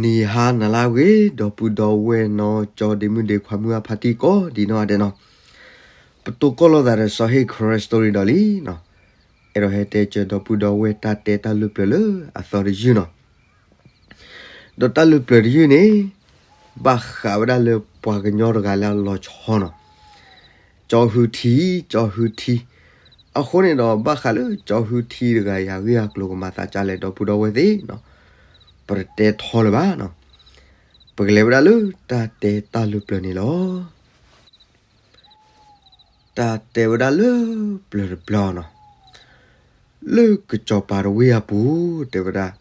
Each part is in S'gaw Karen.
နံၤဟါနၤလၢအဂ့ၤ ဒီပုၢ်ဒီဝဲၢ်နီၢ်ကၠီဒ့မုၣ်ဒ့ခွါမုၢ်အဖါတံၢ်ကိးဒံးနီၢ်ဂၤဒဲးနီၤ, ပတိၢ်ကီၢ်လိာ်သးဒီးစီၤဟ့ၣ် Karen Story ဒီးလံနီၤ, အဲၣ်ဒိးဟဲတဲစၢၤဒီပုၢ်ဒီဝဲၢ်တၢ်တဲတၢ်လုၢ်ပျၢၤလၢအသီတယုၢ်နီၤ, ဒီးတၢ်လုၢ်ပျၢၤတယုၢ်န့ၣ် ဘၣ်ဃးဝဲဒၣ်လၢပှၤကညီတဂၤလၢအလီၤဆီနီၤ, ကၠီဟုထံ, ကၠီဟုထံ, အဃိန့ၣ်ဒီးဘၣ်ဃးလၢကၠီဟုထံတဂၤအံၤအဂ့ၢ်အကျိၤကမၤသးဒ်လဲၣ် ဒီပုၢ်ဒီဝဲၢ်သ့ၣ်နီၤ, ပတတဲထီလၢၤဘၣ်နီၤ, ပကလဲၤဝဲဒၣ်လၢတၢ်တဲတၢ်လုၢ်ပျၢၤန့ၣ်လီၤ. တၢ်တဲဝဲဒၣ်လၢပျၢၤတဘျီနီၤ, လၢကစီၤပၤတဝ့ၢ်အပူၤ တဲဝဲဒၣ်,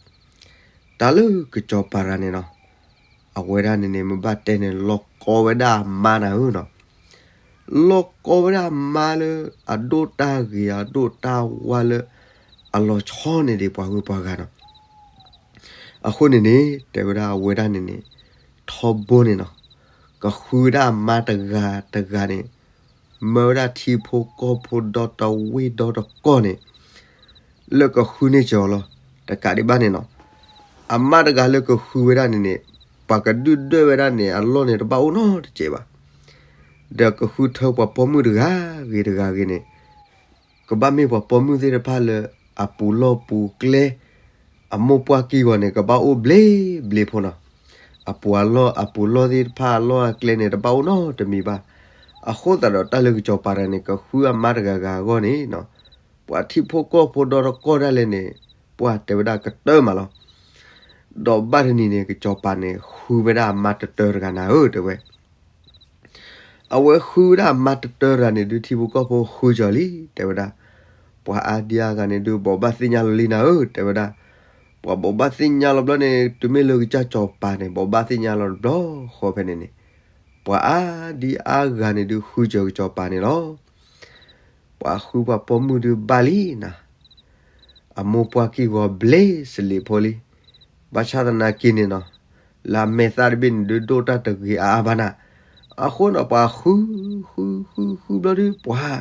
တၢ်လၢကစီၤပၤတဂၤန့ၣ်နီၤ, အဝဲဒၣ်န့ၣ်န့ၣ် မ့ၢ်ဘၣ်တဲန့ၣ် လီၤကီဝဲဒၣ်အမါနၤဧၢနီၤ, လီၤကီဝဲဒၣ်အမါလၢအဒိၣ်တၢ်ဂ့ၤအဒိၣ်တၢ်ဝါလၢ အလီၤဆီန့ၢ်ဒံးပှၤဂုၤပှၤဂၤနီၤ, အဃိန့ၣ်န့ၣ် တဲဝဲဒၣ်အဝဲဒၣ်န့ၣ်န့ၣ် ထီဘိန့ၣ်နီၤ, ကဃုဝဲဒၣ်အမါတဂၤတဂၤန့ၣ် မၢဝဲဒၣ်ထံဖိကီၢ်ဖိဒီတဝ့ၢ်ဒီတကီၢ်န့ၣ် လၢကဃုန့ၢ်စၢၤအီၤလီၤ. တကးဒံးဘၣ်န့ၣ်နီၤ, အမါတဂၤလၢကဃုဝဲဒၣ်န့ၣ်န့ၣ် ပှၤကဒုၣ်ဒွဲၣ်ဝဲဒၣ်န့ၣ် အလီၢ်န့ၣ်တဘၣ်အိၣ်နီတစဲးဘၣ်. ဒီးကဃုထၢပှၤပိာ်မုၣ်တဂၤဂ့ၤတဂၤဂ့ၤန့ၣ် ကဘၣ်မ့ၢ်ပှၤပိာ်မုၣ်သ့ၣ်တဖၣ်လၢ အပူၤလီၢ်ပူၤကျဲ အမိၢ်ပှၢ်ကံၢ်ဂီၤန့ၣ် ကဘၣ်အိၣ်ဘျ့ဘျ့ဖိနီၤ. အပူၤအလီၢ် အပူၤလီၢ်သ့ၣ်တဖၣ်အလီၢ်အကျဲန့ၣ် တဘၣ်အိၣ်နီတမံၤဘၣ်. အဃိသတးဒီးတၢ်လၢကစီၤပၤတဂၤန့ၣ် ကဃုအမါတဂၤဂၤအဂီၢ်န့ၣ်နီၤ, ပှၤထံဖိကီၢ်ဖိဒီတကီၢ်ဒၣ်လဲာ်န့ၣ် ပှၤတဲဝဲဒၣ်ကတၢၢ်မးလီၤ. ဒီးဘၣ်တနံၤန့ၣ် ကစီၤပၤန့ၣ် ဃုဝဲဒၣ်အမါတတၢတဂၤနၤဧၢ တဲဝဲ အဝဲဃုဝဲဒၣ်အမါတတၢတဂၤန့ၣ်ဒုး ထံဖိကီၢ်ဖိဃုစၢၤလံ တဲဝဲဒၣ်. ပှၤအါဒံအါဂၤန့ၣ်ဒုး ဘိးဘၣ်သ့ၣ်ညါလီၤလံနၤဧၢ တဲဝဲဒၣ်. ပှၤဘိးဘၣ်သ့ၣ်ညါလီၤဘျီန့ၣ် တုၤမ့ၢ်လၢကစၢ်စီၤပၤန့ၣ် ဘိးဘၣ်သ့ၣ်ညါလီၤတဘျီဃီဖဲန့ၣ်န့ၣ် ပှၤအါဒံအါဂၤန့ၣ်ဒုး ဃုစၢၤကစီၤပၤန့ၣ်လီၤ. ပှၤဃုပှၤပိာ်မုၣ်ဒုးဘၣ်လံနၤ အမိၢ်ပှၢ်ကံၢ်ဂီၤဘျ့စလံးဖိလံ. ဘၣ်ဆၣ်သနာ်က့န့ၣ်နီၤ, လၢအမဲာ်သၣ်တဘ့ၣ်န့ၣ်ဒုး ဒိၣ်တၢ်တဂ့ၤအါအါဘၣ်နၤ. အဃိနီၤ ပှၤဃု ဃု ဃု ဃုဘျီဒုး ပှၤ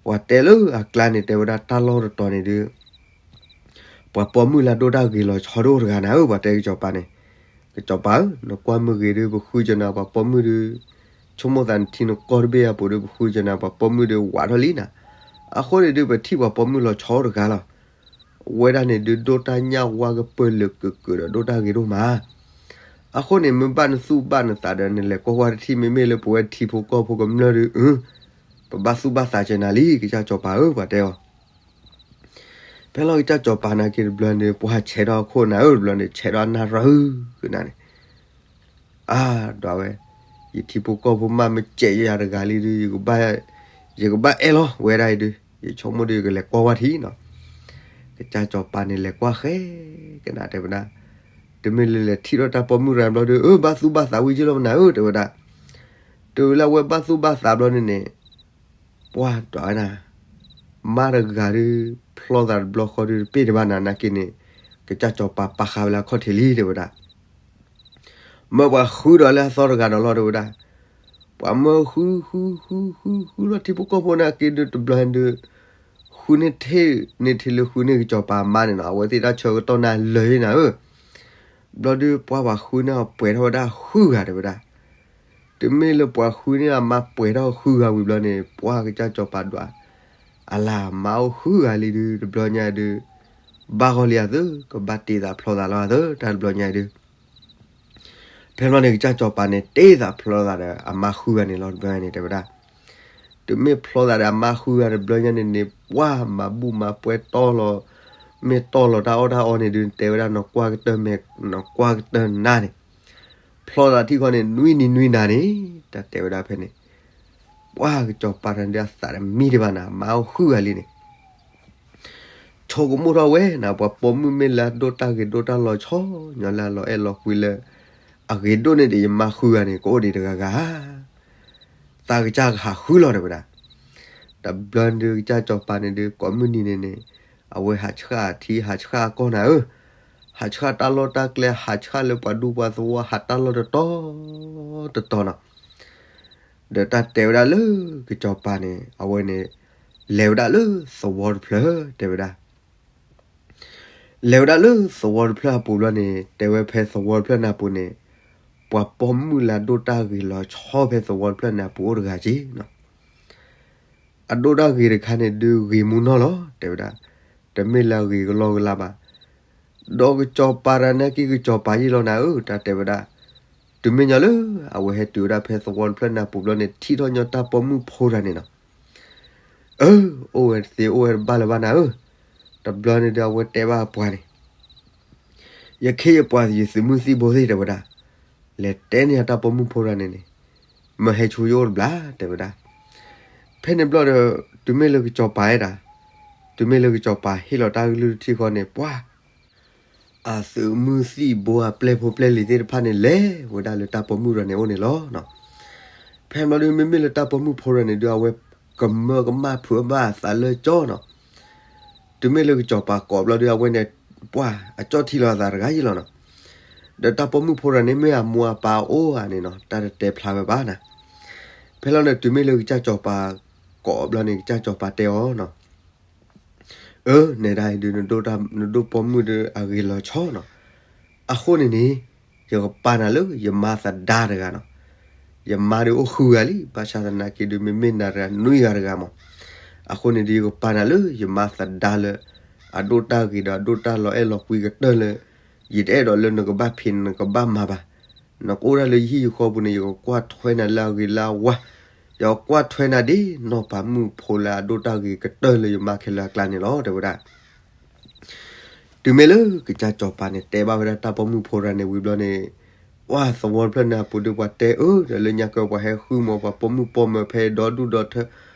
ပှၤတဲလၢအကျါန့ၣ် တဲဝဲဒၣ်တၢ်လီၢ်တတီၤန့ၣ်ဒုး ပှၤပိာ်မုၣ်လၢအဒိၣ်တၢ်ဂ့ၤလီၤဆီဒိၣ်တဂၤနၤဧၢ ပှၤတဲကစီၤပၤန့ၣ်. ကစီၤပၤဧၢ, နကွၢ်မုၢ်ဂ့ၤဒုး ပဃုစၢၤနၤပှၤပိာ်မုၣ်ဒုး, ဆိကမိၣ်သးနထံနကီၢ်တဘ့ၣ်အပူၤဒုး ပဃုစၢၤနၤပှၤပိာ်မုၣ်ဒုး ဝးထီၣ်လံနၤ. အဃိန့ၣ်ဒုး ပထံၣ်ပှၤပိာ်မုၣ်လီၤဆီတဂၤလီၤ. အဝဲဒၣ်န့ၣ်ဒုး ဒိၣ်တၢ်ညၣ်ဝါကပၢၢ်လၢာ်ကုာ်ကုာ်ဒီး ဒိၣ်တၢ်ဂ့ၤဒိၣ်မး. အဃိန့ၣ် မ့ၢ်ဘၣ်နသူၣ်ဘၣ်နသးဒီး နလဲၤကွၢ်ကွၢ်တထံၣ် မ့မ့ၢ်လၢပဝဲထံဖိကီၢ်ဖိကမျၢၢ်ဒုး, ပဘၣ်သူၣ်ဘၣ်သးစၢၤနၤလံ ကစၢ်စီၤပၤဧၢ ပှၤတဲအီၤ. ဖဲလီၤကစၢ်စီၤပၤနာ်က့တဘျီန့ၣ် ပှၤဆဲးထီၣ်အခိၣ်နၤဧၢ တဘျီန့ၣ် ဆဲးထီၣ်အနၢ်ရၢကနၤန့ၣ် အါ ဒွးဝဲ, ယထံဖိကီၢ်ဖိမး မ့ၢ်စဲးယၤတဂၤလံဒုး ယကဘၣ်အဲၣ်လီၤဝဲဒၣ်အံၤဒုး ယဆိကမိၣ်ဒုးယကလဲၤကွၢ်ဝဲထံနီၤ. ကစၢ်စီၤပၤန့ၣ်လဲၤကွၢ်ဃဲကနၤ တဲဝဲဒၣ်. တုၤမ့ၢ်လၢလဲၤထံၣ်ထီၣ်တၢ်ပိာ်မုၣ်တဂၤဘျီဒုး အၢ ဘၣ်သူၣ်ဘၣ်သးဝံၤက့လီၤမနၤဧၢ တဲဝဲဒၣ်. တုၤလၢအဝဲဘၣ်သူၣ်ဘၣ်သးဘျီန့ၣ်န့ၣ် ပှၤဒွးဝဲနၤ မါတဂၤဒုး ဖျီသးတဘျီဃီဒုး တပ့ၢ်တဘၣ်နၤနာ်က့န့ၣ် ကစၢ်စီၤပၤပာ်ဃာ်ဝဲလၢအခီၣ်ထံးလံ တဲဝဲဒၣ်. မၢပှၤဃုဒီးလၢအသီတဂၤဒီးလီၤ တဲဝဲဒၣ်. ပှၤမၢဃု ဃု ဃု ဃု ဃုလီၤထံဖိကီၢ်ဖိနာ်က့ဒုး တဘျီဒုး ဃုန့ၢ်ထံၣ်န့ၢ်ထံၣ်လၢဃုန့ၢ်ကစီၤပၤအမါန့ၣ်နီၤ အဝဲသ့ၣ်တၢ်ဆၢကတီၢ်နၢ်လၢာ်လံနၤဧၢ. ဘျီဒုးပှၤပှၤဃုန့ၢ်အီၤပှဲၤထီၣ်ဝဲဒၣ်ဃုဂၤ တဲဝဲဒၣ်. တုၤမ့ၢ်လၢပှၤဃုန့ၢ်အမါပှဲၤထီၣ်ဃုဂၤဝံၤဘျီန့ၣ် ပှၤကစၢ်စီၤပၤဒွး အလၢ်မါအိၣ်ဃုဂၤလံဒုး တဘျီညါဒုး ဘၣ်ဂီၢ်လံအသး ကဘၣ်တ့ၢ်သးဖျီသးလီၤအသး တၢ်တဘျီညါဒုး ဖဲဘျီန့ၣ် ကစၢ်စီၤပၤန့ၣ် တ့ၢ်သးဖျီသးဒီးအမါဃုဂၤန့ၣ်လီၤ တဘျီညါန့ၣ် တဲဝဲဒၣ်. တုၤမ့ၢ်ဖျီသးဒီးအမါဃုဂၤတဘျီညါန့ၣ်န့ၣ် ပှၤမၤဘူၣ်မၤပှဲၤတီၢ်လီၤ မ့ၢ်တီၢ်လီၤတၢ်အီၣ်တၢ်အီန့ၣ်ဒုး တဲဝဲဒၣ် နကွၢ်ကတၢၢ်မဲာ် နကွၢ်ကတၢၢ်နါန့ၣ် ဖျီသးထံၣ်ဃီန့ၣ် နွံနံၤနွံနၤန့ၣ် တၢ်တဲဝဲဒၣ်ဖဲန့ၣ် ပှၤကစီၤပၤတဂၤဒုးအသးတမံတဘၣ်နၤ မါအိၣ်ဃုဂၤလံန့ၣ် ဆိကမိၣ်ထီၣ်ဝဲနၤ ပှၤပိာ်မုၣ်မ့ၢ်လၢအဒိၣ်တၢ်ဂ့ၤဒိၣ်တၢ်လီၤဆီ ညီလၢအလီၤအဲၣ်လီၤကွံလၢ အဂ့ၤဒိၣ်န့ၢ်ဒံးယမါဃုဂၤန့ၣ် ကအိၣ်ဒံးတဂၤဂၤဧါ သးကစၢ်ကဟးဃုလီၤ တဲဝဲဒၣ်. တဘျီဒုးကစၢ်စီၤပၤန့ၣ်ဒုး ကိးမုၢ်နံၤန့ၣ်န့ၣ် အဝဲဟးဆှၣ်အထံ ဟးဆှၣ်အကီၢ်နၤဧၢ, ဟးဆှၣ်တၢ်လီၢ်တၢ်ကျဲ ဟးဆှၣ်လၢပှၤဒူပှၤသဝီ ဟးတၢ်လီၢ်တတီၤတတီၤနီၤ. ဒီးတၢ်တဲဝဲဒၣ်လၢကစီၤပၤန့ၣ် အဝဲန့ၣ် လဲၤဝဲဒၣ်လၢသဝီတဖျၢၣ် တဲဝဲဒၣ်. လဲၤဝဲဒၣ်လၢသဝီတဖျၢၣ်အပူၤဘျီန့ၣ် တဲဝဲဖဲသဝီတဖျၢၣ်န့ၣ်အပူၤန့ၣ် ပှၤပိာ်မုၣ်လၢအဒိၣ်တၢ်ဂ့ၤလီၤဆီဖဲသဝီတဖျၢၣ်န့ၣ်အပူၤအိၣ်တဂၤက့နီၤ. အဒိၣ်တၢ်ဂ့ၤတခါန့ၣ်ဒုးဂ့ၤမူနီၢ်လီၤ တဲဝဲဒၣ်. တမ့ၢ်လၢအဂ့ၤကလီကလါဘၣ်. ဒီးကစီၤပၤတဂၤန့ၣ်က့ၤကစီၤပၤယ့ၢ်လီၤနၤဧၢ တၢ်တဲဝဲဒၣ်. တုၤမ့ၢ်ညီလၢအဝဲဟဲတုၤဝဲဒၣ်ဖဲသဝီတဖျၢၣ်န့ၣ်အပူၤဘျီန့ၣ် ထံၣ်ထီၣ်ညီတၢ်ပိာ်မုၣ်ဖိတဂၤန့ၣ်နီၤ. အၢ အိၣ်ဝဲတသ့အိၣ်ဝဲတဘၣ်လၢၤဘၣ်နၤဧၢ. တဘျီန့ၣ်ဒုးအဝဲတဲဘၣ်အပှၤန့ၣ် ယခ့ယပှၤယသုးမုၢ်သံၣ်ဘိသ့ၣ်တဲဝဲဒၣ်. လဲၤတဲန့ၢ်အတၢ်ပိာ်မုၣ်ဖိတဂၤန့ၣ်န့ၣ် မၢဟဲဆိယအိၣ်တဘျီတဲဝဲဒၣ်. ဖဲန့ၣ်ဘျီဒီး တုၤမ့ၢ်လၢကစီၤပၤအဲၣ်ဒၣ်, တုၤမ့ၢ်လၢကစီၤပၤဟ့ၣ်လီၤတၢ်ကလုၢ်တထံၣ်ဃီန့ၣ် ပှၤ အသုးမုၢ်သံၣ်ဘိအပျဲၢ်ဖိပျဲၢ်လံၤသ့ၣ်တဖၣ်န့ၣ် လဲၤဝဲဒၣ်လၢတၢ်ပိာ်မုၣ်တဂၤန့ၣ်အိၣ်န့ၣ်လီၤ. ဖဲန့ၣ်ဘျီဒုး မ့မ့ၢ်လၢတၢ်ပိာ်မုၣ်ဖိတဂၤန့ၣ်ဒုး အဝဲကမၢကမၣ်ဖုးဘၣ်အသးလၢကၠီနီၤ. တုၤမ့ၢ်လၢကစီၤပၤကိးဘျီဒုး အဝဲန့ၣ် ပှၤအကၠီၣ်ထံလီၤအသးတဂၤယ့ၢ်လီၤနီၤ. ဒီးတၢ်ပိာ်မုၣ်ဖိတဂၤန့ၣ် မ့ၢ်အမိၢ်အပၢ်အိၣ်ဧါန့ၣ်နီၤ တၢ်တတဲဖျါဝဲဘၣ်နၤ. ဖဲလီၤန့ၣ် တုၤမ့ၢ်လၢကစၢ်စီၤပၤကိးဘျီန့ၣ် ကစၢ်စီၤပၤတဲအီၤနီၤ. အၢ နဲဒၣ်အံၤဒုး နဒိၣ်ပိာ်မုၣ်ဒုးအဂ့ၤလီၤဆီနီၤ. အဃိန့ၣ်န့ၣ် ယကပာ်နၤလၢယမါသဒါတဂၤနီၤ. ယမါဒုးအိၣ်ဃုဂၤလံ ဘၣ်ဆၣ်သနာ်က့ဒုး မ့မ့ၢ်နၤတဂၤနွံဂၤတဂၤမး. အဃိန့ၣ်ဒုး ယကပာ်နၤလၢယမါသဒါလၢ အဒိၣ်တၢ်ဂ့ၤဒီးအဒိၣ်တၢ်လီၤအဲၣ်လီၤကွံကတၢၢ်လၢ ယတအဲၣ်ဒိးလၢနကဘၣ်ဖံးနကဘၣ်မၤဘၣ်. နကအိၣ်ဒၣ်လၢယဟံၣ်ယဃီပူၤန့ၣ် ယကကွၢ်ထွဲနၤလၢအဂ့ၤလၢအဝါ, ယကကွၢ်ထွဲနၤဒ်နီၢ်ပၤမုၣ်ဖိလၢအဒိၣ်တၢ်ဂ့ၤကတၢၢ်လၢယမါခဲလၢာ်အကျါန့ၣ်လီၤ တဲဝဲဒၣ်. တုၤမ့ၢ်လၢကစၢ်စီၤပၤန့ၣ် တဲဘၣ်ဝဲဒၣ်တၢ်ပိာ်မုၣ်ဖိတဂၤန့ၣ်ဝံၤဘျီန့ၣ်, ပှၤသဝီတဖျၢၣ်န့ၣ်အပူၤဒုး ပှၤတဲအၢ ဒီးလၢညါကၢပှၤဟဲဃုမး ပှၤပိာ်မုၣ်ပိာ်မၢၤဖဲဒီဒူၣ်ဒီထၢ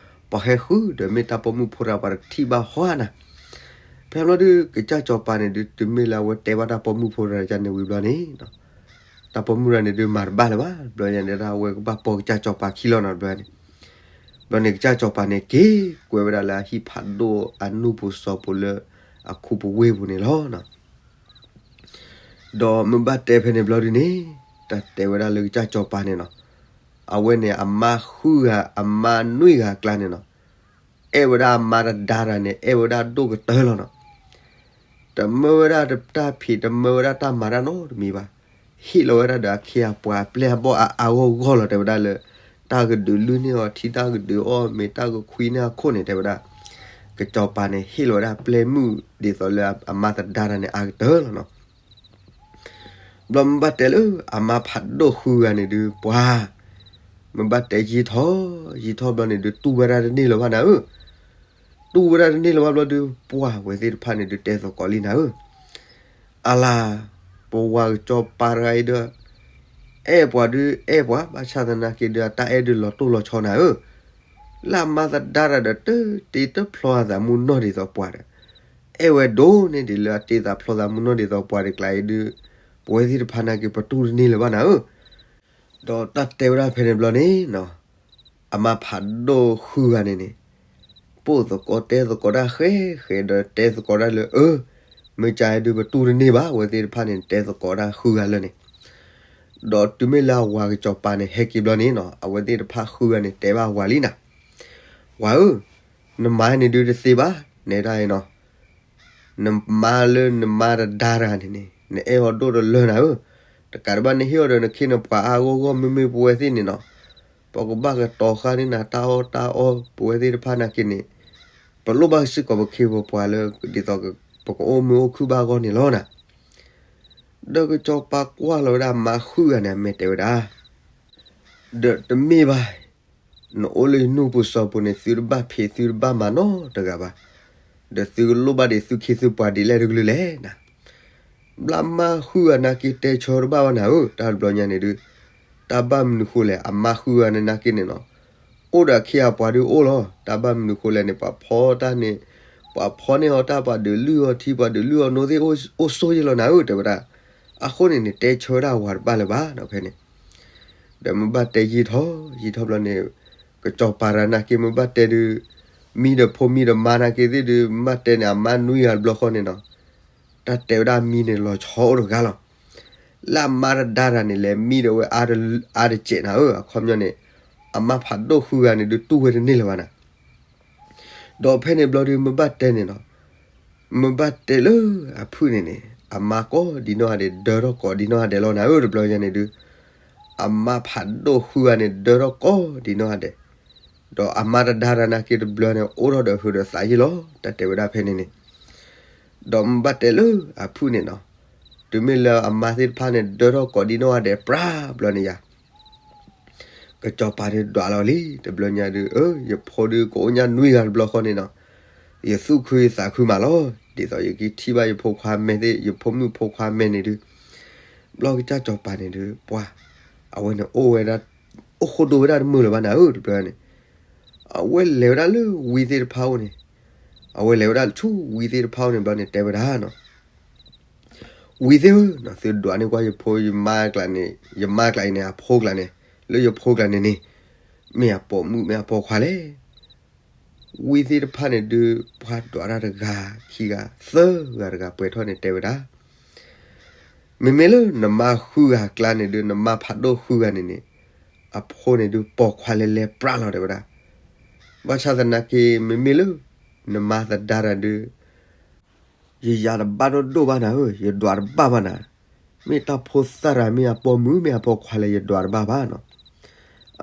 ပှၤဟဲဃု ဒီးမ့ၢ်တၢ်ပိာ်မုၣ်ဖိတဂၤပှၤတထံၣ်ဘၣ်ဟီဧါနၤ. ဖဲဘျီဒုး ကစၢ်စီၤပၤန့ၣ်ဒုး တုၤမ့ၢ်လၢအဝဲတဲဘၣ်တၢ်ပိာ်မုၣ်ဖိတဂၤန့ၣ်ဝံၤဘျီန့ၣ် တၢ်ပိာ်မုၣ်တဂၤန့ၣ်ဒုးမၤတဘၣ်လၢၤဘၣ် ဘျီညါန့ၣ်ဒၣ် အဝဲကဘၣ်ပိာ်ကစၢ်စီၤပၤခံလီၤနီၤ ဘျီန့ၣ်. ဘျီန့ၣ် ကစၢ်စီၤပၤန့ၣ် က့ၤကွဲဝဲဒၣ်လၢအဟံၣ်ဖးဒိၣ်အနူၢ်ပူၤစီၤပူၤလၢ အခူပဝ့ၢ်ပူၤန့ၣ်လီၤ. ဒီးမ့ၢ်ဘၣ်တဲဖဲန့ၣ်ဘျီဒုးန့ၣ်, တၢ်တဲဝဲဒၣ်လၢကစၢ်စီၤပၤန့ၣ်နီၤ, အဝဲန့ၣ်အမါဃုဂၤ အမါနွံဂၤအကျါန့ၣ်နီၤ, အဲၣ်ဝဲဒၣ်အမါတဒါတဂၤန့ၣ် အဲၣ်ဝဲဒၣ်ဒိၣ်ကတၢၢ်လီၤနီၤ. တမၢဝဲဒၣ်တၢ်ဖံး တမၢဝဲဒၣ်တၢ်မၤတၢ်နီတမံၤဘၣ်. ဟ့ၣ်လီၤဝဲဒၣ်ဒီးအခ့အပှၤအပျဲၢ်အဘီၣ်အါအါဂီၢ်ဂီၢ်လီၤ တဲဝဲဒၣ်လၢ တၢ်ကဒုးလုၢ်န့ၢ်အီၤထံ တၢ်ကဒုးအီၣ်မ့ၤ တၢ်ကခွံန့ၢ်အခိၣ်န့ၣ် တဲဝဲဒၣ် ကစီၤပၤန့ၣ် ဟ့ၣ်လီၤဝဲဒၣ်ပျဲၢ်မုၣ်ဒ်သိးလၢအမါသဒါတဂၤန့ၣ် အါကတၢၢ်လီၤနီၤ. ဘျီမ့ၢ်ဘၣ်တဲလၢအမါဖးဒိၣ်ဃုဂၤန့ၣ်ဒုး ပှၤ မ့ၢ်ဘၣ်တဲယံာ်ထီၣ် ယံာ်ထီၣ်ဘျီန့ၣ်ဒုး တူၢ်ဝဲဒၣ်တန့ၢ်လၢၤဘၣ်နၤဧၢ. တူၢ်ဝဲဒၣ်တန့ၢ်လၢၤဘၣ်ဘျီဒုး ပှၤဝဲသ့ၣ်တဖၣ်န့ၣ်ဒုး တဲသကိးလံနၤဧၢ. အလၤ, ပဝၤကစီၤပၤတဂၤအံၤဒီး အဲၣ်ပှၤဒုးအဲၣ်ပှၤ ဘၣ်ဆၣ်သနာ်က့ဒုး အတၢ်အဲၣ်ဒုးလီၤတိၢ်လီၤဆီနၤဧၢ. လၢအမါသဒါတဂၤဒီး တတ့တဖျီအသးမူနီၢ်ဒ်သိးပှၤဒီး အဲၣ်ဝဲဒိၣ်န့ၢ်ဒံးလၢအတ့သးဖျီသးမူနီၢ်ဒ်သိးပှၤတကျါအံၤဒုး ပဝဲသ့ၣ်တဖၣ်နာ်က့ ပတူၢ်တန့ၢ်လၢၤဘၣ်နၤဧၢ. ဒီးတၢ်တဲဝဲဒၣ်ဖဲန့ၣ်ဘျီန့ၣ်နီၤ, အမါဖးဒိၣ်ဃုဂၤန့ၣ်န့ၣ် ပိာ်သကိးတဲသကိးတၢ်ဃဲဃဲဒီးတဲသကိးတၢ်လၢ အၢ မ့ၢ်ကါအံၤဒုးပတူၢ်တန့ၢ်ဘၣ် အဝဲသ့ၣ်တဖၣ်န့ၣ် တဲသကိးတၢ်ဃုဂၤလၢာ်န့ၣ်. ဒီးတုၤမ့ၢ်လၢအဝၤကစီၤပၤန့ၣ် ဟဲက့ၤဘျီန့ၣ်နီၤ အဝဲသ့ၣ်တဖၣ်ဃုဂၤန့ၣ် တဲဘၣ်ဝၤလံနၤ, ဝၤဧၢ, နမါန့ၣ်ဒုးတသ့ဘၣ်, နဲဒၣ်အံၤနီၤ နမါလၢနမါတဒါတဂၤန့ၣ်န့ၣ် နအဲၣ်အီၤဒိၣ်တလၢနၤဧၢ. တကးဒံးဘၣ်နဟ့ၣ်အီၤဒီးနခ့နပှၤအါဂီၢ်ဂီၢ် မ့မ့ၢ်ပဝဲသ့ၣ်န့ၣ်နီၤ, ပကဘၣ်ကတီၤဃာ်န့ၢ်နၤတၢ်အီၣ်တၢ်အီ ပဝဲသ့ၣ်တဖၣ်နာ်က့န့ၣ် ပလိၣ်ဘၣ်စ့ၢ်ကီးပခ့ပပှၤလၢ ဒ်သိး ပကအိၣ်မုာ်အိၣ်ခုၣ်ဘၣ်အဂီၢ်န့ၣ်လီၤနၤ. ဒီးကစီၤပၤကွၢ်လီၤဝဲဒၣ်အမါဃုဂၤန့ၣ် အမဲာ်တဲဝဲဒၣ် ဒီးတမ့ၢ်ဘၣ်, နအိၣ်လၢယနူၢ်ပူၤစီၤပူၤန့ၣ် သုတဘၣ်ဖံးသုတဘၣ်မၤနီတဂၤဘၣ်. ဒီးသုကလိၣ်ဘၣ်ဒံးသုခ့သုပှၤဒ်လဲၣ်တကလုာ်လဲၣ်နၤ. ဘျီအမါဃုဂၤနာ်က့တဲဆၢတဘၣ်ဘၣ်နၤဧၢ, တၢ်တဘျီညါန့ၣ်ဒုး တၢ်ဘၣ်မနုၤဃိလဲၣ် အမါဃုဂၤန့ၣ်နာ်က့န့ၣ်နီၤ, အိၣ်ဒီးအခ့အပှၤဒုးအိၣ်လီၤ. တၢ်ဘၣ်မနုၤဃိလဲၣ်န့ၣ် ပှၤဖီတၢ်န့ၣ်, ပှၤဖီန့ၢ်အီၤတၢ် ပှၤဒုးလုၢ်အီၤထံ ပှၤဒုးလုၢ်အီၤနိသ့ၣ် အိၣ်ဆိၣ်ယ့ၢ်လီၤနၤဧၢ တဲဝဲဒၣ်. အဃိန့ၣ်န့ၣ် တဲဆၢဝဲဒၣ်အဝၤတဘၣ်လၢၤဘၣ်ဒီးဖဲန့ၣ် ဒီးမ့ၢ်ဘၣ်တဲယံာ်ထီၣ်ယံာ်ထီၣ်ဘျီန့ၣ် ကစီၤပၤတဂၤနာ်က့မ့ၢ်ဘၣ်တဲဒုး မံဒီးဖိမံဒီးမါနာ်က့သ့ၣ်ဒုး မ့ၢ်ဘၣ်တဲန့ၣ် အမါနွံဂၤတဘျီဃီန့ၣ်နီၤ, တၢ်တဲဝဲဒၣ်မံန့ၣ်လီၤဆီအိၣ်တဂၤလီၤ. လၢအမါတဒါတဂၤန့ၣ် လဲၤမံဒီးဝဲအါတစဲးနၤဧၢ, အခီပညီန့ၣ် အမါဖးဒိၣ်ဃုဂၤန့ၣ်ဒုးတူၢ်ဝဲတန့ၢ်လၢၤဘၣ်နၤ. ဒီးဖဲန့ၣ်ဘျီဒုးမ့ၢ်ဘၣ်တဲန့ၣ်နီၤ, မ့ၢ်ဘၣ်တဲလၢအဖုၣ်န့ၣ်န့ၣ် အမါကိးဒံနီၢ်ဂၤဒဲး ဒၢထီၣ်ကိးဒံနီၢ်ဂၤဒဲးလီၤနၤဧၢ တဘျီညါန့ၣ်ဒုး, အမါဖးဒိၣ်ဃုဂၤန့ၣ် ဒၢထီၣ်ကိးဒံနီၢ်ဂၤဒဲး, ဒီးအမါတဒါတၢ်နာ်က့တဘျီန့ၣ် အိၣ်ထီၣ်ဒီးဟုးဒီးသးယ့ၢ်လီၤ တၢ်တဲဝဲဒၣ်ဖဲန့ၣ်န့ၣ်, ဒီးမ့ၢ်ဘၣ်တဲလၢအဖုၣ်န့ၣ်နီၤ, တုၤမ့ၢ်လၢအမါသ့ၣ်တဖၣ်န့ၣ် ဒၢထီၣ်ကိးဒံနီၢ်ဂၤဒဲးပြးဘျီန့ၣ်ယၤ ကစီၤပၤဒုးဒွးလီၤလံ တဘျီညါဒုး, ယဖိဒုးကအိၣ်ညါနွံဂၤတဘျီဃီန့ၣ်နီၤ, ယသူၣ်ခုယသးခုမးလီၤ, ဒ်သိးယကထံၣ်ဘၣ်ယဖိခွါမဲာ်သ့ၣ် ယဖိမုၣ်ဖိခွါမဲာ်န့ၣ်ဒုး, ဘျီကစၢ်စီၤပၤန့ၣ်ဒုး ပှၤ, အဝဲန့ၣ်အိၣ်ဝဲဒၣ်, အိၣ်ဃိဒိဝဲဒၣ်တမုာ်လၢၤဘၣ်နၤဧၢ တဘျီန့ၣ်, အဝဲလဲၤဝဲဒၣ်လၢဝံသ့ၣ်တဖၣ်အိၣ်န့ၣ်, အဝဲလဲၤဝဲဒၣ်ဆူဝံသ့ၣ်တဖၣ်အိၣ်န့ၣ်ဘျီန့ၣ် တဲဝဲဒၣ်နီၤ ဝံသ့ၣ်ဧၢ, သုဒွးန့ၢ်ကွၢ်ယဖိယမါကျါန့ၣ်, ယမါကျါအံၤန့ၣ် အဖိကျါန့ၣ်, လၢယဖိကျါန့ၣ်န့ၣ်, မ့ၢ်အပိာ်မုၣ်မ့ၢ်အပိာ်ခွါလဲၣ်. ဝံသ့ၣ်တဖၣ်န့ၣ်ဒုး ပှၤဒွးတၢ်တဂၤ, ခံဂၤ, သၢဂၤတဂၤပှဲၤထီၣ်န့ၣ်တဲဝဲဒၣ် မ့မ့ၢ်လၢနမါဃုဂၤအကျါန့ၣ်ဒုး နမါဖးဒိၣ်ဃုဂၤန့ၣ်န့ၣ်, အဖိန့ၣ်ဒုး ပိာ်ခွါလဲၤလဲၤပြးလီၤတဲဝဲဒၣ်. ဘၣ်ဆၣ်သနာ်က့ မ့မ့ၢ်လၢ နမါသဒါတၢ်ဒုး ယယၤတဘၣ်ဒိၣ်ဒိၣ်ဘၣ်နၤဧၢ, ယဒွးတဘၣ်ဘၣ်နၤ, မ့ၢ်တၢ်ဖိသၣ်တဂၤ မ့ၢ်အပိာ်မုၣ် မ့ၢ်အပိာ်ခွါလဲၣ် ယဒွးတဘၣ်ဘၣ်နီၤ.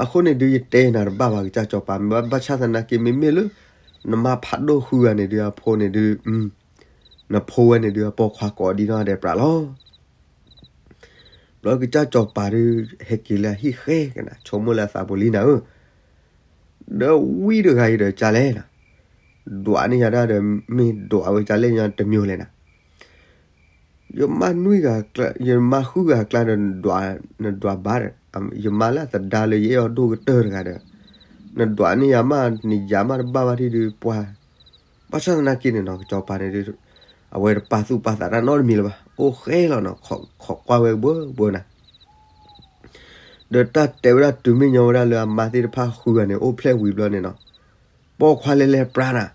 အဃိန့ၣ်ဒုး ယတဲနၤတဘၣ်ဘၣ် ကစၢ်စီၤပၤ, ဘၣ်ဆၣ်သနာ်က့ မ့မ့ၢ်လၢ နမါဖးဒိၣ်ဃုဂၤန့ၣ်ဒုး အဖိန့ၣ်ဒုး နဖိဝဲန့ၣ်ဒုး အပိာ်ခွါကိးဒံနီၢ်ဂၤဒဲးပြးလီၤ. ဘျီကစၢ်စီၤပၤဒုး ဟဲက့ၤလၢအဟံၣ်ဃဲကနၤ ဆိကမိၣ်လၢအသးပူၤလံနၤဧၢ, ဒီးဝံတဂၤအံၤဒီးကလဲၣ်နၤ, ဒွးန့ၢ်ယၤဒၣ်ဒီး မ့ၢ်ဒွးဝဲကလဲၣ်ညါတမံၤလဲၣ်နၤ. ယမါနွံဂၤ, ယမါဃုဂၤအကျါဒီး နဒွးဘၣ်ဒီး, ယမါလၢအသဒါလၢယအဲၣ်အီၤဒိၣ်ကတၢၢ်တဂၤဒီး, နဒွးန့ၢ်ယၤမး နယၤမးတဘၣ်ဘၣ်ထံၣ်ဒုး ပှၤ, ဘၣ်ဆၣ်သနာ်က့န့ၣ်နီၤ ကစီၤပၤန့ၣ်ဒုး အဝဲတပာ်သူၣ်ပာ်သးတၢ်နီတမံၤလၢၤဘၣ်, အိၣ်ဃဲလီၤနီၤ, ခိးကွၢ်ဝဲဘၣ်ဘၣ်နၤ ဒီးတၢ်တဲဝဲဒၣ်တုၤမ့ၢ်ညီဝဲဒၣ်လၢအမါသ့ၣ်တဖၣ်ဃုဂၤန့ၣ် အိၣ်ဖျဲၣ်ဝံၤဘျီန့ၣ်နီၤ, ပိာ်ခွါလဲၤလဲၤပြးနၤ,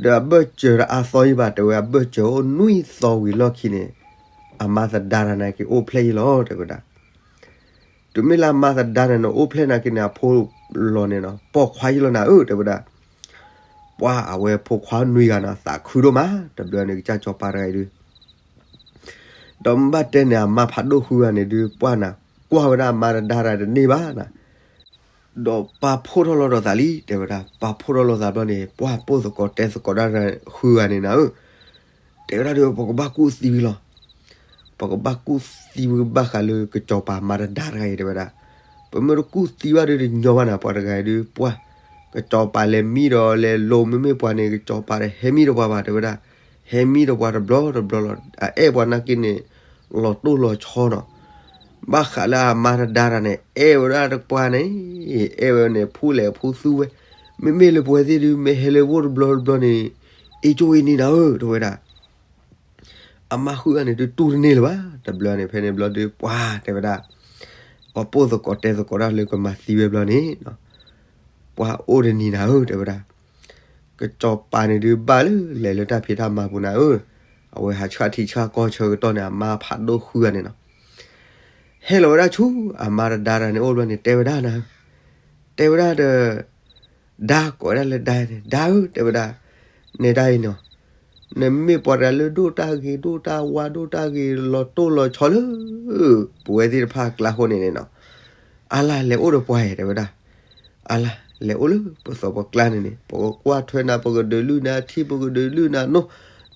ဒီးအဘၢၣ်စၢၤတအါသီယံၤဘၣ် တဲဝဲ အဘၢၣ်စၢၤအိၣ်နွံသီဝံၤလီၢ်ခံန့ၣ်, အမါသဒါတၢ်နာ်က့အိၣ်ဖျဲၣ်ယံၤလီၤ တဲဝဲဒၣ်. တုၤမ့ၢ်လၢအမါသဒါန့ၣ်နီၤ အိၣ်ဖျဲၣ်နာ်က့န့ၣ် အဖိလီၤန့ၣ်နီၤ ပိာ်ခွါယံၤလီၤနၤဧၢ တဲဝဲဒၣ်. ပှၤအဝဲဖိခွါနွံဂၤနီၤ သးခုဒိၣ်မး တဘျီန့ၣ် ကစၢ်စီၤပၤတဂၤအံၤဒုး ဒီးမ့ၢ်ဘၣ်တဲန့ၣ် အမါဖးဒိၣ်ဃုဂၤန့ၣ်ဒုး ပှၤနၤ ကွၢ်ဝဲဒၣ်အမါတဒါတၢ်တန့ၢ်ဘၣ်နၤ, ဒီးပာ်ဖှိၣ်ထီၣ်လီၤဒီးသးလံ တဲဝဲဒၣ်. ပာ်ဖှိၣ်ထီၣ်လီၤသးဘျီန့ၣ် ပှၤပိာ်သကိးတဲသကိးတၢ်ဃုဂၤန့ၣ်နၤဧၢ, တဲဝဲဒၣ်ဒီး ပကဘၣ်ကူၣ်သံဝံၤလီၤ. ပကဘၣ်ကူၣ်သံဝံၤဘၣ်ဃးလၢကစီၤပၤမါတဒါတဂၤအံၤ တဲဝဲဒၣ်. ပမ့ၢ်တကူၣ်သံဘၣ်ဒီးတညီဘၣ်နၤ ပှၤတဂၤအံၤဒုး ပှၤ ကစီၤပၤလဲၤမံဒီးလဲၤလိၤ မ့မ့ၢ်ပှၤန့ၣ် ကစီၤပၤတဟဲမံဒီးပှၤဘၣ် တဲဝဲဒၣ်. ဟဲမံဒီးပှၤတဘျီတဘျီလီၤ. အအဲၣ်ပှၤနာ်က့န့ၣ် လီၤတိၢ်လီၤဆီနီၤ. ဘၣ်ဃးလၢအမါတဒါတၢ်န့ၣ် အဲၣ်ဝဲဒၣ်တပှၤန့ၣ် အဲၣ်ဝဲန့ၣ် ဖူလဲၣ်ဖူသူဝဲ, မ့မ့ၢ်လၢပဝဲသ့ၣ်ဒုး မ့ၢ်ဟဲလၢဝ့ၢ်တဘျီတဘျီန့ၣ် အ့ၣ်ကၠိအ့ၣ်န့ၢ်နၤဧၢ တဲဝဲဒၣ်. အမါဃုဂၤန့ၣ်ဒုးတူၢ်တန့ၢ်လၢၤဘၣ် တဘျီန့ၣ် ဖဲန့ၣ်ဘျီဒုး ပှၤတဲဝဲဒၣ် ပှၤပိာ်သကိးတဲသကိးတၢ်လၢကမၤသံဝဲဘျီန့ၣ် ပှၤအိၣ်တနံၤနၤဧၢ တဲဝဲဒၣ်. ကစီၤပၤန့ၣ်ဒုးဘၣ်လၢလဲၤလၢတၢ်ဖံးတၢ်မၤပူၤနၤဧၢ, အဝဲဟးဆှၣ်ထံဆှၣ်ကီၢ်ဆၢကတီၢ်န့ၣ် အမါဖးဒိၣ်ဃုဂၤန့ၣ်နီၤ ဟဲလီၤဝဲဒၣ်ဆူ အမါတဒါတၢ်န့ၣ်အိၣ်ဘျီန့ၣ် တဲဝဲဒၣ်နၤ, တဲဝဲဒၣ်ဒီး ဒါကိးဝဲဒၣ်လၢဒါန့ၣ် ဒါဧၢ တဲဝဲဒၣ်, နဲဒၣ်အံၤနီၤ, နမ့ၢ်ပှၤတဂၤလၢဒိၣ်တၢ်ဂ့ၤ ဒိၣ်တၢ်ဝါ ဒိၣ်တၢ်ဂ့ၤ လီၤတိၢ်လီၤဆီလၢ ပဝဲသ့ၣ်တဖၣ်အကျါဃိန့ၣ်န့ၣ်နီၤ, အါလၢလဲၤအိၣ်ဒီးပှၤဧါ တဲဝဲဒၣ်. အါလၢလဲၤအိၣ်လၢပသိးပကျါန့ၣ်န့ၣ် ပကကွၢ်ထွဲနၤ ပကဒုးလုၢ်နၤထံ ပကဒုးလုၢ်နၤနိ,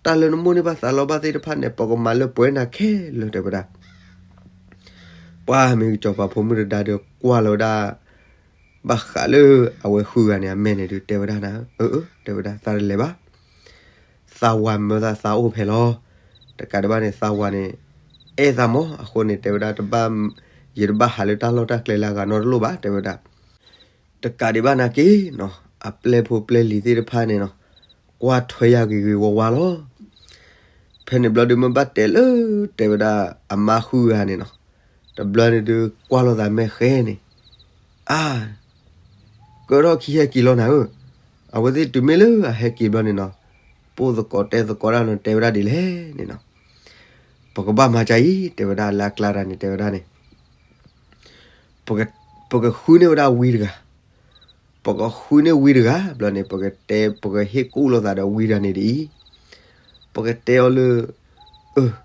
တၢ်လၢနမိၣ်န့ၢ်ဘၣ်သးလီဘၣ်သ့ၣ်တဖၣ်န့ၣ် ပကမၤလၢပှဲၤနၤခဲလၢာ် တဲဝဲဒၣ်. ပှၤမ့ၢ်ကစီၤပၤဖိမုၣ်တဒါဒီးကွၢ်လီၤဝဲဒၣ် ဘၣ်ဃးလၢအဝဲဃုဂၤန့ၣ် အမဲာ်န့ၣ်ဒုးတဲဝဲဒၣ်နၤ, အၢ အၢ တဲဝဲဒၣ် သးတလဲၤဘၣ်, သးဝၤမၢသးသးအိၣ်ဖဲလီၤ. တကးဒံးဘၣ်န့ၣ် သးဝၤန့ၣ် အဲၣ်သးမးအဃိန့ၣ် တဲဝဲဒၣ်တဘၣ်, ယတဘၣ်ဟးလၢတၢ်လီၢ်တၢ်ကျဲလၢအဂၤနီတလိၣ်ဘၣ် တဲဝဲဒၣ်. တကးဒံးဘၣ်နာ်က့နီၤ အပျဲၢ်ဖိပျဲၢ်လံၤသ့ၣ်တဖၣ်န့ၣ်နီၤ ကွၢ်ထွဲယၤဂ့ၤဂ့ၤဝါဝါလီၤ. ဖဲန့ၣ်ဘျီဒုးမ့ၢ်ဘၣ်တဲလၢ တဲဝဲဒၣ်အမါဃုဂၤန့ၣ်နီၤ, တဘျီန့ၣ်ဒုးကွၢ်လိာ်သးမဲာ်ဃဲန့ၣ်, အါ ကၢထီၣ်ခံဟဲက့ၤလီၤနၤဧၢ, အဝဲသ့ၣ်တုၤမ့ၢ်လၢအဟဲက့ၤဘျီန့ၣ်နီၤ, ပိာ်သကိးတဲသကိးတၢ်နီၤ တဲဝဲဒၣ်ဒ်လဲၣ်န့ၣ်နီၤ, ပကဘၣ်မၤဒ်အံၤ တဲဝဲဒၣ်လၢအကျါတၢ်န့ၣ် တဲဝဲဒၣ်န့ၣ် ပက, ပကဃုန့ၢ်ဝဲဒၣ်ဝံတဂၤ, ပကဃုန့ၢ်ဝံတဂၤဘျီန့ၣ် ပကတဲ ပကဟ့ၣ်ကူၣ်လိာ်သးဒီးဝံတဂၤန့ၣ်ဒ်အံၤ, ပကတဲအီၤလၢ အၢ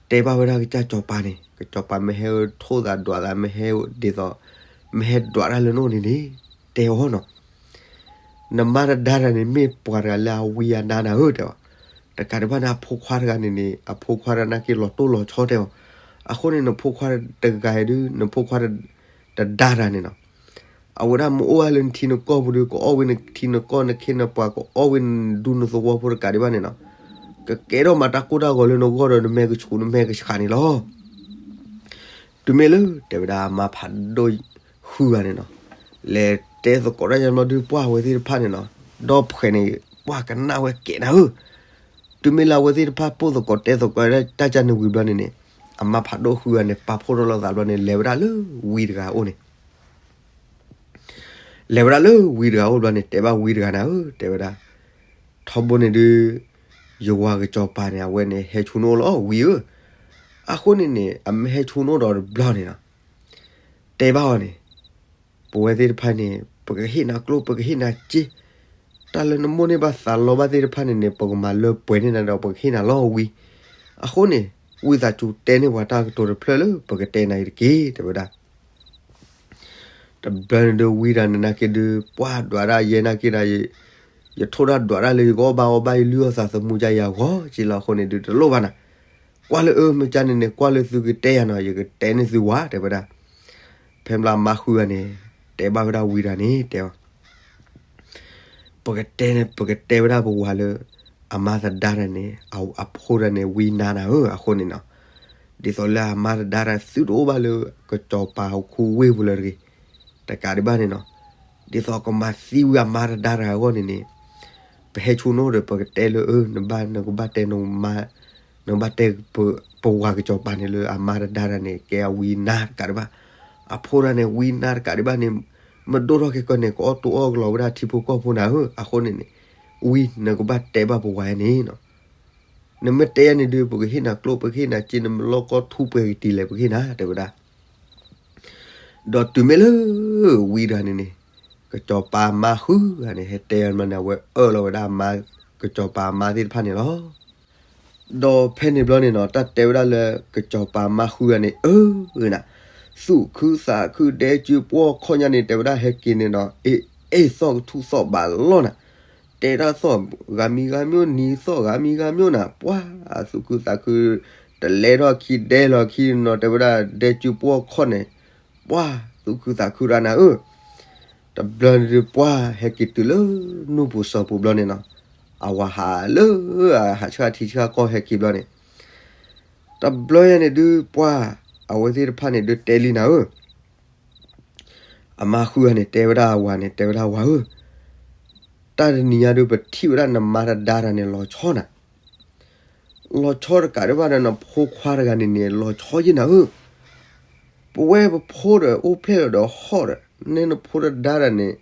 တဲဘၣ်ဝဲဒၣ်ကစၢ်စီၤပၤန့ၣ်, ကစီၤပၤမ့ၢ်ဟဲထိၣ်သးဒွးသး မ့ၢ်ဟဲဒ်သိး မ့ၢ်ဟဲဒွးတၢ်လၢနအိၣ်န့ၣ်န့ၣ် တဲအီၤနီၤ. နမါတဒါတဂၤန့ၣ် မ့ၢ်ပှၤတဂၤလၢအဝံအနါနၤဧၢ တဲအီၤ. တကးဒံးဘၣ်န့ၣ် အဖိခွါတဂၤန့ၣ်န့ၣ် အဖိခွါတဂၤနာ်က့လီၤတိၢ်လီၤဆီ တဲအီၤ. အဃိန့ၣ် နဖိခွါတဂၤအံၤဒုး နဖိခွါတဒါတဂၤန့ၣ်နီၤ အဝဲဒၣ်မ့ၢ်အိၣ်ဝဲလၢနထံနကီၢ်ပူၤဒီး ကအီၣ်ဝဲနထံနကီၢ် နခ့နပှၤ ကအီၣ်ဝဲနဒူနသဝီဖိတကးဒံးဘၣ်န့ၣ်နီၤ. ကကဲထီၣ်မးတၢ်ကိၢ်တၢ်ဂီၤလၢနဂီၢ်ဒီး နမဲာ်ကဆူးနမဲာ်ကဆှးန့ၣ်လီၤ. တုၤမ့ၢ်လၢ တဲဝဲဒၣ်အမါဖးဒိၣ်ဃုဂၤန့ၣ်နီၤ လဲၤတဲသကိးတၢ်ယါဘျီဒုး ပှၢ်အဝဲသ့ၣ်တဖၣ်န့ၣ်နီၤ ဒီဖှဲးန့ၣ် ပှၢ်ကနၣ်ဝဲကဲးနၤဧၢ. တုၤမ့ၢ်လၢအဝဲသ့ၣ်တဖၣ်ပိၢ်သကိးတဲသကိးတၢ်ယါန့ၣ်ဝံၤဘျီန့ၣ်န့ၣ် အမါဖးဒိၣ်ဃုဂၤန့ၣ် ပာ်ဖှိၣ်ထီၣ်လိာ်သးဘျီန့ၣ် လဲၤဝဲဒၣ်လၢဝံတဂၤအအိၣ်န့ၣ် လဲၤဝဲဒၣ်လၢဝံတဂၤအအိၣ်ဘျီန့ၣ် တဲဘၣ်ဝံတဂၤနၤဧၢ တဲဝဲဒၣ် ထီဘိန့ၣ်ဒုး ယဝၤကစီၤပၤန့ၣ် အဝဲန့ၣ်ဟဲဆိနအိၣ်လီၤဝံဧၢ. အဃိန့ၣ်န့ၣ် အမ့ၢ်ဟဲဆိနအိၣ်ဒီးတဘျီန့ၣ်နီၤ တဲဘၣ်အီၤန့ၣ် ပဝဲသ့ၣ်တဖၣ်န့ၣ် ပကဟ့ၣ်နၤကျိၣ် ပကဟ့ၣ်နၤစ့, တၢ်လၢနမိၣ်န့ၢ်ဘၣ်သးလီဘၣ်သ့ၣ်တဖၣ်န့ၣ်န့ၣ် ပကမၤလၢပှဲၤန့ၢ်နၤဒီး ပကဟ့ၣ်နၤလီၤဝံ. အဃိန့ၣ် ဝံသးစူၤတဲန့ၢ်ပှၤတၢ်ကတိၤတဖျၢၣ်လၢ ပကတဲနၤအံၤတက့ၢ် တဲဝဲဒၣ် တဘျီန့ၣ်ဒုး ဝံတဂၤန့ၣ်နာ်က့ဒုး ပှၢ်ဒွးတၢ်ယဲနာ်က့ဒၣ် ယထိၣ်တၢ်ဒွးတၢ်လၢယကအီၣ်ဘၣ်အီဘၣ် ယလုၢ်အီၣ်သးသမူယါယၤဂီၤက့လီၤ. အဃိန့ၣ်ဒုး တလိၣ်ဘၣ်နၤ, ကွၢ်လၢအၢမ့ၢ်ကၠါန့ၣ်န့ၣ် ကွၢ်လၢသုကတဲယၤနီၤ ယကတဲန့ၢ်သုဝၤ တဲဝဲဒၣ်. ဖဲမ့ၢ်လၢအမါဃုဂၤန့ၣ် တဲဘၣ်ဝဲဒၣ်ဝံတဂၤန့ၣ် တဲအီၤ ပကတဲန့ၣ် ပကတဲဝဲဒၣ်ပဝၤလၢ အမါသဒါတဂၤန့ၣ် အဖိတဂၤန့ၣ် ဝံနါနၤဧၢ အဃိန့ၣ်နီၤ, ဒ်သိးလၢအမါသဒါတဂၤ သုတအိၣ်ဘၣ်လၢ ကစီၤပၤဟီၣ်ခိၣ်ဝ့ၢ်ပူၤလၢၤတဂ့ၤ. တကးဒံးဘၣ်န့ၣ်နီၤ, ဒ်သိးကမၤသံဝံၤအမါသဒါတဂၤအဂီၢ်န့ၣ်န့ၣ်, ပဟဲဆိနအိၣ်ဒီး ပကတဲလၢ အၢ နဘၣ် နကဘၣ်တဲ နကဘၣ်တဲ ပဝၤကစီၤပၤန့ၣ်လၢအမါသဒါတဂၤန့ၣ် ကဲအဝံနါတကးဒံးဘၣ်, အဖိတဂၤန့ၣ် ဝံနါတကးဒံးဘၣ်န့ၣ်, မ့ၢ်ဒိၣ်ထီၣ်ခဲကီန့ၣ် ကအီၣ်တိအီၣ်ကလီဝဲဒၣ်ထံဖိကီၢ်ဖိနၤဧၢ, အဃိန့ၣ်န့ၣ်, ဝံ နကဘၣ်တဲဘၣ်ပဝၤန့ၣ်နီၤ, နမ့ၢ်တဲယၤန့ၣ်ဒုး ပကဟ့ၣ်နၤကျိၣ် ပကဟ့ၣ်နၤစ့ နမ့ၢ်လီၢ်ကီၢ်ထူပှဲၤကတံၤလဲၣ် ပကဟ့ၣ်နၤ တဲဝဲဒၣ်. ဒီးတုၤမ့ၢ်လၢ ဝံတဂၤန့ၣ်န့ၣ်, ကစီၤပၤမါဃုဂၤန့ၣ် ဟဲတဲအီၤန့ၣ် အဝဲအၢၣ်လီၤဝဲဒၣ်မါ ကစီၤပၤမါသ့ၣ်တဖၣ်န့ၣ်လီၤ. ဒီးဖဲန့ၣ်ဘျီန့ၣ်နီၤ တၢ်တဲဝဲဒၣ်လၢ ကစီၤပၤမါဃုဂၤန့ၣ် အၢ နၤ, သူၣ်ခုသးခုဒဲကၠူပှီၢ်ခီၣ်ညါန့ၣ် တဲဝဲဒၣ်ဟဲက့ၤန့ၣ်နီၤ, အ့ အ့ သီၣ်ကထူၣ်သီၣ်ဘးလီၢ်နၤ, တဲဒၣ်သီၣ်ဂၤမံၤဂၤမံၤ နံၤသီၣ်ဂၤမံၤဂၤမံၤနၤ, ပှၢ် သူၣ်ခုသးခု တလဲထီၣ်ခံဒဲလီၤခံနီၤ တဲဝဲဒၣ် ဒဲကၠူပှီၢ်ခီၣ်န့ၣ်, ပှၢ် သူၣ်ခုသးခုရၣ်နၤဧၢ. တဘျီန့ၣ်ဒုး ပှၢ်ဟဲက့ၤတုၤလၢ နူၢ်ပူၤစီၤပူၤဘျီန့ၣ်နီၤ, အဝၤဟးလၢ ဟးဆှၣ်ထံဆှၣ်ကီၢ်ဟဲက့ၤဘျီန့ၣ်, တဘျီယဲန့ၣ်ဒုး ပှၢ် အဝဲသ့ၣ်တဖၣ်န့ၣ်ဒုးတဲလံနၤဧၢ. အမါဃုဂၤန့ၣ် တဲဝဲဒၣ်အဝၤန့ၣ် တဲဝဲဒၣ်ဝၤဧၢ, တၢ်တနံၤညါဒုး ပထံၣ်ဝဲဒၣ်နမါတဒါတဂၤန့ၣ် လီၤဆီနၤ, လီၤဆီတကးဒံးဘၣ်ဒီး နဖိခွါတဂၤန့ၣ်န့ၣ် လီၤဆီယဲနၤဧၢ. ပဝဲပဖိဒီး အိၣ်ဖျဲၣ်လီၤဒီးဟီၣ်ဒီး နဲနဖိတဒါတဂၤန့ၣ်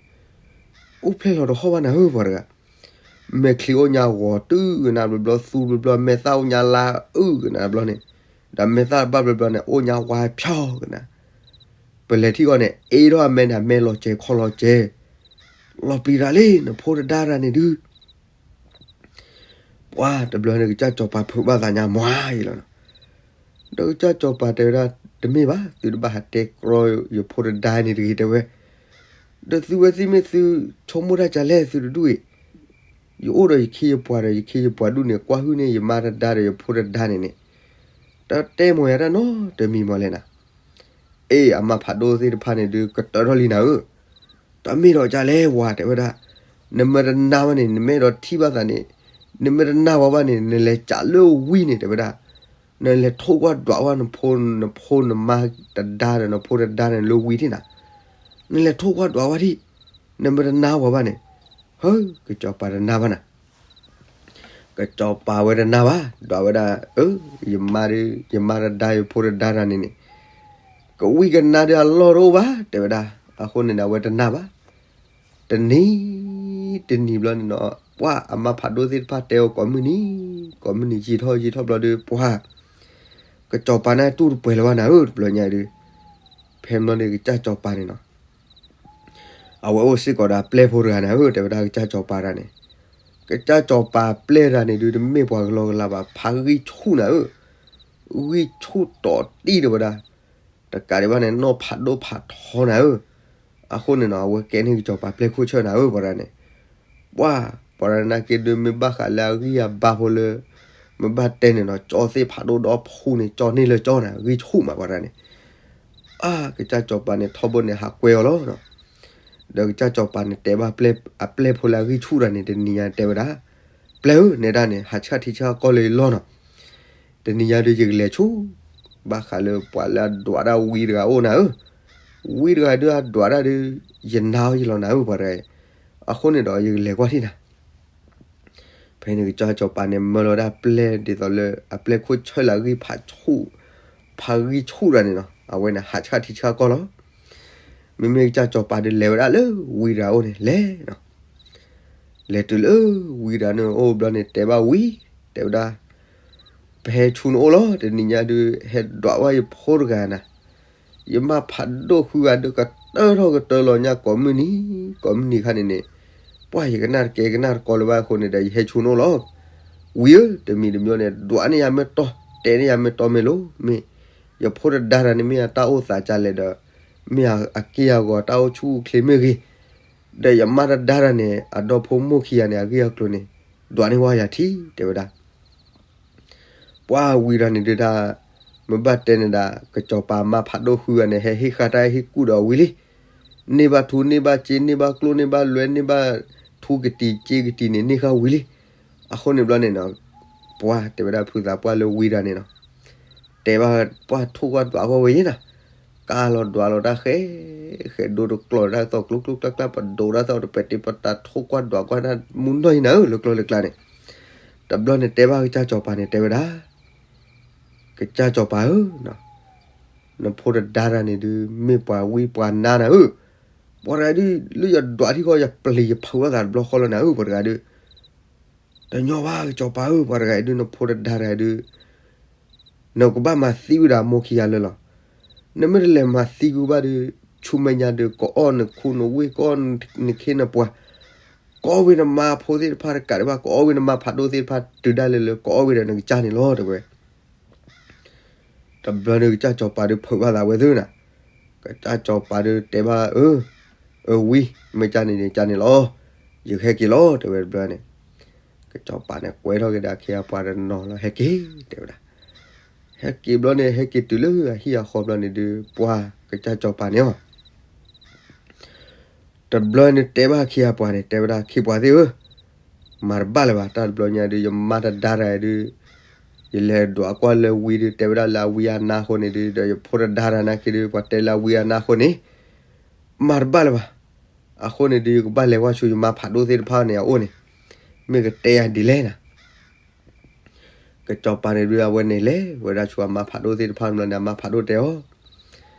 အိၣ်ဖျဲၣ်လီၤဒီးဟီၣ်ဘၣ်နၤဧၢ ပှၤတဂၤ, မဲာ်ချံအိၣ်ညါဂီၤတုၤကနၣ်ဘျီဘျီ သူဘျီဘျီ မဲာ်သၣ်အိၣ်ညါလါအုၣ်ကနၣ်ဘျီန့ၣ်, ဒီးမဲာ်သၣ်ဘၣ်ဘျီဘျီန့ၣ် အိၣ်ညါဝါဖျီကနၣ်, ပလဲၤထံၣ်အီၤန့ၣ် အ့ထီၣ်အမဲာ်န့ၣ် အမဲာ်လီၤစဲၤခီလီၤစဲၤ, လီၤပျံၤတၢ်လံ နဖိတဒါတဂၤန့ၣ်ဒုး ပှၤတဘျီန့ၣ် ကစၢ်စီၤပၤဖုးဘၣ်သးညါမးအံၤလီၤ. ဒီးကစၢ်စီၤပၤတဲဝဲဒၣ် တမ့ၢ်ဘၣ် သုတဘၣ်ဟးတဲကြီယဖိတဒါန့ၣ်တဂ့ၤ တဲဝဲ, ဒီးသုဝဲသ့ၣ်မ့ၢ်သုဆိကမိၣ်တၢ်ကလဲၣ် သုတဒူၣ်အံၤ, ယအိၣ်ဒီးယခ့ယပှၤဒီး ယခ့ယပှၤဒူၣ်န့ၣ် ကွၢ်ဟုၣ်န့ၢ်ယမါတဒါဒီးယဖိတဒါန့ၣ်န့ၣ်, တၢ်တဲမီၤယၤတၢ်နီတမံၤမီၤလဲၣ်နၤ. အ့ အမါဖးဒိၣ်သ့ၣ်တဖၣ်န့ၣ်ဒုး ကတၢၢ်ထီၣ်လံနၤဧၢ, တၢ်မ့ၢ်ဒီးကလဲၣ်ဝၤ တဲဝဲဒၣ်, နမ့ၢ်တနာ်ဘၣ်န့ၣ် နမ့ၢ်အဲၣ်ဒိးထံၣ်ဘၣ်သးန့ၣ်, နမ့ၢ်တနာ်ဝဲဘၣ်န့ၣ် နလဲၤကးလၢဝံန့ၣ် တဲဝဲဒၣ်, နလဲၤထိၣ်ကွၢ်ဒွးဝဲနဖိ နဖိနမါတဒါဒီး နဖိတဒါန့ၣ်လၢဝံထံၣ်နၤ, နလဲၤထိၣ်ကွၢ်ဒွးဝဲဒၣ်, နမ့ၢ်တနာ်ဝဲဘၣ်န့ၣ်, ဟၢ ကစီၤပၤတနာ်ဘၣ်နၤ ကစီၤပၤဝဲတနာ်ဘၣ်, ဒွးဝဲဒၣ်, အၢ, ယမါတဒါယဖိတဒါတဂၤန့ၣ်န့ၣ်, ကဝံကနါဒီးအလီၢ်တအိၣ်ဘၣ် တဲဝဲဒၣ်, အဃိန့ၣ်ဒီးအဝဲတနာ်ဘၣ်. တနံၤ, တနံၤဘျီန့ၣ်နီၤ ပှၢ်အမါဖးဒိၣ်သ့ၣ်တဖၣ်တဲအီၤကိးမုၢ်နံၤ, ကိးမုၢ်နံၤယံာ်ထီၣ်ယံာ်ထီၣ်ဘျီဒီး ပှၢ် ကစီၤပၤန့ၣ်တူၢ်တပှဲၤလၢၤဘၣ်နၤဧၢ တဘျီညါအံၤဒီး, ဖဲမ့ၢ်န့ၣ်ကစၢ်စီၤပၤန့ၣ်နီၤ အဝဲအိၣ်စ့ၢ်ကီးဒီးအပျဲၢ်ဖိတဂၤန့ၣ်ဧၢ တဲဝဲဒၣ်ကစၢ်စီၤပၤတဂၤန့ၣ်, က ကစၢ်စီၤပၤပျဲၢ်တဂၤန့ၣ်ဒုး တမ့ၢ်ပှၤကလီကလီဘၣ်, ဖးဂံၢ်ဆူၣ်နၤဧၢ, ဂံၢ်ဆူၣ်တီၤတံၢ်တဲဝဲဒၣ်, တကးဒံးဘၣ်န့ၣ် နီၢ်ဖးဒိၣ်ဖးထီနၤဧၢ, အဃိန့ၣ်နီၤ အဝဲကဲန့ၢ်ကစီၤပၤပျဲၢ်ခိၣ်ဆၢၣ်နၤဧၢ ပှၤတဂၤန့ၣ်, ပှၤ ပှၤတဂၤနာ်က့ဒုး မ့ၢ်ဘၣ်ဃးလၢအဂံၢ်အဘါဖိလၢ မ့ၢ်ဘၣ်တဲန့ၣ်နီၤ ကၠီသ့ၣ်ဖးဒိၣ်ဒီဖှူန့ၣ် ကၠီန့ၢ်လၢကၠီနၤ ဂံၢ်ဆူၣ်မးပှၤတဂၤန့ၣ်, အါ ကစၢ်စီၤပၤန့ၣ် ထီဘိန့ၣ် ဟးကွဲအီၤလီၤနီၤ, ဒီးကစၢ်စီၤပၤန့ၣ် တဲဘၣ်ပျဲၢ် အပျဲၢ်ဖိလၢအဂံၢ်ဆူၣ်တဂၤန့ၣ် တနံၤညါတဲဝဲဒၣ်, ပျဲၢ်ဧၢ နဲဒၣ်န့ၣ် ဟးဆှၣ်ထံဆှၣ်ကီၢ်လၢယလီၢ်နီၤ, တနံၤညါဒုးယကလဲၤဆူ ဘၣ်ဃးလၢပှၤလၢအဒွးဒၣ်ဝံတဂၤအိၣ်နၤဧၢ, ဝံတဂၤဒုးအဒွးဒၣ်ဒုး ယနါအီၤယလီၤနၤဧၢ ပှၤတဂၤအံၤ, အဃိန့ၣ်ဒီးယကလဲၤကွၢ်ထံၣ်နၤ ဖဲန့ၣ်ကစၢ်စီၤပၤန့ၣ် မၢလီၤဒၣ်ပျဲၢ်ဒ်သိးလၢ အပျဲၢ်ခိၣ်ဆၢၣ်လၢအဂံၢ်ဖးဆူၣ် ဖးဂံၢ်ဆူၣ်တဂၤန့ၣ်နီၤ အဝဲန့ၣ် ဟးဆှၣ်ထံဆှၣ်ကီၢ်လီၤ, မ့မ့ၢ်ကစၢ်စီၤပၤဒုးလဲၤဝဲဒၣ်လၢဝံတဂၤအိၣ်န့ၣ် လဲၤနီၤ လဲၤတုၤလၢဝံတဂၤန့ၣ်အိၣ်ဘျီန့ၣ် တဲဘၣ်ဝံ တဲဝဲဒၣ်, ပဟဲဆူနအိၣ်လီၤ တနံၤညါဒုး ဟဲဒွးဝဲယဖိတဂၤနၤ, ယမါဖးဒိၣ်ဃုဂၤဒုး ကတၢၢ်ထီၣ်ကတၢၢ်လီၤညါကိးမုၢ်နံၤ ကိးမုၢ်နံၤခါန့ၣ်န့ၣ်, ပှၢ်ယကနၣ်တကဲကနၣ်တကီလၢၤဘၣ်အဃိန့ၣ်ဒီး ယဟဲဆူနအိၣ်လီၤ, ဝံဧၢ တမံၤတမံၤန့ၣ် ဒွးန့ၢ်ယၤမ့ၢ်တီ တဲန့ၢ်ယၤမ့ၢ်တီမ့ၢ်လိၤ မ့ၢ်ယဖိတဒါတဂၤန့ၣ် မ့ၢ်အတၢ်အိၣ်သးကလဲၣ်ဒီး မ့ၢ်အက့ၢ်အဂီၤတၢ်အိၣ်ဆူၣ်အိၣ်ချ့မ့ၢ်ဂ့ၤ, ဒီးယမါတဒါတဂၤန့ၣ် အဒီဖိမိၢ်ခံဂၤန့ၣ် အဂ့ၢ်အကျိၤန့ၣ် ဒွးန့ၢ်ဝဲယၤထံ တဲဝဲဒၣ် ပှၢ်ဝံတဂၤန့ၣ်ဒုးဒၣ်, မ့ၢ်ဘၣ်တဲန့ၣ်ဒၣ် ကစီၤပၤမါဖးဒိၣ်ဃုဂၤန့ၣ် ဟဲဟ့ၣ်ဃာ်တၢ်ဟ့ၣ်ကူၣ်ဒီးဝံလံ, န့ၢ်ဘၣ်ထူန့ၢ်ဘၣ်စ့ န့ၢ်ဘၣ်ကျိၣ်န့ၢ်ဘၣ်လွဲ န့ၢ်ဘၣ်ထူကတံၤစ့ကတံၤန့ၣ် န့ၢ်ဃာ်ဝံလံ, အဃိန့ၣ်ဘျီန့ၣ်နီၤ, ပှၢ်တဲဝဲဒၣ်ဖုသးပှၢ်လၢဝံတဂၤန့ၣ်နီၤ, တဲဘၣ်ပှၢ်ထိၣ်ကွၢ်ဒွးကွၢ်ဝဲယဲနၤ, ကၢ်လီၤဒွးလီၤတၢ်ဃဲ ဃဲဒိတကျီၢ်တၢ်သီၣ်ကျိကျိကျါကျါ ပဒိးတၢ်သီၣ်တပဲာ်တ့ၢ်ပတၢ်ထိၣ်ကွၢ်ဒွးကွၢ်တၢ် မူနီၢ်ယံၤနၤဧၢ လၢကျိလၢကျါန့ၣ်, တဘျီန့ၣ်တဲဘၣ်ကစၢ်စီၤပၤန့ၣ် တဲဝဲဒၣ်, ကစၢ်စီၤပၤဧၢ, နဖိတဒါတဂၤန့ၣ်ဒုး မ့ၢ်ပှၤဝံပှၤနါနၤဧၢ, ပှၤတဂၤဒုး လၢယဒွးထံဃီ ယပျံၤယဖုးဘၣ်သးတဘျီဃီလီၤနၤဧၢ ပှၤတဂၤဒုး တညီဘၣ်ကစီၤပၤဧၢ ပှၤတဂၤအံၤဒုး နဖိတဒါတဂၤဒုး နကဘၣ်မၤသံဝဲဒၣ်မိၢ်ခံဂၤလၢာ်လီၤ. နမ့ၢ်တလဲၤမၤသံကွံာ်ဘၣ်ဒီး ဆူမဲာ်ညါဒီး ကအီၣ်နခူနဝ့ၢ် ကအီၣ်နခ့နပှၤ ကအီၣ်ဝဲနမါဖိသ့ၣ်တဖၣ်တကးဒံးဘၣ် ကအီၣ်ဝဲနမါဖးဒိၣ်သ့ၣ်တဖၣ်တုၤဒၣ်လဲာ်လၢ ကအီၣ်ဝဲဒီးနကစၢ်န့ၣ်လီၤ တဲဝဲ တဘျီန့ၣ်ကစၢ်စီၤပၤဒီးဖုးဘၣ်သးဝဲသ့ၣ်နၤ, ကစၢ်စီၤပၤဒီးတဲဘၣ်အၢ, အၢဝံ မ့ၢ်ကန့ၣ်န့ၣ် ကန့ၣ်လီၤ, ယဟဲက့ၤလီၤ တဲဝဲတဘျီန့ၣ်, ကစီၤပၤန့ၣ် ကွဲထီၣ်က့ၤဒီးအခ့အပှၤတနီၤလီၤ ဟဲက့ၤ တဲဝဲဒၣ်, ဟဲက့ၤဘျီန့ၣ် ဟဲက့ၤတုၤလၢအဟံၣ်အဃီဘျီန့ၣ်ဒီး ပှၤကစၢ်စီၤပၤန့ၣ်အီၤ တဘျီန့ၣ်တဲဘၣ်အခ့အပှၤန့ၣ် တဲဝဲဒၣ် အခ့ပှၤသ့ၣ်ဧၢ, မၤတဘၣ်လၢၤဘၣ် တၢ်တဘျီညါဒုး ယမါတဒါတဂၤဒုး, ယလဲၤဒွးကွၢ်လၢဝံဒုး တဲဝဲဒၣ်လၢအဝံအနါအဃိန့ၣ်ဒုး ဒီးယဖိတဒါတဂၤနာ်က့ဒုး ပှၤတဲလၢအဝံအနါအဃိန့ၣ်, မၤတဘၣ်လၢၤဘၣ်, အဃိန့ၣ်ဒုး ယကဘၣ်လဲၤဝဲဆူယမါဖးဒိၣ်သ့ၣ်တဖၣ်န့ၣ်အအိၣ်န့ၣ်, မ့ၢ်ကတဲယၤဒ်လဲၣ်နၤ ကစီၤပၤန့ၣ်ဒုး အဝဲန့ၣ်လဲၤဝဲဒၣ်ဆူအမါဖးဒိၣ်သ့ၣ်တဖၣ်ဘျီန့ၣ် အမါဖးဒိၣ်တဲအီၤ,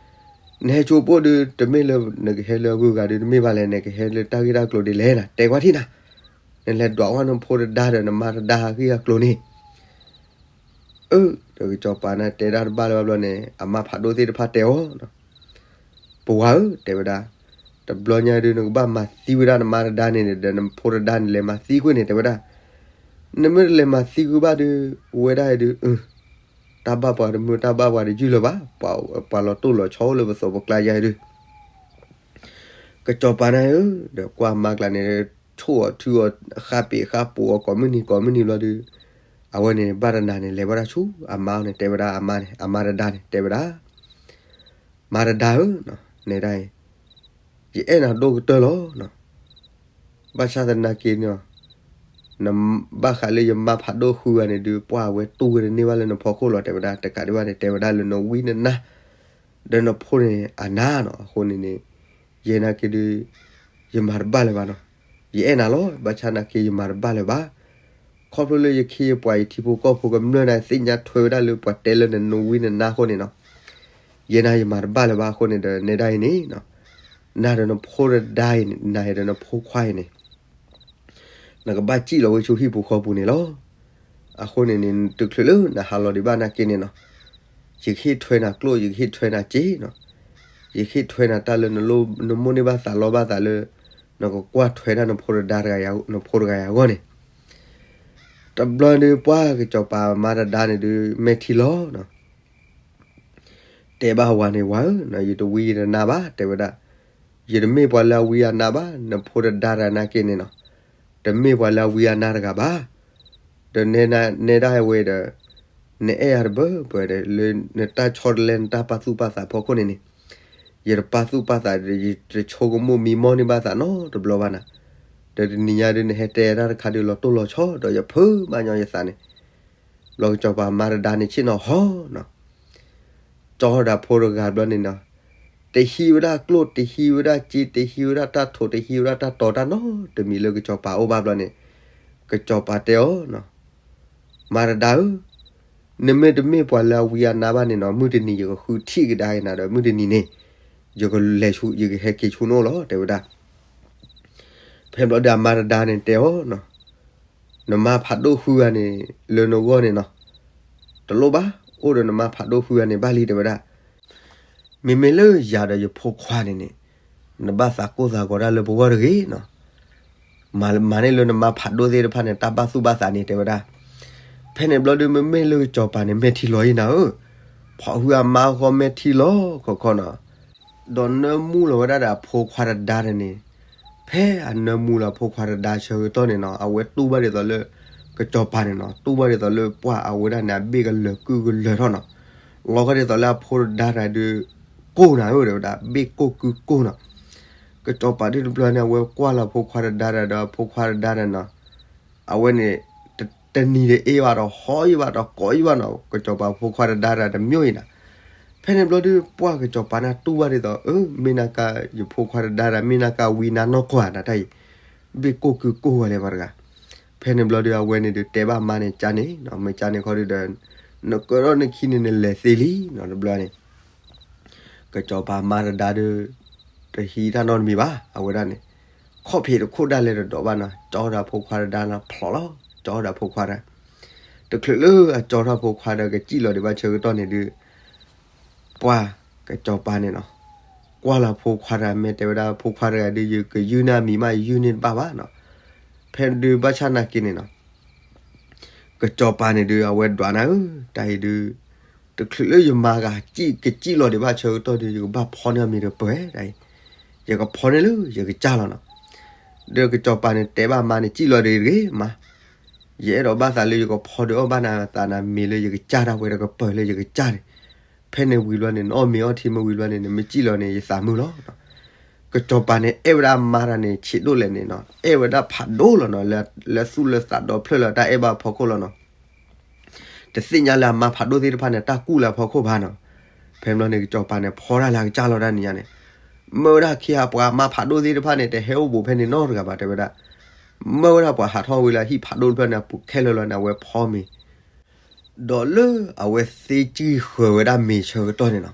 နဟဲဆူအပူၤဒုး တမ့ၢ်လၢနကဟဲလၢအဂုၤအဂၤဒုး တမ့ၢ်ဘၣ်လဲၣ် နကဟဲလၢတၢ်ဂ့ၢ်တၢ်ကျိၤဒ်လဲၣ်နၤ တဲကွၢ်ထံၣ်နၤ, နလဲၤဒွးဝဲနဖိတဒါဒီးနမါတဒါအဂ့ၢ်အကျိၤန့ၣ် အၢ ဒီးကစီၤပၤန့ၣ်တဲတၢ်တဘၣ်လၢၤဘၣ်ဘျီန့ၣ် အမါဖးဒိၣ်သ့ၣ်တဖၣ်တဲအီၤ, ပဝၤဧၢ တဲဝဲဒၣ်, တဘျီညါဒုး နကဘၣ်မၤသံဝဲဒၣ်နမါတဒါန့ၣ် ဒီးနဖိတဒါန့ၣ် လဲၤမၤသံကွံာ်န့ၣ် တဲဝဲဒၣ်, နမ့ၢ်တလဲၤမၤသံကွံာ်ဘၣ်ဒုး ဝဲဒၣ်အံၤဒုး အၢ တၢ်ဘၣ်ပှၤတမုာ် တၢ်ဘၣ်ပှၤတယုၢ်လၢၤဘၣ်, ပှၤလီၤတိၢ်လီၤဆီအိၣ်လၢပသိးပကျါယါအံၤဒုး ကစီၤပၤန့ၣ်ဧၢ, ဒီးကွၢ်မါကျါန့ၣ် ဆိၣ်အီၤထုအီၤ ဃါပ့ၤဃါပူၤအီၤ ကိးမုၢ်နံၤကိးမုၢ်နံၤဘျီဒုး, အဝဲန့ၣ်ဘၣ်တနၤန့ၣ် လဲၤဝဲဒၣ်ဆူအမါန့ၣ် တဲဝဲဒၣ်အမါန့ၣ် အမါတဒါန့ၣ် တဲဝဲဒၣ်, မါတဒါဧၢ, နဲဒၣ်အံၤ ယအဲၣ်နၤဒိၣ်ကတၢၢ်လီၤ. ဘၣ်ဆၣ်သနာ်က့န့ၣ် နဘၣ်ဃးလၢယမါဖးဒိၣ်ဃုဂၤန့ၣ်ဒုး ပှၢ်အဝဲတူၢ်ဝဲတန့ၢ်ဘၣ်လၢနဖီခိၣ်လီၤ တဲဝဲဒၣ်, တကးဒံးဘၣ်န့ၣ် တဲဝဲဒၣ်လၢနဝံနနါ ဒီးနဖိန့ၣ်အနါနီၤ, အဃိန့ၣ်န့ၣ် ယဲနာ်က့ဒုး ယမၤတဘၣ်လၢၤဘၣ်နီၤ, ယအဲၣ်နၤလီၤ, ဘၣ်ဆၣ်သနာ်က့ယမၤတဘၣ်လၢၤဘၣ်, ခီဖျိလၢယခ့ယပှၤယထံဖိကီၢ်ဖိကမျၢၢ်န့ၣ် သ့ၣ်ညါထွဲဝဲဒၣ်လၢပှၤတဲလၢနနဝံနနါအဃိန့ၣ်နီၤ, ယဲနာ်ယမၤတဘၣ်လၢၤဘၣ်အဃိန့ၣ်ဒီး နဲဒၣ်အံၤန့ၣ် နၤဒီးနဖိတဒါအံၤန့ၣ် နၤဒီးနဖိခွါအံၤန့ၣ် နကဘၣ်စံၣ်လီၤဝဲဆူဟံၣ်ပူၤဃီပူၤန့ၣ်လီၤ. အဃိန့ၣ်န့ၣ် တချုးလၢနဟးလီၤဒံးဘၣ်နာ်က့န့ၣ်နီၤ, ယကဟ့ၣ်ထွဲနၤကျိၣ် ယကဟ့ၣ်ထွဲနၤစ့နီၤ, ယကဟ့ၣ်ထွဲနၤတၢ်လၢနမိၣ်န့ၢ်ဘၣ်သးလီဘၣ်သးလၢ နကကွၢ်ထွဲဒၣ်နဖိတဒါတဂၤ နဖိတဂၤအံၤအဂီၢ်န့ၣ်, တဘျီဒုးပှၢ်ကစီၤပၤမါတဒါန့ၣ်ဒုး မဲာ်ထံလီၤနီၤ. တဲဘၣ်ဝၤန့ၣ် ဝၤဧၢ, ယတဝံယတနါဘၣ် တဲဝဲဒၣ်. ယတမ့ၢ်ပှၤလၢအဝံအနါဘၣ်, နဖိတဒါတၢ်နာ်က့န့ၣ်နီၤ, တမ့ၢ်ပှၤလၢအဝံအနါတဂၤဘၣ်. ဒီးနဲဒၣ်ဝဲဒီး နအဲၣ်ယၤတဘၢဘၢဒီး လၢနတၢ်ဆီတလဲနတၢ်ပာ်သူၣ်ပာ်သးဖီခိၣ်န့ၣ်န့ၣ်, ယတပာ်သူၣ်ပာ်သးဒီး ယတဆိကမိၣ်မံမီၢ်န့ၢ်ဘၣ်သးနီတဘျီဘၣ်နၤ. ဒီးတနံၤညါဒုး နဟဲတဲတၢ်တခါဒုး လီၤတိၢ်လီၤဆီ ဒီးယဖုးဘၣ်ညီယသးန့ၣ်. ဘျီကစီၤပၤမါတဒါန့ၣ်ဆ့ၣ်နီၤဟီနီၤ. ကၠီဒီးဖိတဂၤဘျီန့ၣ်နီၤ, တဟံးဝဲဒၣ်ကျိၣ် တဟံးဝဲဒၣ်စ့ တဟံးဝဲဒၣ်တၢ်ထိး တဟံးဝဲဒၣ်တၢ်တီၤတၢ်နီတမံၤလၢကစီၤပၤအိၣ်ဘၣ်ဘျီန့ၣ်, ကစီၤပၤတဲအီၤနီၤ, မါတဒါဧၢ, နမ့ၢ်တမ့ၢ်ပှၤလၢအဝံအနါဘၣ်န့ၣ်နီၤ, မုၢ်တနံၤယကဃုထံၣ်ကဒါက့ၤနၤဒီး မုၢ်တနံၤန့ၣ် ယကလဲၤဆူ ယကဟဲက့ၤဆူနအိၣ်လီၤ တဲဝဲဒၣ်. ဖဲဘျီဒီးအမါတဒါန့ၣ်တဲအီၤနီၤ, နမါဖးဒိၣ်ဃုဂၤန့ၣ် လၢနဂီၢ်န့ၣ်နီၤ, တလိၣ်ဘၣ်, အိၣ်ဒီးနမါဖးဒိၣ်ဃုဂၤန့ၣ်ဘၣ်လံ တဲဝဲဒၣ်. မ့မ့ၢ်လၢယၤဒီးယဖိခွါန့ၣ်န့ၣ်, နဘၣ်သးကိၢ်သးဂီၤတၢ်လၢပဂီၢ်တဂ့ၤနီၤ. မၤ မၤန့ၢ်လၢနမါဖးဒိၣ်သ့ၣ်တဖၣ်န့ၣ် တၢ်ဘၣ်သူၣ်ဘၣ်သးန့ၣ် တဲဝဲဒၣ်. ဖဲန့ၣ်ဘျီဒုး မ့မ့ၢ်လၢကစီၤပၤန့ၣ် မဲာ်ထံလီၤအံၤနၤဧၢ, ဖီၣ်ဟုအမါအဃီ မဲာ်ထံလီၤခီခီနီၤ. ဒီးနၢမူလီၤဝဲဒၣ်ဒီးအဖိခွါတဒါန့ၣ်န့ၣ်, ဖဲအနၢမူလီၤအဖိခွါတဒါဆၢကတီၢ်န့ၣ်နီၤ, အဝဲတူၢ်ဘၣ်ဒ်သိးလၢ ကစီၤပၤန့ၣ်နီၤ, တူၢ်ဘၣ်ဒ်သိးလၢပှၢ်အဝဲဒၣ်န့ၣ် အဘ့ၣ်ကလၢာ်ကုၢ်ကလၢာ်ထီၣ်နီၤ. လီၤဂာ်ဒ်သိးလၢအဖိတဒါတၢ်ဒုး ကိၢ်နၤဧၢ တဲဝဲဒၣ်, ဘ့ၣ်ကိၢ်ကုၢ်ကိၢ်နီၤ. ကစီၤပၤဒုးတဘျီန့ၣ် အဝဲကွၢ်လီၤအဖိခွါတဒါတၢ်ဒီး အဖိခွါတဒါတၢ်နီၤ, အဝဲန့ၣ် တနံၤတအ့ၣ်ဘၣ်ဒီး ဟီယံၣ်ဘၣ်ဒီး ကိးယံၣ်ဘၣ်နီၤ, ကစီၤပၤဖိခွါတဒါတၢ်တမံၤအံၤနၤ. ဖဲန့ၣ်ဘျီဒုး ပှၢ်ကစီၤပၤန့ၣ်တူၢ်ဘၣ်ဒ်သိး အၢ မ့ၢ်နၤကါ ယဖိခွါတဒါတၢ် မ့ၢ်နၤကါဝံနၤနီၢ်ကွၢ်နၤတၢ်အံၤ, ဘ့ၣ်ကိၢ်ကုၢ်ကိၢ်ဝဲလဲၣ်ပှၤတဂၤ. ဖဲန့ၣ်ဘျီဒုး အဝဲန့ၣ်ဒုးတဲဘၣ်အမါန့ၣ် ကန့ၣ်နီၤ, မ့ၢ်ကန့ၣ်ခီဒုးဒီး နကၢထီၣ်နခံန့ၣ် နလဲၤသ့လံနီၤ တဘျီန့ၣ် ကစီၤပၤမါတဒါဒုး တဟံးတၢ်နီတမံၤဘၣ် အဝဲဒၣ်န့ၣ်, ခီၣ်ဖံးတခိၣ်ဒၣ်လဲာ်တဒိးဘၣ်နီၤ, ကၠီဒီးဖိခွါတဒါနီၤ ဖျိးလီၤ, ကၠီဒီးဖိခွါတဒါ. တချုးလၢအကၠီထီၣ်ဖိခွါဒီး ကစံၣ်လီၤဒံးဘၣ်ဆၢကတီၢ်န့ၣ်ဒုး ပှၢ်ကစီၤပၤန့ၣ်နီၤ, ကွၢ်လီၤဖိခွါတဂၤ မ့ၢ်တဲဝဲဒၣ်ဖိခွါတဂၤဒုး ယကယုၢ်န့ၢ်အမံၤမး ယယုၢ်န့ၢ်တဘၣ်ဘၣ်နီၤ. ဖဲဒုးဘၣ်ဆၣ်နာ်က့န့ၣ်နီၤ, ကစီၤပၤန့ၣ်ဒုး အဝဲဒွးနၤဧၢ, တၢ်အံၤဒုး တချုးလၢယမါဂၤ ကစံၣ်လီၤဒံးဘၣ်ဆၢကတီၢ်ဒုး ယကဘၣ်ဖီန့ၢ်အမံၤတပၢၢ်တၢ်အံၤ, ယကဖီန့ၢ်လၢယကစၢ်လီၤနီၤ. ဒီးကစီၤပၤန့ၣ်တဲဘၣ်မါန့ၣ် စံၣ်လီၤဒံးတဂ့ၤမါ, ယအဲၣ်ဒိးဘၣ်သးလၢယကဖီဒုးအီၣ်ဘၣ်နၤသးနၤမ့ၤလၢယကစၢ်တၢ်ဝဲဒီးကပၢၢ်လၢယကစၢ်န့ၣ်. ဖဲန့ၣ်ဝံၤဘျီန့ၣ် နအီၣ်မ့ၤအီထံမ့ၢ်ဝံၤဘျီန့ၣ် နမ့ၢ်စံၣ်လီၤန့ၣ် ယသးမုာ်လီၤ. ကစီၤပၤန့ၣ် အဲၣ်ဝဲဒၣ်အမါတဂၤန့ၣ် ဆံးဒိၣ်လဲၣ်န့ၣ်နီၤ, အဲၣ်ဝဲဒၣ်ဖးဒိၣ်လီၤနီၤ, လၢသူၣ်လၢသးဒီဖျၢၣ်လၢတၢ်အဲၣ်ဘၣ်အဖီခိၣ်လီၤနီၤ. တသ့ၣ်ညါလၢအမါဖးဒိၣ်သ့ၣ်တဖၣ်န့ၣ် တၢ်ကူၣ်လၢအဖီခိၣ်ဘၣ်နီၤ. ဖဲဘျီန့ၣ် ကစီၤပၤန့ၣ် ဖီတၢ်လၢအကစၢ်လီၤတၢ်နံၤညါန့ၣ်, မၢဝဲဒၣ်ခ့ဟးပှၤမါဖးဒိၣ်သ့ၣ်တဖၣ်န့ၣ် တဟဲအိၣ်ဘူးဖဲန့ၣ်နီတဂၤဘၣ် တဲဝဲဒၣ်. မၢဝဲဒၣ်ပှၤဟးထီၣ်ဝံၤလၢအဟံၣ်ဖးဒိၣ်တဖျၢၣ်န့ၣ် အပူၤခဲလၢာ်လီၤန့ၣ် အဝဲဖီမ့ၤ ဒီးလၢအဝဲသ့စံၣ်ဃၢၤဝဲဒၣ်မ့ၤဆၢကတီၢ်န့ၣ်နီၤ,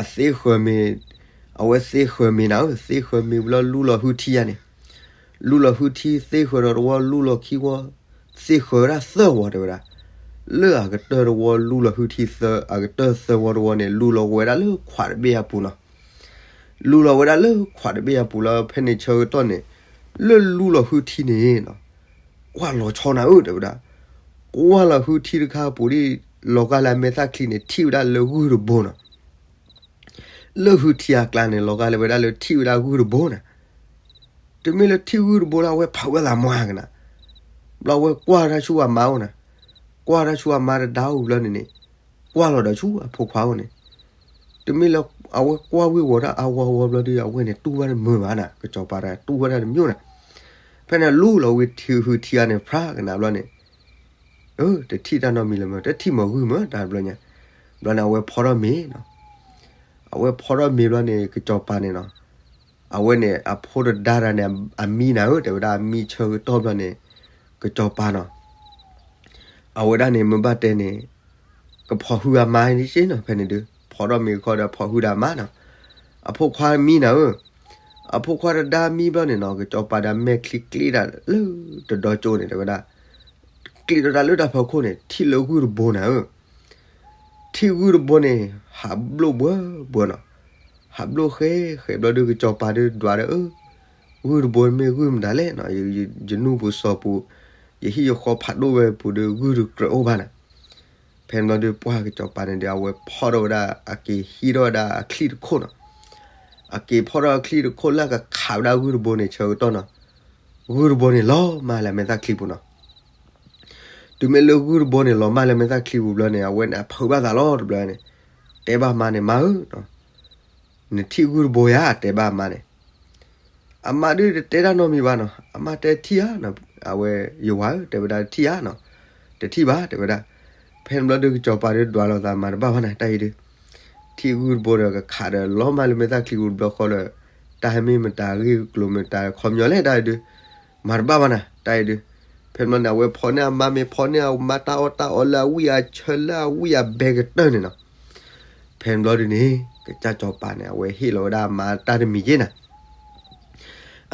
အသ့ဃၢၤမ့ၤ, အဝဲသ့ဃၢၤမ့ၤနၤဧၢ, သ့ဃၢၤမ့ၤဝံၤလီၤလူလီၤဟုထံယါန့ၣ်, လူလီၤဟုထံ သ့ဃၢၤဒီးတဝီ လူလီၤခံဝီ, သ့ဃၢၤဝဲဒၣ်သၢဝီတဲဝဲဒၣ်, လၢအကတၢၢ်တဝီလူလီၤဟုထံသၢ, အကတၢၢ်သၢဝီတဝီန့ၣ် လူလီၤဝဲဒၣ်လၢခွးတဘ့ၣ်အပူၤနီၤ. လူလီၤဝဲဒၣ်လၢခွးတဘ့ၣ်အပူၤလီၤ. ဖဲန့ၣ်ဆၢကတီၢ်န့ၣ် လၢလူလီၤဟုထံန့ၣ်နီၤ, ကွၢ်လီၤဆီနၤဧၢ တဲဝဲဒၣ်, ကွၢ်လီၤဟုထံတခါအပူၤဒ် လီၤဂာ်လၢအမဲာ်သၣ်ချံန့ၣ် ထံၣ်ဝဲဒၣ်လၢဂုၢ်တဘိနီၤ. လၢဟုထံအကျါန့ၣ် လီၤဂာ်လၢဝဲဒၣ်လၢထံၣ်ဝဲဒၣ်ဂုၢ်တဘိနီၤ. တမ့ၢ်လၢထံၣ်ဂုၢ်တဘိလၢအဝဲဖးဝဲသးမွှကနၤ, ဘျီအဝဲကွၢ်တၢ်ဆူအမါအိၣ်နၤ, ကွၢ်တၢ်ဆူအမါတဒါအိၣ်ဘျီန့ၣ်န့ၣ်, ကွၢ်လီၤဒီးဆူအဖိခွါအိၣ်န့ၣ်, တမ့ၢ်လၢအဝဲကွၢ်ဝ့ၤဝီၤတၢ်အါဝီဝီဘျီဒီး အဝဲန့ၣ်တူၢ်ဘၣ်တမုာ်ဘၣ်နၤ, ကစီၤပၤတဂၤတူၢ်ဘၣ်တၢ်တမုာ်နၤ. ဖဲန့ၣ်လူလီၤဝံၤထံဟုထံအါန့ၣ် ဖြးကနၤဘျီန့ၣ်, အၢ တထံၣ်တၢ်နီတမံၤလၢၤမး, တထံၣ်မီၤဂုၢ်မးတၢ်တဘျီညါ, ဘျီန့ၣ် အဝဲဖီထီၣ်မ့ၤနီၤ, အဝဲဖီထီၣ်မ့ၤဘျီန့ၣ် ကစီၤပၤန့ၣ်နီၤ, အဝဲန့ၣ် အဖိတဒါတၢ်န့ၣ် အမံနၤဧၢ တဲဝဲဒၣ် အမံဆၢကတီၢ်ဘျီန့ၣ် ကစီၤပၤနီၤ, အဝဲဒၣ်န့ၣ် မ့ၢ်ဘၣ်တဲန့ၣ် ကဖီၣ်ဟုအမါန့ၣ်နီၤ, ဖဲန့ၣ်ဒုး ဖီထီၣ်မ့ၤခီဒီးဖီၣ်ဟုဒီးအမါနီၤ, အဖိခွါမံနၤဧၢ, အဖိခွါတဒါမံဘျီန့ၣ်နီၤ, ကစီၤပၤဒီးမဲာ်ချံကျ့တၢ်လၢတဒီကၠိန့ၣ် တဲဝဲဒၣ်, ကျ့ဒီးတၢ်လၢတၢ်ဖီခိၣ်န့ၣ် ထံၣ်လၢဂုၢ်တဘိနၤဧၢ, ထံၣ်ဂုၢ်တဘိန့ၣ် ဟးဘျိၣ်ဘှၢဘှၢနီၤ, ဟးဘျိၣ်ဃဲဃဲဘျီဒုး ကစီၤပၤဒုးဒွးဒီး အၢ ဂုၢ်တဘိမ့ၢ်ဂုၢ်မတၤလဲၣ်နီၤ, ယနူၢ်ပူၤစီၤပူၤ, ယ ယဟံၣ်ယဃီဖးဒိၣ်ဝဲပူၤဒီး ဂုၢ်တကြၢးအိၣ်ဘၣ်နၤ. ဖဲန့ၣ်ဘျီဒီး ပှၢ်ကစီၤပၤန့ၣ်ဒီး အဝဲဖီၣ်ထီၣ်ဝဲဒၣ် အက့ၤဟံးထီၣ်ဝဲဒၣ်အချံၣ်တခိၣ်နီၤ. အက့ၤဖီၣ်ထီၣ်အချံၣ်တခိၣ်လၢအကခးဝဲဒၣ်ဂုၢ်တဘိန့ၣ် ဆၢကတီၢ်နီၤ, ဂုၢ်တဘိန့ၣ် လီၤမၢ်လၢမဲာ်သၣ်ချံပူၤနီၤ. တုၤမ့ၢ်လၢဂုၢ်တဘိန့ၣ် လီၤမၢ်လၢမဲာ်သၣ်ချံပူၤဘျီန့ၣ် အဝဲန့ၣ်အဖုးဘၣ်သးလီၤတဘျီန့ၣ်, တဲဘၣ်မါန့ၣ်, မါဧၢ, နထံၣ်ဂုၢ်တဘိဧါ, တဲဘၣ်မါန့ၣ်. အမါဒုးတတဲတၢ်နီတမံၤဘၣ်နီၤ, အမါတဲထံၣ်ဧါ, အဝဲ, ယဝၤဧၢ, တဲဝဲဒၣ်, တထံၣ်ဧါနီၤ, တထံၣ်ဘၣ်, တဲဝဲဒၣ်. ဖဲန့ၣ်ဘျီဒီး ကစီၤပၤဒီးဒွးလိာ်သး, မၤတဘၣ်ဘၣ်နၤ, တၢ်အံၤဒုး ထံၣ်ဂုၢ်တဘိဒီးကခးဒီး လီၤမၢ်လၢမဲာ်သၣ်ချံပူၤတဘျီဃီဒီး တၢ်ဟဲမ့ၢ်မတၤဂ့ၢ်ကျိၤမတၤခီပညီလဲၣ်, တၢ်အံၤဒုး မၤတဘၣ်ဘၣ်နၤ, တၢ်အံၤဒုး. ဖဲန့ၣ်ဘျီန့ၣ် အဝဲဖီၣ်န့ၢ်အမါ, မ့ၢ်ဖီၣ်န့ၢ်အမါမ့ၢ်ဖီၣ်န့ၢ်အမါတၢ်အီၣ်တၢ်အီလၢအဝံၣ်အဆၢလၢအဝံၣ်အဘဲကတၢၢ်န့ၣ်နီၤ. ဖဲန့ၣ်ဘျီဒုးန့ၣ် ကစၢ်စီၤပၤန့ၣ် အဝဲဟ့ၣ်လီၤဝဲဒၣ်အမါတၢ်တမံၤက့နၤ.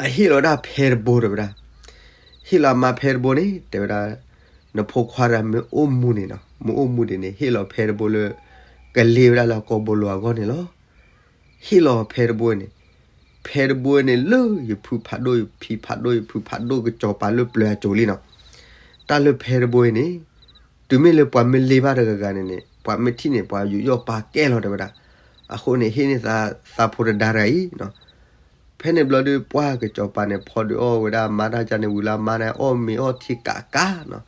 အဟ့ၣ်လီၤဝဲဒၣ်ဖဲတဘိတဲဝဲဒၣ်. ဟ့ၣ်လီၤအမါဖဲတဘိန့ၣ် တဲဝဲဒၣ်, နဖိခွါတဂၤမ့ၢ်အိၣ်မူန့ၣ်နီၤ, မ့ၢ်အိၣ်မူဒံးန့ၣ် ဟ့ၣ်လီၤဖဲတဘိလၢ ကလ့ဝဲဒၣ်လၢအကိာ်ဘိလိၤအဂီၢ်န့ၣ်လီၤ. ဟ့ၣ်လီၤဖဲတဘိန့ၣ်, ဖဲတဘိန့ၣ် လၢယဖုဖးဒိၣ်ယဖံဖးဒိၣ်ယဖုဖးဒိၣ် ကစီၤပၤလၢပျၢၤအစိၤလံနီၤ. တၢ်လၢဖဲတဘိအံၤန့ၣ် တုၤမ့ၢ်လၢပှၤမ့ၢ်လ့ဘၣ်တဂၤဂၤန့ၣ်န့ၣ် ပှၤမ့ၢ်ထံၣ်န့ၣ် ပှၤယူးယီၣ်ပာ်ကဲလီၤတဲဝဲဒၣ်. အဃိန့ၣ် ဟ့ၣ်န့ၢ်သးဖိတဒါတဂၤအံၤနီၤ. ဖဲန့ၣ်ဘျီဒီး ပှၢ်ကစီၤပၤန့ၣ် ဖီဒုးအီၣ်ဝဲဒၣ်အမါတၢ်ကန့ၣ်ဝံၤလၢအမါန့ၣ် အီၣ်မ့ၤအီထံကးကးနီၤ.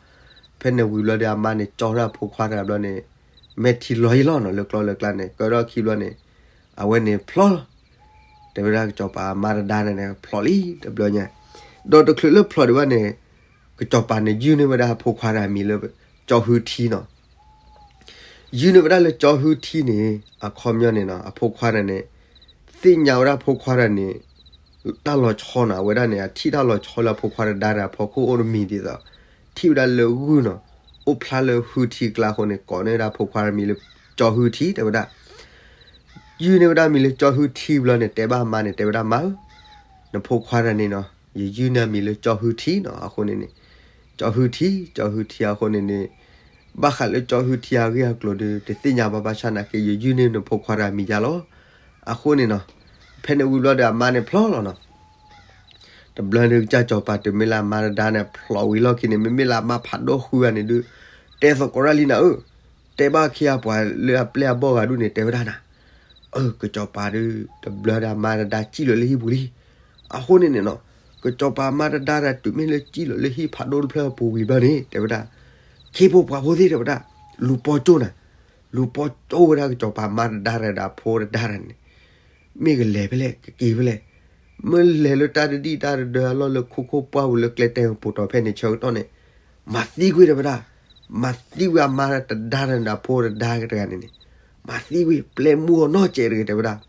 ဖဲန့ၣ်ဝံၤဘျီဒီး အမါန့ၣ် ကၠီထီၣ်အဖိခွါတဂၤဘျီန့ၣ် မဲာ်ထံလီၤယံၤလီၤနီၤ, လၢကျီလၢကျါန့ၣ် ကၢထီၣ်ခံဘျီန့ၣ် အဝဲန့ၣ်ဖျီလီၤ. တဲဝဲဒၣ်ကစီၤပၤအမါတဒါန့ၣ်န့ၣ် ဖျီလံတဘျီညါ. ဒီးတချုးလၢဖျီဒံးဘၣ်န့ၣ် ကစီၤပၤန့ၣ် ယုၢ်န့ၢ်ဝဲဒၣ်အဖိခွါတဂၤမံၤလၢ ကၠီဟုထံနီၤ. ယုၢ်န့ၢ်ဝဲဒၣ်လၢကၠီဟုထံန့ၣ် အခီပညီန့ၣ်နီၤ, အဖိခွါတဂၤန့ၣ် သ့ၣ်ညါဝဲဒၣ်အဖိခွါတဂၤန့ၣ် တၢ်လီၤဆီနီၤ, အဝဲဒၣ်န့ၣ် အထံၣ်တၢ်လီၤဆီလၢအဖိခွါတဒါတဂၤအဖီခိၣ်အိၣ်တမံၤဒ်သိး ထံၣ်ဝဲဒၣ်လၢဂုၢ်နီၤ, အိၣ်ဖျါလၢဟုထံအကျါအဃိန့ၣ် ကိးန့ၢ်ဝဲဒၣ်အဖိခွါတဂၤမံၤလၢ ကၠီဟုထံတဲဝဲဒၣ်. ယုၢ်န့ၢ်ဝဲဒၣ်မံၤလၢကၠီဟုထံဘျီန့ၣ် တဲဘၣ်အမါန့ၣ် တဲဝဲဒၣ်မါဧၢ, နဖိခွါတဂၤန့ၣ်နီၤ, ယယုၢ်န့ၢ်အမံၤလၢကၠီဟုထံနီၤ, အဃိန့ၣ်န့ၣ် ကၠီဟုထံ, ကၠီဟုထံအဃိန့ၣ်န့ၣ် ဘၣ်ဃးလၢကၠီဟုထံအဂ့ၢ်အကျိၤဒီး တသ့ၣ်ညါဘၣ်ဘၣ်ဆၣ်နာ်က့ ယယုၢ်န့ၢ်နဖိခွါတဂၤမံၤယါလီၤ. အဃိန့ၣ်နီၤ, ဖဲန့ၣ်ဝံၤဘျီဒီးအမါန့ၣ်ဖျီလီၤနီၤ. တဘျီဒီးကစၢ်စီၤပၤတုၤမ့ၢ်လၢအမါတဒါန့ၣ် ဖျီဝံၤလီၢ်ခံန့ၣ် မ့မ့ၢ်လၢအမါဖးဒိၣ်ဃုဂၤန့ၣ်ဒုး တဲသကိးတၢ်လံနၤဧၢ, တဲဘၣ်အခ့အပှၤလၢအပျဲၢ်အဘီၣ်ဂၤဒုးန့ၣ် တဲဝဲဒၣ်နၤ အၢ ကစီၤပၤဒီး တဘျီဒီးအမါတဒါစံၣ်လီၤလၢဟံၣ်ပူၤလံ. အဃိန့ၣ်န့ၣ်နီၤ, ကစီၤပၤအမါတဒါဒီး တုၤမ့ၢ်လၢစံၣ်လီၤလၢဟံၣ်ဖးဒိၣ်တဖျၢၣ်အပူၤဝံၤဘျီန့ၣ် တဲဝဲဒၣ်, ခ့ဖိပှၤဖိသ့ၣ်တဲဝဲဒၣ်, လူၤပိာ်ကၠိနၤ, လူၤပိာ်ကၠိဝဲဒၣ်ကစီၤပၤအမါတဒါဒီးအဖိတဒါဒီးန့ၣ် မ့ၢ်ကလဲၤဖဲလဲၣ် ကက့ၤဖဲလဲၣ်, မ့ၢ်လဲၤလၢတၢ်တဒံၣ်တၢ်တဒၢအလီၢ်လၢခိခိၣ်ပှၢ်ပူၤလၢကျဲတဲာ်ပူၤတီၤ ဖဲန့ၣ်ဆၢကတီၢ်န့ၣ် မၤသံကွံာ်တဲဝဲဒၣ်, မၤသံကွံာ်အမါတဒါဒီးအဖိတဒါတဂၤန့ၣ်န့ၣ်, မၤသံကွံာ် ပျဲမူအီၤနီတစဲးတဂ့ၤတဲဝဲဒၣ်.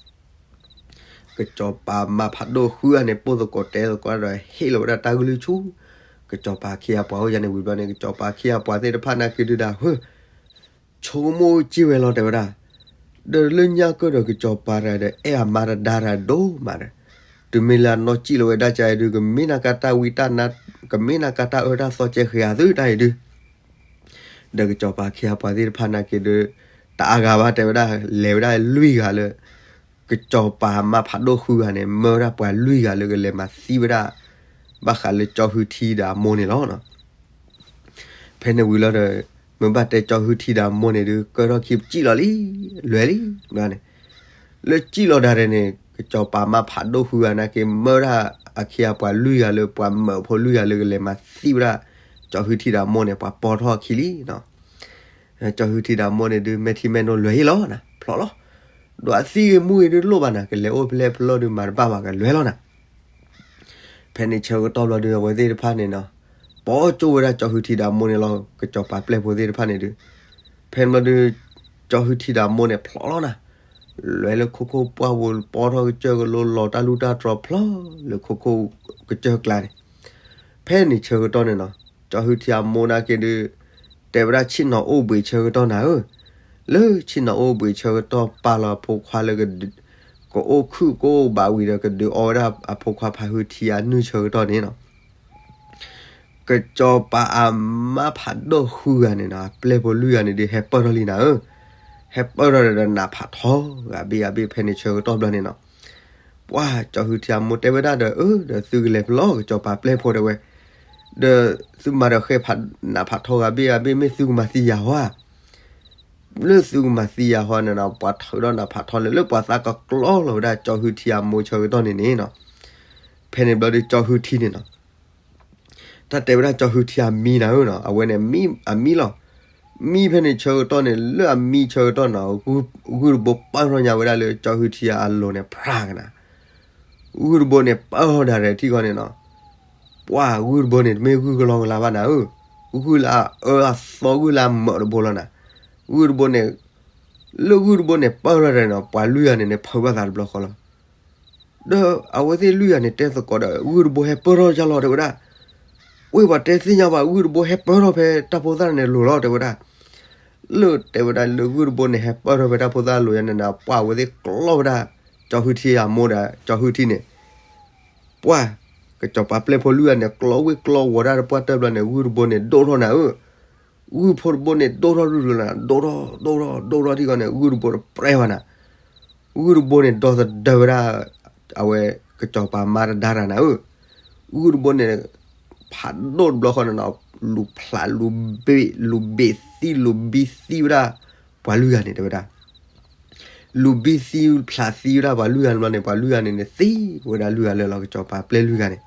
ကစီၤပၤမါဖးဒိၣ်ဃုဂၤန့ၣ် ပိၢ်သကိးတဲသကိးဒီး ဟ့ၣ်လီၤဝဲဒၣ်တၢ်ကလုၢ်ဆူ ကစီၤပၤအခ့အပှၤအိၣ်ယါန့ၣ်ဝံၤဘျီန့ၣ် ကစီၤပၤအခ့အပှၤသ့ၣ်တဖၣ်နာ်က့ဒုးဒၣ်ဧၢ ဆိကမိၣ်စ့ၢ်ဝဲလီၤတဲဝဲဒၣ်, ဒီးလၢညါကၢၢ်ဒီးကစီၤပၤတဂၤဒီး အဲၣ်အမါတဒါတဂၤဒိၣ်မးဒီး, တုၤမ့ၢ်လၢအနီၢ်စံၣ်လီၤဝဲဒၣ်ကါအံၤဒုး ကမ့ၢ်နၤကါတၢ်ဝံတၢ်နါ, ကမ့ၢ်နၤကါတၢ်အၢတၢ်သီကဲဃဲၤအသုတၢ်အံၤဒုး ဒီးကစီၤပၤအခ့အပှၤသ့ၣ်တဖၣ်နာ်က့ဒုး တအါဂၤဘၣ်တဲဝဲဒၣ် လဲၤဝဲဒၣ်လွံၢ်ဂၤလၢ ကစီၤပၤမါဖးဒိၣ်ဃုဂၤန့ၣ် မၢဝဲဒၣ်ပှၤလွံၢ်ဂၤလၢကလဲၤမၤသံဝဲဒၣ် ဘၣ်ဃးလၢကၠီဟုထံဒီးအမိၢ်န့ၣ်လီၤ. ဖဲန့ၣ်ဝံၤလီၤဒီး မ့ၢ်ဘၣ်တဲကၠီဟုထံဒီးအမိၢ်န့ၣ်ဒုး ကၢထီၣ်ခံစံၣ်လီၤလံ, လဲၤလံ, န့ၣ်, လၢစံၣ်လီၤဒၣ်န့ၣ် ကစီၤပၤမါဖးဒိၣ်ဃုဂၤနာ်က့ မၢဝဲဒၣ်အခ့အပှၤလွံၢ်ဂၤလၢပှၤမၢဖိလွံၢ်ဂၤလၢကလဲၤမၤသံဝဲဒၣ် ကၠီဟုထံဒီးအမိၢ်န့ၣ် ပှၤပိာ်ထီၣ်အခံလံနီၤ. ကၠီဟုထံဒီးအမိၢ်န့ၣ်ဒုး မဲာ်ထံမဲာ်နိလဲၤဟ့ၣ်လီၤနၤ ဖျိးလီၤ. ဒီးအသံဂ့ၤမူဂ့ၤဒုးလိၣ်ဘၣ်နၤ ကလဲၤအိၣ်ဖဲလဲၣ်ဖဲလဲၣ်ဒုး မၤတဘၣ်ဘၣ် ကလဲၤလီၤနၤ. ဖဲန့ၣ်ဆၢကတီၢ်ဘျီဒုး အဝဲသ့ၣ်တဖၣ်န့ၣ်နီၤ ပိာ်ကၠိဝဲဒၣ်ကၠီဟုထံဒီးအမိၢ်န့ၣ်လီၤ. ကစီၤပၤပျဲၢ်ဖိသ့ၣ်တဖၣ်န့ၣ်ဒုး ဖဲန့ၣ်ဘျီဒုး ကၠီဟုထံဒီးအမိၢ်န့ၣ်ဖျိးလီၤနၤ. လဲၤလၢခိခိၣ်ပှၢ်ပူၤ ပိာ်ထီၣ်ကစၢၢ်ကလိ လီၤတၢ်လူၢ်တၢ်တြီၤဖျိးလၢခိခိၣ်ကစၢၢ်ကျါန့ၣ်. ဖဲန့ၣ်ဆၢကတီၢ်န့ၣ်နီၤ ကၠီဟုထံအမိၢ်နာ်က့ဒုး တဲဝဲဒၣ်ဆ့ၣ်နီၤအိၣ်ဘှံးဆၢကတီၢ်နၤဧၢ, လၢဆ့ၣ်နီၤအိၣ်ဘှံးဆၢကတီၢ် ပာ်လီၤအဖိခွါလၢ ကအိၣ်ခုၣ်ကအိၣ်ဘးဝံၤဒီး ကဒုးအီဝဲဒၣ်အဖိခွါဖးဟုထံအနုၢ်ဆၢကတီၢ်န့ၣ်နီၤ ကစီၤပၤအမါဖးဒိၣ်ဃုဂၤန့ၣ်နီၤ အပျဲၢ်ဖိလွံၢ်ဂၤန့ၣ်ဒုး ဟဲပၢၢ်ထီၣ်လံနၤဧၢ, ဟဲပၢၢ်ထီၣ်ဒီးနးဖးထီ ဂၤဘ့ၣ်ဂၤဘ့ၣ် ဖဲန့ၣ်ဆၢကတီၢ်ဘျီန့ၣ်နီၤ. ပှၢ်ကၠီဟုထံအမိၢ်တဲဝဲဒၣ်ဒီး အၢ ဒီးသုကလဲၤဖဲလဲၣ် ကစီၤပၤပျဲၢ်ဖိတဲဝဲ, ဒီးသုမၤဒီးဃဲဖးနးဖးထီဂၤဘ့ၣ်ဂၤဘ့ၣ် မ့ၢ်သုကမၤသံယၤဟီဧါ. လၢသုကမၤသံယၤဟီန့ၣ်နီၤ ပှၤထုးထီၣ်နးဖးထီန့ၣ် လၢပှၤသးကကျီလီၤဝဲဒၣ်ကၠီဟုထံအမိၢ်ဆၢကတီၢ်န့ၣ်န့ၣ်နီၤ. ဖဲန့ၣ်ဘျီဒီးကၠီဟုထံန့ၣ်နီၤ တၢ်တဲဝဲဒၣ်ကၠီဟုထံအမံနၤဧၢနီၤ အဝဲန့ၣ်မံ အမံလီၤ. မံဖဲန့ၣ်ဆၢကတီၢ်န့ၣ် လၢအမံဆၢကတီၢ်နီၤ ဂုၢ်တဘိပၢၢ်ထီၣ်ညါဝဲဒၣ်လၢကၠီဟုထံအလိၤန့ၣ် ဖြးကနၤ. ဂုၢ်တဘိန့ၣ်ပၢၢ်ထီၣ်ဒၣ်ရဲၣ်ထံၣ်ဃီန့ၣ်နီၤ ပှၢ်ဂုၢ်တဘိန့ၣ် တမ့ၢ်ဂုၢ်ကလီကလီဘၣ်နၤဧၢ, ဂုၢ်လၢအအၢအသီ ဂုၢ်လၢအမၢးတဘိလီၤနၤ. ဂုၢ်တဘိန့ၣ် လၢဂုၢ်တဘိန့ၣ် ပၢၢ်ထီၣ်ဒၣ်န့ၣ်နီၤ ပှၤလွံၢ်ဂၤန့ၣ်န့ၣ် ဖုးဘၣ်သးတဘျီဃီလီၤ. ဒီးအဝဲသ့ၣ်လွံၢ်ဂၤန့ၣ် တဲသကိးဒီး ဂုၢ်တဘိဟဲပၢၢ်ထီၣ်ယါလီၤ တဲဝဲဒၣ်. ဝ့ၢ်ပှၤတဲသ့ၣ်ညါဘၣ် ဂုၢ်တဘိဟဲပၢၢ်ထီၣ်ဖဲတၢ်ဖိသၣ်န့ၣ်လိၤလီၤ တဲဝဲဒၣ်. လၢတဲဝဲဒၣ်လၢဂုၢ်တဘိန့ၣ် ဟဲပၢၢ်ထီၣ်ဖဲတၢ်ဖိသၣ်လိၤယါန့ၣ်န့ၣ် ပှၢ်အဝဲသ့ၣ်ကျီဝဲဒၣ် ကၠီဟုထံအမိၢ်ဒီး ကၠီဟုထံန့ၣ် ပှၢ် ကစီၤပၤပျဲၢ်ဖိလွံၢ်ဂၤန့ၣ် ကျီဝ့ၢ်ကျီဝီၤဒၣ်တပှၢ်တၢၢ်ဘျီန့ၣ် ဂုၢ်တဘိန့ၣ်ဒိၣ်ထီၣ်နၤဧၢ. ဂုၢ်ဖိတဘိန့ၣ်ဒိၣ်ထီၣ်ရုၢ်ရုၢ်လီၤနၤ ဒိၣ်ထီၣ်ဒိၣ်ထီၣ်ဒိၣ်ထီၣ်ထံၣ်ဃီန့ၣ် ဂုၢ်တဘိတပြဲဝဲနၤ. ဂုၢ်တဘိန့ၣ်ဒီသဒၢဝဲဒၣ် အဝဲကစီၤပၤမါတဒါတၢ်နၤဧၢ. ဂုၢ်တဘိန့ၣ် ဖးဒိၣ်တဘျီဃီန့ၣ်နီၤ လူၤဖျးလူၤဘ့ၣ် လူၤဘ့ၣ်သံ လူၤဘံသံဝဲဒၣ် ပှၤလွံၢ်ဂၤန့ၣ် တဲဝဲဒၣ်. လူၤဘံသံဖျးသံဝဲဒၣ်ပှၤလွံၢ်ဂၤန့ၣ်ဘျီန့ၣ် ပှၤလွံၢ်ဂၤန့ၣ်န့ၣ် သံဝဲဒၣ်လွံၢ်ဂၤလၢာ်လီၤ ကစီၤပၤပျဲၢ်လွံၢ်ဂၤန့ၣ်.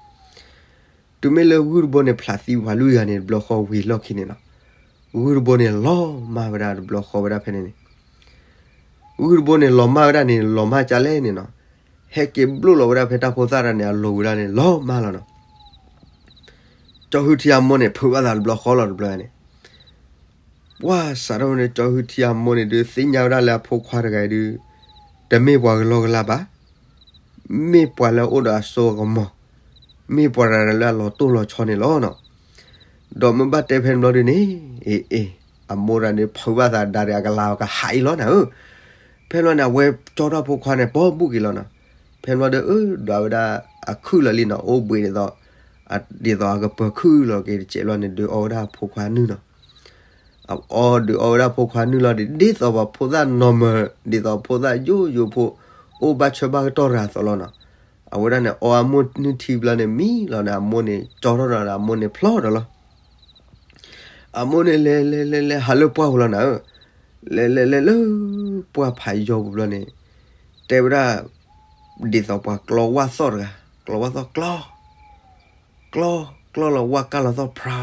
တုၤမ့ၢ်လၢဂုၢ်တဘိန့ၣ် ဖျးသံပှၤလွံၢ်ဂၤန့ၣ် တဘျီဃီဝံၤလီၢ်ခံန့ၣ်နီၤ ဂုၢ်တဘိန့ၣ်လီၤမၢ်ဝဲဒၣ်တဘျီဃီဝဲဒၣ်ဖဲန့ၣ်န့ၣ် ဂုၢ်တဘိန့ၣ်လီၤမၢ်ဝဲဒၣ်န့ၣ် လီၤမၢ်ကလဲၣ်န့ၣ်နီၤ ဟဲက့ၤဘျိၣ်လီၤဝဲဒၣ်ဖဲတၢ်ဖိသၣ်တၢ်န့ၣ် အလိၤဝဲဒၣ်န့ၣ် လီၤမၢ်လီၤနီၤ. ကၠီဟုထံအမိၢ်န့ၣ် ဖုးဘၣ်သးတဘျီဃီလီၤတဘျီန့ၣ် ပှၢ်စးထီၣ်ဝဲန့ၣ် ကၠီဟုထံအမိၢ်န့ၣ်ဒုး သ့ၣ်ညါဝဲဒၣ်လၢအဖိခွါတဂၤအံၤဒုး တမ့ၢ်ပှၤကလီကလီဘၣ် မ့ၢ်ပှၤလၢအအိၣ်ဒီးအစိအကမီၤ, မ့ၢ်ပှၤတဂၤလၢအလီၤတိၢ်လီၤဆီန့ၣ်လီၤနီၤ. ဒီးမ့ၢ်ဘၣ်တဲဖဲန့ၣ်ဘျီဒုးန့ၣ် အ့ အ့ အမိၢ်တဂၤန့ၣ် ဖုးဘၣ်သးဒါဒီးအကလၤအကဟးအံၤလီၤနၤဧၢ. ဖဲန့ၣ်ဘျီန့ၣ် အဝဲကၠီထီၣ်ဖိခွါန့ၣ် ပိာ်ဘူးက့ၤလီၤနီၤ. ဖဲန့ၣ်ဘျီဒီး အၢ ဒွးဝဲဒၣ်အခုၣ်လီၤလံနီၤ အိၣ်ဘှံးဒ်သိး ဒ်သိးအကပၢၤခုၣ်လီၤက့ၤတစဲးဘျီန့ၣ် ဒုးအီဝဲဒၣ်ဖိခွါနုၢ်နီၤ အအီဒုးအီဝဲဒၣ်ဖိခွါနုၢ်လီၤဒီး ဒ်သိးပှၤဖိသၣ်နီၤမၢၤ ဒ်သိးဖိသၣ်ယိယိဖိ အိၣ်ဘၣ်ဆၢဘၣ်ကတီၢ်တဂၤအသိးလီၤနီၤ. အဝဲဒၣ်န့ၣ် အီအမိၢ်နုၢ်ထံဘျီန့ၣ် မံလီၤန့ၣ် အမိၢ်န့ၣ် ကၠီထီၣ်ဒီး အမိၢ်န့ၣ်ဖျီဒီးလီၤ. အမိၢ်န့ၣ်လဲၤလဲၤလဲၤလဲၤ ဟးလၢပှၢ်ပူၤလီၤနၤဧၢ. လဲၤလဲၤလဲၤလၢ ပှၢ်ဖးယီၤပူၤဘျီန့ၣ် တဲဝဲဒၣ် ဒ်သိးပှၤကျီဝၣ်သီၣ်တဂၤ ကျီဝၣ်သီၣ်ကျီ ကျီ ကျီလီၤဝၣ်ကၢ်လီၤသီၣ်ဖြါ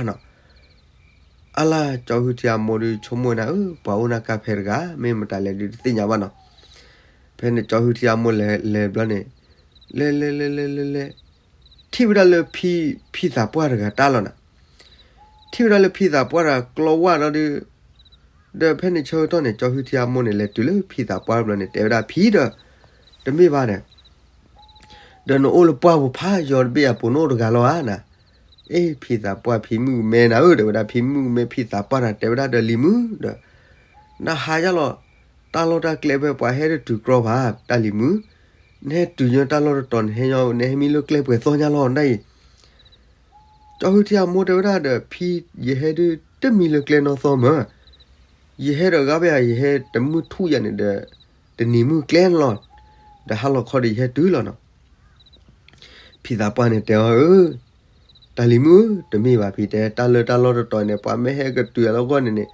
နီၤ. အလၢ် ကၠီဟုထံအမိၢ်ဒုးဆိကမိၣ်နၤဧၢ ပှၤအိၣ်နၢ်ကၢ်ဖဲတဂၤ မ့ၢ်မတၤလဲၣ်ဒုးတသ့ၣ်ညါဘၣ်နီၤ. ဖဲန့ၣ်ကၠီဟုထံအမိၢ်လဲၤလဲၤဘျီန့ၣ် လဲၤလဲၤလဲၤလဲၤလဲၤလဲၤ ထံၣ်ဝဲဒၣ်လၢ ဖံသးပှၢ်တဂၤတၢ်လီၤနၤ. ထံၣ်ဝဲဒၣ်လၢဖံသးပှၢ်တဂၤကျီဝၣ်လီၤဒုး ဒီးဖဲန့ၣ်ဆၢကတီၢ်န့ၣ် ကၠီဟုထံအမိၢ်န့ၣ် လဲၤတုၤလၢဖံသးပှၢ်ဘျီန့ၣ် တဲဝဲဒၣ်ဖံဒီး တမ့ၢ်ဘၣ်ဒီး ဒီးနအိၣ်လၢပှၢ်ပူၤဖးယီၤတဘ့ၣ်အပူၤ နအိၣ်တဂၤလီၤဧါနၤ. အ့ ဖံသးပှၢ်ဖံမုၣ်ကမဲနၤဧၢ တဲဝဲဒၣ် ဖံမုၣ်ကမဲဖံသးပှၢ်တၢ်တဲဝဲဒၣ်ဒီးလံၤမုၣ်ဒီး နဟးယါလီၤ တၢ်လီၢ်တၢ်ကျဲဖဲပှၤဟဲတတုၤကြီဘၣ် တၢ်လံၤမုၣ်, နဟဲတုၤညီတၢ်လီၢ်တတီၤ နဟဲညီ နဟဲမံလၢကျဲပှဲၤသီညါလီၤ နဒၣ်အံၤ ကၠီဟုထံအမိၢ်တဲဝဲဒၣ်ဒီး ဖံ ယဟဲဒုးတမံလၢကျဲနီၢ်သီမၢ်, ယဟဲဒီးဂၤဘၣ်ယၤ ယဟဲတမုၢ်ထူၣ်ယၤန့ၣ်ဒီး တနံၤမုၢ်ကျဲန့ၣ်လီၤ, ဒီးဟါလီၤခီဒီးယဟဲတုၤလီၤနီၤ. ဖံသးပှၢ်န့ၣ်တဲအီၤဧၢ, တၢ်လံၤမုၣ်ဧၢ, တမ့ၢ်ဘၣ်ဖံတဲ, တၢ်လၢတၢ်လီၢ်တတီၤန့ၣ် ပှၤမ့ၢ်ဟဲကတုၤအလီၢ်ဂီၢ်န့ၣ်န့ၣ်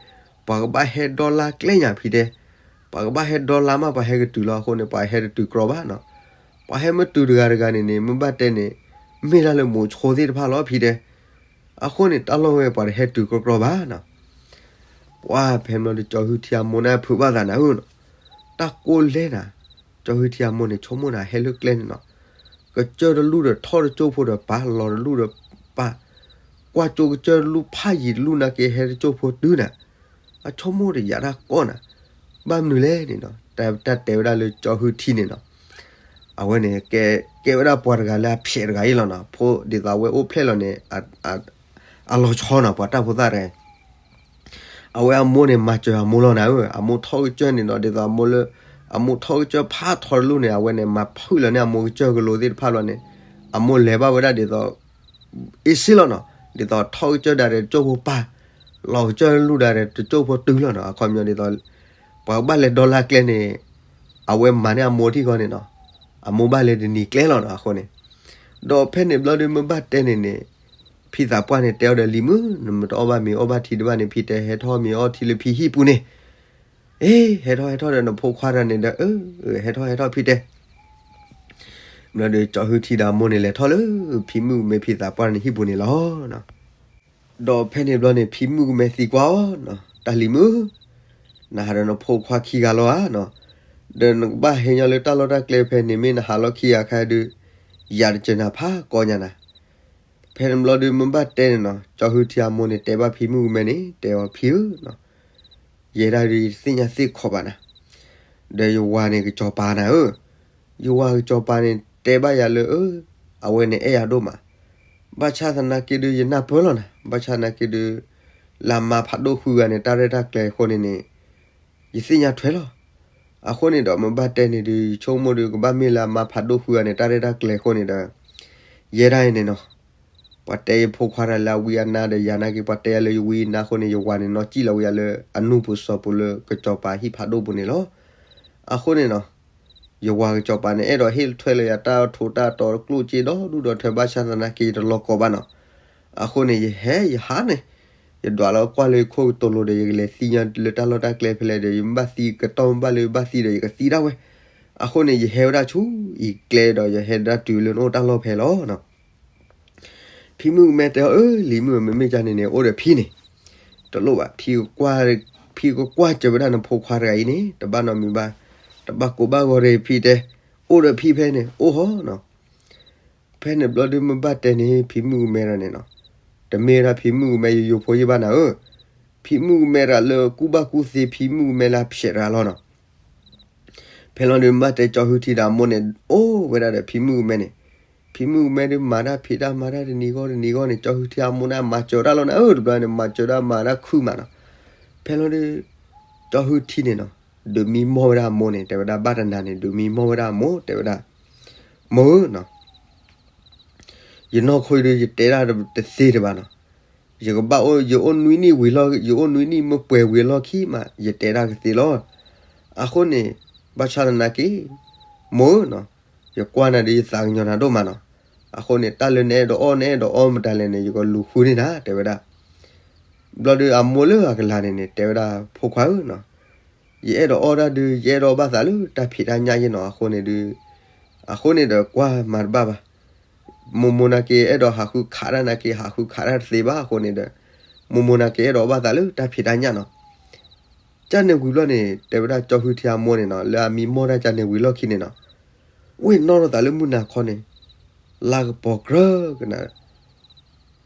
ပှၤကဘၣ်ဟဲဒီလါကျဲညါဖံတဲ, ပှၤကဘၣ်ဟဲဒီလါမး ပှၤဟဲကတုၤလီၤအဃိန့ၣ် ပှၤဟဲတတုၤကြီဘၣ်နီၤ, ပှၤဟဲမ့ၢ်တုၤတဂၤတဂၤန့ၣ်န့ၣ် မ့ၢ်ဘၣ်တဲန့ၣ် မ့ၢ်ဒၣ်လၢမိၤဆိသ့ၣ်တဖၣ်လီၤဖံတဲ အဃိန့ၣ် တၢ်လီၢ်ဝဲပှၤတဟဲတုၤကြီကြီဘၣ်နီၤ. ပှၤဖဲမ့ၢ်ဒီးကၠီဟုထံအမိၢ်န့ၣ်ဖုးဘၣ်သးနၤဧၢနီၤ, တၢ်ကိးလဲၣ်နၤ, ကၠီဟုထံအမိၢ်န့ၣ် ဆိကမိၣ်နၤဟဲလၢကျဲန့ၣ်နီၤ, ကစၢၢ်တလူၢ်ဒီးထီၣ်တကၠိၢ်ဖိဒီးပာ်လီၤတလူၢ်ဒီးပာ်, ကွၢ်ကၠိကစၢၢ်တလူၢ်ဖးယံၤတလူၢ်နာ်က့ဟဲတကၠိၢ်ဖိတုၤနၤ, အဆိကမိၣ်တယာ်တၢ်ကိးနၤ, ဘၣ်မနုၤလဲၣ်န့ၣ်နီၤ, တၢ်တဲဝဲဒၣ်လၢကၠီဟုထံန့ၣ်နီၤ အဝဲန့ၣ် ကဲဝဲဒၣ်ပှၤတဂၤလၢအဖျဲးတဂၤအံၤလီၤနီၤ, ဖိဒ်သိးအဝဲအိၣ်ဖျဲၣ်လီၤန့ၣ် အလီၤဆီနီၤ ပှၤတၢ်ဖိသၣ်တဂၤအံၤ, အဝဲအမိၢ်န့ၣ် မၤစၢၤအမိၢ်လီၤနၤဧၢ, အမိၢ်ထီၣ်ကစၢၢ်န့ၣ်နီၤ ဒ်သိးအမိၢ်လၢ အမိၢ်ထီၣ်ကစၢၢ်ဖးထီတလူၢ်န့ၣ် အဝဲန့ၣ် မၤဖုၣ်လီၤန့ၢ်အမိၢ်ကစၢၢ်ကလိၤသ့ၣ်တဖၣ်လီၤန့ၣ်, အမိၢ်လဲၤဘၣ်ဝဲဒၣ်ဒ်သိး အ့ၣ်စ့လီၤနီၤ, ဒ်သိးထီၣ်ကစၢၢ်ဒၣ်ဒီးတကၠိၢ်ဖိပာ်, လီၤကစၢၢ်လူၢ်ဒၣ်ဒီးတကၠိၢ်ဖိတုၤလီၤနီၤ, အခီပညီဒ်သိး ပှၤကဘၣ်လဲၤဒီလါကျဲန့ၣ် အဝဲမၤန့ၢ်အမိၢ်ထံၣ်ဃီန့ၣ်နီၤ, အမိၢ်ဘၣ်လဲၤတနံၤကျဲလီၤနီၤ အဃိန့ၣ်, ဒီးဖဲန့ၣ်ဘျီဒုးမ့ၢ်ဘၣ်တဲန့ၣ်န့ၣ်, ဖ ဖံသးပှၢ်န့ၣ်တဲအီၤဒီး လံၤမုၣ်, နမ့ၢ်တအီၣ်ဘၣ်မ့ၤအီၣ်ဘၣ်ထံတဘၣ်န့ၣ် ဖံတဲဟဲထီၣ်မ့ၤအီၣ်ထံလၢဖံဟံၣ်ပူၤန့ၣ်. အ့ ဟဲထီၣ်ဟဲထီၣ်ဒီးနဖိခွါတဂၤန့ၣ်ဒီး အၢ ဟဲထီၣ်ဟဲထီၣ်ဖံတဲ ဘျီဒီးကၠီဟုထံဒီးအမိၢ်န့ၣ် လဲၤထီၣ်လၢဖံမုၣ်ကမဲဖံသးပှၢ်န့ၣ်ဟံၣ်ပူၤန့ၣ်လီၤ. ဒီးဖဲန့ၣ်ဘျီန့ၣ် ဖံမုၣ်ကမဲသံကွၢ်အီၤ, တၢ်လံၤမုၣ်ဧၢ, နဟးဒီးနဖိခွါခံဂၤလီၤဧါနီၤ, ဒီးနကဘၣ်ဟဲညီလၢတၢ်လီၢ်တၢ်ကျဲဖဲန့ၣ် မ့ၢ်နဟးလီၤခံဂၤခါဒုး ယၤတစၢၤနၤဖးကီညါနၤ. ဖဲန့ၣ်ဘျီဒုး မ့ၢ်ဘၣ်တဲန့ၣ်နီၤ, ကၠီဟုထံအမိၢ်န့ၣ် တဲဘၣ်ဖံမုၣ်ကမဲန့ၣ် တဲအီၤ ဖံဧၢ, ယဲဒၣ်ဒုး ယတသ့ၣ်ညါသ့ၣ်ခီဘၣ်နၤ, ဒီးယဝၤန့ၣ် ကစီၤပၤနၤဧၢ, ယဝၤကစီၤပၤန့ၣ် တဲဘၣ်ယၤလၢ အဝဲန့ၣ်အဲၣ်ယၤဒိၣ်မး, ဘၣ်ဆၣ်သနာ်က့ဒုး ယနၢ်ပၢၢ်လီၤနၤ, ဘၣ်ဆၣ်သနာ်က့ဒုး လၢအမါဖးဒိၣ်ဃုဂၤန့ၣ် တၢ်ရဲၣ်တၢ်ကျဲၤအဃိန့ၣ်န့ၣ် ယသ့ၣ်ညါထွဲလီၤ. အဃိန့ၣ်ဒီး မ့ၢ်ဘၣ်တဲန့ၣ်ဒုး ယဆိကမိၣ်ဒုး ကဘၣ်မ့ၢ်လၢအမါဖးဒိၣ်ဃုဂၤန့ၣ် တၢ်ရဲၣ်တၢ်ကျဲၤအဃိန့ၣ်ဒီး ယဲဒၣ်အံၤန့ၣ်နီၤ, ပှၤတဲယဖိခွါတဂၤလၢအဝံအနါဒီးယၤနာ်က့ ပှၤတဲယၤလၢယဝံအနါအဃိန့ၣ် ယဝၤန့ၣ် နီၢ်ကံၣ်လီၤဝံယၤလၢအနူၢ်ပူၤစီၤပူၤလၢကစီၤပၤဟံၣ်ဖးဒိၣ်ပူၤန့ၣ်လီၤ. အဃိန့ၣ်နီၤ ယဝၤကစီၤပၤန့ၣ် အဲၣ်ဒိးဟ့ၣ်ထွဲလၢယၤတၢ်ထူးတၢ်တီၤကျိၣ်စ့ဒီဒူၣ်ဒီထၢ ဘၣ်ဆၣ်သနာ်က့ ယတလီၤကီးဘၣ်နီၤ. အဃိန့ၣ် ယဟဲယဟးန့ၣ် ယဒွးလီၤကွၢ်လၢယခိၣ်ကတိၤလိၤဒီး ယကလဲၤသံညီလၢတၢ်လီၢ်တၢ်ကျဲဖဲလဲၣ်ဒီး ယမ့ၢ်ဘၣ်သံကတီၢ်မ့ၢ်ဘၣ်လၢယဘၣ်သံဒီး ယကသံဒၣ်ဝဲ. အဃိန့ၣ် ယဟဲဝဲဒၣ်ဆူအံၤကျဲဒီး ယဟဲဒၣ်တုၤလၢနအိၣ်တၢ်လီၢ်ဖဲလီၤ. ဖံမုၣ်ကမဲတဲအီၤ အၢ လံၤမုၣ် မ့မ့ၢ်ကန့ၣ်န့ၣ် အိၣ်ဒီးဖံန့ၣ် တလိၣ်ဘၣ်, ဖံကကွၢ်စၢၤဝဲဒၣ်နဖိခွါတဂၤအံၤန့ၣ် တဘၣ်နီတမံၤဘၣ်, တဘၣ်ကိးဘၣ်ဂီၤဒီးဖံတဲ, အိၣ်ဒီးဖံဖဲန့ၣ် အိၣ်ဟီနီၤ. ဖဲန့ၣ်ဘျီဒုး မ့ၢ်ဘၣ်တဲန့ၣ် ဖံမုၣ်ကမဲတဂၤန့ၣ်နီၤ, တမ့ၢ်ဝဲဒၣ်ဖံမုၣ်ကမဲယိယိဖိယ့ၢ်ဘၣ်နၤဧၢ, ဖံမုၣ်ကမဲတဂၤလၢကူၣ်ဘၣ်ကူၣ်သ့ ဖံမုၣ်ကမဲလၢအဖျဲးတဂၤလီၤနီၤ. ဖဲလီၤဒုး မ့ၢ်ဘၣ်တဲကၠီဟုထံဒီးအမိၢ်န့ၣ် အိၣ်ဝဲဒၣ်ဒီးဖံမုၣ်ကမဲန့ၣ်, ဖံမုၣ်ကမဲဒုး မၤတၢ်ဖံးတၢ်မၤတၢ်တနံၤဂီၢ်တနံၤဂီၢ်န့ၣ် ကၠီဟုထံအမိၢ်န့ၣ် မၤစၢၤတၢ်လီၤနၤဧၢ, တဘျီန့ၣ် မၤစၢၤတၢ်မၤတၢ်ခုၣ်မးနီၤ. ဖဲလီၤဒုး ကၠီဟုထံန့ၣ်နီၤ ဒုးမံမီၢ်ဝဲဒၣ်အမိၢ်န့ၣ် တဲဝဲဒၣ် ဘၣ်တနၤန့ၣ် ဒုးမံမီၢ်ဝဲဒၣ်အမိၢ် တဲဝဲဒၣ်, မိၢ်ဧၢနီၤ, ယနီၢ်ခိဒုး ယတဲဒၣ်တသ့တဘၣ်နီၤ, ယကဘၣ်အိၣ် ယအိၣ်နွံနံၣ်ဝံၤလီၢ် ယအိၣ်နွံနံၣ်မ့ၢ်ပှဲၤဝံၤအလီၢ်ခံမး ယတဲဒၣ်ကသ့လီၤ. အဃိန့ၣ် ဘၣ်ဆၣ်သနာ်က့ မိၢ်ဧၢနီၤ, ယကွၢ်နၤဒီး ယသးကညီၤနၤဒိၣ်မးနီၤ. အဃိန့ၣ် တၢ်လၢနအဲၣ်ဒိးအီၣ် နအဲၣ်ဒိးအီမတၤလဲၣ်န့ၣ် ယကလူၤဃုန့ၢ်နၤ တဲဝဲဒၣ်. ဘျီဒုး အမိၢ်လၢအကလၤန့ၣ်န့ၣ် တဲဝဲဒၣ် ဖိခွါဧၢနီၤ, ယအဲၣ်ဒိးအီၣ်တၢ်ဒုး ယအဲၣ်ဒိးအီဘၣ်သးလၢတၢ်ဖံးတၢ်ညၣ်ယဲနီၤ. အဃိန့ၣ်ဒုး အဃိန့ၣ်ဒီး ကွၢ်မၤတဘၣ်ဘၣ်. မိၢ်မိၢ်နာ်က့ အဲၣ်ဒိးဟးဃုခးတၢ်နာ်က့ ဟးဃုခးတၢ်တသ့ဘၣ်. အဃိန့ၣ်ဒီး မိၢ်မိၢ်နာ်က့ အဲၣ်ဒိးအီဘၣ်သးလၢတၢ်ဖံးတၢ်ညၣ်နီၤ. ကၢ်န့ၣ်ဝံၤဘျီန့ၣ် တဲဝဲဒၣ်ကၠီဟုထံအမိၢ်န့ၣ်နီၤ လၢအမံမီၢ်တၢ်ကၢ်န့ၣ်ဝံၤလီၢ်ခံန့ၣ်နီၤ, ဝ့ၢ်နီၣ်ထီၣ်သးလၢမုၢ်နၤခီန့ၣ် လါကပီၤကြၢးကနၤ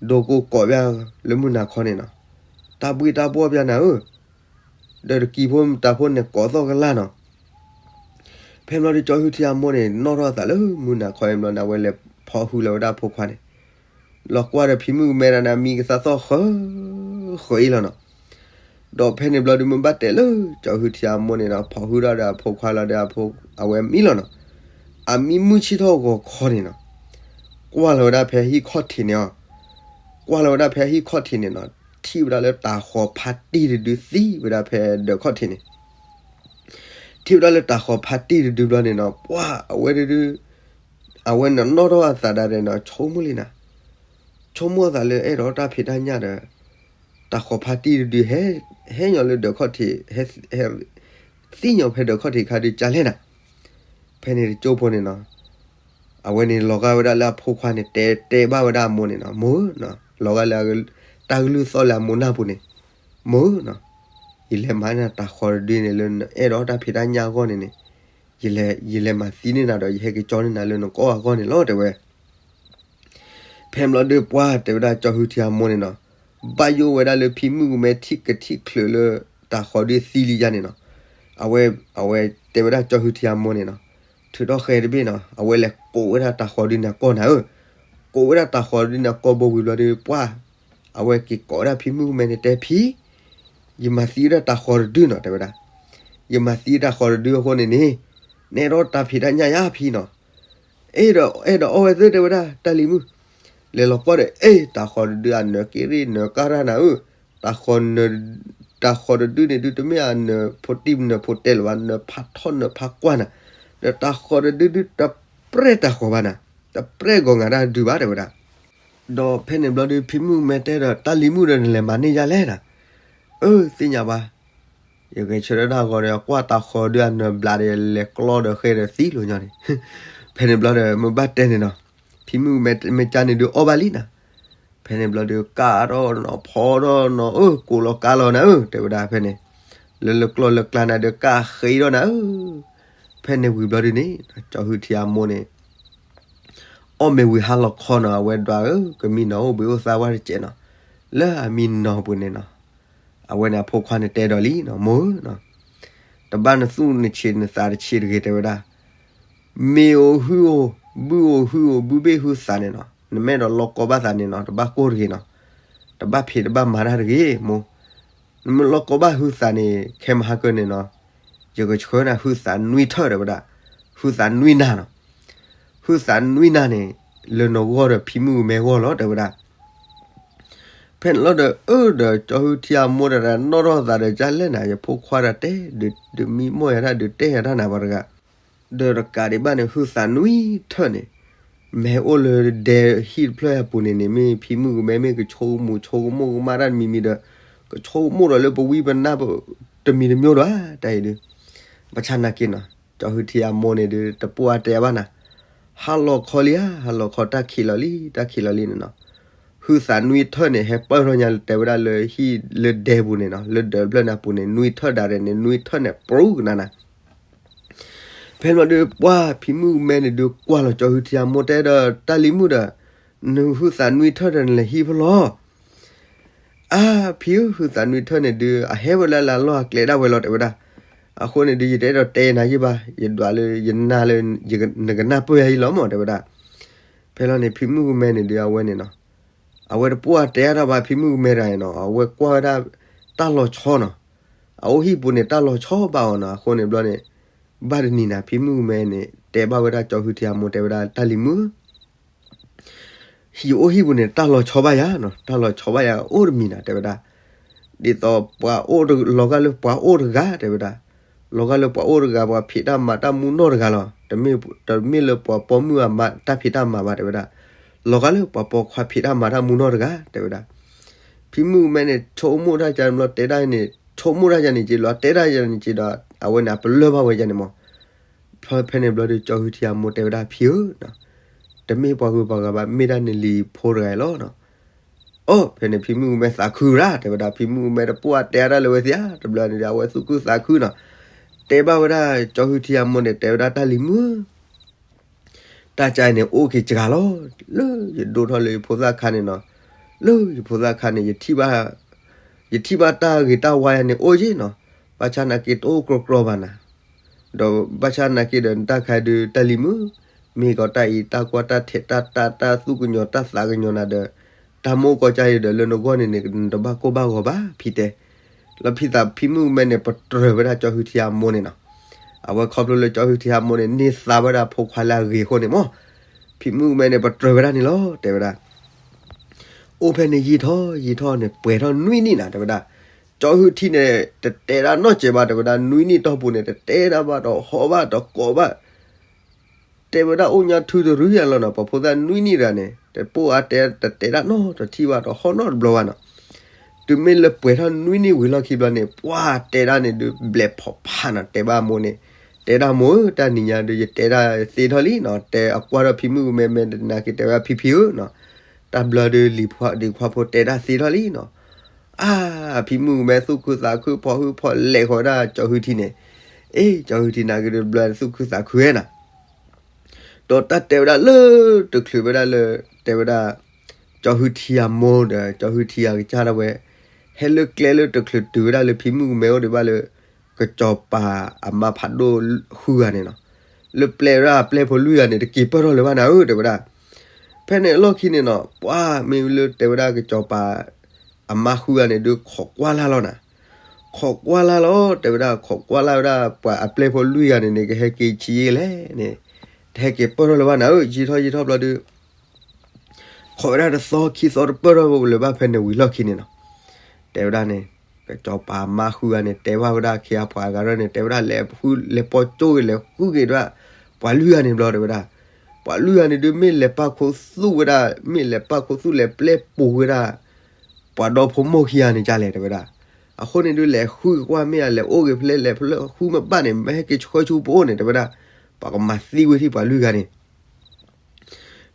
ဒိကိကိးဘၣ်လၢမုၢ်နၤခီန့ၣ်နီၤ, တၢ်ဘှ့ၣ်တၢ်ဘှီၣ်ဘၣ်နၤဧၢ, ဒီးတကံဖိတၢ်ဖိန့ၣ်ကိးသီၣ်ကလာ်နီၤ. ဖဲဘျီဒီးကၠီဟုထံအမိၢ်န့ၣ် နီၣ်ထီၣ်သးလၢမုၢ်နၤခီအံၤဘျီန့ၣ် အဝဲလဲၤဖီၣ်ဟုလီၤဝဲဒၣ်အဖိခွါန့ၣ်, လီၤကွၢ်ဒီးဖံမုၣ်ကမဲတဂၤန့ၣ် အမံကသးသီၣ်ဃၢ ဃၢအံၤလီၤနီၤ. ဒီးဖဲန့ၣ်ဘျီဒုး မ့ၢ်ဘၣ်တဲလၢကၠီဟုထံအမိၢ်န့ၣ်ဒီး ဖီၣ်ဟုထီၣ်ဒီးအဖိခွါလီၤဒီး အဝဲမံလီၤနီၤ. အမံမုၢ်ဆ့ၣ်ထီၣ်ဂီၤခီန့ၣ်နီၤ, ကွၢ်လီၤဝဲဒၣ်ဖဲဟံၣ်ခီၣ်ထံးန့ၣ်အီၤ, ကွၢ်လီၤဝဲဒၣ်ဖဲဟံၣ်ခီၣ်ထံးန့ၣ်နီၤ, ထံၣ်ဝဲဒၣ်လၢတၤဃီၤဖါတံၢ်တဒုသံဝဲဒၣ်ဖဲဒၢးခီၣ်ထံးန့ၣ် ထံၣ်ဝဲဒၣ်လၢတၤဃီၤဖါတံၢ်တဒုဘျီန့ၣ်နီၤ, ပှၢ်အဝဲဒုး အဝဲနီၣ်နီၣ်ထီၣ်အသးဒၣ်ဒီးနီၤ ဆိကမိၣ်လံနၤ, ဆိကမိၣ်အသးလၢအဲၣ်ဒိးတၢ်ဖံးတၢ်ညၣ်ဒီး တၤဃီၤဖါတံၢ်တဒု ဟဲညီလၢဒၢးခီၣ်ထံး ဟဲ သံညီဖဲဒၢးခီၣ်ထံးခါဒုးကလဲၣ်နၤ. ဖဲန့ၣ်တကၠိဖိန့ၣ်နီၤ, အဝဲန့ၣ်လီၤဂာ်ဝဲဒၣ်လၢအဖိခွါန့ၣ် တဲတဲဘၣ်ဝဲဒၣ်အမိၢ်န့ၣ်နီၤ, မိၢ်ဧၢ, လီၤဂာ်လၢ တၢ်ကလုၢ်သီၣ်လၢအမိၢ်နၢ်ပူၤန့ၣ်, မိၢ်ဧၢနီၤ, ယလဲၤမၤန့ၢ်တၤဃီၤတဒုန့ၣ် လၢနအဲၣ်ဒိးတၢ်ဖံးတၢ်ညၣ်အဂီၢ်န့ၣ်န့ၣ်, ယလဲၤမၤသံန့ၢ်နၤဒီး ယဟဲက့ၤကၠီန့ၢ်နၤလၢနကိးအဂီၢ်န့ၣ်လီၤ တဲဝဲ. ဖဲဘျီဒုးပှၢ်တဲဝဲဒၣ်ကၠီဟုထံအမိၢ်န့ၣ်နီၤ, ဘၣ်ယိၣ်ဝဲဒၣ်လၢဖံမုၣ်ကမဲထံၣ်ကထံၣ်ချုးလၢတၤဃီၤဒုသံလံယါန့ၣ်နီၤ, အဝဲ အဝဲတဲဝဲဒၣ်ကၠီဟုထံအမိၢ်န့ၣ်နီၤ, ထုးထီၣ်ဃဲတဘ့ၣ်နီၤ, အဝဲလဲၤကိးဝဲဒၣ်တၤဃီၤဒုန့ၣ်အကိာ်နၤဧၢ, ကိးဝဲဒၣ်တၤဃီၤဒုန့ၣ်အကိာ်ဘိဝံၤဘျီဒုးပှၢ်, အဝဲက့ၤကိးဝဲဒၣ်ဖံမုၣ်ကမဲန့ၣ် တဲဖံ ယမၤသံဝဲဒၣ်တၤဃီၤတဒုနီၤ တဲဝဲဒၣ်, ယမၤသံတၤဃီၤတဒုအဃိန့ၣ်န့ၣ်, နအဲၣ်ဒိးတၢ်ဖံးတၢ်ညၣ်ယါဖံနီၤ, အဲၣ်ဒိး အဲၣ်ဒိးအီၣ်ဝဲသ့တဲဝဲဒၣ် တၢ်လံၤမုၣ်, လဲၤလီၤကွၢ်ဒီး အဲၣ် တၤဃီၤတဒုအနၢၤက့ရ့ၣ်နၢၤကါရၣ်နၤဧၢ, တၤဃီၤ တၤဃီၤတဒုန့ၣ်ဒုး တမ့ၢ်အနၢၤဖိတံၢ်နၢၤဖိတဲလၢၤဘၣ်, နၢၤဖးထီၣ်နၢၤဖးကွၢ်နၤ, ဒီးတၤဃီၤတဒုဒုး တပြဲၢ်တၤဃီၤဘၣ်နၤ, တပြဲၢ်ဂီၤငါတၢ်ဒုးဘၣ်တဲဝဲဒၣ်. ဒီးဖဲန့ၣ်ဘျီဒုး ဖံမုၣ်ကမဲတဲဒီး တၢ်လံၤမုၣ်ဒီး နလဲၤမၤန့ၢ်ယၤလဲၣ်နီၤ. အၢ သ့ၣ်ညါဘၣ်, ယဂဲၤဆၢထၢၣ်တၢ်ဂီၤဒီး ကွၢ်တၢ်ဃီဒုးအနၢၤဘျးဒီး လဲၤကျီဒီးဃဲဒီးသံလိာ်ညီန့ၣ်. ဖဲန့ၣ်ဘျီဒီး မ့ၢ်ဘၣ်တဲန့ၣ်နီၤ, ဖံမုၣ်ကမဲမ့ၢ်ကန့ၣ်ဒုးအီၣ်ဘၣ်လံနီၤ. ဖဲန့ၣ်ဘျီဒုး ကၢ်ထီၣ်နီၤ ဖီထီၣ်နီၤ အၢ ကိးလီၤကၢ်လီၤနၤဧၢ တဲဝဲဒၣ်ဖဲန့ၣ်, လၢလၢကျီၢ်လၢကျါနၤဒုး ကၢ်ဃ့ထီၣ်နၤဧၢ. ဖဲန့ၣ်ဝံၤဘျီဒုးန့ၣ် ကၠီၤဟုထံအမိၢ်န့ၣ် အီၣ်မ့ၤဝံၤဟါလီၤခီနီၤ အဝဲဒွးဧၢ ကမံနီၤအိၣ်ဘှံးအိၣ်သါဝဲတစဲးနီၤ. လၢအမံနီၤပူၤန့ၣ်နီၤ, အဝဲန့ၣ်အဖိခွါန့ၣ်တဲဒီးလံနီၤ, မိၢ်ဧၢ, တဘၣ်နသူၣ်နဆံးနသးတဆံးတဂ့ၤတဲဝဲဒၣ်. မ့ၢ်အိၣ်ဟုၣ်အိၣ် ဘုၣ်အိၣ်ဟုၣ်အိၣ် ဘုဘ့ၣ်ဟုသးန့ၣ်နီၤ, နမ့ၢ်အဲၣ်ဒိးလီၢ်ကီဘၣ်သးန့ၣ်နီၤ တဘၣ်ကိၢ်တဂ့ၤနီၤ, တဘၣ်ဖံးတဘၣ်မၤတၢ်တဂ့ၤ မိၢ်. နမ့ၢ်လီၢ်ကီဘၣ်ဟုသးန့ၣ် ခဲမုၢ်ဟါကၢန့ၣ်နီၤ, ယကဆှၢနၤဟုသးနွံထၢၣ်တဲဝဲဒၣ်, ဟုသးနွံနၤနီၤ, ဟုသးနွံနၤန့ၣ် လၢနဂီၢ်ဒီးဖံမုၣ်ကမဲဂီၢ်လီၤတဲဝဲဒၣ်. ဖဲန့ၣ်လီၤဒီး အၢ ဒီးကၠီၤဟုထံအမိၢ်တဂၤနီၣ်ထီၣ်သးဒီး ကလဲၣ်နၤ ယဖိခွါတၢ်တဲ ဒုးမံမီၢ်ယၤတၢ် ဒုးတဲယၤတၢ်နၤပှၤတဂၤ, ဒီးတကးဒံးဘၣ်န့ၣ် ဟုသးနွံထၢၣ်န့ၣ် မ့ၢ်အိၣ်လၢဒဲဟံၣ်တဖျၢၣ်အပူၤန့ၣ်န့ၣ် မ့ၢ်ဖံမုၣ်ကမဲမ့ၢ်ကဆိကမိၣ်ဆိကမိၣ်ကမၣ်တၢ်တမံၤမံၤဒီး ကဆိကမိၣ်ဒီးလၢပဝံပနါ တမံၤတမံၤဒီး တၢ်အံၤဒုး ဘၣ်ဆၣ်နာ်က့နီၤ ကၠီၤဟုထံအမိၢ်န့ၣ်ဒုး တပိၢ်အတဲဘၣ်နၤ, ဟါလီၤခီလံဧါ ဟါလီၤခီ တၢ်ခံးလီၤလံ တၢ်ခံးလီၤလံန့ၣ်နီၤ, ဟုသးနွံထၢၣ်န့ၣ် ဟဲပၢၢ်ထီၣ်ညါတဲဝဲဒၣ်လၢဟံၣ်လၢဒဲပူၤန့ၣ်နီၤ လၢဒၢးတဖျၢၣ်န့ၣ်အပူၤန့ၣ် နွံထၢၣ်ဒၣ်ရဲၣ်န့ၣ် နွံထၢၣ်န့ၣ် ပြူကနၤနၤ ဖဲန့ၣ်ဘျီဒုး ပှၢ်ဖံမုၣ်ကမဲန့ၣ်ဒုး ကွၢ်လီၤကၠီၤဟုထံအမိၢ်တဲဒီး တၢ်လံၤမုၣ်ဒီး နဟုသးနွံထၢၣ်ဒီးနလဲၤဟံၣ်ဖဲလဲၣ်. အါ ဖံဧၢ ဟုသးနွံထၢၣ်န့ၣ်ဒုး အဟဲဝဲလၢလၢလီၢ်အကျဲဒၣ်ဝဲလီၤ တဲဝဲဒၣ်. အဃိန့ၣ်ဒုး ယတအဲၣ်ဒိးတဲနၤယံၢ်ဘၣ်, ယဒွးလၢယနၢ်လၢ နကနၢ်ပၢၢ်ယၤယံၢ်လီၤမၢ် တဲဝဲဒၣ်. ဖဲလီၤန့ၣ် ဖံမုၣ်ကမဲန့ၣ်ဒုး အဝဲန့ၣ်နီၤ အဝဲတပိၢ်အတဲအါထီၣ်ဘၣ် ဖံမုၣ်ကမဲတဂၤန့ၣ်နီၤ, အဝဲကွၢ်ဝဲဒၣ် တၢ်လီၤဆီနီၤ, အအိၣ်ဟံၣ်ပူၤန့ၣ် တၢ်လီၤဆီဘၣ်အီၤနီၤ, အဃိန့ၣ်ဘျီန့ၣ် ဘၣ်တနံၤနၤ ဖံမုၣ်ကမဲန့ၣ် တဲဘၣ်ဝဲဒၣ်ကၠီၤဟုထံအမိၢ်တဲဝဲဒၣ် တၢ်လံၤမုၣ် ဟံၣ်အိၣ်ဟံၣ်ပူၤန့ၣ် တၢ်လီၤဆီဘၣ်ယၤနီၤ, တၢ်လီၤဆီဘၣ်ယၤအိၣ်တမံၤနၤ တဲဝဲဒၣ်. ဒ်သိးပှၤအိၣ်တ လီၤဂာ်လၢပှၤအိၣ်တဂၤ တဲဝဲဒၣ်, လီၤဂာ်လၢပှၤအိၣ်တဂၤ ပှၤဖံးတၢ်မၤတၢ်မူနီၢ်တဂၤလီၤ, တမ့ၢ် တမ့ၢ်လၢပှၤပိာ်မုၣ်အမၤတၢ်ဖံးတၢ်မၤဘၣ် တဲဝဲဒၣ်, လီၤဂာ်လၢပှၤပိာ်ခွါဖံးတၢ်မၤတၢ်မူနီၢ်တဂၤ တဲဝဲဒၣ်. ဖံမုၣ်ကမဲန့ၣ် ဆိကမိၣ်တၢ်ကန့ၣ်ဘျီ တဲဒၣ်န့ၣ် ဆိကမိၣ်တၢ်ကန့ၣ်က့ၤလီၤ တဲဒၣ်ကန့ၣ်က့ၤဒီး အဝဲန့ၣ် အပလၢၢ်ဘၣ်ဝဲကန့ၣ်မၢ် ဖဲန့ၣ်ဘျီဒုး ကၠီၤဟုထံအမိၢ်တဲဝဲဒၣ် ဖံဧၢ, တမ့ၢ်ပှၤဂုၤပှၤဂၤဘၣ် မ့ၢ်ဒၣ်နလံၤဖိတဂၤအံၤလီၤ. အိၣ် ဖဲန့ၣ် ဖံမုၣ်ကမဲသးခုရၣ် တဲဝဲဒၣ်, ဖံမုၣ်ကမဲတပိၢ်အတဲအါတၢ်လၢဝဲသ့ၣ်ဧါ, တဘျီန့ၣ်ဒီး အဝဲသူၣ်ခုသးခုနီၤ, တဲဘၣ်ဝဲဒၣ် ကၠီၤဟုထံအမိၢ်န့ၣ် တဲဝဲဒၣ် တၢ်လံၤမုၣ် တၢ်ကန့ၣ်အိၣ်က့ၤစှၤလီၤ, လၢယဒိၣ်ထီၣ်လၢယဖိသၣ်ခါန့ၣ်နီၤ, လၢယဖိသၣ်ခါန့ၣ် ယထံၣ်ဘၣ် ယထံၣ်ဘၣ်တၢ်ဂ့ၤတၢ်ဝါယၤန့ၣ်အိၣ်က့ၤနီၤ, ဘၣ်ဆၣ်နာ်က့တအိၣ်ကြီကြီဘၣ်နၤ, ဒီးဘၣ်ဆၣ်နာ်က့ဒီးနတၢ်ခါဒုးတၢ်လံၤမုၣ်, မ့ၢ်ကီးတၢ်အံၤတၢ်ကွၢ်တၢ်ထဲးတၢ်တၢ်တၢ်သူၣ်ကညီၤတၢ်သးကညီၤနၤဒီး, တၢ်မိၢ်ကီၢ်ကၢ်အံၤဒီးလၢနဂီၢ်န့ၣ်န့ၣ် နတဘၣ်ကိၢ်ဘၣ်ဂီၤဘၣ် ဖံတဲ လီၤဖံသးဖံမုၣ်ကမဲန့ၣ် ပတြၢၤဝဲဒၣ်ကၠီၤဟုထံအမိၢ်န့ၣ်နီၤ, အဝဲခီဖျိလၢကၠီၤဟုထံအမိၢ်န့ၣ် န့ၢ်သါဝဲဒၣ်ဖိခွါလၢအဂ့ၤအဃိန့ၣ်မၢ်, ဖံမုၣ်ကမဲန့ၣ် ပတြၢၤဝဲဒၣ်န့ၣ်လီၤ တဲဝဲဒၣ်. အိၣ်ဖဲန့ၣ်ယံာ်ထီၣ်ယံာ်ထီၣ်န့ၣ် ပှဲၤထီၣ်နွံနံၣ်နၤ တဲဝဲဒၣ်, ကၠီၤဟုထံန့ၣ် တတဲဒၣ်နီတစဲးဘၣ် တဲဝဲဒၣ်, နွံနံၣ်တီၢ်ပူၤန့ၣ် တတဲဒၣ်ဘၣ်တဟီၣ်ဘၣ်တကိးဘၣ် တဲဝဲဒၣ်အိၣ်ညါထုတရူယၤလီၤနီၤ, ပှၤဖိသၣ်နွံနံၣ်တဂၤန့ၣ် တပိၢ်အါတဲတတဲဒၣ်နီတထံၣ်ဘၣ်တဟီၣ်နီတဘျီဘၣ်နီၤ, တုၤမ့ၢ်လၢပှဲၤထီၣ်နွံနံၣ်ဝံၤလီၢ်ခံဘျီန့ၣ် ပှၤတဲဒၣ်န့ၣ်ဒုးဘျဲးဖီၣ်ဖးနီၤ, တဲဘၣ်အမိၢ်န့ၣ်, တဲဒၣ်မိၢ်ဧၢ တၢ်နံၤညါဒုးယတဲဒၣ်သ့ထီၣ်လံနီၤ, တဲအကွၢ်ထီၣ်ဖံမုၣ်ကမဲမဲနာ်က့တဲဝဲဒၣ်ဖံဖံဧၢနီၤ, တၢ်ဘျီဒုးလံၤခွါဒံးခွါဖိတဲဒၣ်သ့ထီၣ်လံနီၤ, အါ ဖံမုၣ်ကမဲသူၣ်ခုသးခုဖီၣ်ဟုဖီၣ်လဲၢ်ဃီၤဝဲဒၣ်ကၠီၤဟုထံန့ၣ်, အ့ ကၠီၤဟုထံနာ်က့ဒုးဘျီသူၣ်ခုသးခုဝဲနီၤ ဒီးတၢ်တဲဝဲဒၣ်လၢတချုးဝဲဒၣ်လၢ တဲဝဲဒၣ် ကၠီၤဟုထံအမိၢ်ဒီး ကၠီၤဟုထံအကစၢ်ဒၣ်ဝဲ ဟဲလၢကျဲလၢတချုးတုၤဝဲဒၣ်လၢဖံမုၣ်ကမဲအိၣ်ဒံးဘၣ်လၢ ကစီၤပၤအမါဖးဒိၣ်ဃုဂၤန့ၣ်နီၤ, လၢပျဲဝဲဒၣ်အပျဲၢ်ဖိလွံၢ်ဂၤန့ၣ် တက့ၤပၢၢ်ထီၣ်လၢၤဘၣ်နၤဧၢ တဲဝဲဒၣ်. ဖဲန့ၣ်အလီၢ်ခံန့ၣ်နီၤ ပှၤမ့ၢ်လၢတဲဝဲဒၣ်ကစီၤပၤ အမါဃုဂၤန့ၣ်ဒုးခိးကွၢ်လၢ်လီၤနၤ ခိးကွၢ်လၢ်လီၤ တဲဝဲဒၣ် ခိးကွၢ်လၢ်ဝဲဒၣ် ပှၤအပျဲၢ်ဖိလွံၢ်ဂၤန့ၣ်န့ၣ် ကဟဲက့ၤဆံးယ့လဲၣ်န့ၣ် တဟဲက့ၤပၢၢ်ထီၣ်လၢၤဘၣ်နၤဧၢ ယံာ်ထီၣ်ယံာ်ထီၣ်ဘျီဒုး ခိးဝဲဒၣ်တသီခံသီတပၢၢ်ထီၣ်လၢၤဘၣ်ဖဲန့ၣ်ဝံၤလီၢ်ခံန့ၣ်နီၤ တဲဝဲဒၣ်န့ၣ် ကစီၤပၤမါဃုဂၤန့ၣ် တဲဘၣ်ဝဲဒၣ်ခ့အပှၤအဂၤဒၣ်န့ၣ် တဲဝဲဒၣ်လဲၤဃုလဲၤပိာ်ကၠိဂ့ၤ လဲၤဃုက့ၤဒၣ် ပှၤလွံၢ်ဂၤန့ၣ်ဘျီ တဲဝဲဒၣ် ပှၤလွံၢ်ဂၤန့ၣ်ဒုး မ့ၢ်လဲၤပာ်ခူသူၣ်ဝဲဒၣ်, မ့ၢ်လဲၤပာ်ခူသူၣ်လဲၤပျဲပူၤဝဲဒၣ် ပှၤဒီဖိမိၢ်ခံဂၤန့ၣ်ဒ်လဲၣ် တဲဝဲဒၣ်. အဃိန့ၣ်ဒုး လဲၤဃုကွၢ်မ့ၢ်ဧါ, လဲၤအိၣ်ဂ့ၤဖဲလဲၣ်, လဲၤဖဲလဲၣ်ဃုမ့ၢ်ဘၣ်န့ၣ် မ့ၢ်ဟဲက့ၤဆှၢဆူပအိၣ်န့ၣ် တဲဝဲဒၣ်, ပှၤကမၤသံဝဲထံၣ်ပှၤလွံၢ်ဂၤန့ၣ်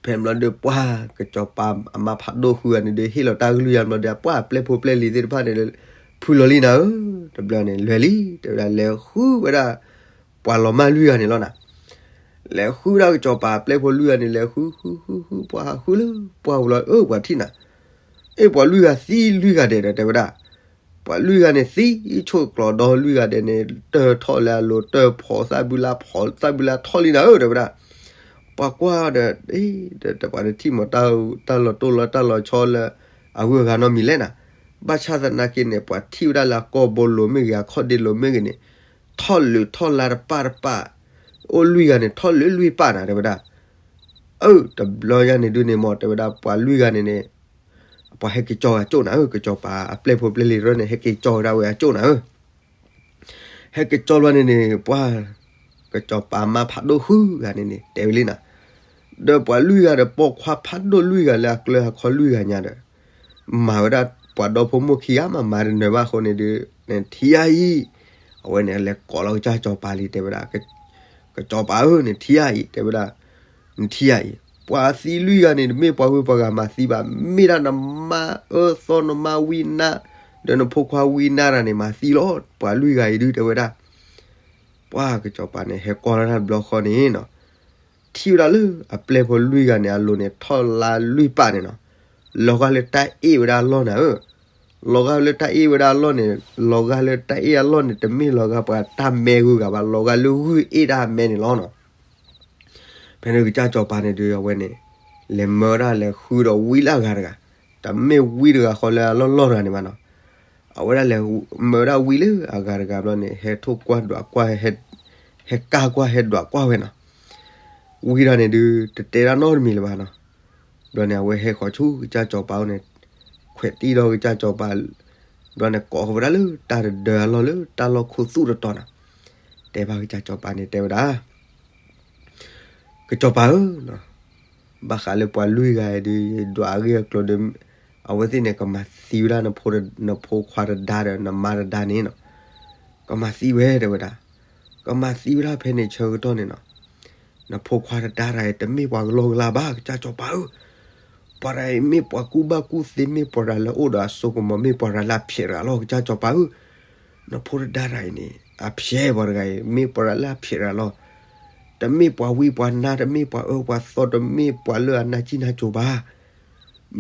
ဖဲန့ၣ်ဘျီဒီး ပှၢ်ကစီၤပၤအမါဖးဒိၣ်ဃုဂၤန့ၣ်ဒုး ဟ့ၣ်လီၤတၢ်ကလုၢ်ယါဘျီဒီး ပှၢ်အပျဲၢ်ဖိပျဲၢ်လံၤသ့ၣ်တဖၣ်န့ၣ် ဖုလီၤလံနၤဧၢ, တဘျီန့ၣ် လဲၤလံ တဲဝဲဒၣ်, လဲၤဃုဝဲဒၣ် ပှၤလီၤမၢ်လွံၢ်ဂၤန့ၣ်လီၤနၤ. လဲၤဃုဒၣ်ကစီၤပၤအပျဲၢ်ဖိလွံၢ်ဂၤန့ၣ် လဲၤဃုဃုဃုဃု ပှၢ်ဃုလၢပှၢ်ပူၤလီၤ, အၢ ပှၤထံၣ်နၤ, အ့ၣ် ပှၤလွံၢ်ဂၤသံလွံၢ်ဂၤဒဲးဒီး တဲဝဲဒၣ်, ပှၤလွံၢ်ဂၤန့ၣ် သံဆိၣ်ကျိးဒီလွံၢ်ဂၤဒဲးန့ၣ် တၢၢ်ထီၣ်လၢအလိၤ တၢၢ်ဖီၣ်သၣ်ဘုလါ ဖီၣ်သၣ်ဘုလါထီၣ်လံနၤဧၢ တဲဝဲဒၣ်. ပှၤကွၢ်ဒီး အ့ၣ် ဒီးပှၤတထံၣ်မး တၢ်လီၤတိၢ်လီၤ တၢ်လီၤဆီလၢ အဂုၤအဂၤနီတမံၤလဲၣ်နၤ. ဘၣ်ဆၣ်သနာ်က့န့ၣ် ပှၤထံၣ်ဝဲဒၣ်လၢအကိာ်ဘိလိၤမ့ၢ်ဂ့ၤ အခီၣ်ဒ့လိၤမ့ၢ်ဂ့ၤန့ၣ် ထီၣ်လုးထီၣ်လါတပၣ်တပၣ်, အိၣ်လွံၢ်ဂၤန့ၣ် ထီၣ်လုးလွံၢ်ပၣ်နၤ တဲဝဲဒၣ်. အၢ တဘျီညါန့ၣ်ဒုးန့ၣ်မး တဲဝဲဒၣ် ပှၤလွံၢ်ဂၤန့ၣ်န့ၣ် ပှၤဟဲက့ၤကၠီဂၤကၠိၣ်နၤဧၢ, ကစီၤပၤအပျဲၢ်ဖိပျဲၢ်လံၤတဖၣ်န့ၣ် ဟဲက့ၤကၠီဝဲဒၣ်ဝဲအကၠိၣ်နၤဧၢ. ဟဲက့ၤကၠီဘျီန့ၣ်န့ၣ် ပှၢ်ကစီၤပၤမါဖးဒိၣ်ဃုဂၤန့ၣ်န့ၣ် တဲဝဲလံနၤ. ဒီးပှၤလွံၢ်ဂၤဒီး ပိာ်ခွါဖးဒိၣ်လွံၢ်ဂၤလၢအကျၢၤအခီလွံၢ်ဂၤညါဒီး မၤဝဲဒၣ်ပှၤဒီဖိမိၢ်ခံဂၤမး မၤတနၢၤဘၣ်အဃိန့ၣ်ဒုး နထံၣ်ယၤအံၤ, အဝဲန့ၣ်လဲၤကိးလီၤကစၢ်စီၤပၤလံ တဲဝဲဒၣ်, ကစီၤပၤဧၢ နထံၣ်ယၤအံၤ တဲဝဲဒၣ်, နထံၣ်ယၤအံၤ ပှၤသံလွံၢ်ဂၤန့ၣ် တမ့ၢ်ပှၤဂုၤပှၤဂၤမၤသံဘၣ်, မ့ၢ်ဒၣ်နမါအၢသီ နမါဝံနါ ဒီးနဖိခွါဝံနါတဂၤန့ၣ် မၤသံလီၤ ပှၤလွံၢ်ဂၤအံၤဒုး တဲဝဲဒၣ်. ပှၢ်ကစီၤပၤန့ၣ် ဟဲကိးလီၤတၢ်တဘျီဃီန့ၣ်နီၤ ထံၣ်ဝဲဒၣ်လၢအပျဲၢ်ဖိလွံၢ်ဂၤန့ၣ် အလိၤန့ၣ် ထီၣ်လါလွံၢ်ပၣ်န့ၣ်နီၤ, လီၤဂာ်လၢတၢ်အ့ၣ်ဝဲဒၣ်အလီၢ်နၤဧၢ, လီၤဂာ်လၢတၢ်အ့ၣ်ဝဲဒၣ်အလီၢ်န့ၣ်, လီၤဂာ်လၢတၢ်အ့ၣ်အလီၢ်န့ၣ် တမ့ၢ်လီၤဂာ်ပှၤတၢ်မဲဂုၤဂၤဘၣ်, လီၤဂာ်လၢဂုၢ်အ့ၣ်တၢ်အမဲန့ၣ်လီၤနီၤ. ဖဲန့ၣ်ကစၢ်စီၤပၤန့ၣ်ဒုး အဝဲန့ၣ် လဲၤမၢဝဲဒၣ်လဲၤဃုဒီးဝံလၢအဂၤတဂၤ, တမ့ၢ်ဝံတဂၤဃီလၢအလီၢ်လီၢ်တဂၤန့ၣ်ဘၣ်နီၤ. အဝဲဒၣ်လဲၤမၢဝဲဒၣ်ဝံလၢအဂၤတဂၤဘျီန့ၣ် ဟဲထိၣ်ကွၢ်ဒွးကွၢ်, ဟဲကၢ်ကွၢ်ဟဲဒွးကွၢ်ဝဲနီၤ. ဝံဒၣ်န့ၣ်ဒုး တတဲဒၣ်နီတမံၤလၢၤဘၣ်နီၤ. ဘျီန့ၣ် အဝဲဟဲဃီၤဆူကစၢ်စီၤပၤအအိၣ်န့ၣ် ခွဲးတံၢ်ဒီးကစၢ်စီၤပၤ, ဘျီန့ၣ်ကိးဃီၤဝဲဒၣ်လၢတၢ်တဒၢအလီၢ်လၢတၢ်လီၢ်ခူသူၣ်တတီၤနီၤ. တဲဘၣ်ကစၢ်စီၤပၤန့ၣ် တဲဝဲဒၣ် ကစီၤပၤဧၢ, ဘၣ်ဃးလၢပှၤလွံၢ်ဂၤအံၤဒုး ယဒွးအဂ့ၢ်အကျိၤဒီး အဝဲသ့ၣ်န့ၣ် ကမၤသံဝဲဒၣ်နဖိခွါတဒါဒီးနမါတဒါန့ၣ်နီၤ. ကမၤသံဝဲ တဲဝဲဒၣ်, ကမၤသံဝဲဒၣ်ဖဲန့ၣ်ဆၢကတီၢ်န့ၣ်နီၤ. နဖိခွါတဒါတဂၤအံၤ တမ့ၢ်ပှၤကလီကလီဘၣ် ကစၢ်စီၤပၤဧၢ. ပှၤတဂၤအံၤမ့ၢ်ပှၤကူၣ်ဘၣ်ကူၣ်သ့ မ့ၢ်ပှၤတဂၤလၢအအိၣ်ဒီးအစိကမီၤ မ့ၢ်ပှၤတဂၤလၢအဖျဲးတဂၤလီၤ ကစၢ်စီၤပၤဧၢ. နဖိတဒါတဂၤအံၤန့ၣ် အဖျဲးပှၤတဂၤအံၤ မ့ၢ်ပှၤတဂၤလၢအဖျဲးတဂၤလီၤ. တမ့ၢ်ပှၤဝံပှၤနါ တမ့ၢ်ပှၤအၢပှၤသီ တမ့ၢ်ပှၤလၢအနၢ်ကံၣ်နၢ်ကိၤဘၣ်.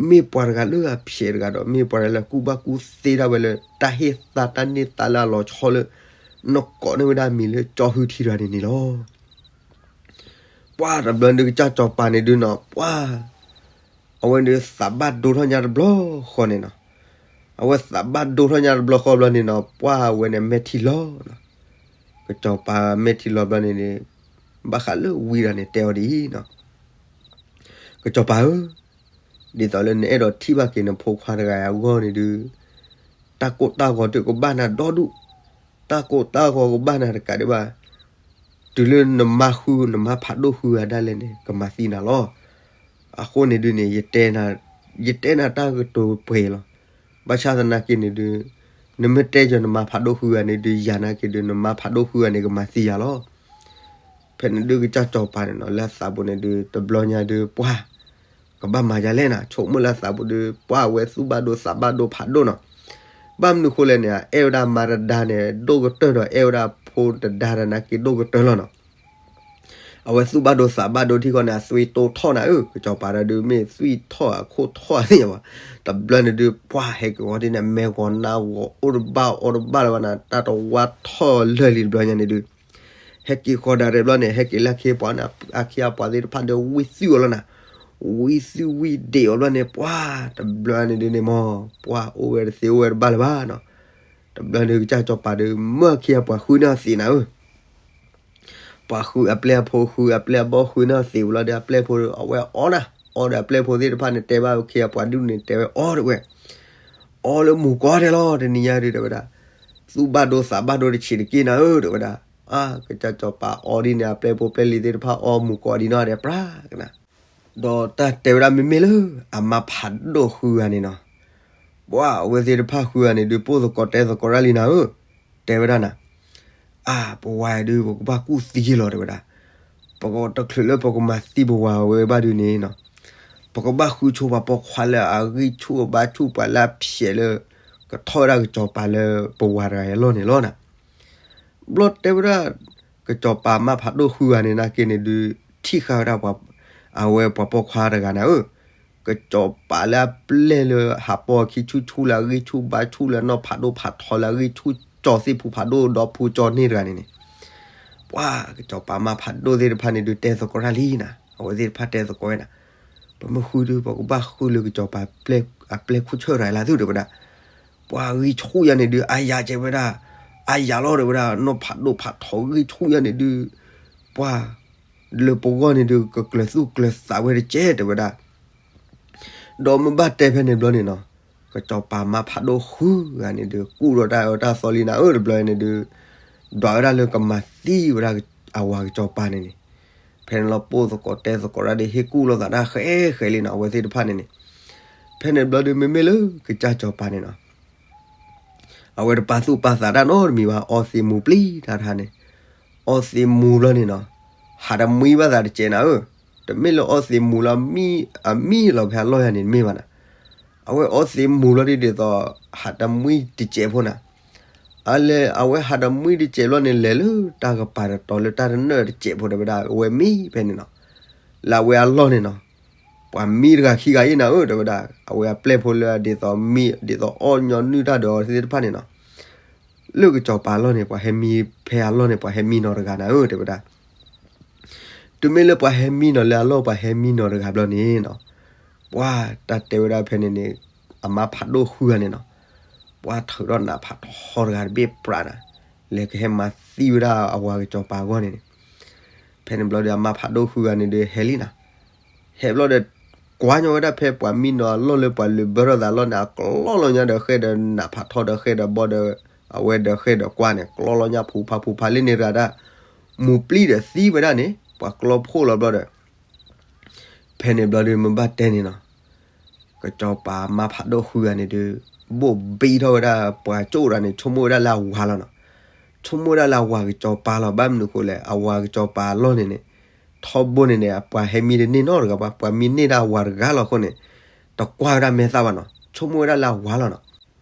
မ့ၢ်ပှၤတဂၤလၢအဖျဲးတဂၤဒီး မ့ၢ်ပှၤတဂၤလၢကူၣ်ဘၣ်ကူၣ်သ့ဒၣ်ဝဲလၢတၢ်ဟ့ၣ်သါတၢ်န့ၢ်သါလၢအလီၤဆီလၢ နကိးန့ၢ်ဝဲဒၣ်မံၤလၢကၠီဟုထံတဂၤန့ၣ်န့ၣ်လီၤ. ပှၢ်တဘျီဒုးကစၢ်စီၤပၤန့ၣ်ဒုးနီၤ ပှၢ် အဝဲဒုးသးဘၣ်ဒိထီၣ်ညါတဘျီဃီန့ၣ်နီၤ. အဝဲသးဘၣ်ဒိထီၣ်ညါတဘျီဃီဘျီန့ၣ်နီၤ ပှၢ်အဝဲန့ၣ်မဲာ်ထံလီၤနီၤ. ကစီၤပၤမဲာ်ထံလီၤဘျီန့ၣ်န့ၣ် ဘၣ်ဃးလၢဝံတဂၤန့ၣ်တဲအီၤဒ်အံၤနီၤ, ကစီၤပၤဧၢ, ဒ်သိးလၢနအဲၣ်ဒိးထံၣ်ဘၣ်က့ၤနဖိခွါတဂၤအဂီၢ်န့ၣ်ဒုး တၢ်ကိၢ်တၢ်ဂီၤဒုးကဘၣ်နၤဒီဒူၣ်, တၢ်ကိၢ်တၢ်ဂီၤကဘၣ်နၤတကးဒံးဘၣ်, တုၤလၢနမါဃု နမါဖးဒိၣ်ဃုဂၤဒၣ်လဲာ်န့ၣ် ကမၤသံနၤလီၤ. အဃိန့ၣ်ဒုးန့ၣ် ယတဲနၤတၢ်ကတိၤပှဲၤလီၤ. ဘၣ်ဆၣ်သနာ်က့န့ၣ်ဒုး နမ့ၢ်တဲယၤနမါဖးဒိၣ်ဃုဂၤန့ၣ်ဒုး ယၤနာ်က့ဒုး နမါဖးဒိၣ်ဃုဂၤန့ၣ် ကမၤသံယၤလီၤ. ဖဲန့ၣ်ဒုးကစၢ်စီၤပၤန့ၣ်နီၤ လၢအသးပူၤန့ၣ်ဒုး တဘျီညါဒုး ပှၢ် ကဘၣ်မၤယၤလဲၣ်နၤ, ဆိကမိၣ်လၢအသးပူၤဒုး ပှၢ်အဝဲသူၣ်ဘၣ်ဒိသးဘၣ်ဒိဖးဒိၣ်နီၤ. ဘၣ်မနုၤဃိလဲၣ်န့ၣ် အအဲၣ်ဝဲဒၣ်မါတဒါန့ၣ် ဒိၣ်ကတၢၢ်ဒီးအဲၣ်ဝဲဒၣ်ဖိတဒါတနာ်က့ဒိၣ်ကတၢၢ်လီၤနီၤ. အဝဲသူၣ်ဘၣ်ဒိသးဘၣ်ဒိထံဃီန့ၣ် အသွံၣ်တိၢ်ထီၣ်နၤဧၢ, ကစီၤပၤတဒုးမ့ၢ်သွံၣ်ထီၣ်အခိၣ်ထီၣ်သ့ၣ်ညါဘၣ်. တဘျီန့ၣ်ဒုး ပှၢ်ဟဲက့ၤဃီၤဒ်န့ၣ် မဲာ်ဂီၤနါဂီၤ အိၣ်တဘၣ်အီၣ်တဘၣ်လၢၤဘၣ်နၤ, တၢ်တဝါထီၣ်လၢာ်လံတဘျီညါန့ၣ်ဒုး ဟဲက့ၤဃီၤဒၣ်တဘျီန့ၣ် ဟဲက့ၤလၢအခ့အပှၤန့ၣ် အခ့အပှၤသ့ၣ်တဖၣ်ဒီးဝံသွံၣ်အီၤလီၤနၤ. ဝံသွံၣ်ဝံဒ့ၣ်အီၤဘျီန့ၣ် ပှၢ်တဘျီန့ၣ်ဒုးန့ၣ်မး ပှၢ်အိၣ်ဝဲတသ့အိၣ်ဝဲတဘၣ်လၢၤဘၣ်နီၤ. တဘျီန့ၣ်ကစၢ်စီၤပၤဒုး မၢအခ့အပှၤဃုန့ၢ်အီၤသံးနၤဧၢ ပှၤဃုအပျဲၢ်အဖိ ဃုအပျဲၢ်အဘီၣ် ဃုန့ၢ်အီၤသံးဝံၤလီၤဒီး အပျဲၢ်ဖိအဝဲအီနၤ, အီဒီးအပျဲၢ်ဖိသ့ၣ်တဖၣ်န့ၣ် တဲဘၣ်အခ့အပှၤဒုးန့ၣ် တဲဝဲအီတဝဲ, အီလၢမူၤကီၢ်ထဲလီၤ တနံၤညါဒုး တဲဝဲဒၣ်, သူၣ်ဘၣ်ဒိသးဘၣ်ဒိတဆံးတက့ၢ်နၤဧၢ တဲဝဲဒၣ်. အါ ကစၢ်စီၤပၤအီဒ်န့ၣ် အပျဲၢ်ဖိပျဲၢ်လံၤသ့ၣ်တဖၣ်အီမူၤကိးဒံးနီၢ်ဒဲးပြၢ်ကနၤ, ဒီးတၢ်တဲဝဲဒၣ်မ့မ့ၢ်လၢ အမါဖးဒိၣ်ဃုဂၤန့ၣ်နီၤ, ပှၤအဝဲသ့ၣ်တဖၣ်ဃုဂၤန့ၣ်ဒုး ပိၢ်သကိးတဲသကိးတၢ်လံနၤဧၢ, တဲဝဲဒၣ်နၤ, အါ ပဝၤဒုး ပကဘၣ်ကူၣ်သံလီၤ တဲဝဲဒၣ်, ပကတချုးလၢပကမၤသံပဝၤဝဲဘၣ်ဒုးန့ၣ်နီၤ, ပကဘၣ်ဃုဆိပှၤပိာ်ခွါလၢအဂံၢ်ဆူၣ်အဘါဆူၣ် ပှၤလၢအဖျဲးလၢ ကထီၣ်ဝဲဒၣ်ကစီၤပၤလၢပဝၤတဂၤအလီၢ်န့ၣ်လီၤနၤ. ဘျီတဲဝဲဒၣ် ကစီၤပၤမါဖးဒိၣ်ဃုဂၤန့ၣ် နာ်က့န့ၣ်ဒုး ထံၣ်ဃာ်ဝဲဒၣ်ပှၤ အဝဲပှၤပိာ်ခွါတဂၤနၤဧၢ, ကစီၤပၤလၢအပျဲၢ်လၢဟးပိာ်အခံဆူၣ်ဆူၣ်လၢအဂံၢ်ဆူၣ်ဘါဆူၣ်လၢအနီၢ်ဖးဒိၣ်ဖးထီလၢအဂံၢ်ဆူၣ်ကၠီသ့ၣ်ဖူဖးဒိၣ်ဒီဖူကၠီန့ၢ်တဂၤန့ၣ်န့ၣ်, ပှၤကစီၤပၤမါဖးဒိၣ်သ့ၣ်တဖၣ်န့ၣ်ဒုးတဲသကိးတၢ်လံနၤ, အဝဲသ့ၣ်တဖၣ်တဲသကိးဝဲနၤ, ပမ့ၢ်ဃုဒုး ပကဘၣ်ဃုလၢကစီၤပၤအပျဲၢ်ခိၣ်ဆၢၣ်တဂၤလၢ်သု တဲဝဲဒၣ်, ပှၤဂံၢ်ဆူၣ်ယၤန့ၣ်ဒုး အါယၤကဲဝဲဒၣ်, အါယၤလီၤ တဲဝဲဒၣ်, နီၢ်ဖးဒိၣ်ဖးထီဂံၢ်ဆူၣ်ယၤန့ၣ်ဒုး, ပှၤ လၢပဂီၢ်န့ၣ်ဒုး ကကျၢၤသူၣ်ကျၢၤသးဝဲတကဲး တဲဝဲဒၣ်. ဒီးမ့ၢ်ဘၣ်တဲဖဲန့ၣ်ဘျီန့ၣ်နီၤ, ကစီၤပၤမါဖးဒိၣ်ဃုဂၤန့ၣ်ဒုး ကူၣ်ဒီးတၢ်အၢတၢ်သီလံနၤဧၢ တဘျီန့ၣ်ဒုး, ဒွးဝဲဒၣ်လၢကမၤသံဝဲဒၣ်အဝၤကစီၤပၤန့ၣ်န့ၣ်, ဖဲန့ၣ်လီၤပိၢ်သကိးတဲသကိးတၢ်ဒုး ဟ့ၣ်ကူၣ်လိာ်သးတၢ်ဃဲးဃဲးလံနီၤ အဝဲသ့ၣ်တဖၣ်န့ၣ်န့ၣ်, ဖဲန့ၣ်ဘျီဒုး မ့မ့ၢ်လၢကစၢ်စီၤပၤန့ၣ်နီၤ အဝဲတပာ်သူၣ်ပာ်သးတၢ်နီတမံၤဘၣ် အီသံးမူၤပျံၤတၢ်တခါန့ၣ်, အီသံးမူၤဘျီန့ၣ်နီၤ, ဟးတမှံဘၣ်သးတကဲးနၤဧၢ, တမ့ၢ်လၢအီသံးမူၤလီၤ အမံလီၤဖဲအလီၢ်ယၤန့ၣ်တမ့ၢ်ဘၣ်နၤ, အဝဲအီသံးမူၤလီၤဒ်သိး ဟးတမှံတကဲးဖိနၤ, အလဲၤအဝဲဟးတမှံတကဲးဘျီန့ၣ် လဲၤလၢတၢ်ကပၤတတီၤလၢတၢ်တနၢၣ်တကဲးဖိတဲဝဲဒၣ် အဝဲမံဖဲန့ၣ်နီၤ, လၢအဝဲအလီၢ်န့ၣ်နီၤ ပှၤမံတဂၤခံဂၤအံၤနၤဧၢ တဲဝဲဒၣ်, အဝဲအပျဲၢ်ဖိလၢအဒ်သိးမံ ဒ်သိးအီၣ်ညီနုၢ်တၢ်ဒီးအီၤသ့ၣ်တဖၣ်န့ၣ်နီၤ, လၢကစီၤပၤအလီၢ်န့ၣ် ပှၤဟဲမံဖဲအလီၢ်န့ၣ် ပှၤဟဲမံနီၤတဂၤနၤဧၢ တဲဝဲဒၣ်, တုၤမ့ၢ်လၢပှၤဟဲမံနီၤလၢအလီၢ် ပှၤဟဲမံနီၤတဂၤဘျီန့ၣ်နီၤ, ပှၤတၢ်တဲဝဲဒၣ်ဖဲန့ၣ်န့ၣ်, အမါဖးဒိၣ်ဃုဂၤန့ၣ်နီၤ, ပှၤထုးထီၣ်နးဖးထီတဂၤတဘ့ၣ်ပြးနၤ, လဲၤကဟဲမၤသံဝဲဒၣ်အဝၤကစီၤပၤအဂီၢ်န့ၣ်န့ၣ်, ဖဲန့ၣ်ဘျီဒီး အမါဖးဒိၣ်ဃုဂၤန့ၣ်ဒီးဟဲလံနၤ ဟဲဘျီဒီး ကွၢ်ညီဝဲဒၣ်ဖဲပှၤမံနီၤအလီၢ်လၢပှၤလုးဘၢထီၣ်သးအလီၢ်န့ၣ် အကျီလီၤညါဒီးဃဲဒီးနးဖးထီဒီးဃဲဒီးဘီဒီး အဝဲဒီးဃဲဒီးကွၢ်န့ၣ် ကျီလီၤညါဖူးဖးဖူးဖးလၢန့ၣ်တဂၤဒၣ်, မူၤပျံၤဒီးသံဝဲဒၣ်န့ၣ် ပှၤကျီဖှိၣ်လီၤဘျီဒီး ဖဲန့ၣ်ဘျီဒီးမ့ၢ်ဘၣ်တဲန့ၣ်နီၤ, ကစီၤပၤမါဖးဒိၣ်ဃုဂၤန့ၣ်ဒီး ဘိၣ်ဘံထီၣ်ဝဲဒၣ်ပှၤကၠိၣ်တဂၤန့ၣ် ဆိကမိၣ်ဝဲဒၣ်လၢအဝၤလီၤနီၤ, ဆိကမိၣ်ဝဲဒၣ်လၢအဝၤကစီၤပၤလီၤ ဘၣ်မနုၤဃိလဲၣ် အဝၤကစီၤပၤအလီၢ်န့ၣ်န့ၣ်, ထီဘိန့ၣ်န့ၣ် ပှၤဟဲမံတန့ၢ်နီတဂၤဘၣ် ပှၤမံန့ၢ်ဒၣ်အဝၤတဂၤလီၤအဃိန့ၣ်, တကွၢ်ဝဲဒၣ်မဲာ်သၣ်ဘၣ်နီၤ ဆိကမိၣ်ဝဲဒၣ်လၢအဝၤလီၤနီၤ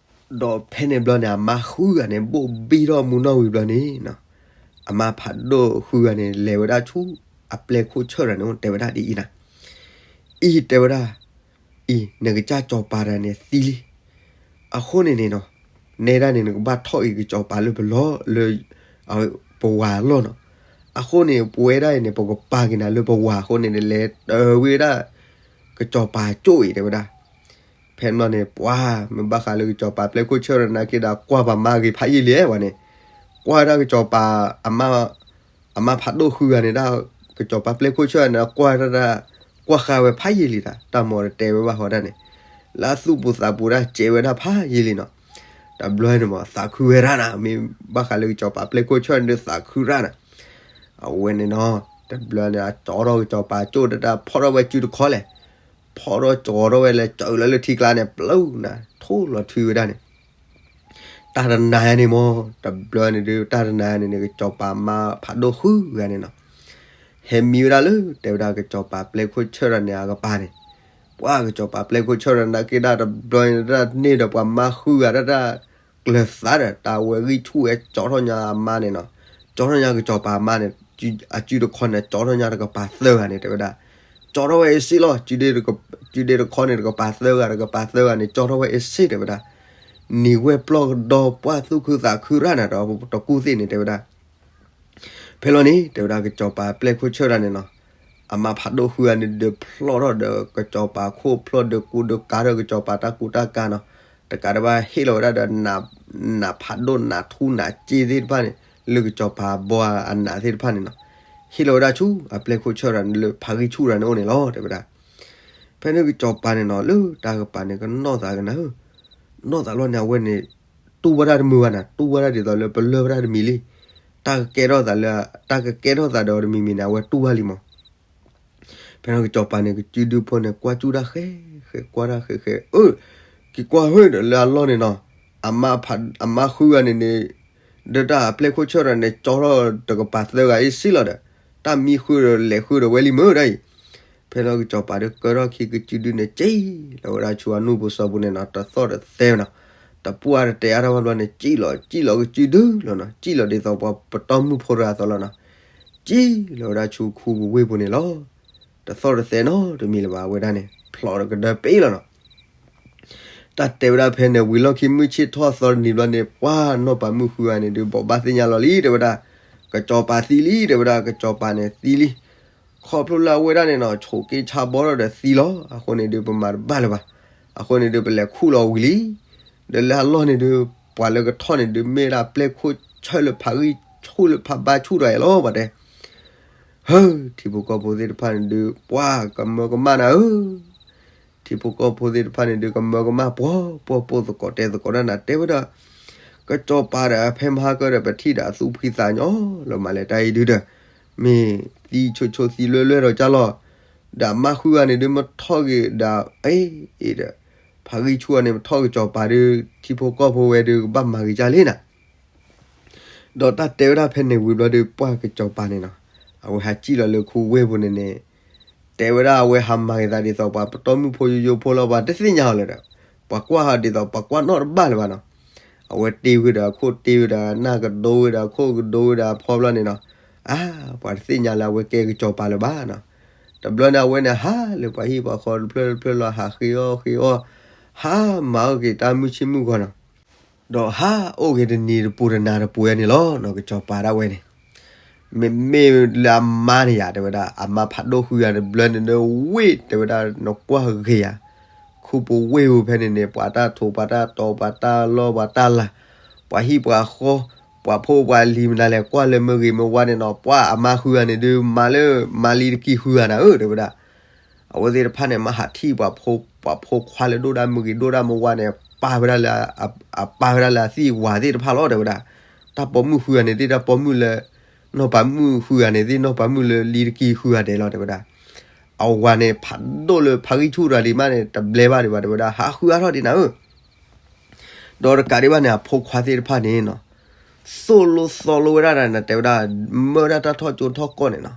ဒီးဖဲန့ၣ်ဘျီန့ၣ် အမါဃုဂၤန့ၣ် ဘိၣ်ဘံထီၣ်မူနီၣ်ဝံၤဘျီန့ၣ်နီၤ, အမါဖးဒိၣ်ဃုဂၤန့ၣ် လဲၤဝဲဒၣ်ဆူ အပျဲၢ်ခိၣ်ဆၢၣ်တဂၤန့ၣ် တဲဝဲဒၣ်ဒ်အံၤနၤ, အံၤတဲဝဲဒၣ်, အံၤ နကစၢ်စီၤပၤတဂၤန့ၣ်သံလံ, အဃိန့ၣ်န့ၣ်နီၤ, နဲဒၣ်န့ၣ် နကဘၣ်ထီၣ်အံၤကစီၤပၤလၢပလီၢ်လၢ ပဝၤအလီၢ်နီၤ, အဃိန့ၣ် ပဝဲဒၣ်အံၤန့ၣ် ပကပာ်က့ၤနၤလၢပဝၤအဃိန့ၣ် နလဲၤတၢၤဝံၤဝဲဒၣ် ကစီၤပၤကၠိၣ်အံၤ တဲဝဲဒၣ် ဖဲန့ၣ်ဘျီန့ၣ် ပှၤမ့ၢ်ဘၣ်ဃးလၢကစီၤပၤပျဲၢ်ခိၣ်ဆၢၣ်တဂၤနာ်က့ဒီး ကွၢ်ပှၤမါဂ့ၤဖးယံာ်လံဝဲန့ၣ်, ကွၢ်ဝဲဒၣ်ကစီၤပၤ အမါ အမါဖးဒိၣ်ဃုဂၤန့ၣ်ဒၣ် ကစီၤပၤပျဲၢ်ခိၣ်ဆၢၣ်န့ၣ် ကွၢ်တၢ် ကွၢ်ဃာ်ဝဲဖးယံာ်လံတၢ် တၢ်မၤတတဲဝဲဘၣ်ဃီဒၣ်န့ၣ်, လၢအသူၣ်ပူၤသးပူၤဒၣ်စဲးဝဲဒၣ်ဖးယံာ်လံနီၤ, တဘျီန့ၣ်မး သးခုဝဲဒၣ်နၤ မ့ၢ်ဘၣ်ဃးလၢကစီၤပၤပျဲၢ်ခိၣ်ဆၢၣ်န့ၣ်ဒီးသးခုရၣ်နၤ အဝဲန့ၣ်နီၤ, တဘျီန့ၣ် အကၠီထီၣ်ကစီၤပၤကၠိၣ်တၢ် ဖီၣ်ထီၣ်ဝဲစုတခီလဲၣ်, ဖီၣ်ထီၣ်ကၠီထီၣ်ဝဲလၢ စၢၤလီၤလၢထံကျါန့ၣ် ပျူၤနၤ ထိၣ်လီၤထွံဝဲဒၣ်န့ၣ်, တၢ်တနၤညါန့ၣ်မး တဘျီန့ၣ်ဒီး တၢ်တနၤညါန့ၣ်န့ၣ် ကစီၤပၤမါဖးဒိၣ်ဃုဂၤန့ၣ်နီၤ, ဟဲမံဝဲဒၣ်လၢ တဲဝဲဒၣ်ကစီၤပၤပျဲၢ်ခိၣ်ဆၢၣ်တဂၤန့ၣ် အကပၤန့ၣ်, ပှၤကစီၤပၤပျဲၢ်ခိၣ်ဆၢၣ်တဂၤနာ်က့ဒၣ် တဘျီန့ၣ်တၢ်န့ၢ်ဒီးပှၤမါဃုဂၤတၢ်တၢ် ကျၢၤသးဒီး တၢ်ဝဲဂံၢ်ဆူၣ်ဝဲ ကၠီထီၣ်ညါအမါန့ၣ်နီၤ, ကၠီထီၣ်ညါကစီၤပၤအမါန့ၣ်, အစုတခီန့ၣ် ကၠီထီၣ်ညါတကပၤသၢဂၤန့ၣ် တဲဝဲဒၣ်, ကၠီထီၣ်ဝဲအ့စ့လီၤ, စုဒ့တခီန့ၣ် တကပၤသၢဂၤ တကပၤသၢဂၤန့ၣ် ကၠီထီၣ်ဝဲအ့စ့ တဲဝဲဒၣ်, နံၤဝဲပျီၢ်ကဒီး ပှၤသူၣ်ခုသးခုရၣ်နၤဒီး တကူၣ်သ့ၣ်န့ၣ် တဲဝဲဒၣ် ဖဲလီၤန့ၣ် တဲဝဲဒၣ်ကစီၤပၤပျဲၢ်ခိၣ်ဆၢၣ်တဂၤန့ၣ်နီၤ, အမါဖးဒိၣ်ဃုဂၤန့ၣ်ဒီးဖျီၣ်ထီၣ်ဒီးကစီၤပၤခိၣ်ဖျီၣ်ဒီးကူဒီးကၤထီၣ်ကစီၤပၤတၢ်ကူတၢ်ကၤနီၤ, တကးဒံးဘၣ်ဟ့ၣ်လီၤဝဲဒၣ်ဒီး နးဖးဒိၣ်နးထူနးစ့သ့ၣ်တဖၣ်န့ၣ် လၢကစီၤပၤဘီအနးသ့ၣ်တဖၣ်န့ၣ်နီၤ, ဟ့ၣ်လီၤဝဲဒၣ်ဆူအပျဲၢ်ခိၣ်ဆၢၣ်တဂၤန့ၣ်လၢဖးဂံၢ်ဆူၣ်တဂၤန့ၣ်အိၣ်န့ၣ်လီၤ တဲဝဲဒၣ် ဖဲန့ၣ်ကစီၤပၤန့ၣ်နီၤ လၢတၢ်ကပၤန့ၣ် ကနီၢ်သးကနၤဧၢ, နီၢ်သးလီၤန့ၣ် အဝဲန့ၣ် တူၢ်ဘၣ်တၢ်တမုာ်ဘၣ်နၤ, တူၢ်ဘၣ်တၢ်ဒ်သိးလၢပလၢၢ်ဘၣ်တၢ်တမံၤလံ. တၢ်ကကဲထီၣ်သးလၢ တၢ်ကကဲထီၣ်သးဒီးတမံၤမံၤန့ၣ် အဝဲတူၢ်ဘၣ်လံမး. ဖဲန့ၣ်ကစီၤပၤန့ၣ် ကစုဒုဖိန့ၣ် ကွၢ်ကၠူၣ်တၢ်ဃဲဃဲ ကွၢ်တၢ်ဃဲဃဲ အၢ က့ၤကွၢ်ဟုၣ်ဒီးလၢအလီၢ်န့ၣ်နီၤ, အမါဃုဂၤန့ၣ်န့ၣ် ဒီးတၢ်အပျဲၢ်ခိၣ်ဆၢၣ်ဒီးန့ၣ် ကၠီထီၣ်တကပၤသၢဂၤအံၤစံလီၤဒီး တၢ်မံဃုာ်ဒီးလဲၤဃုာ်ဒီးဝဲလံမုၢ်ဒၣ်အံၤ. ဖဲလီၤကစီၤပၤဒီးကၢထီၣ်ခံကစုဒုန့ၣ် စံၣ်လီၤဝဲဒၣ်ဆူအနူၢ်ပူၤစီပူၤန့ၣ်နီၤ, တသီၣ်တသဲနီၤ, တပှၢ်တတဲအါထီၣ်ဘၣ်ဘျီန့ၣ် စံၣ်လီၤ စံၣ်လီၤကစုဒုလီၤနီၤ, စံၣ်လီၤဒ်သိးပှၤပတီၢ်မုၢ်ဖိတဂၤအသိးလီၤနီၤ, စံၣ်လီၤဝဲဒၣ်ဆူခူပူၤဝ့ၢ်ပူၤန့ၣ်လီၤ. တသီၣ်တသဲနီတမံၤလၢၤဘၣ် အဝဲဒၣ်န့ၣ် ဖျိးဒီးကဒၢပ့လီၤနီၤ. တၢ်တဲဝဲဒၣ်ဖဲန့ၣ် ဝံၤလီၢ်ခံမုၢ်ဆ့ၣ်ထီၣ်သီတနံၤဘျီန့ၣ် ပှၤနီၢ်ပၤမုၣ်ဃုဂၤန့ၣ်ဒုး ဘိးဘၣ်သ့ၣ်ညါလီၤလံ တဲဝဲဒၣ်, ကစီၤပၤသံလံ တဲဝဲဒၣ်, ကစီၤပၤန့ၣ်သံလံ. ခီဖျိလၢအဝဲဒၣ်န့ၣ်နီၤ ဆိးက့ဆါဘီထီၣ်ဒီးသံလီၤ. အဃိန့ၣ်ဒုး ပမၤတဘၣ်လၢၤဘၣ်. အဃိန့ၣ်ဒုး ပလဲၤခူၣ်လီၤဝံၤလံ. ဒီးလၢအလီၢ်န့ၣ်ဒုး ပှၤလၢကထီၣ်န့ၣ်ဒုး မ့ၢ်ဒၣ်ပျဲၢ်ခိၣ်ဆၢၣ်လၢ ဖးဂံၢ်ဆူၣ်လၢ ဖးဘါဆူၣ်တဂၤအံၤလီၤ ပှၤတဲ. ဟၢ ထံဖိကီၢ်ဖိသ့ၣ်တဖၣ်န့ၣ်ဒုး ပှၤကမၢကမၣ်နၤဧၢ. ထံဖိကီၢ်ဖိသ့ၣ်တဖၣ်န့ၣ်ဒုး ကမၢကမၣ် ပှီၢ်ပှီၢ်ပှီၢ် သကိးတဲသကိးတၢ်နၤ တဲဝဲဒၣ်, ကစီၤပၤဒီး ဖဲမဟါကၢဒီး ပထံၣ်ဒီးအသူၣ်ဖှံသးညီလီၤ မၤလဲၤတၢ်အံၤဒုးဒီး မ့ၢ်သံဆိဆိသံလွဲၢ်လွဲၢ်ဒီးကၢ်လီၤ. ဒီးအမါဃုဂၤန့ၣ်ဒုး မထီၣ်ဂ့ၤဒီး အ့ၣ်အ့ၣ်ဒီး ဖးဂံၢ်ဆူၣ်ဂၤန့ၣ် မထီၣ်ကစီၤပၤဒုး ထံဖိကီၢ်ဖိဝဲဒုး ကဘၣ်မၤဂ့ၤကၢ်လံနၤ. ဒီးတၢ်တဲဝဲဒၣ်ဖဲန့ၣ်ဝံၤဘျီဒီး ပှၢ်ကစီၤပၤန့ၣ်နီၤ, အဝဲဟးစံၣ်လီၤလၢခူဝ့ၢ်ပူၤန့ၣ်န့ၣ်, တဲဝဲဒၣ်အဝဲဟးမၤဂ့ၤသးဒ်သိးပှၤပတီၢ်မုၢ်ဖိယိယိဖိလီၤ ပှၤတသ့ၣ်ညါအီၤလၢၤဒီး, ပှၤကွၢ်ဟးဒ်သိးပှၤကွၢ်နီတဘၣ်လၢၤဘၣ်နီၤ. အဝဲတ့ဝံၤဒီးအခိၣ်တ့ဝံၤဒီး နၢ်ကဒိဝံၤဒီးအခိၣ်ကဒိဝံၤဒီးအဖီဘျီန့ၣ်နီၤ, အါ ပှၤတသ့ၣ်ညါလၢအဝဲကဲကစီၤပၤလၢၤဘၣ်နီၤ. တဘျီန့ၣ်အဝဲန့ၣ်ဟးလၢပှၤဟံၣ်ပှၤဃီတဖျၢၣ်တဖျၢၣ်လီၤ ဟးဃ့အီၣ်ဃ့အီၣ်, ဟးမၤအီၣ်က့ၤတၢ်မုၢ်ဆ့ၣ်မုၢ်ဂီၤနီၤ. ဒီးဟးအိၣ်က့ၤတနံၤတပူၤတနၤတပူၤန့ၣ်လီၤနီၤ ကစီၤပၤဒၣ်ဝဲန့ၣ်, မ့မ့ၢ်လၢအမါန့ၣ်ယၤ တဲဝဲဒၣ် အမါဖးဒိၣ်ဃုဂၤတဘျီန့ၣ်ဒီးဝ့ၢ် တဲဝဲဒၣ်နကွၢ်ဂ့ၤယၤ, ခူပူၤဝ့ၢ်ပူၤဖဲန့ၣ်န့ၣ် ပှၤတၢ်ထိးပှၤတၢ်တီၤ ပှၤတၢ်လီၢ်ပှၤတၢ်လၤ, ပှၤဟံၣ်ပှၤဃီ, ပှၤဖိပှၤလံၤမနုၤလဲၣ် ကွၢ်လၢမ့ၢ်ဂ့ၤမ့ၢ်ဝါန့ၣ်နီၤ, ပှၤအမါဃုဂၤန့ၣ်ဒုး မၤလၢမၤလံတကံၢ်ဃုဂၤနၤဧၢ တဲဝဲဒၣ်. အဝဲသ့ၣ်တဖၣ်န့ၣ် မ့ၢ်ဟးထံၣ်ပှၤဖိ ပှၤဖိခွါလၢဒိၣ်ဒၣ်မုၢ်ဂ့ၤဒိၣ်ဒၣ်မုၢ်ဝါန့ၣ် ပာ်ဝဲဒၣ်လၢ အပာ်ဝဲဒၣ်လၢအသံၣ်ဝၤသ့ၣ်တဖၣ်လီၤ တဲဝဲဒၣ်. တၢ်ပိာ်မုၣ်ဃုဂၤန့ၣ်သ့ၣ် တၢ်ပိာ်မုၣ်လၢ နီၢ်ပၤမုၣ်ဃုဂၤန့ၣ်သ့ၣ် နီၢ်ပၤမုၣ်လၢလံတကံၢ်ဃုဂၤဒဲးလီၤ တဲဝဲဒၣ်. အဝၤန့ၣ် ဖးဒိၣ်လၢဖးဂံၢ်ဆူၣ်တဂၤဒံးမးန့ၣ် တဘျဲဘၣ်ဒံးဘၣ် တဲဝဲဒၣ် ဟးဃုအါထီၣ်ဒံးနၤဧၢ ဒီးတကးဒံးဘၣ်န့ၣ် အဖိခွါသ့ၣ်တဖၣ်န့ၣ်နီၤ, သိၣ်လိသီလိဝဲဒၣ်နၤ တဲဝဲဒၣ်, မၢဝဲဒၣ်တၢ်ထီၣ်ကၠိထီၣ်ကီၢ်န့ၣ်နီၤ,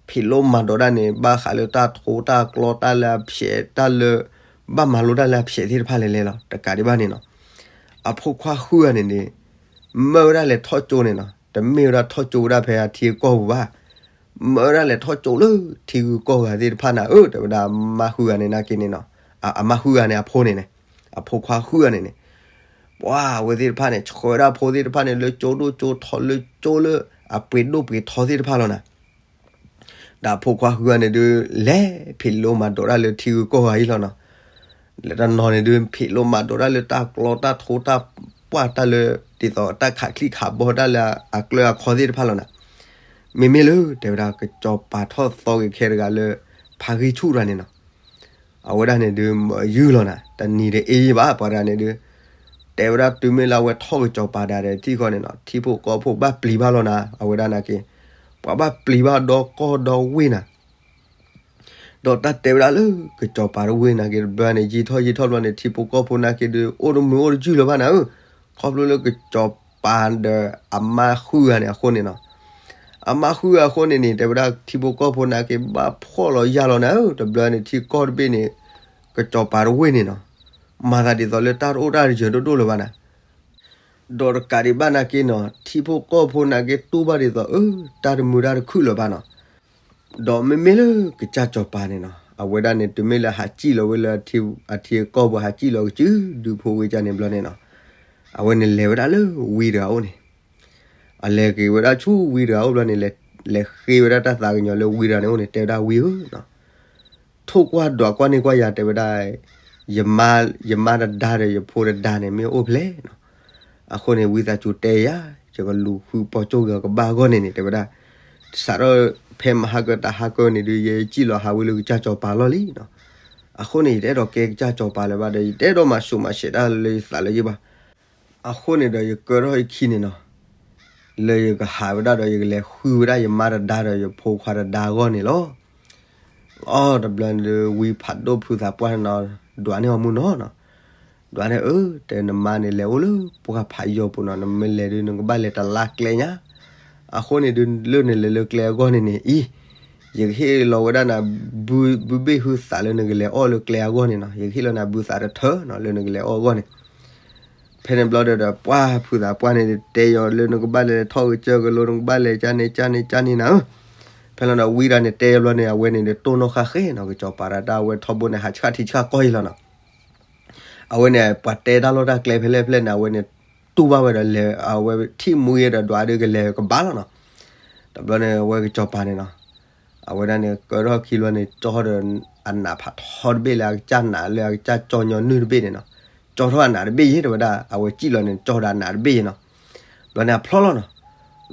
ဖံးလိမၤဒိးတၢ်န့ၣ် ဘၣ်ဃးလၢတၢ်ထိတၢ်ကျီတၢ်လၢအဖျဲး တၢ်လၢ ဘၣ်မၤလိတၢ်လၢအဖျဲးသ့ၣ်တဖၣ်လဲၤလဲၤလီၤ. တကးဒံးဘၣ်န့ၣ်နီၤ, အဖိခွါဃုဂၤန့ၣ်န့ၣ် မၢဝဲဒၣ်လဲၤထီၣ်ကၠိန့ၣ်နီၤ, တမ့ၢ်ဝဲဒၣ်ထီၣ်ကၠိဝဲဒၣ်ဖဲအထံအကီၢ်ပူၤဘၣ် မၢဝဲဒၣ်လဲၤထီၣ်ကၠိလၢထံဂုၤကီၢ်ဂၤသ့ၣ်တဖၣ်နၤဧၢ တဲဝဲဒၣ် အမါဃုဂၤန့ၣ်နာ်က့န့ၣ်နီၤ, အမါဃုဂၤန့ၣ်အဖိန့ၣ်န့ၣ်, အဖိခွါဃုဂၤန့ၣ်န့ၣ်, ပှၤအဝဲသ့ၣ်တဖၣ်န့ၣ် ဆှၢဝဲဒၣ်အဖိသ့ၣ်တဖၣ်န့ၣ် လၢကၠိဒိၣ်ကၠိထီလၢကၠိလၢအပှ့ၤဒိၣ်ပှ့ၤထီသ့ၣ်တဖၣ်လီၤနၤ. ဒီးအဖိခွါဃုဂၤန့ၣ်ဒုး လဲၤဖံးလိမၤဒိးတၢ်လၢထံဂုၤကီၢ်ဂၤအံၤလီၤနီၤ. လၢတၢ်နီၤန့ၣ်ဒုး ဖံးလိမၤဒိးတၢ်လၢတၢ်ကျီတၢ်ထိတၢ်ပှၢ်တၢ်လၢ ဒ်သိးတၢ်ခးချံခးဘီတၢ်လၢအကျၢၤအခီသ့ၣ်တဖၣ်လီၤနၤ. မ့မ့ၢ်လၢ တဲဝဲဒၣ် ကစီၤပၤထီၣ်သီက့ၤခဲတဂၤလၢ ဖးဂံၢ်ဆူၣ်တဂၤန့ၣ်နီၤ, အဝဲဒၣ်န့ၣ်ဒုး မၢယုၢ်လီၤနၤ, တနံၤတအ့ၣ်ဘၣ် ပှၤတဂၤန့ၣ်ဒုး, တဲဝဲဒၣ်တုၤမ့ၢ်လၢအဝဲထီၣ်ကစီၤပၤဒၣ်ဒီးထံၣ်ဃီန့ၣ်နီၤ ထံဖိကီၢ်ဖိဘၣ်ပျံၤဘၣ်လီၤနၤ, အဝဲဒၣ်နာ်က့, ပှၤဘၣ်ပျံၤဘၣ်ဒီကီၢ်ဒီဝ့ၢ်နၤ ဒီးတၢ်တဲဝဲဒၣ်လၢ ကစီၤပၤတဝ့ၢ်နာ်က့တဘျီန့ၣ် ယံာ်ထီၣ်ယံာ်ထီၣ်ဘျီန့ၣ် ထံဖိကီၢ်ဖိနာ်က့ဒုး အိၣ်တမုာ်အိၣ်တယုၢ်လၢၤဘၣ်နၤဧၢ, ခီဖျိလၢကစီၤပၤဒီးအမါဃုဂၤန့ၣ်အဃိန့ၣ်နီၤ. အမါဃုဂၤအဃိန့ၣ်န့ၣ် တဲဝဲဒၣ်ထံဖိကီၢ်ဖိနာ်က့ဘၣ်ဖှီၣ်လီၤယာ်လီၤနၤဧၢ, တဘျီန့ၣ် ထံကီၢ်တဘ့ၣ်န့ၣ် ကစီၤပၤတဝ့ၢ်န့ၣ်နီၤ, မၤသးဒ်သိးလၢတၢ်တအိၣ်တၢ်တယၢၤဒိၣ်ဒိၣ်လၢၤဘၣ်နၤ ဒီးတကးဒံးဘၣ်နာ်က့နီၤ ထံဖိကီၢ်ဖိနာ်က့တူၢ်ဘၣ်ဒ်သိး အၢ တၢ်တမုာ်တၢ်တခုၣ်လၢၤဘၣ်နီၤ. ဒီးမ့မ့ၢ်လၢကစၢ်စီၤပၤန့ၣ်နီၤ အဝဲဒၣ်န့ၣ် တုၤမ့ၢ်လၢဟးစံၣ်လီၤဝဲလၢ အထံအကီၢ်ပူၤ ဟးစံၣ်လီၤကစုဒုဖိဝ့ၢ်ကၢ်န့ၣ်ဘျီန့ၣ်နီၤ, အဝဲန့ၣ်လဲၤဝဲဒၣ်လၢဝံတဂၤအိၣ်န့ၣ်, အလဲၤက့ၤဝဲဒၣ်ဆူဝံတဂၤအိၣ်ဘျီန့ၣ် လဲၤဃ့ဝဲဒၣ်တၢ်သးကညီၤလၢဝံတဂၤန့ၣ်အိၣ်န့ၣ် တဲဝဲဒၣ်ဝံဧၢနီၤ ထိၣ်ကွၢ်ဒွးကွၢ်န့ၢ်ကွၢ်ယၤ တဲဝဲဒၣ်, ယမါ, ယမါတဒါဒီးယဖိတဒါန့ၣ် မ့ၢ်အိၣ်ဖျဲၣ်နီၤ. အဃိန့ၣ် ဝံသးစူၤတဲယၤ, ယကလူၤဃုပီၢ်ကၠိၣ်ဂၤကဘၣ်အဂီၢ်န့ၣ်န့ၣ် တဲဝဲဒၣ်, စးထီၣ်ဖဲမဟါကၢတဟါကၢန့ၣ်ဒုး ယစံၣ်လီၤဟးဝဲလၢကစၢ်စီၤပၤလီၢ်လံနီၤ. အဃိန့ၣ် ယတအဲၣ်ဒိးကဲကစၢ်စီၤပၤလၢၤဘၣ်ဒီး ယတအဲၣ်ဒိးမၤဆူးမၤဆဲးတၢ်လၢယသးလၢၤဘၣ်. အဃိန့ၣ်ဒီး ယကၢထီၣ်ယခံန့ၣ်နီၤ, လၢယကဟးဝဲဒၣ်ဒီး ယကလဲၤဃုဝဲဒၣ်ယမါတဒါဒီးယဖိခွါတဒါအဂီၢ်န့ၣ်လီၤ. အီၤတဘျီန့ၣ်ဒုး ဝံဖးဒိၣ်ဖုသးပှၢ်န့ၣ်နီၤ, ဒွးန့ၢ်အီၤမုၢ်နီၤနီၤ, ဒွးန့ၢ်အၢ တဲနမါန့ၣ်လဲၤအိၣ်လၢပှၢ်ဖးယိာ်ပူၤနီၤ, နမ့ၢ်လဲၤဒုး နကဘၣ်လဲၤတလါကျဲညါ, အဃိန့ၣ်ဒုး လၢနလဲၤလၢကျဲအဂီၢ်န့ၣ်န့ၣ်အံၤ, ယကဟ့ၣ်လီၤဝဲဒၣ်နၤ ဘုဘ့ၣ်ဟုသးလၢနကလဲၤအီၣ်လၢကျဲအဂီၢ်န့ၣ်နီၤ, ယကဟ့ၣ်လီၤနၤဘုသးတထၢနီၤ လၢနကလဲၤအီၣ်အဂီၢ်န့ၣ် ဖဲန့ၣ်ဘျီဒီး ပှၢ်ဖုသးပှၢ်န့ၣ် တဲယီၤလၢနကဘၣ်လဲၤထီၣ်ကစၢၢ်ကလိ နကဘၣ်လဲၤကၢ်န့ၣ်ကၢ်န့ၣ်ကၢ်န့ၣ်နၤဧၢ, ဖဲလီၤဒီးဝံဒၣ်န့ၣ် တဲယီၤဘျီန့ၣ် အဝဲန့ၣ်ဒီးတိၢ်နီၣ်ဃၣ်ဃဲနီၤ, ကစီၤပၤဒၣ်တၢ်အဝဲထီဘိန့ၣ် ဟးဆှၣ်ထံဆှၣ်ကီၢ်အံၤလီၤနီၤ, အဝဲန့ၣ် ပှၤတဲတၢ်လီၢ်တၢ်ကျဲဖဲလဲၣ်ဖဲလဲၣ်န့ၣ် အဝဲန့ၣ် တူၢ်ဘၣ်ဝဲဒီးလဲၤ အဝဲထံၣ်မှံဒီးဒွးဒုးကလဲၤကဘၣ်လီၤနီၤ, တဘျီန့ၣ် အဝဲကစီၤပၤန့ၣ်နီၤ အဝဲဒၣ်န့ၣ် ကၢထီၣ်ခံဘျီန့ၣ် ကၠီဒီးအနးဖးထီတဘ့ၣ်လၢအကစၢ်နးလၢအကစၢ်ကၠီညီနုၢ်တဘ့ၣ်န့ၣ်နီၤ, ကၠီထီၣ်အနးတဘ့ၣ်ယဲ တဲဝဲဒၣ် အဝဲစံၣ်လီၤန့ၣ် ကၠီဒီးအနးတဘ့ၣ်ယဲနီၤ, ဘျီန့ၣ်အဖျီလီၤနီၤ,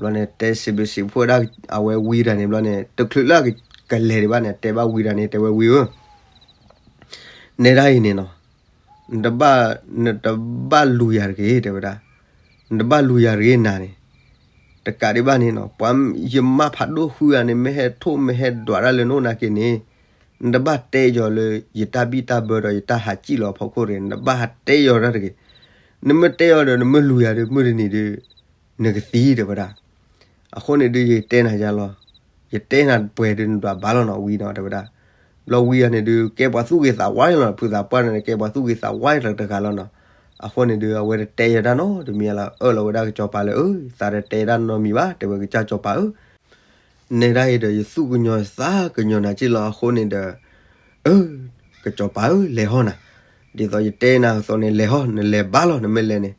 ဘျီန့ၣ်တဲစံးဘျုးစံးဖှိၣ်ဝဲဒၣ် အဝဲဝံဒၣ်န့ၣ်ဘျီန့ၣ် တချုးလၢကလဲၤဒံးဘၣ်န့ၣ် တဲဘၣ်ဝံဒၣ်န့ၣ် တဲဝဲဝံဧၢ နဲဒၣ်အံၤန့ၣ်နီၤ, နတဘၣ် နတဘၣ်လူၤယၤတဂ့ၤ တဲဝဲဒၣ်, နတဘၣ်လူၤယၤတဂ့ၤနၤန့ၣ်, တကးဒံးဘၣ်န့ၣ်နီၤ ပှၤယမါဖးဒိၣ်ဃုဂၤန့ၣ် မ့ၢ်ဟဲထိၣ်မ့ၢ်ဟဲဒွးတၢ်လၢနအိၣ်နာ်က့န့ၣ်, နတဘၣ်တဲယီၤလၢယတၢ်ဘံၣ်တၢ်ဘၢဒီးယတၢ်ဟးစံၣ်လီၤအဖီခိၣ်တဂ့ၤ, နတဘၣ်ဟးတဲယီၤတၢ်တဂ့ၤ, နမ့ၢ်တဲယီၤဒီးနမ့ၢ်လူၤယၤဒီး မုၢ်တနံၤဒီး နကသံ တဲဝဲဒၣ်, အဃိန့ၣ်ဒုး ယတဲနၤယါလီၤ, ယတဲနၤပှဲၤဒုးနဒွးဘၣ်လီၤနီၤ ဝံနီၤ တဲဝဲဒၣ်, ဘျီဝံအီၤန့ၣ်ဒုး ကဲပှၤသူၣ်ဂ့ၤသးဝါလီၤ ဖုသးပှၢ်န့ၣ် ကဲပှၤသူၣ်ဂ့ၤသးဝါတဂၤလီၤနီၤ, အဃိန့ၣ်ဒုး အဝဲတတဲယၤတၢ်နီတမံၤလၢ အၢၣ်လီၤဝဲဒၣ်ကစီၤပၤလၢ အၢ သးတတဲတၢ်နီတမံၤဘၣ် တဲဝဲကစၢ်စီၤပၤဧၢ နဲဒၣ်အံၤဒီးယသူၣ်ကညီၤသးကညီၤနၤက့လီၤ အဃိန့ၣ်ဒီး, အၢ, ကစီၤပၤဧၢ လဲၤဟီနၤ, ဒ်သိးယတဲနၤအသိးန့ၣ် လဲၤဟီ နလဲၤဘၣ်လီၤ နမ့ၢ်လဲၤန့ၣ်,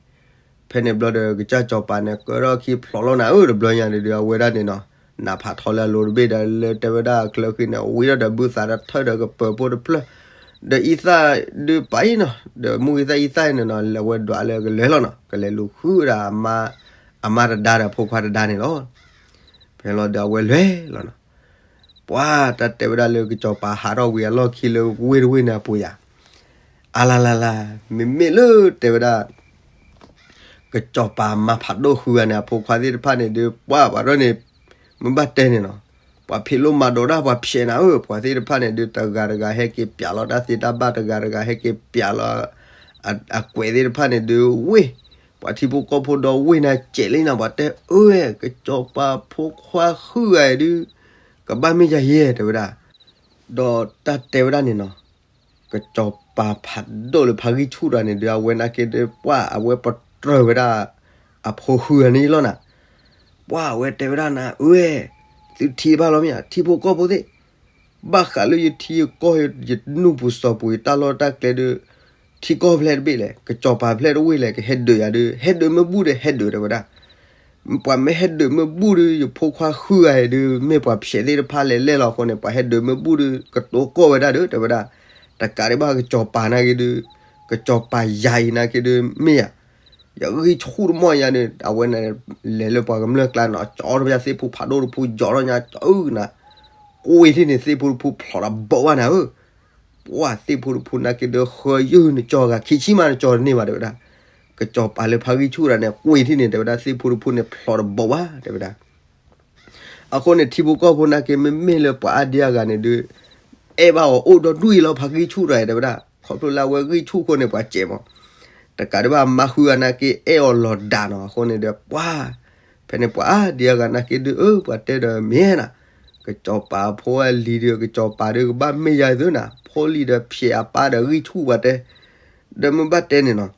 ဖဲန့ၣ်ဘျီဒီး ကစၢ်စီၤပၤန့ၣ် ကၢထီၣ်ခံဖျိးလီၤနၤဧၢ တဘျီညါန့ၣ်ဒုး အဝဲဒၣ်န့ၣ်နီၤ, နးဖးထီလၢအလိၤတဘ့ၣ်ဒီး လၢတဲဝဲဒၣ်အချၢဃံန့ၣ် ဝံထီၣ်ဒီးဘုသးတထၢဒီးကပၢၤဖိတဖျၢၣ်, ဒီးအံသၣ်ဒုးပာ်အံၤနီၤ ဒီးမူဂံသၣ်အံသၣ်အံၤန့ၣ်နီၤ လဲၤဝဲဒွးလၢကလဲၤလီၤနီၤ ကလဲၤလူၤဃုဝဲဒၣ် အမါတဒါဒီးဖိခွါတဒါန့ၣ်လီၤ. ဖဲလီၤဒီးအဝဲလဲၤလီၤနီၤ, ပှၤတၢ်တဲဝဲဒၣ်လၢကစီၤပၤဟးထီၣ်ဝံၤအလီၢ်ခံလၢဝ့ၢ်တဝ့ၢ်န့ၣ်အပူၤယၤ, အလါလါလါ, မ့မ့ၢ်လၢတဲဝဲဒၣ် ကစီၤပၤမါဖးဒိၣ်ဃုဂၤန့ၣ် အဖိခွါသ့ၣ်တဖၣ်န့ၣ်ဒုး ပှၤပှၤဒီးန့ၣ် မ့ၢ်ဘၣ်တဲန့ၣ်နီၤ, ပှၤဖံးလိမၤဒိးတၢ် ပှၤဖျဲးနၤဧၢ, ပှၤသ့ၣ်တဖၣ်န့ၣ်ဒုး တဂၤတဂၤဟဲက့ၤပျးလီၤတၢ်သ့တၢ်ဘၣ် တဂၤတဂၤဟဲက့ၤပျးလီၤ အကွဲးသ့ၣ်တဖၣ်န့ၣ်ဒုးဝ့ၢ်, ပှၤထံဖိကီၢ်ဖိဒီးဝ့ၢ်နၤစဲးလံနီၤ, ပှၤတဲအၢဝဲ ကစီၤပၤဖိခွါဃုဂၤအံၤဒုး ကဘၣ်မ့ၢ်ယၤယဲ တဲဝဲဒၣ်, ဒီးတၢ်တဲဝဲဒၣ်န့ၣ်နီၤ ကစီၤပၤဖးဒိၣ်လၢဖါဂံၢ်ဆူၣ်တဂၤန့ၣ်ဒုး အဝဲနာ်က့ဒုး ပှၤအဝဲပတြၢၤဝဲဒၣ် အဖိဃုဂၤန့ၣ်လီၤနၤ, ပှၤအဝဲတဲဝဲဒၣ်နၤ အၢဝဲ သုထံၣ်ဘၣ်လီၤမ့ၢ်ဧါ ထံဖိကီၢ်ဖိသ့ၣ်, ဘၣ်ဃးလၢယထံယကီၢ် ယနူၢ်ပူၤစီၤပူၤ ယတၢ်လီၢ်တၢ်ကျဲဒုး ထံကီၢ်ဖျဲၣ်တဘ့ၣ်လဲၣ် ကစီၤပၤဖျဲၣ်တဝ့ၢ်လဲၣ် ကဟဲဒုးယၤဒုး ဟဲဒုးမ့ၢ်ဘူၣ်ဒီးဟဲဒုးတဲဝဲဒၣ် ပှၤမ့ၢ်ဟဲဒုးမ့ၢ်ဘူၣ်ဒီး ယဖိခွါဃုဂၤအံၤဒုး မ့ၢ်ပှၤဖျဲးသ့ၣ်တဖၣ်လဲၤလဲၣ်လီၤအဃိန့ၣ် ပှၤဟဲဒုးမ့ၢ်ဘူၣ်ဒီး ကတိၤကိးဝဲဒၣ်ဒီး တဲဝဲဒၣ်, တကးဒံးဘၣ်ကစီၤပၤနာ်က့ဒုး ကစီၤပၤယၤအံၤနာ်က့ဒုး မ့ၢ်ယၤ, ယဂံၢ်ဆူၣ်တမီၢ်ယၤန့ၣ် အဝဲန့ၣ် လဲၤလၢပှၤကမျၢၢ်ကျါန့ၣ် ကၠီထီၣ်ပှၤသ့ၣ်ဖိဖးဒိၣ်တဖု ယီၤထီၣ်ညါ ကၠီအုၣ်နၤ, ကွ့ၢ်ထံၣ်န့ၣ် သ့ၣ်ဖိတဖုဖျိးဒီးဘိးဘၣ်နၤဧၢ ပှၤသ့ၣ်ဖိတဖုနာ်က့ဒုး ဃၢယုၢ်နကၠီဂၤခံဆံမးနကၠီတန့ၢ်ဘၣ်တဲဝဲဒၣ်, ကစီၤပၤလၢဖါဂံၢ်ဆူၣ်တဂၤန့ၣ် ကွ့ၢ်ထံၣ်န့ၣ် တဲဝဲဒၣ်သ့ၣ်ဖိတဖုန့ၣ်ဖျိးဒီးဘိးဘၣ်တဲဝဲဒၣ်, အဃိန့ၣ် ထံဖိကီၢ်ဖိနာ်က့မ့မ့ၢ်လၢပှၤအါဒံအါဂၤန့ၣ်ဒုး အဲၣ်ဘၣ်အီၤအိၣ်ဒီဒူၣ်အံၤလီၤ ဖါဂံၢ်ဆူၣ်တဂၤတဲဝဲဒၣ်, ခီဖျိလၢအဝဲဂံၢ်ဆူၣ်အဃိန့ၣ် ပှၤစဲးမး, တကးဒံးဘၣ်မါဃုဂၤနာ်က့အဲၣ်အီၤလီၤဒးနီၤ အဃိန့ၣ်ဒီး ပှၤ ဖဲန့ၣ်ပှၤအါဒံအါဂၤနာ်က့ဒုး အၢ ပှၤတဲဒီးမ့ၢ်နၤ, ကစီၤပၤဖိအလံၤဒီး ကစီၤပၤဒီးကဘၣ်မ့ၢ်ယၤသုနၤ ဖိလံၤဒီးဖျဲးအပၢ်ဒီးဂံၢ်ဆူၣ်ပှၤတဲ, ဒီးမ့ၢ်ဘၣ်တဲန့ၣ်နီၤ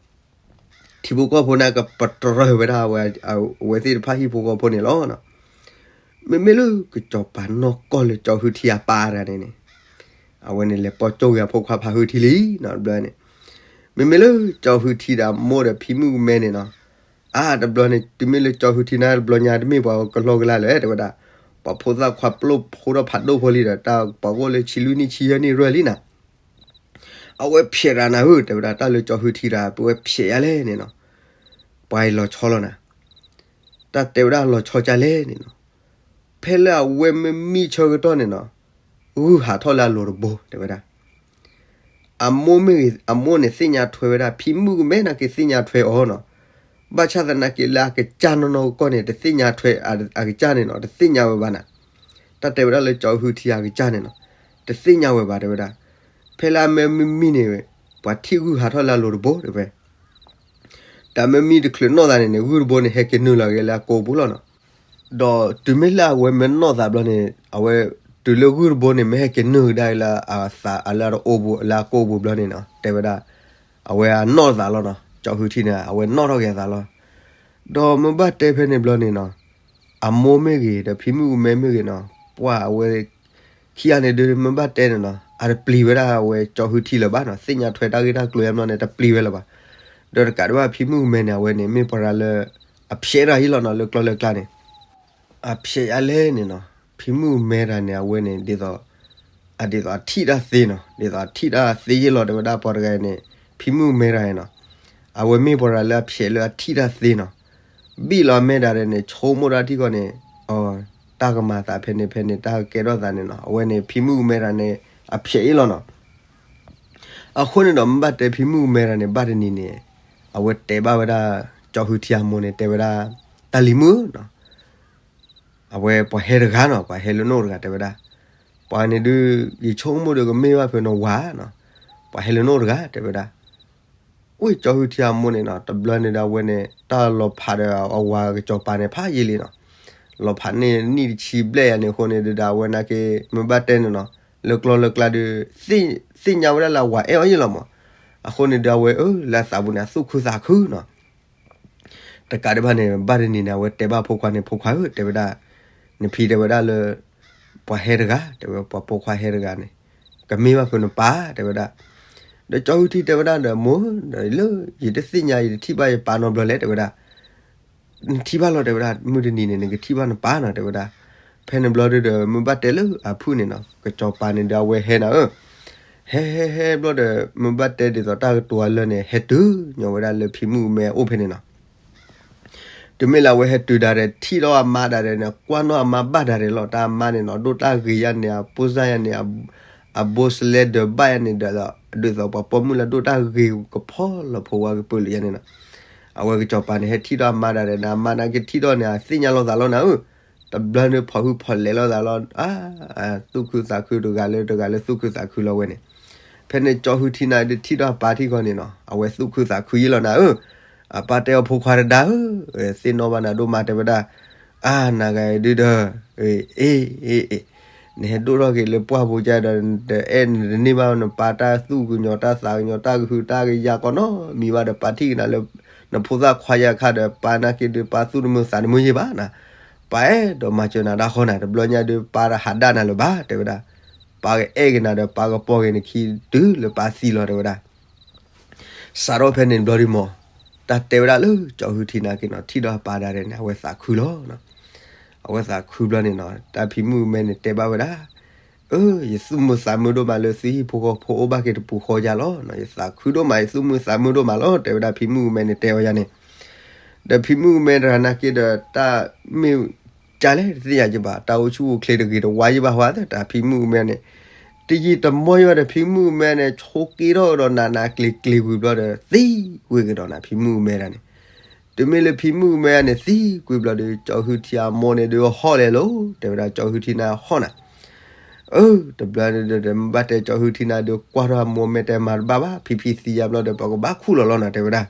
ထံဖိကီၢ်ဖိန့ၣ် ကပတြၢၤဝဲဒၣ် အဝဲသ့ၣ်တဖၣ်ဟံၣ်ဖိဃီဖိန့ၣ်လီၤ. မ့မ့ၢ်လၢကစီၤပၤနီၢ်ကီၢ်လၢကၠီဟုထံအပၢ်တဂၤန့ၣ်န့ၣ် အဝဲန့ၣ်လဲၤပိာ်ကၠိဂ့ၤအဖိခွါဖါဟုထံလံနီၤ တဘျီန့ၣ်, မ့မ့ၢ်လၢကၠီဟုထံဒီးအမိၢ်ဒီးဖံမုၣ်ကမဲန့ၣ်နီၤ, အါ တဘျီန့ၣ် တုၤမ့ၢ်လၢကၠီဟုထံန့ၣ်တဘျီညါတမ့ၢ်ပှၤကလီကလီလၢၤ တဲဝဲဒၣ်, ပှၤဖိသၣ်ခွါပျိၢ်ဖိထီၣ်ဖးဒိၣ်ဖိလံဒီး တၢ်ပှၤအိၣ်လၢဆံလွံၢ်နံၣ်ဆံယဲၢ်နံၣ်ရဲၣ်လံနီၤ အဝဲဖျဲးရၤနၤဧၢ တဲဝဲဒၣ် တၢ်လၢကၠီဟုထံတဂၤ ပဝဲဖျဲးယၤလဲၣ်န့ၣ်နီၤ, ပှၤအံၤလီၤဆီလီၤနၤ, တၢ်တဲဝဲဒၣ်လီၤဆီကၢ်လဲၣ်န့ၣ်နီၤ, ဖဲလၢအဝဲမ့ၢ်မံဆၢကတီၢ်န့ၣ်နီၤ, ဂုၢ်ဟးထီၣ်လၢအလိၤတဘိ တဲဝဲဒၣ် အမိၢ်မ့ၢ်ဂ့ၤ အမိၢ်န့ၣ်သ့ၣ်ညါထွဲဝဲဒၣ် ဖံမုၣ်ကမဲနာ်က့သ့ၣ်ညါထွဲအီၤနီၤ, ဘၣ်ဆၣ်သနာ်က့လၢအကစၢ်နီၢ်နီၢ်ကီၢ်န့ၣ် တသ့ၣ်ညါထွဲအကစၢ်န့ၣ်နီၤ, တသ့ၣ်ညါဝဲဘၣ်နၤ. တၢ်တဲဝဲဒၣ်လၢကၠီဟုထံအကစၢ်န့ၣ်နီၤ, တသ့ၣ်ညါဝဲဘၣ်တဲဝဲဒၣ်. ဖဲလၢအမ့ၢ်မံမံန့ၣ်, ပှၤထံၣ်ဂုၢ်ဟးထီၣ်လၢအလိၤတဘိတဲဝဲ. တၢ်မ့ၢ်မံတချုးနီၢ်သးန့ၣ်န့ၣ် ဂုၢ်တဘိန့ၣ် ဟဲက့ၤနုာ်လီၤက့ၤလၢအကိာ်ပူၤလီၤနီၤ. ဒီးတုၤမ့ၢ်လၢအဝဲမ့ၢ်နီၢ်သးဘျီန့ၣ် အဝဲ တုၤလၢဂုၢ်တဘိန့ၣ် မ့ၢ်ဟဲက့ၤနုာ်ကဒါလၢအသးလၢအအိၣ်ပူၤ လၢအကိာ်ပူၤဘျီန့ၣ်နီၤ, တဲဝဲဒၣ် အဝဲအနီၢ်သးလီၤနီၤ. ကၠီဟုထံန့ၣ် အဝဲနီၣ်ထီၣ်က့ၤအသးလီၤ. ဒီးမ့ၢ်ဘၣ်တဲဖဲန့ၣ်ဘျီန့ၣ်နီၤ, အမိၢ်မ့ၢ်ဂ့ၤ ဒီးဖံမုၣ်ကမဲမ့ၢ်ဂ့ၤနီၤ, ပှၤအဝဲ ခံဂၤန့ၣ်ဒုး မ့ၢ်ဘၣ်တဲန့ၣ်နီၤ, အတပျံၤဝဲဒၣ်အဝဲကၠီဟုထံလၢၤဘၣ်နီၤ, သ့ၣ်ညါထွဲတၢ်ဂ့ၢ်တၢ်ကျိၤယါဘျီန့ၣ် တပျံၤဝဲလၢၤဘၣ်. ဒီးတကးဒံးဘၣ် ဖံမုၣ်ကမဲန့ၣ် အဝဲန့ၣ် မ့ၢ်ပှၤလၢ အဖျဲးတၢ်ဟံၣ်လီၤနီၤ, လၢကျီၢ်လၢကျါန့ၣ် အဖျဲးယါလဲၣ်န့ၣ်နီၤ, ဖံမုၣ်ကမဲတဂၤန့ၣ် အဝဲန့ၣ် ဒ်သိး အဒ်သိးအထံၣ်တၢ်သ့နီၤ, ဒ်သိးအထံၣ်တၢ်သ့ယ့ၢ်လီၤ တဲဝဲဒၣ်ပှၤတဂၤန့ၣ်, ဖံမုၣ်ကမဲတဂၤန့ၣ်နီၤ, အဝဲမ့ၢ်ပှၤတဂၤလၢအဖျဲးလၢအထံၣ်တၢ်သ့နီၤ, ဘံၣ်လီၤအမဲတဂၤန့ၣ် ဆိကမိၣ်တၢ်ထံၣ်ဃီန့ၣ်, တၢ်ကမၤသးဖဲန့ၣ်ဖဲန့ၣ် တၢ်ကကဲထီၣ်သးန့ၣ်နီၤ, အဝဲန့ၣ် ဖံမုၣ်ကမဲတဂၤန့ၣ် အဖျဲးယ့ၢ်လီၤနီၤ. အဃိန့ၣ်ဒီး မ့ၢ်ဘၣ်တဲဖံမုၣ်ကမဲတဂၤန့ၣ် ဘၣ်တနံၤန့ၣ်, အဝဲတဲဘၣ်ဝဲဒၣ် ကၠီဟုထံအမိၢ်န့ၣ် တဲဝဲဒၣ်, တၢ်လံၤမုၣ်ဧၢနီၤ, အဝဲပှၤဟဲတဂၤနီၤ, ပှၤဟဲလၢနအိၣ်တဂၤတဲဝဲဒၣ်, ပှၤန့ၣ်ဒုး ယဆိကမိၣ်ဒီးကမ့ၢ်ဘၣ်ဖဲနဝၤနီၤ, ပှၤဟဲလၢနအိၣ်တဂၤတဲဝဲဒၣ်. အိၣ်ကၠီဟုထံအမိၢ်န့ၣ်နီၤ, တဘျီန့ၣ်ဒီးအဝဲန့ၣ် တၢ်လီၤဖးဒီးအဝၤကစီၤပၤန့ၣ် ဖးယံာ်လံနီၤ, လီၤဖးန့ၢ်နံၣ်တဆံဘျဲၣ်ယါန့ၣ်အဃိန့ၣ်ဒီး အဝဲနာ်က့ မ့ၢ်ဘၣ်တဲန့ၣ်နီၤ, လၢကျီၢ်လၢကျါဒီး သ့ၣ်ညါဝဲဒၣ်လၢအဝၤအဲၣ်အီၤယ့ၢ်လီၤမး, အဃိန့ၣ်ဒီးအဝဲအၢ လၢအသးပူၤန့ၣ် အသူၣ်ခုသးခုနီၤ. တကးဒံးဘၣ်န့ၣ် ဘၣ်တနံၤန့ၣ် အဝဲတဲဘၣ်ဖိခွါန့ၣ်, ဖိခွါဧၢ တဲဝဲဒၣ်, နဖံတဲဝဲဒၣ်လၢ ပှၤဟဲတဂၤ တဲဝဲ, ပှၤပိာ်ခွါဟဲတဂၤန့ၣ် ကမ့ၢ်ဘၣ်ဖဲနပၢ် တဲဝဲဒၣ်. ဒီးကၠီဟုထံတဲဝဲဒၣ်ဒီး မိၢ်, ဒီးလၢ ယတသ့ၣ်ညါ ယတထံၣ်ဘၣ်ယပၢ်နီတဘျီလဲၣ် တဲဝဲဒၣ်. နထံၣ်ဘၣ်လီၤ တဲဝဲဒၣ်, မုၢ်တနံၤန့ၣ် နကထံၣ်ဘၣ်နပၢ်နီၤ တဲဝဲဒၣ်. ဖဲန့ၣ်ဘျီဒုးဒီး မ့ၢ်ဘၣ်တဲလၢအဖုၣ်န့ၣ်နီၤ, ကစီၤပၤန့ၣ်ဒီးအဝဲဟဲနၤဧၢ, ဟဲဟဲဟဲဘျီဒီး မ့ၢ်ဘၣ်တဲဒ်သိးတၢ်ကတိၤအလၢန့ၣ် ဟဲတုၤညီဝဲဒၣ်လၢဖံမုၣ်ကမဲအိၣ်ဖဲန့ၣ်နီၤ. တုၤမ့ၢ်လၢအဝဲဟဲတုၤဒၣ်ဒီး ထံၣ်ထီၣ်အမါဒၣ်ဒီးန့ၣ် ကွၢ်နီၣ်အမါဘၣ်ဒၣ်ဒီးလီၤ, တၢ်အမါန့ၣ်နီၤ ဒိၣ်တၢ်ဂ့ၤယါန့ၣ် အပိၢ်စၢ်ယါန့ၣ် အဘိစလဲဒီးဘၣ်ယါန့ၣ်ဒီး ဒ်သိးပှၤပိာ်မုၣ်လၢဒိၣ်တၢ်ဂ့ၤကဖီလီၤဖိဝါကပၢလၢယါန့ၣ်နီၤ. အဝဲကစီၤပၤန့ၣ် ဟဲထံၣ်ထီၣ်အမါဒၣ်ဒီးန့ၣ် အမါန့ၣ်ကထံၣ်ထီၣ်န့ၣ် အသ့ၣ်ညါလိာ်သးလီၤနၤဧၢ, တဘျီန့ၣ်ဖီၣ်ဟုၣ်ဖီၣ်လဲၤလိာ်သးလီၤ, သူၣ်ခုသးခုတဂၤလၢတဂၤလၢသူၣ်ခုသးခုလီၤဝဲန့ၣ်. ဖဲန့ၣ်ကၠီဟုထံနၤဒုးထံၣ်ထီၣ်အပၢ်ထံၣ်ဃီန့ၣ်နီၤ အဝဲသူၣ်ခုသးခုယ့ၢ်လီၤနၤဧၢ, အပၢ်တဲအီၤဖိခွါတဒါဧၢ, သ့ၣ်နီၣ်ဘၣ်နၤဒိၣ်မးတဲဝဲဒၣ်, အါနၤဂၤဒုးဒီး, အ့ အ့ အ့ နဟဲဒိၣ်ထီၣ်က့ၤလၢပှၢ်ပူၤကဒီး တအဲၣ်နတန့ၢ်ဘၣ်နပၢ်တၢ်သူၣ်ကညီၤတၢ်သးကညီၤတၢ်ကဟုတၢ်ကယာ်ကီးနီတမံၤဘၣ်ဒီး ပၢ်ထံၣ်ကနၤလၢ နဖိသၣ်ခွါယါခါဒီး ပၢ်နာ်က့ဒုးပၢ်သူၣ်တမုာ်သးတမုာ်ယ့ၢ်ဘၣ်နၤ, ပၢ်အဲၣ်ဒိးမၤစၢၤနၤတၢ်ဃီနၤ တဘျီညါဒုးပၢ်တဟးဒၣ်နၤလၢၤဘၣ် တဲဝဲဒၣ်, ပၢ်ကအဲၣ်က့ၤနၤဒီး ပၢ်ကပိာ်က့ၤနခံတုၤလၢပၢ်သံလီၤ တဲဝဲဒၣ်. စးထီၣ်ဖဲန့ၣ်ဘျီဒုးမး, တၢ်တဲဝဲဒၣ်လၢကၠီဟုထံနာ်က့နီၤ ထံၣ်ဒီးအပၢ်ဒၣ်ဒဲးန့ၣ် အဝဲသးခုလီၤ. အဝဲသးခုဘျီန့ၣ်နီၤ တၢ်ဖံမုၣ်ကမဲန့ၣ်တဲဘၣ်ဝဲဒၣ်, အၢ ယသူၣ်မုာ်သးမုာ်ဒိၣ်မးလၢသုဟံၣ်ဖိဃီဖိအိၣ်ဘၣ်က့ၤတပူၤဃီယါလီၤ. ယသးခုဒိၣ်မး ယသူၣ်မုာ်သးမုာ်ဒိၣ်မးလီၤ တဲဝဲဒၣ်ဖံမုၣ်ကမဲန့ၣ်တဲအီၤယါန့ၣ်. ဒီးဖံမုၣ်ကမဲတဂၤနာ်က့ဒီး တၢ်မ့ၢ်ကလဲၣ်တသ့ၣ်ညါယဘၣ် တၢ်အိၣ်ဆူၣ်အိၣ်ချ့တဂ့ၤတဝါယဘၣ်ဟါသတး ဖံမုၣ်ကမဲန့ၣ် တယံာ်တမီၢ်ယဘၣ်ဒီး ဖံမုၣ်ကမဲန့ၣ် ဆိးက့ထီၣ်ကဒီးနးနးကျ့ၤကျ့ၤဝံၤဘျီဒီး သံကွံာ်ကဒီးနၤ ဖံမုၣ်ကမဲတဂၤန့ၣ်. တုၤမ့ၢ်လၢဖံမုၣ်ကမဲန့ၣ် သံကွံာ်ဘျီဒီး ကၠီဟုထံအမိၢ်န့ၣ်ဒုးဟီၣ်လဲၤလီၤ တဲဝဲဒၣ် ကၠီဟုထံနၤဟီၣ်နၤ. အၢ တဘျီဒီး မ့ၢ်ဘၣ်တဲကၠီဟုထံနၤဒုးကွၢ်ထီၣ်အမိၢ်မဲာ်တဲမၤတဘၣ်ဘၣ် ဖံဖံသံယါဘျီဒီး ပကဘၣ်ခူၣ်လီၤလီၤနၤ တဲဝဲဒၣ်.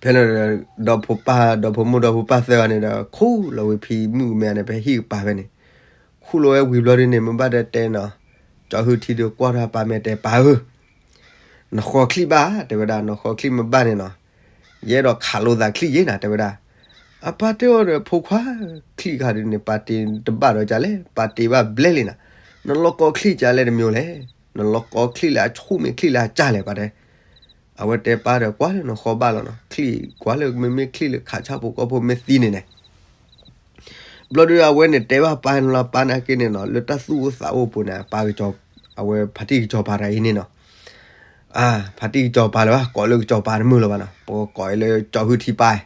ဖဲန့ၣ် ဒီဖိပၢ် ဒီဖိမိၢ်ဒီဖိပၢ်သၢဂၤန့ၣ်ဒီး ခူၣ်လီၤဝံၤဖံမုၣ်ကမဲန့ၣ် ဖဲဟံၣ်ကပၤဖဲန့ၣ် ခူၣ်လီၤဝဲဝံၤဘျီဒုးန့ၣ် မ့ၢ်ဘၣ်တဲတဲနီၤ ကၠီဟုထံဒုးကွၢ်ထီၣ်ပၢ်မဲာ်တဲ ပၢ်ဧၢ, နဃီချံၣ်ဘၣ် တဲဝဲဒၣ် နဃီချံၣ်မ့ၢ်ဘၣ်န့ၣ်နီၤ ယအဲၣ်ဒိးခးလိာ်သးချံၣ်ယဲနၤ တဲဝဲဒၣ်. အပၢ်တဲအီၤဒီး ဖိခွါ ချံၣ်ခါဒုးန့ၣ် ပၢ်တ့တဘၣ်ဒီးကလဲၣ် ပၢ်တ့ဘၣ်ဘျဲလံနၤ, နလီၢ်ကီချံၣ်ကလဲၣ်တမံၤလဲၣ်, နလီၢ်ကီချံၣ်လၢအဆူၣ်မ့ၢ်ချံၣ်လၢအကၢ်လဲၣ် ပၢ်တဲ အဝဲတဲပၢ်ဒီး ကွၢ်လၢနဃီဘၣ်လီၤနီၤ ချံၣ်ကွၢ်လၢမ့မ့ၢ်ချံၣ်လၢခးဆၣ်ဖိကီၢ်ဖိမ့ၢ်သံန့ၣ်န့ၣ် ဘျီဒုးအဝဲန့ၣ်တဲဘၣ်ပၢ်န့ၣ်လီၤ ပၢ်နာ်က့န့ၣ်နီၤ လၢတၢ်သူၣ်အိၣ်သးအိၣ်ပူၤန့ၣ် ပၢ်ကစီၤ အဝဲဖါတံၢ်ကစီၤပၤတဂၤအံၤန့ၣ်နီၤ ဖါတံၢ်ကစီၤပၤလၢၤဘၣ် ကိးလၢကစီၤပၤတမုာ်လၢၤဘၣ်နီၤ ပကိးအီၤလၢကၠီဟုထံပၢ်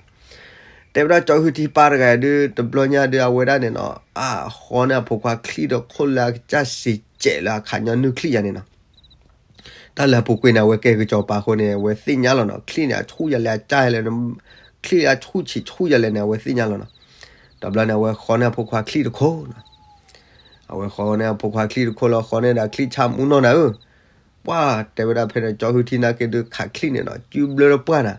တဲဝဲဒၣ်ကၠီဟုထံပၢ်တဂၤဒုး တဘျီညါဒုးအဝဲဒၣ်န့ၣ်နီၤ အဃီန့ၣ်အဖိခွါချံၣ်ဒီးခိၣ်လၢအကစၢ်စံးကဲးလၢအခးညီနုၢ်ချံၣ်ယါန့ၣ်နီၤ တၢ်လၢအပူၤကွံာ်န့ၣ် အဝဲကဲကစီၤပၤအဃိန့ၣ် အဝဲသ့ၣ်ညါလီၤနီၤ ချံၣ်န့ၣ် အဆူၣ်ယါလၢအကၢ်လၢ ချံၣ်အဆူၣ်ဆံးဆူၣ်ယၤလဲၣ်န့ၣ် အဝဲသ့ၣ်ညါလီၤနီၤ. တဘျီန့ၣ် အဝဲဃီန့ၢ်အဖိခွါချံၣ်တခိၣ်နီၤ. အဝဲဃီန့ၢ်အဖိခွါချံၣ်တခိၣ်လီၤ ဃီန့ၢ်ဒီးချံၣ်ဆၣ်မူနီၢ်နၤဧၢ, ပှၢ်တဲဝဲဒၣ်ဖဲန့ၣ် ကၠီဟုထံနာ်က့ဒုးခးချံၣ်န့ၣ်နီၤ စုဘျၢတပှၢ်နၤ,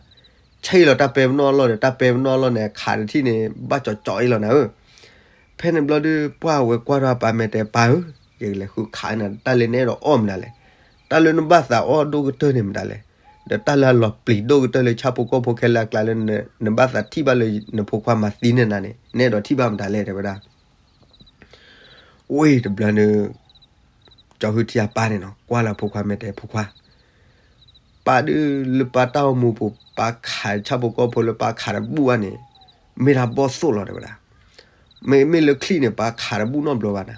ဆဲအံၤလီၤတၢ်ပဲပနီၣ်အလီၢ်ဒီး တၢ်ပဲပနီၣ်အလီၢ်န့ၣ် ခးတထံၣ်န့ၣ် ဘၣ်ကၠီကၠီအံၤလီၤနၤဧၢ. ဖဲန့ၣ်ဘျီဒုး ပှၢ်ဝဲကွၢ်ထီၣ်အပၢ်မဲာ်တဲ ပၢ်ဧၢ, ယကလဲၤဃုခးနၤ တၢ်လၢနအဲၣ်ဒိးအီၣ်မနုၤလဲၣ်, တၢ်လၢနဘၣ်သးအီၣ်ဒိၣ်ကတၢၢ်န့ၣ်မတၤလဲၣ်, ဒီးတၢ်လၢအလီၤပျံၤဒိၣ်ကတၢၢ်လၢဆၣ်ဖိကီၢ်ဖိခဲလၢာ်အကျါလၢ နဘၣ်သးထံၣ်ဘၣ်လၢနဖိခွါမၤသံန့ၢ်နၤန့ၣ် နအဲၣ်ဒိးထံၣ်ဘၣ်မတၤလဲၣ် တဲဝဲဒၣ်. ဝ့ၢ်တဘျီန့ၣ် ကၠီဟုထံအပၢ်န့ၣ်နီၤ ကွၢ်လၢအဖိခွါမဲာ်တဲ ဖိခွါ, ပၢ်ဒုးလၢပၢ်တၢ်အိၣ်မူပူၤ ပၢ်ခးဆၣ်ဖိကီၢ်ဖိလၢပၢ်ခးတဘူၣ်ဘၣ်န့ၣ် မ့ၢ်ဒၣ်ဘီၣ်သိၣ်လီၤ တဲဝဲဒၣ်. မ့မ့ၢ်လၢချံၣ်န့ၣ် ပၢ်ခးတဘူၣ်နီတဘျီဘၣ်နၤ.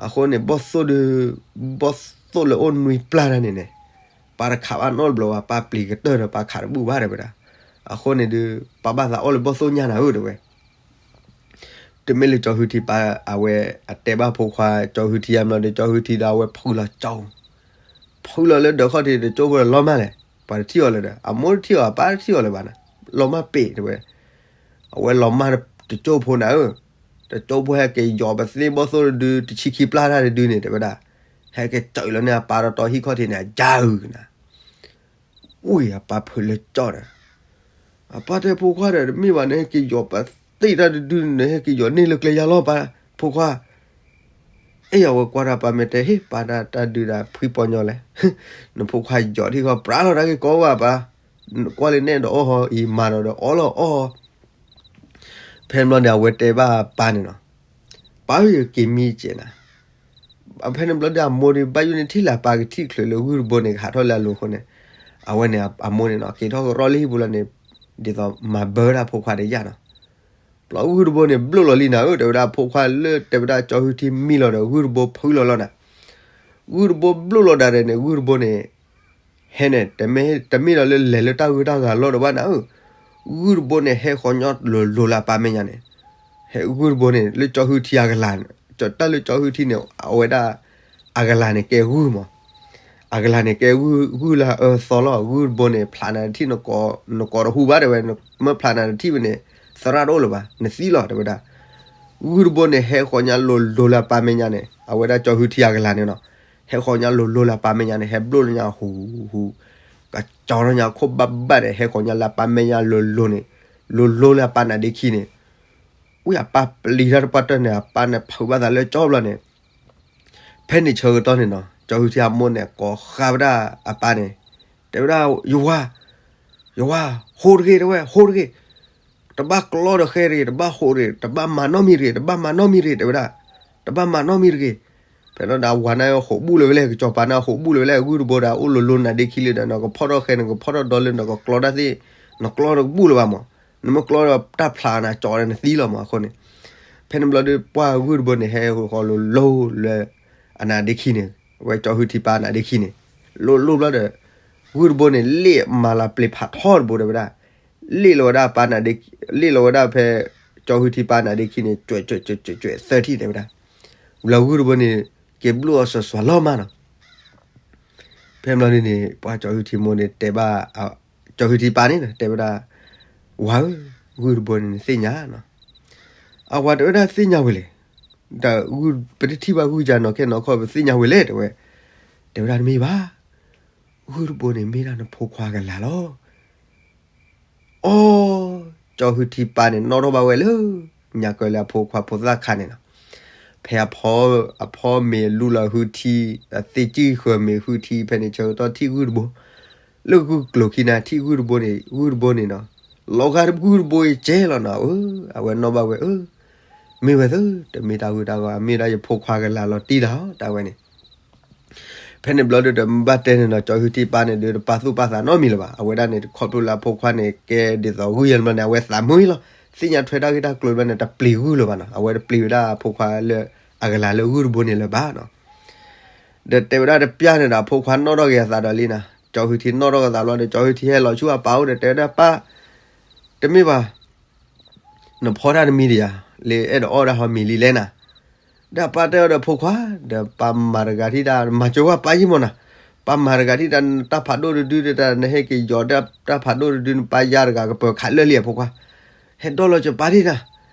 အဃိန့ၣ် ဘီၣ်သိၣ်ဒုး ဘီၣ်သိၣ်လၢအိၣ်နွံပျၢ်တၢ်န့ၣ်န့ၣ် ပၢ်တခးဘၣ်နီတဘျီဘၣ် ပၢ်ပျံၤကတၢၢ်ဒီးပၢ်ခးတဘူၣ်ဘၣ် တဲဝဲဒၣ်. အဃိန့ၣ်ဒုး ပၢ်ဘၣ်သးအီၣ်လၢဘီၣ်သိၣ်ညါနၤဧၢ တဲဝဲ. တမ့ၢ်လၢကၠီဟုထံပၢ် အဝဲအတဲဘၣ်ဖိခွါ ကၠီဟုထံအါဘျီဒီး ကၠီဟုထံဒီးအဝဲဖုးလီၤကၠီ ဖုးလီၤလၢဒၢးခီၣ်ထံးတကၠိဖိဒီးလီၤမၢ်လဲၣ်, ပှၤတထံၣ်အီၤလၢၤဒီး အမိၢ်တထံၣ်အီၤ အပၢ်တထံၣ်အီၤလၢၤဘၣ်နၤ, လီၤမၢ်ပ့ၤ တဲဝဲ. အဝဲလီၤမၢ်တကၠိဖိနၤဧၢ, တကၠိဖိဟဲက့ၤယီၤပသ့ဘီၣ်သိၣ်တဒု တဆံခံပျၢ်တၢ်တဒုန့ၣ် တဲဝဲဒၣ်, ဟဲက့ၤစၢၤလီၤန့ၢ်အပၢ်ဒီးတီဟံၣ်ခီၣ်ထံးန့ၣ် အယါအုးနၤ ဝံၤအပၢ်ဖုးလၢကၠီဒီး အပၢ်တဲဖိခွါဒီး တမ့ၢ်ဘၣ် နဟဲက့ၤယီၤပသ့ၣ်တၢ်တဒု နဟဲက့ၤယီၤန့ၢ်လၢကျဲယါလီၤပၢ်, ဖိခွါ. အ့ၣ် အဝဲကွၢ်တၢ်ပၢ်မဲာ်တဲ ဟ့ၣ် ပၢ်တၢ်တၢ်ဒုးဒၣ်ဖှံပီညီလဲၣ်, နဖိခွါယီၤထံၣ်ဃီ ပြးလီၤတၢ်ဂ့ၢ်ကီဘၣ်ပၢ်, ကွၢ်လၢနဲၣ်ဒီးအီၣ်ဟီအံၤ မၤဒီးဒီးအီၣ်လီၤအီၣ် ဖဲန့ၣ်ဘျီန့ၣ် အဝဲတဲဘၣ်ပၢ်န့ၣ်နီၤ, ပၢ်ဧၢ ယက့ၤမံကဲးနၤ. ဖဲန့ၣ်ဘျီဒီးအမိၢ်ဒီး ဘၣ်ယိၣ်န့ၣ်ထံၣ်လၢအပၢ်ကထံၣ်ချုးလၢဂုၢ်တဘိန့ၣ် ကဟးထီၣ်လၢအလိၤအဃိန့ၣ်, အဝဲန့ၣ်အမိၢ်န့ၣ်နီၤ က့ၤထီၣ်ကရီၣ်လၢဟံၣ်ပူၤလီၤန့ၣ်, ဒ်သိးမၤဘၢဒၣ်ဖိခွါဒီးယၢ်နီၤ. ဘျီဂုၢ်တဘိန့ၣ် ဘျိၣ်လီၤလံနၤဧၢ တဲဝဲဒၣ် ဖိခွါလၢတဲဝဲဒၣ်ကၠီဟုထံမံလီၤဒီး ဂုၢ်တဘိဖုးလီၤလီၤနၤ. ဂုၢ်တဘိဘျိၣ်လီၤဒၣ်ဒီးန့ၣ် ဂုၢ်တဘိန့ၣ် ဟဲန့ၣ် တမ့ၢ် တမ့ၢ်ဒီးလၢလဲၤလၢတၢ်ဂုၤတၢ်ဂၤလီၢ်ဒီးဘၣ်နၤဧၢ, ဂုၢ်တဘိန့ၣ် ဟဲဃီညါလိၤလိၤလၢအပၢ်မဲာ်ညါန့ၣ်, ဟဲဂုၢ်တဘိန့ၣ် လၢကၠီဟုထံအကလၤ, တၢ်လၢကၠီဟုထံန့ၣ် အဝဲဒၣ် အကလၤန့ၣ်ကဲဂုၢ်မး, အကလၤန့ၣ်ကဲဂုၢ် ဂုၢ်လၢအအၢသီလီၤ, ဂုၢ်တဘိန့ၣ် ဖျးနၤတထံၣ် နကိးတဟူးဘၣ်တဲဝဲ, မ့ၢ်ဖျးနၤတထံၣ်ဝဲန့ၣ် သရၣ်တအိၣ်လၢၤဘၣ် နသံလီၤ တဲဝဲဒၣ်. ဂုၢ်တဘိန့ၣ် ဟဲဃီညါလိၤလိၤလၢအပၢ်မဲာ်ညါန့ၣ် အဝဲဒၣ်ကၠီဟုထံအကလၤန့ၣ်နီၤ, ဟဲဃီညါလိၤလိၤလၢအပၢ်မဲာ်ညါန့ၣ် ဟဲဘျိၣ်လၢညါဟူးဟူး, ကကၠီထီၣ်ညါခိၣ်ဘၣ်ဘၣ်ဒီး ဟဲဃီညါလၢအပၢ်မဲာ်ညါလိၤလိၤန့ၣ်, လိၤလိၤလၢအပၢ်နါဒ့ခံန့ၣ် ဝံၤအပၢ်ပျံၤတၢ်တပှၢ်တၢၢ်န့ၣ် အပၢ်န့ၣ်ဖုးဘၣ်သးလၢကၠီဘျီန့ၣ်, ဖဲန့ၣ်ဆၢကတီၢ်န့ၣ်နီၤ ကၠီဟုထံအမိၢ်န့ၣ် ကိးဃါဝဲဒၣ်အပၢ်န့ၣ်, တဲဝဲဒၣ် ယဝၤ, ယဝၤ, ဟိတဂ့ၤ တဲဝဲ ဟိတဂ့ၤ, တဘၣ်ကျီဒီးဃဲတဂ့ၤ, တဘၣ်ဟိးတဂ့ၤ, တဘၣ်မၤနီတမံၤတဂ့ၤ, တဘၣ်မၤနီတမံၤတဂ့ၤ တဲဝဲဒၣ်, တဘၣ်မၤနီတမံၤတဂ့ၤ. ဖဲန့ၣ်ဒီးအဝၤန့ၣ်ဟိးဘူၣ်လၢၤဝဲလဲၣ်, ကစီၤပၤန့ၣ်ဟိးဘူၣ်လၢၤဝဲလဲၣ်, ဂုၢ်တဘိဒီးအိၣ်လိၤလိၤနါဒ့ခံလံဒီး နကဖီၣ်ထီၣ်ဃဲ နကဖီၣ်ထီၣ်ဒီလၢ နကကျီတၢ်သ့ၣ်, နကျီတဘူၣ်လၢၤဘၣ်မး, နမ့ၢ်ကျီဒီးတၢ်ဖျးနၤကၠီဒီးနသံလီၤမးအဃိန့ၣ်, ဖဲန့ၣ်ဘျီဒီး ပှၢ်ဂုၢ်တဘိန့ၣ် ဟဲဃီလိၤလိၤလၢ အနါဒ့ခံန့ၣ်, အဝဲကၠီဟုထံပၢ်နါဒ့ခံန့ၣ်, လိၤလိၤဘျီဒီး ဂုၢ်တဘိန့ၣ် လ့ၣ်မၤလၤပျ့ၤဖးထီတဘိတဲဝဲဒၣ်, လ့ၣ်လီၤဝဲဒၣ်ပၢ်နါဒ့, လ့ၣ်လီၤဝဲဒၣ်ဖဲ ကၠီဟုထံပၢ်နါဒ့ခံန့ၣ် ကွဲးကွဲးကွဲးကွဲးကွဲးသၢထံၣ်တဲဝဲဒၣ်, ဘျီဂုၢ်တဘိန့ၣ် က့ၤဘျိၣ်အီၤစွၤစွၤလီၤမးနီၤ. ဖဲဘျီဒ်န့ၣ် ပှၤကၠီဟုထံမိၢ်န့ၣ်တဲဘၣ် ကၠီဟုထံပၢ်န့ၣ် တဲဝဲဒၣ်, ဝၤဧၢ, ဂုၢ်တဘိန့ၣ်နသ့ၣ်ညါနီၤ. အဝၤတဲဝဲဒၣ်သ့ၣ်ညါဝဲလဲၣ်, ဒီးပတထံၣ်ဘၣ်ဂုၢ်ကၢနီၤခဲနီၤခီ ပသ့ၣ်ညါဝဲလဲၣ် တဲဝဲ, တဲဝဲဒၣ်တမ့ၢ်ဘၣ်, ဂုၢ်တဘိန့ၣ်မ့ၢ်ဒၣ်နဖိခွါကလၤလီၤ. အီ, ကၠီဟုထံပၢ်န့ၣ် နီၣ်ထီၣ်ဘၣ်ဝဲလၢ ညါကၢလၢအဖိခွါဖိသၣ်ခါန့ၣ်လီၤ. ဖဲအဖီ, အဖီမ့ၤလူလီၤဟုထံ, အသ့ၣ်ကံၢ်ဃၢၤမ့ၤဟုထံ ဖဲန့ၣ်ဆၢကတီၢ်ထံၣ်ဂုၢ်တဘိ, လၢဂုၢ်ကျိၤခံန့ၣ် ထံၣ်ဂုၢ်တဘိန့ၣ် ဂုၢ်တဘိန့ၣ်နီၤ, လီၤဂာ်ဂုၢ်တဘိအံၤကဲလီၤနီၤဧၢ, အဝဲနီၣ်ဘၣ်ဝဲအၢ, မ့ၢ်ဝဲသၢ, တမ့ၢ်တၢ်ဂုၢ်တၢ်ဂီၤ အမ့ၢ်ဒၣ်ယဖိခွါကလၤလီၤတံၢ်တၢ်အီၤ တၢ်ဝဲန့ၣ် ဖဲန့ၣ်ဘျီဒုဒီး မ့ၢ်ဘၣ်တဲန့ၣ်နီၤ ကၠီဟုထံပၢ်န့ၣ်ဒုး တပာ်သူၣ်ပာ်သးနီတမံၤလၢၤဘၣ်. အဝဲဒၣ်န့ၣ် ခီဖျိလၢအဖိခွါန့ၣ် ကဲဒ်သိးဂုၢ်ယဲၢ်ဘျီန့ၣ် အဝဲသးမုာ်လီၤ. သ့ၣ်ညါထွဲတၢ်ဂ့ၢ်တၢ်ကျိၤဘျီန့ၣ် တပျံၤဂုၢ်လၢၤဘၣ်နီၤ. အဝဲတပျံၤဝဲဒၣ်အဖိခွါလၢ အကလၤလၢဂုၢ်တဘိန့ၣ်လၢၤဘၣ်နီၤ. ဒီးတဲဝဲဒၣ်တပျၢ်န့ၣ်ဒီး အဖိခွါနီၣ်ထီၣ်က့ၤအသးဒီးလံနီၤ. ကၠီဟုထံနီၣ်ထီၣ်က့ၤအသးဘျီဒီး ကၠီဟုထံဟဲလီၤဆူအပၢ်အိၣ်ဒီး တဲဝဲဒၣ်ပၢ်, တမ့ၢ်ဘၣ် နဖီတၢ်တမံၤဒံးဧါ, လၢအဲၣ်ဒိးအီၣ်ဒၣ်ဟီမ့ၤလံလဲၣ်နၤ. ဒီးပၢ်တဲအီၤဒီးဖိခွါ, ဒီးပၢ်မၤတဂၤထံၣ်ဒၣ် မၤစၢၤဝဲပၢ်ယံၢ်မးနၤ, ပၢ်မၤတဂၤဒ်တၢ် တၢ်ဖးဒိၣ်တဒုဒ်တၢ် နဟဲက့ၤယီၤတၢ်ဖးဒိၣ်တဒု နပၢ်ယါတဂၤကပၢၤခးလၢာ်လံအဖိခွါ, ဟဲဒီၣ်လီၤကပၢ်ဒ်တၢ်,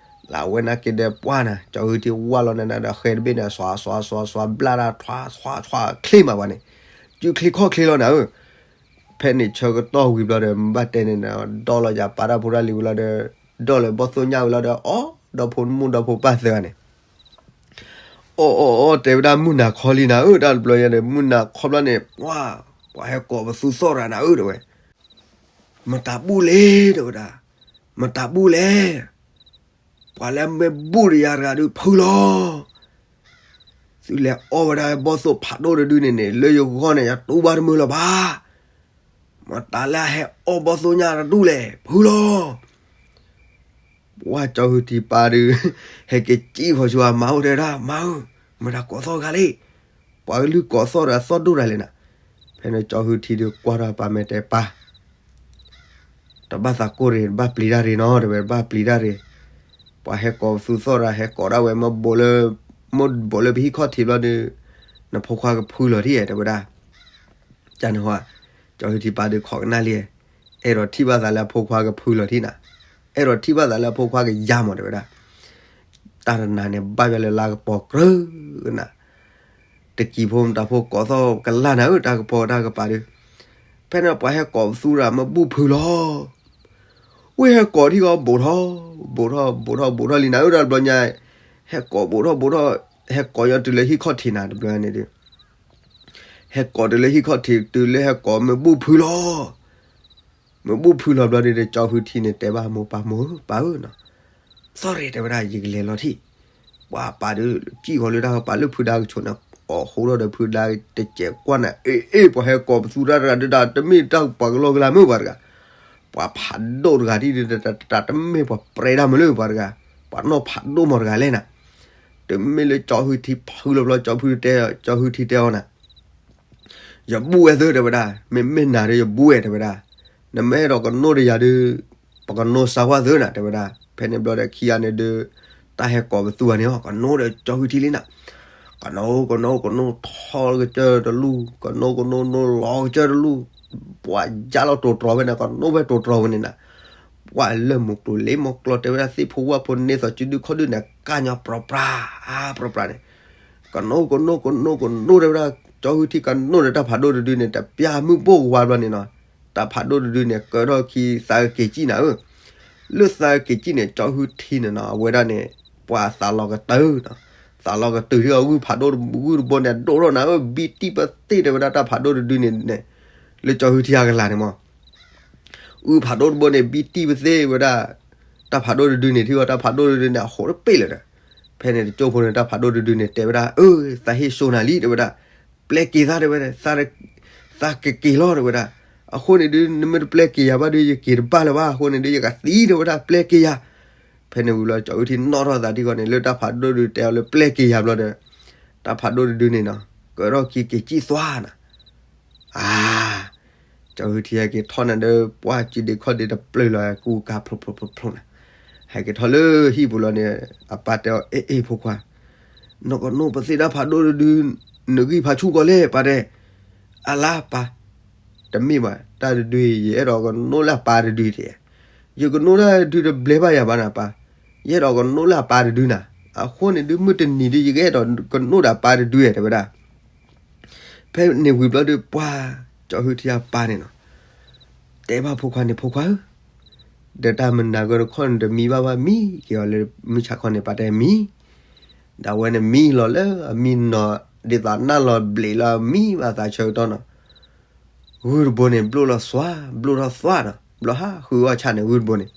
လၢအဝဲနာ်က့ဒီးပှၢ်နၤ ကၠီၤဟုထံဝါလီၤနၤဒီးဃဲတဘ့ၣ်န့ၣ် စွါစွါစွါစွါဘျၣ်တၢ်ထွါထွါထွါချ့မးပှၤန့ၣ်, စုချ့ခီၣ်ချ့လီၤနၤဧၢ, ဖဲန့ၣ်ဆၢကတီၢ်ဝံၤဘျီဒီး ဘၣ်တဲန့ၣ် ဒီၣ်လီၤယၤပာ်တၢ်ဖိတၢ်လံၤဝံၤလီၤဒီး ဒီၣ်လၢဘီၣ်သိၣ်ညၣ်ဝံၤလီၤဒီး အီၣ်ဒီဖိမုၣ်ဒီဖိပၢ်သၢဂၤန့ၣ် အီၣ်အီၣ်အီၣ် တဲဝဲဒၣ်မုၢ်နၤခီလံနၤဧၢ, တၢ်တဘျီညါဒီး မုၢ်နၤခီဘျီန့ၣ် ပှၤ ပှၤဟဲကိးပသူသီၣ်ရၤနၤဧၢ တဲဝဲ, မတၤဘူၣ်လဲၣ် တဲဝဲဒၣ်, မတၤဘူၣ်လဲၣ်, ပှၤလၢအမ့ၢ်ဘူၣ်ဒီးယၤတဂၤဒုးဖုလီၤ. သုလဲၤအီၣ်ဝဲဒၣ်ဘီၣ်သိၣ်ဖးဒိၣ်တဒုန့ၣ်န့ၣ် လၢယဂီၢ်န့ၣ် ယတူၢ်ဘၣ်တမုာ်လၢၤဘၣ်. မတၤလၢအဟဲအီၣ်ဘီၣ်သိၣ်ညၣ်တဒူၣ်လဲၣ် ဖုလီၤ. ပှၢ်ကၠီဟုထံပၢ်ဒုး ဟဲက့ၤစံၣ်ဃီၤဆူအမါအိၣ်တဲဒၣ် မါဧၢ, မတၤကိးသီၣ်တဂၤလဲၣ်, ပှၤကလုၢ်ကိးသီၣ်ဒီးအသီၣ်ဒိၣ်တဂၤလဲၣ်နၤ. ဖဲန့ၣ်ကၠီဟုထံဒုးကွၢ်ထီၣ်ပၢ်မဲာ်တဲပၢ် တဘၣ်သးကိၢ်ရ့ၣ် တဘၣ်ပျံၤတၢ်ရ့ၣ်နီၤ တဲဝဲ တဘၣ်ပျံၤတၢ်ရ့ၣ်, ပှၤဟဲကိးပသူသီၣ်ရၤ ဟဲကိးဒၣ်ဝဲ မ့ၢ်ဘိးလၢ မ့ၢ်ဘိးလၢပဟံၣ်ခီၣ်ထံးဘျီဒီး နဖိခွါကဖုလီၤထံၣ် တဲဝဲဒၣ်. ကန့ၣ်ဟီ ကၠီဟုထံပၢ်ဒုးခိးကနၣ်လံ, အဲၣ်ဒိးထံၣ်ဘၣ်သးလၢအဖိခွါကဖုလီၤထံၣ်နၤ, အဲၣ်ဒိးထံၣ်ဘၣ်သးလၢအဖိခွါကယၤမး တဲဝဲဒၣ်. တၢ်တနၤန့ၣ် ဘၣ်ယွၤလၢလါကပီၤကြၢးနၤ တကံၤဖိမတၤဖိကိးသီၣ်ကလၢ်နၤဧၢ တၢ်ကပီၤတၢ်ကပၤဒုး, ဖဲန့ၣ်ပှၤဟဲကိးပသူရၤမ့ၢ်ဘူၣ်ဖုလီၤ. ဝံဟဲကိးထံၣ်ကီး ဘူးထီၣ် ဘူးထီၣ် ဘူးထီၣ် ဘူးထီၣ်လံနၤဧၢ တၢ်တဘျီညါ, ဟဲကိးဘူးထီၣ်ဘူးထီၣ်, ဟဲကိးညီတုၤလၢဟံၣ်ခီၣ်ထံးနၤ တဘျီန့ၣ်ဒုး, ဟဲကိးတုၤလၢဟံၣ်ခီၣ်ထံး တုၤလၢဟဲကိးမ့ၢ်ဘူၣ်ဖုလီၤ. မ့ၢ်ဘူၣ်ဖုလီၤဘျီဒုး ကၠီဟုထံန့ၣ် တဲဘၣ်မိၢ်ပၢ်မိၢ်ဧၢ ပၢ်ဧၢနီၤ, သီၣ်ရ့ၣ် တဲဝဲဒၣ် ယကလဲၤလီၤထံၣ်. ပှၤပၢ်ဒုး စံၣ်ဃီၤလၢတၢ်ကပၤလၢဖုဒါကဆိးန့ၣ် အိးဃိထီၣ်ဒီးဖုဒါတစဲးကွၢ်နၤ အ့ၣ်အ့ၣ် ပှၤဟဲကိးပသူတၢ်တဂၤဒုး တၢ်တမ့ၢ်တၢ်ပှၤကလီကလီမုၢ်ပှၤတဂၤ, ပှၤဖးဒိၣ်တဂၤဒ်ဒုး တၢ်တမ့ၢ်ပှၤပြဲတၢ်မုၢ်လၢပှၤတဂၤ, ပှၤနီၢ်ဖးဒိၣ်မးတဂၤလဲၣ်နၤ. တမ့ၢ်လၢကၠီဟုထံဖုလီၤဘျီ ကၠီဟုထံတဲအီၤနၤ ယဘူၣ်ဝဲသု တဲဝဲဒၣ်, မ့မ့ၢ်နၤဒီးယဘူၣ်ဝဲ တဲဝဲဒၣ်, နမ့ၢ်အဲၣ်ဒိးကနိၣ်ဒီးယၤဒုး ပကနိၣ်စါဝါသုနၤ တဲဝဲဒၣ်. ဖဲန့ၣ်ဘျီဒီးခံဂၤန့ၣ်ဒုး တၢ်ဟဲကိးပသူဂၤန့ၣ် ကနိၣ်ဒီးကၠီဟုထံလံနၤ, ကနိၣ် ကနိၣ် ကနိၣ်ထီကစၢၢ်တလူၢ်, ကနိၣ် ကနိၣ် ကနိၣ်လီၤကစၢၢ်တလူၢ်, ပှၤယါလီၤတိၤတြီၤဝဲန့ၣ် ကနိၣ်ဝဲတိၤတြီၤဝဲန့ၣ်နၤ, ပှၤလၢမူကျိၤလ့မူကျိၤ တဲဝဲဒၣ် သ့ၣ်ဖိဝၣ်ဖိန့ၢ်သိးစုဒုခီၣ်ဒုန့ၣ် ကၢ်ညီပြီပြါ ပြီပြါန့ၣ် ကနိၣ် ကနိၣ် ကနိၣ် ကနိၣ် တဲဝဲဒၣ်, ကၠီဟုထံကနိၣ်ဒီးတၢ်ဖးဒိၣ်တဒုန့ၣ် တပျၢ်မုၢ်ဘိၣ်ကဝါဘျီန့ၣ်နီၤ, တၢ်ဖးဒိၣ်တဒုန့ၣ် ကၢထီၣ်ခံ သးက့ၤစံၣ်နၤဧၢ, လၢသးက့ၤစံၣ်န့ၣ် ကၠီဟုထံန့ၣ်နီၤ အဝဲဒၣ်န့ၣ် ပှၤသးလီၤကတၢၢ်နီၤ, သးလီၤကတၢၢ်ထံဂုၢ်ဖးဒိၣ် ဂုၢ်တဘိန့ၣ် ဒိၣ်ထီၣ်နၤဧၢ ဘံတံၢ်ပသ့ၣ် တဲဝဲဒၣ် တၢ်ဖးဒိၣ်တဒုန့ၣ်န့ၣ်, လၢကၠီဟုထံအကလၤန့ၣ်မး ဂုၢ်ဖးဒိၣ်တဘိန့ၣ် ဘံတံၢ်ပသ့ၣ်ဝဲဒၣ်, တၢ်ဖးဒိၣ်တဒုန့ၣ် ထံဂုၢ်တၢ်ဖးဒိၣ်တဒုန့ၣ် အဃိတပ့ၢ်လၢၤဒီး, ဖဲန့ၣ်တကၠိဖိန့ၣ် တၢ်ဖးဒိၣ်တဒုန့ၣ် တဲဝဲဒၣ် အၢ သးဟ့ၣ်စိနၤလံ တဲဝဲဒၣ်, ပျဲက့ၤသး တဲဝဲဒၣ်, သးကက့ၤလီၤ တဲဝဲဒၣ်, အဃိန့ၣ်ဒုး နမ့ၢ်တပျဲက့ၤယၤဘၣ်ဒုး ယက့ၤတဘၣ်လၢၤဘၣ် အဃိန့ၣ်ဒုး ယကသံ တဲဝဲဒၣ် ပျဲက့ၤယၤ, ဖဲန့ၣ်ဝံၤလီၤ ကၠီဟုထံနီၣ်ထီၣ်သးထံဂုၢ်န့ၣ် လၢတၢ်ဖးဒိၣ်တဒုတဲအီၤလၢပျဲက့ၤယၤဘျီဒီး, တၢ်ဖးဒိၣ်တဒုန့ၣ်နီၤ ကၢထီၣ်ခံက့ၤစံၣ်သွါနၤ အါ, ကၠီဟုထံဟဲက့ၤထီၣ်နၤဒီး ပှၢ်စုဒ့ခီၣ်ဒ့တပျၢၤလီၤ ကူကါဖျိဖျိဖျိဖျိနၤ, ဟဲက့ၤထီၣ်လၢဟံၣ်ပူၤလီၤန့ၣ် အပၢ်တဲအီၤ အ့ၣ်အ့ၣ် ဖိခွါ, နကနိၣ်ပသ့ၣ်တၢ်ဖးဒိၣ်တဒု နဂံၢ်ဖးဆူၣ်ကီးလဲၣ် ပၢ်တဲ, အလါပၢ်, တမ့ၢ်ဘၣ် တၢ်တဒုအံၤ ယအဲၣ်ဒိးကနိၣ်လၢအပၢ်တဒုတဲ, ယကနိၣ်တၢ်တဒုတဘျဲဘၣ်ယၤဘၣ်နၤပၢ်, ယအဲၣ်ဒိးကနိၣ်လၢအပၢ်တဒုနၤ, အဃိန့ၣ်ဒုး မုၢ်တနံၤဒုး ယကအဲၣ်ဒိးကနိၣ်ဒီးအပၢ်တဒုတဲဝဲဒၣ် ဖဲန့ၣ်ဝံၤဘျီဒီး ပှၢ်ကၠီဟုထံအပၢ်န့ၣ်နီၤ, တဲဘၣ်ဖိခွါန့ၣ် ဖိခွါဧၢ, ဒီးတၢ်မနၤဂၢၢ်တခီန့ၣ် တမံဘၣ်ဘၣ် မံက့ၤအီၤလၢမုၢ်ဆါခီန့ၣ် ပၢ်တဲမံ, ဒီးအဝဲန့ၣ်မံလီၤလၢအမံနီၤ, ဒ်သိးနၢ်လီၤဘျံးလၢအမံဘၣ်သးဆၢကတီၢ်နီၤ ဂုၢ်တဘိန့ၣ် ဘျိၣ်လီၤသွါ ဘျိၣ်ထီၣ်သွါနီၤ, ဘျီဟးဃုအီၣ်ဆၣ်န့ၣ် ဂုၢ်တဘိန့ၣ်,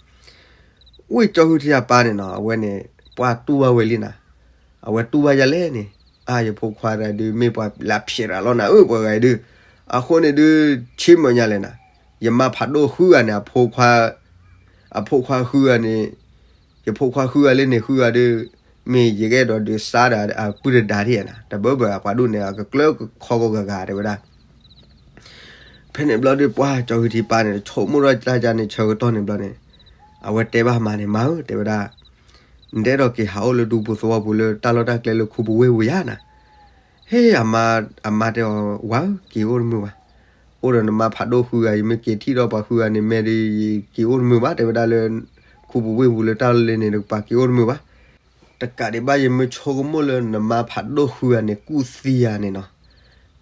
ဝံၢ်ကၠီဟုထံအပၢ်န့ၣ်နီၤ အဝဲန့ၣ် ပှၢ်တူၢ်ဘၣ်ဝဲလံနၤ, အဝဲတူၢ်ဘၣ်ယၤလဲၣ်န့ၣ်, အါ ယဖိခွါတဂၤဒုး မ့ၢ်ပှၤလၢအဖျဲးရၤလီၤနၤဧၢ ပှၤဂၤအံၤဒုး, အဃိန့ၣ်ဒုး ဆ့မုာ်ညါလဲၣ်နၤ, ယမါဖးဒိၣ်ဃုဂၤန့ၣ် အဖိခွါ အဖိခွါဃုဂၤန့ၣ်, ယဖိခွါဃုဂၤလၢန့ၣ်ဃုဂၤဒီး, မ့ၢ်ယကအဲၣ်ဒိးဒုးစါဒီးအပုၢ်တဒါဒ်နၤ, တဘၣ်ဘၣ် ပှၤဒိၣ်န့ၣ် အကကျၢကခီကီၢ်ဂၤဂၤတဲဝဲဒၣ်. ဖဲန့ၣ်ဘျီဒီး ပှၢ်ကၠီဟုထံပၢ်န့ၣ် ဆိကမိၣ်ထီၣ်တၢ်ယါန့ၣ်ဆၢကတီၢ်န့ၣ်ဘျီန့ၣ်, အဝဲတဲဘၣ်မါန့ၣ် မါဧၢ တဲဝဲဒၣ်, နတအဲၣ်ဒိးက့ၤဟးအိၣ်လၢဒူပူၤသဝီပူၤလၢတၢ်လီၢ်တၢ်ကျဲလၢခူပူၤဝ့ၢ်ပူၤယါနၤ, ဟ့ၣ် အမါတဲအီၤ ဝၤဧၢ က့ၤအိၣ်တမုာ်ဘၣ်. အိၣ်ဒီးနမါဖးဒိၣ်ဃုဂၤ ယမ့ၢ်က့ၤထံၣ်ဒီးပှၤဃုဂၤန့ၣ် မ့ၢ်ဒီးယက့ၤအိၣ်တမုာ်ဘၣ် တဲဝဲဒၣ်လၢ ခူပူၤဝ့ၢ်ပူၤလၢတၢ်လီၢ်လၢန့ၣ် ပှၤက့ၤအိၣ်တမုာ်ဘၣ်. တကးဒံးဘၣ် ယမ့ၢ်ဆိကမိၣ်လၢနမါဖးဒိၣ်ဃုဂၤန့ၣ် ကူၣ်သံယၤန့ၣ်နီၤ,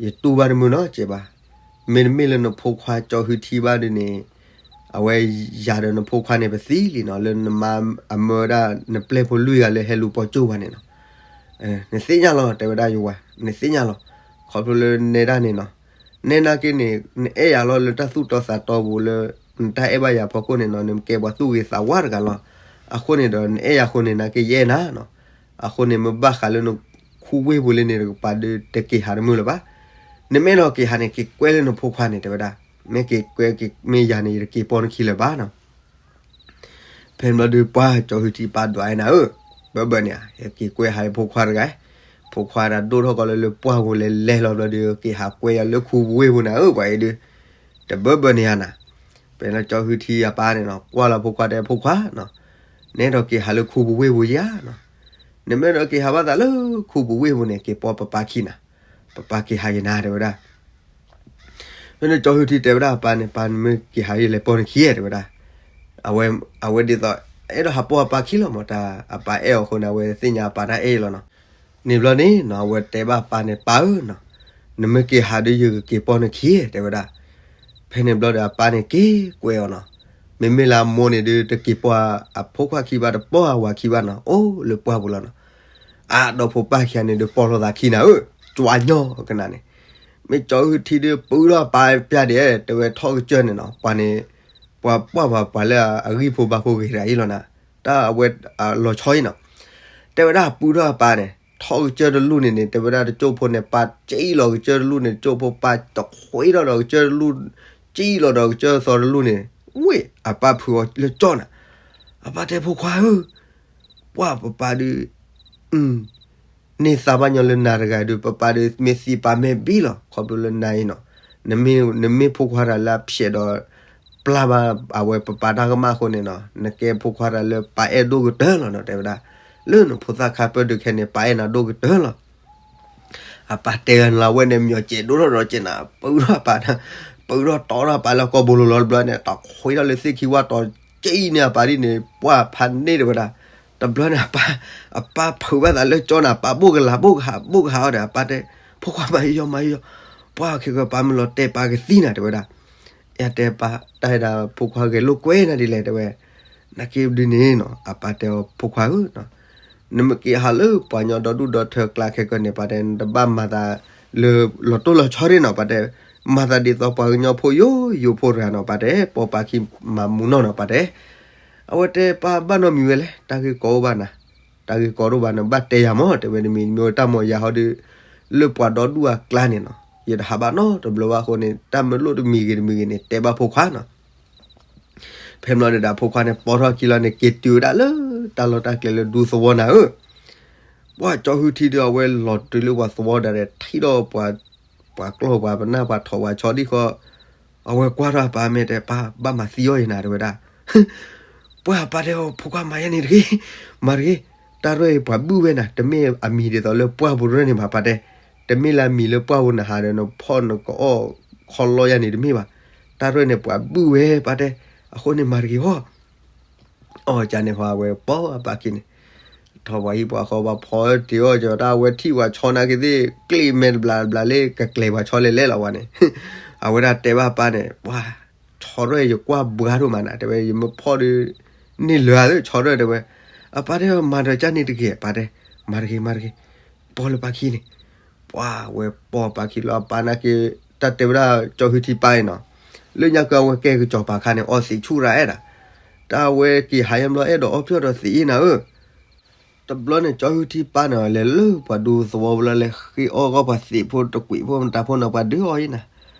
ယတူၢ်ဘၣ်တမုာ်နီၤ ကဲဘၣ်. မ့တမ့ၢ်လၢနဖိခွါကၠီဟုထံဘၣ်ဒုးန့ၣ် အဝဲယၤဒီးနဖိခွါန့ၣ် ပသံလံနီၤ, လၢနမါအမၢဝဲဒၣ်နပျဲၢ်ဖိလွံၢ်ဂၤလၢဟဲလူၤပိာ်ကၠိပှၤန့ၣ်နီၤ. နသ့ၣ်ညါလီၤ တဲဝဲဒၣ်ယဝၤ, နသ့ၣ်ညါလီၤ. ခီဖျိလၢနဲဒၣ်န့ၣ်နီၤ, နဲနာ်က့န့ၣ် နအဲၣ်ယၤလီၤလၢတၢ်သူၣ်တီသးတီပူၤလၢ နတၢ်အဲၣ်ဘၣ်ယၤဖီခိၣ်န့ၣ်နီၤ, နကဲပှၤသူၣ်ဂ့ၤသးဝါတဂၤလီၤ. အဃိန့ၣ်ဒီး နအဲၣ်ယၤအဃိန့ၣ် နာ်က့ယအဲၣ်နၤနီၤ. အဃိန့ၣ် မ့ၢ်ဘၣ်ဃးလၢနခူဝ့ၢ်ပူၤလၢန့ၣ်တကပၤဒုး တက့ၤဟးတမုာ်လၢၤဘၣ်. နမ့ၢ်အဲၣ်ဒိးက့ၤဟးန့ၣ် က့ၤကွဲလၢနဖိခွါန့ၣ် တဲဝဲဒၣ်. မ့ၢ်က့ၤကွဲ မ့ၢ်ယၤန့ၣ် ယတက့ၤပိာ်နခံလၢၤဘၣ်နီၤ. ဖဲန့ၣ်ဘျီဒုး ပှၢ်ကၠီဟုထံပၢ်ဒွးအံၤနၤဧၢ, ဘၢဘၢန့ၣ်ဧါ, ယက့ၤကွဲဟးယဖိခွါတဂၤ, ဖိခွါတၢ်ဒိၣ်ထီၣ်ကီးလၢလၢပှၢ်ပူၤလဲၤလဲၤလီၤဘျီဒုး က့ၤဟးကွဲယၤလၢခူပူၤဝ့ၢ်ပူၤနၤဧၢ ပှၤအံၤဒုး, တဘၢဘၢန့ၣ်ဧါနၤ. ဖဲန့ၣ်ကၠီဟုထံအပၢ်န့ၣ်နီၤ ကွၢ်လီၤဖိခွါတဲ ဖိခွါနီၤ, နအဲၣ်ဒိးက့ၤဟးလၢခူပူၤဝ့ၢ်ပူၤဧါနီၤ. နမ့ၢ်အဲၣ်ဒိးက့ၤဟးဘၣ်သးလၢခူပူၤဝ့ၢ်ပူၤန့ၣ် က့ၤပိာ်ပပၢ်ခံနၤ, ပပၢ်က့ၤဟးယနၤ တဲဝဲဒၣ်. ဖဲန့ၣ်ကၠီဟုထံတဲဝဲဒၣ်အပၢ်န့ၣ် ပၢ်မ့ၢ်က့ၤဟးယလဲၤပိာ်နခံဧါ တဲဝဲဒၣ်. အဝဲဒ်သိး အဲၣ်ဒိးဟးပိာ်အပၢ်ခံလီၤမး တၢ်အပၢ်အဲၣ်အီၤအဃိန့ၣ် အဝဲသ့ၣ်ညါအပၢ်တၢ်အဲၣ်လီၤနီၤ. န့ၣ်ဘျီန့ၣ်နီၤ အဝဲတဲဘၣ်အပၢ်န့ၣ် ပၢ်ဧၢနီၤ, နမ့ၢ်က့ၤဟးဒုးယကက့ၤပိာ်နခံ တဲဝဲဒၣ်. ဖဲန့ၣ်ဘျီဒီးအပၢ်န့ၣ်က့ၤကွဲအီၤနီၤ. မ့မ့ၢ်လၢအမိၢ်န့ၣ်ဒုး တက့ၤပိာ်အဖိခွါခံဘၣ် တပိာ်အဝၤခံဘၣ်နီၤ, အိၣ်လၢပှၢ်ပူၤလီၤနီၤ. အဒီဖိပၢ်ခံဂၤန့ၣ်ဒုး ပိာ်လိာ်သးခံနၤဧၢ, ကၠွညီၣ်ကနၣ်န့ၣ်. မ့ၢ်ကၠီဟုထံဒုး ပုၢ်ထီၣ်အပၢ်ပျၢ်ဒဲး တဲဝဲထီၣ်ကစၢၢ်န့ၣ်နီၤ, ပှၤန့ၣ် ပှၤပှၢ်ပှၤပှၤလၢအဂံၢ်ဖိဘါဖိဂ့ၤတဂၤအံၤလီၤနၤ, တၢ်အဝဲလီၤဆီအံၤနီၤ. တဲဝဲဒၣ်ပုၢ်ထီၣ်အပၢ်န့ၣ် ထီၣ်ကစၢၢ်တလူၢ်န့ၣ်န့ၣ် တဲဝဲဒၣ်တကၠိၢ်ဖိန့ၣ် ပၢ်ကံၣ်လီၤကစၢၢ်တလူၢ်န့ၣ် ကၠိၢ်ဖိပၢ်တခွ့ထီၣ်ဒီးကစၢၢ်တလူၢ်, ကံၣ်လီၤဒီးကစၢၢ်သီတလူၢ်န့ၣ်, ဝ့ၢ်အပၢ်ဖုးအီၤလၢကၠီနၤ. အပၢ်တဲဖိခွါဧၢ, ပှၢ်ပပၢ်ဒုး န့ၢ်သါဘၣ်ညီလၢနၤတဂၤဒုး ပပၢ်ဒုးမ့ၢ်သံပၢ်မ့ၢ်ဘံလီၤ ခီဖျိလၢနၤအံၤနီၤ, နမ့ၢ်ဖိခွါတၢ်လၢအဖျဲးဒီး ပျၢ်ဘၣ်အဝဲပပၢ်တၢ်ကမၣ်အဃိန့ၣ်နီၤ, နကဲဖိခွါတၢ်လၢပၢ်အဲၣ်ဒိၣ်ကတၢၢ်လီၤနီၤ တဲဝဲဒၣ်. လၢနဖိသၣ်ခါပၢၢ်ဒုးခဲန့ၣ် ပၢ်အဲၣ်နၤဒိၣ်ကတၢၢ်လီၤ. အပၢ်တဲလၢဝဲန့ၣ် မညီၤစဲးဒိၣ်ထီၣ်ဒီးကဲနၤ ပုၢ်ထီၣ်အပၢ်, ပုၢ်ထီၣ်တီထီၣ်အပၢ်လၢကီၢ်ဘိလိၤလီၤတဘျီန့ၣ် တခွ့ထီၣ်လၢသ့ၣ်ခံဝၣ်တီၤကံၣ်န့ၢ်အပၢ်ဒ်န့ၣ် ပှၢ်ဖးန့ၢ်တဲဝဲဒၣ်. တဘျီန့ၣ် အပၢ်ဖုးဘၣ်သးလၢကၠီနၤ ပၢ်ဘိၣ်ကလာ်ဘိၣ်ကဟးဘိၣ်ကဟးအီၤဒီး အပၢ်တဲ ဖိခွါမၤယံာ်ယီၤမၤယံာ်ယီၤ, ပှၢ်ခဲကပၢ်မ့ၢ်လီၤတဲာ်ပၢ်ကသံနၤ တဲဝဲဒၣ်. ယတဲပၢ်တၢ်ဟဲဒၣ်ဖိခွါဂဲၤလိာ်ကွဲနၤဒ်လဲၣ် တဲဝဲ. နာ်က့ဒ်န့ၣ်နီၤ အပၢ်တဲအီၤ ဖိခွါဧၢ, နမ့ၢ်က့ၤဟးလၢပှၤကညီဒီဒူၣ်ဒီထၢကျါခဲကနံၣ်န့ၣ် ပၢ်တဲ နတဘၣ်မၤသးလၢလီၤတိၢ်လီၤဆီဒ်နီၤ ပၢ်တဲ, မၤသးဒ်သိးပှၤကညီဖိယိယိဖိတဂၤနီၤ ပၢ်တဲ, ပိာ်ပၢ်ခံမၤမူနီၢ်နီၤ ပၢ်တဲ. အဝဲတဲပၢ်ဘၣ်နီတမံၤဝဲလဲၣ် တၢ်ဂ့ၢ်ကီအိၣ်ဘၣ်နၤ, တၢ်ဂ့ၢ်ကီတအိၣ်ဘၣ် နဘၣ်တဲယၤမး တဲဝဲတမံၤ မ့ၢ်ဝဲတၢ်မီၢ်ယၤဟီဒီး လၢပှၤဒီဒူၣ်အကျါန့ၣ်နီၤ ယတဟးဘၣ်နီတဘျီဘၣ်အဃိန့ၣ် တၢ်မ့ၢ်လိၣ်တမံၤဂ့ၤတမံၤဂ့ၤန့ၣ် တဲဘၣ်ဖိခွါနီၤ. ဖဲမ့ၢ်လီၤဒုးဒီး ဖိခွါန့ၣ် ပိာ်ထီၣ်ခံလီၤန့ၣ် က့ၤတုၤဝဲဒၣ်လၢတၢ်လီၢ်တၢ်ကျဲလၢဒူသဝီနၤဧၢ. ပှၢ်ကၠီဟုထံဒီး အဝဲလီၤတုၤလၢပှၤသဝီဒၣ်ဒီး ထံၣ်ဒီးပှၤကျီၢ်ပှၤပနၢ်ပှၤထိးပှၤဆီဒံၣ်ဃီ, အဝဲကွၢ်ထီၣ်အပၢ်မ့ၢ်တဲ ပၢ်ဘၣ်မၤသံအီၤယနၤ တဲဝဲဒၣ်. ပှၢ်အပၢ်တဲအီၤ ဖိခွါမၤယဲန့ၣ်တဂ့ၤ, မၤတဂ့ၤ, တၢ်ရဲၣ်အံၤပှၤဘုၣ်ဝဲနၤ တမ့ၢ်အမံၤဒ်သိးလၢပှၢ်ပူၤရဲၣ်န့ၣ်ဘၣ် ပၢ်တဲ, တမ့ၢ်လၢအမံၤလၢပှၢ်ပူၤနဟးဒီးနဖီၣ်နကအီၣ်ခီလီယၤန့ၣ်တမ့ၢ်ဘၣ်, တၢ်ရဲၣ်န့ၣ်ပှၤဘုၣ်ဝဲ ပၢ်တဲ, အဃိန့ၣ်မၤတဂ့ၤအီၤ အီၤကန့ၣ် ပှၢ်ဝဲပိာ်အပၢ်ခံန့ၣ်, ထီၣ်ပှၤဟံၣ်ပှၤဃီပှၤဖီတ့ၢ်အီၣ်ကီး တၢ်ဝဲထံၣ်ပှၤဆီနာ်က့ၤသ့ၣ် ကျ့မဲာ်တဘျီဘျီလၢကကျဲၤပှၤဆီလဲၤလဲၤလီၤဝဲန့ၣ်, အဝဲဒၣ်တဲဘၣ်ပၢ်န့ၣ် ပှၢ် ဆီရဲၣ်ယကွၢ်ဘှါဒိၣ်မးနၤ တဲဝဲ ယမ့ၢ်ဖီၣ်ဒီး န့ၢ်လၢာ်ဧၢ ဆီရဲၣ်တဲဝဲ, အပၢ်တဲမၤဒီးကၢ်န့ၣ်တဂ့ၤ ပၢ်တဲ, မၤတဂ့ၤ မၤတဂ့ၤ, ပိာ်လၢပၢ်ခံန့ၣ်, ပှၢ်ဝဲပိာ်ပၢ်ခံလီၤ အပၢ်နာ်က့ၤ တၢ်တဲဝဲဒၣ်ကၠီဟုထံပၢ်အံၤနီၤ, လၢညါကၢအဝဲကဲကစီၤပၤခါန့ၣ် အီသံးဆူၣ်ရၤအဲၣ်ဒၣ်, တၢ်အဝဲက့ၤဟးယဲၢ်ဘျီအဲၣ်ဒိးအီၣ်ဖျၢၣ်ဒီးသံးအ့ၣ်နၤဧၢ, တဘျီန့ၣ် ကၠီဟုထံပၢ်န့ၣ် လဲၤလၢပှၤဒူသဝီလၢ လဲၤဃ့အီၣ်ကီၢ်ပှၤသံးဖိတကွံာ်ဖိမတၤဖိန့ၣ် ပှၤဒုးအီၣ်အံၤနၤ,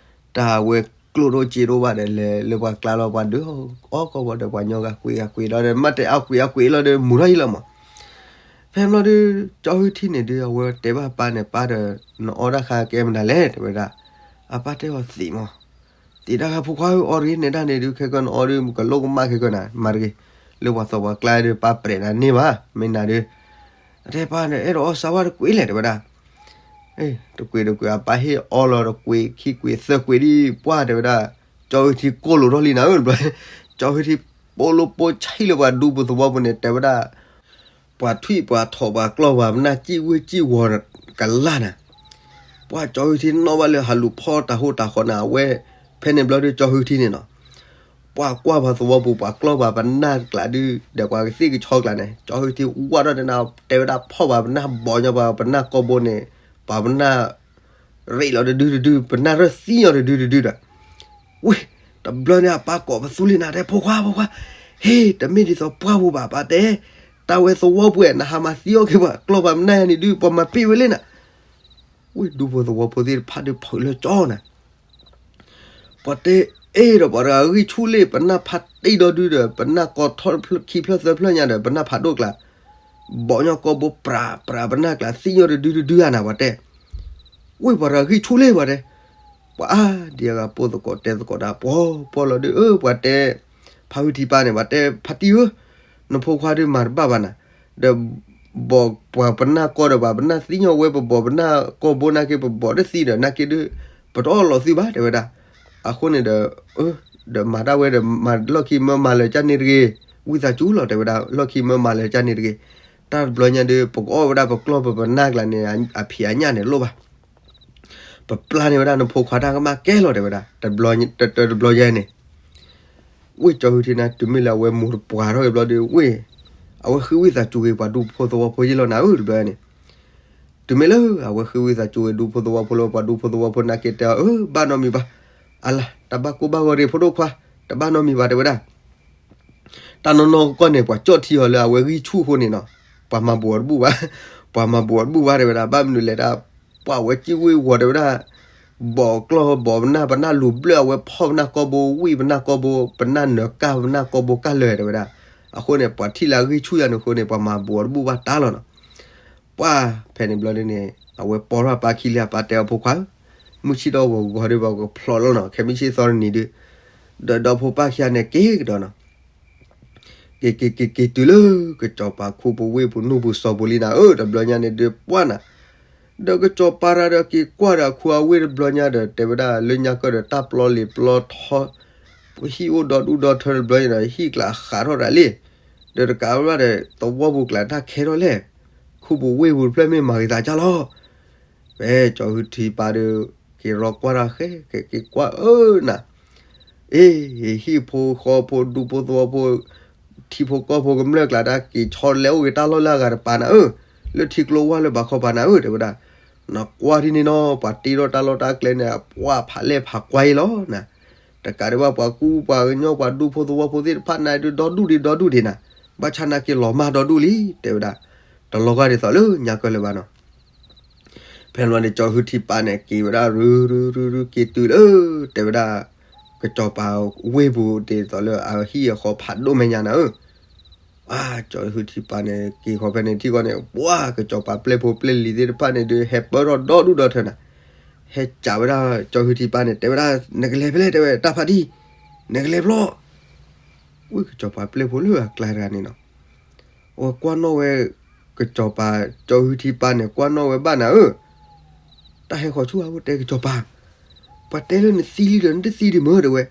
တၢ်အဝဲကျိၣ်ဒိၣ်စ့ဒိၣ်ဘၣ်ဒီး လဲၤလၢပှၤကျါလီၤ ပှၤဒုးအီၣ်ကီၢ်ဝဲဒီး ပှၤညီဂၤကွံာ်ဂၤကွံာ်လီၤဒီး မ့ၢ်တဲအီၣ်ကွံာ်အီၣ်ကွံာ်လီၤဒီး မူၤထီၣ်အံၤလီၤမး, ဖဲဘျီဒီး ကၠီဟုထံန့ၣ်ဒုး အဝဲတဲဘၣ်ပၢ်န့ၣ် ပၢ်ဒီး နအီၣ်တၢ်ခါကဲမနုၤလဲၣ် တဲဝဲဒၣ်, အပၢ်တဲအီၤသံးမး သံးတၢ်ခါဖိခွါဧၢ အီၣ်တဂ့ၤ နဲဒၣ်န့ၣ်ဒုး ခဲကနံၣ်အီၣ်ဒုး ကလိၣ်ကမၣ်ခဲကနံၣ်နၤ မၤတဂ့ၤ, လၢပှၤသီပှၤကျါဒုး ပၢ်ပြဲးနၤန့ၢ်ဘၣ် မ့ၢ်နၤဒုး, အတဲပၢ်န့ၣ် အဲၣ်ဒိးအီၣ်စၢ်ဝါတကွံာ်လဲၣ် တဲဝဲဒၣ်, တကွံာ်တကွံာ် အပၢ်ဟ့ၣ်အီလီၤတကွံာ်ခံကွံာ်သၢကွံာ်ဒ်ပှၢ် တဲဝဲဒၣ်, ကၠီဟုထံကိၢ်လိာ်ထီၣ်လံနၤဧၢတဘျီ, ကၠီဟုထံပိာ်လိာ်ပိာ်ဆံးလၢပှၤဒူဖိသဝီဖိန့ၣ် တဲဝဲဒၣ်, ပှၤထွံၣ်ပှၤထိးပှၤကျီၢ်ပှၤပနၢ်စံၣ်ဝ့ၢ်စံၣ်ဝီၤကလၢ်နၤ, ပှၢ်ကၠီဟုထံနီၣ်ဘၣ်လၢဟးလူၤဖီတၢ်ဟိတၢ်ဃီနၤ အဝဲ, ဖဲန့ၣ်ဘျီဒုးကၠီဟုထံန့ၣ်နီၤ ပှၤကွၢ်ပှၤသဝီပူၤ ပှၤကျီၢ်ပှၤပနၢ်ကျးဒုး ဒီးပှၤကသ့ၣ်ကဆီကျးန့ၣ် ကၠီဟုထံဝၢ်ထီၣ်တနၤ တဲဝဲဒၣ်ဖီၣ်ပှၤပနၢ်ဘီၣ်ညီပှၤပနၢ်ကီၢ်ဘိန့ၣ်, ပှၤပနၢ်ရ့ၣ်လီၤတဒုတဒု ပနၢ်ရၢၢ်သံညီတဒုတဒုဒီး, ဝ့ၢ်, တဘျီန့ၣ်အပၢ်ကိးပသူလံနၤ တဲဖိခွါဖိခွါ, ဟ့ၣ် တမ့ၢ်ဒ်သိးပှၢ်ပူၤဘၣ်ပၢ်တဲ, တၢ်ဝဲသဝီပူၤ နဟးမၤသံအီၣ်က့ၤပှၤကျီၢ်ပှၤပနၢ်ယါန့ၣ်ဒုး ပှၤမၤပ့ၢ်ဝဲလံနၤ ဝ့ၢ်ဒူဖိသဝီဖိသ့ၣ်တဖၣ်ဒုးဖုးလၢကၠီနၤ, ပှၤတဲအ့ၣ်ဒီးပှၤတဂၤဂံၢ်ဆူၣ်လံ ပနၢ်ဖးတ့ၢ်ဒီဒုဒီး ပနၢ်ကီထီၣ်ခံဖျၢၣ်သၢဖျၢၣ်ညါဒီး ပနၢ်ဖးဒိၣ်ကျါ, ဘီၣ်ညီကီၢ်ဘိ ပြးပြးပနၢ်ကျါ သံညီတဒုတဒုဧါနၤ ပှၤတဲ, ဝ့ၢ်ပှၤတဂၤဂံၢ်ဆူၣ်လံ ပှၤတဲ, ပှၤအါဒံအဂၤပိာ်သကိးတဲသကိးတၢ် ပှီၤပှီၤလီၤဒုး အၢ ပှၤတဲ, ဖါဟုထံပၢ်န့ၣ် ပှၤတဲဖါတံၢ်ဧၢ, နဖိခွါဒုးမၤတဘၣ်ဘၣ်နၤ, ဒီး ဘီၣ်ပှၤပနၢ်ကီၢ်ဒီးပှၤပနၢ်သံညီဝဲ ပဘီၣ်ပနၢ်ကီၢ်ဘိနာ်က့ ပဘီၣ်တသံဒီးနာ်က့ဒုး, ပတအီၣ်လီၤသုဘၣ် တဲဝဲဒၣ်, အဃိန့ၣ်ဒီး, ဒီးမၤဒၣ်ဝဲဒီးမၤလီၢ်ခံမၢမၤလၢာ်ကၢန့ၣ်တဂ့ၤ, ဝံသးစူၤလီၤ တဲဝဲဒၣ် လီၢ်ခံမၢမၤလၢာ်ကၢန့ၣ်တဂ့ၤ, တၢ်တဘျီညါဒုး ပကအီၣ်ဝဲဒၣ်ပကျီၢ်ပပနၢ်ကျါန့ၣ် အဖံးအညၣ်န့ၣ်လိၣ်ဘၣ် ပပျၢ်န့ၢ်ဝဲဒၣ်နဖိခွါတၢ်ကမၣ်ကဲလီၤ တဲဝဲဒၣ်, တဘျီယဲန့ၣ်, ဝ့ၢ်ကၠီဟုထံန့ၣ် တုၤမ့ၢ်လၢအဝဲမိၢ်တပှၢ်ထီၣ်က့ၤဘျီဒုး ဝ့ၢ်, အဝဲဃ့ဝံသးစူၤက့ၤပှၤဒူဖိသဝီဖိယ့ၢ်လီၤနၤဧၢ တဘျီန့ၣ်, တုၤမ့ၢ်လၢအဝဲဃ့ဝံသးစူၤက့ၤဒူဖိသဝီဖိလၢပှၤဒူဖိသဝီဖိနာ်က့တဲအီၤ အၢ ဘၣ်နီတမံၤဘၣ်, အလၤ တၢ်ဘၣ်ကိၢ်ဘၣ်ဂီၤရ့ၣ်ဖိဒိၣ်ခွါ, တဘၣ်နီတမံၤဘၣ် တဲဝဲဒၣ် တၢ်နီၢ်နီၢ်ကီၢ်န့ၣ် ပှၤကၠီၣ်ထံအီၤလၢအဝဲဂံၢ်ဆူၣ်အဃိန့ၣ်နီၤ, ပှၤမၤဘူးအီၤတဘူၣ်ဘၣ်, ပှၤမၤဘူးအီၤတဘူၣ်ဘၣ် တဲဝဲဒၣ် ဘၣ်မနုၤလဲၣ်ဒၣ်, ပှၤဝဲစံၣ်ဝ့ၢ်ဝီၤ တဲဝဲဒၣ်, ဘီၣ်ကျီၢ်ဘီၣ်ပနၢ် ပနၢ်လူၤဘျၢၣ် အဝဲဖီၣ်ပနၢ်ကီၢ်ဘိ ဝံၣ်ပနၢ်ကီၢ်ဘိ ပနၢ်နၢၤကၢ်ပနၢ်ကီၢ်ဘိကၢ်လၢာ် တဲဝဲဒၣ်, အဃိန့ၣ် ပှၤထံၣ်လၢအဂံၢ်ဆူၣ်ယါန့ၣ်အဃိန့ၣ် ပှၤမၤဘူးအီၤတဘူၣ်ဘၣ်တၢ်လီၤနီၤ ပှၢ်ဖဲန့ၣ်ဘျီဒုန့ၣ် အဝဲပိာ်ထီၣ်အပၢ်ခံလံ အပၢ်တဲအီၤဖိခွါဧၢ, မုၢ်ဆ့ၣ်ဒီဂီၤဂီၤဒုး ပကဖျိးလီၤနီၤ ခဲမုၢ်ဆ့ၣ်သီတနံၤဒုး, ဒီးဒီဖိပၢ်ခံဂၤန့ၣ်က့ၤကဒီးနီၤ, က့ၤက့ၤက့ၤက့ၤတုၤလၢ ကစီၤပၤခူပူၤဝ့ၢ်ပူၤနူၢ်ပူၤစီၤပူၤလံနၤဧၢ တဘျီညါန့ၣ်ဒုးပှၢ်နၤ, ဒီးကစီၤပၤတဂၤဒီးက့ၤကွၢ်ဒီးအခူအဝ့ၢ်တဘျီညါဒီး တဲဝဲဒၣ်လၢညါကၢၢ်ဒီးတၢ်ပျီလံာ်ပျီထီ ဟံၣ်အိၣ်ဒီဒူၣ်ဒီထၢတဘျီညါဒီး ဟံၣ်ကျါဃးထီၣ်တၢ်လံ, ဒီးတကးဘၣ်ဒီး သဝီပူၤကျါတၢ်ခဲထီၣ်လဲၣ်, ခူပူၤဝ့ၢ်ပူၤတဖျၢၣ်မ့ၢ်မၤဂ့ၤသးကၢ်လီၤ ဖဲကၠီဟုထံပၢ်ဒီး က့ၤရီကွၢ်တၢ်ဃဲ က့ၤကွၢ်အၢနၤ, အ့ ဟံၣ်ဖိဃီဖိဒူဖိသဝီဖိ ထံဖိကီၢ်ဖိကမျၢၢ်ကျါတၢ်က့ၤဆီလဲၤအိၣ်ဂ့ၤတၢ်လီၢ်လၢအဂၤတပၤနၤဧၢ, လၢထံကျိဝၢ်လၢဘးခီပၤနၤဧၢ တဲဝဲဒၣ်, နကွၢ်ဒ်န့ၣ်နီၤ ပှၤတ့ထီၣ်တၢ်လီၢ်တၢ်ကျဲန့ၣ် ပှၢ်ဖးလဲၢ်ဖးကွၢ်အံၤလီၤနၤ, တကးဒံးဘၣ်ပှၤကူပှၤကညီပှၤဒူဖိသဝီဖိသ့ၣ်တဖၣ်နၤဒုးဒီဒူၣ်ဒံးဒီဒူၣ်ဒံးနၤ, ဘၣ်ဆၣ်နာ်က့ၤလီၤမၢ်ဒီဒူၣ်လံ တဲဝဲဒၣ်, တလီၤဂာ်ဒ်သိးလၢညါကၢၢ်လၢၤဘၣ်နီၤ ဖဲန့ၣ်ဘျီန့ၣ် ကၠီဟုထံပၢ်န့ၣ် က့ၤဝဲဒၣ်ရုရုရုက့ၤတုၤလၢ တဲဝဲဒၣ် ကစီၤပၤဝ့ၢ်ပူၤဒ်သိးလၢအဟံၣ်အဃီဖးဒိၣ်မဲာ်ညါနၤဧၢ, အါ ကၠီဟုထံပၢ်န့ၣ် က့ၤဃီဖဲန့ၣ်ထံၣ်ဃီန့ၣ် ပှၢ်ကစီၤပၤပျဲၢ်ဖိပျဲၢ်လံၤသ့ၣ်တဖၣ်န့ၣ်ဒုး ဟဲပၢထီၣ်ဒီဒူၣ်ဒီထၢနၤ, ဟဲစံးဝဲဒၣ်ကၠီဟုထံပၢ်န့ၣ် တဲဝဲဒၣ် နကလဲၤဖဲလဲၣ် တဲဝဲ တၢ်ဖးဒံၣ် နကလဲၤဖျီ ဝ့ၢ်ကစီၤပၤပျဲၢ်ဖိလၢအကျါတဂၤန့ၣ်နီၤ, အဝဲကွၢ်နီၣ်ဝဲ ကစီၤပၤ ကၠီဟုထံပၢ်န့ၣ် ကွၢ်နီၣ်ဝဲဘၣ်နၤဧၢ, တၢ်ဟဲဃီၤဆူၣ်ဧါ တဲကစီၤပၤ, ပှၤတဲလၢနသံလံဒီး နတသံဒံးမၢ တဲဝဲ,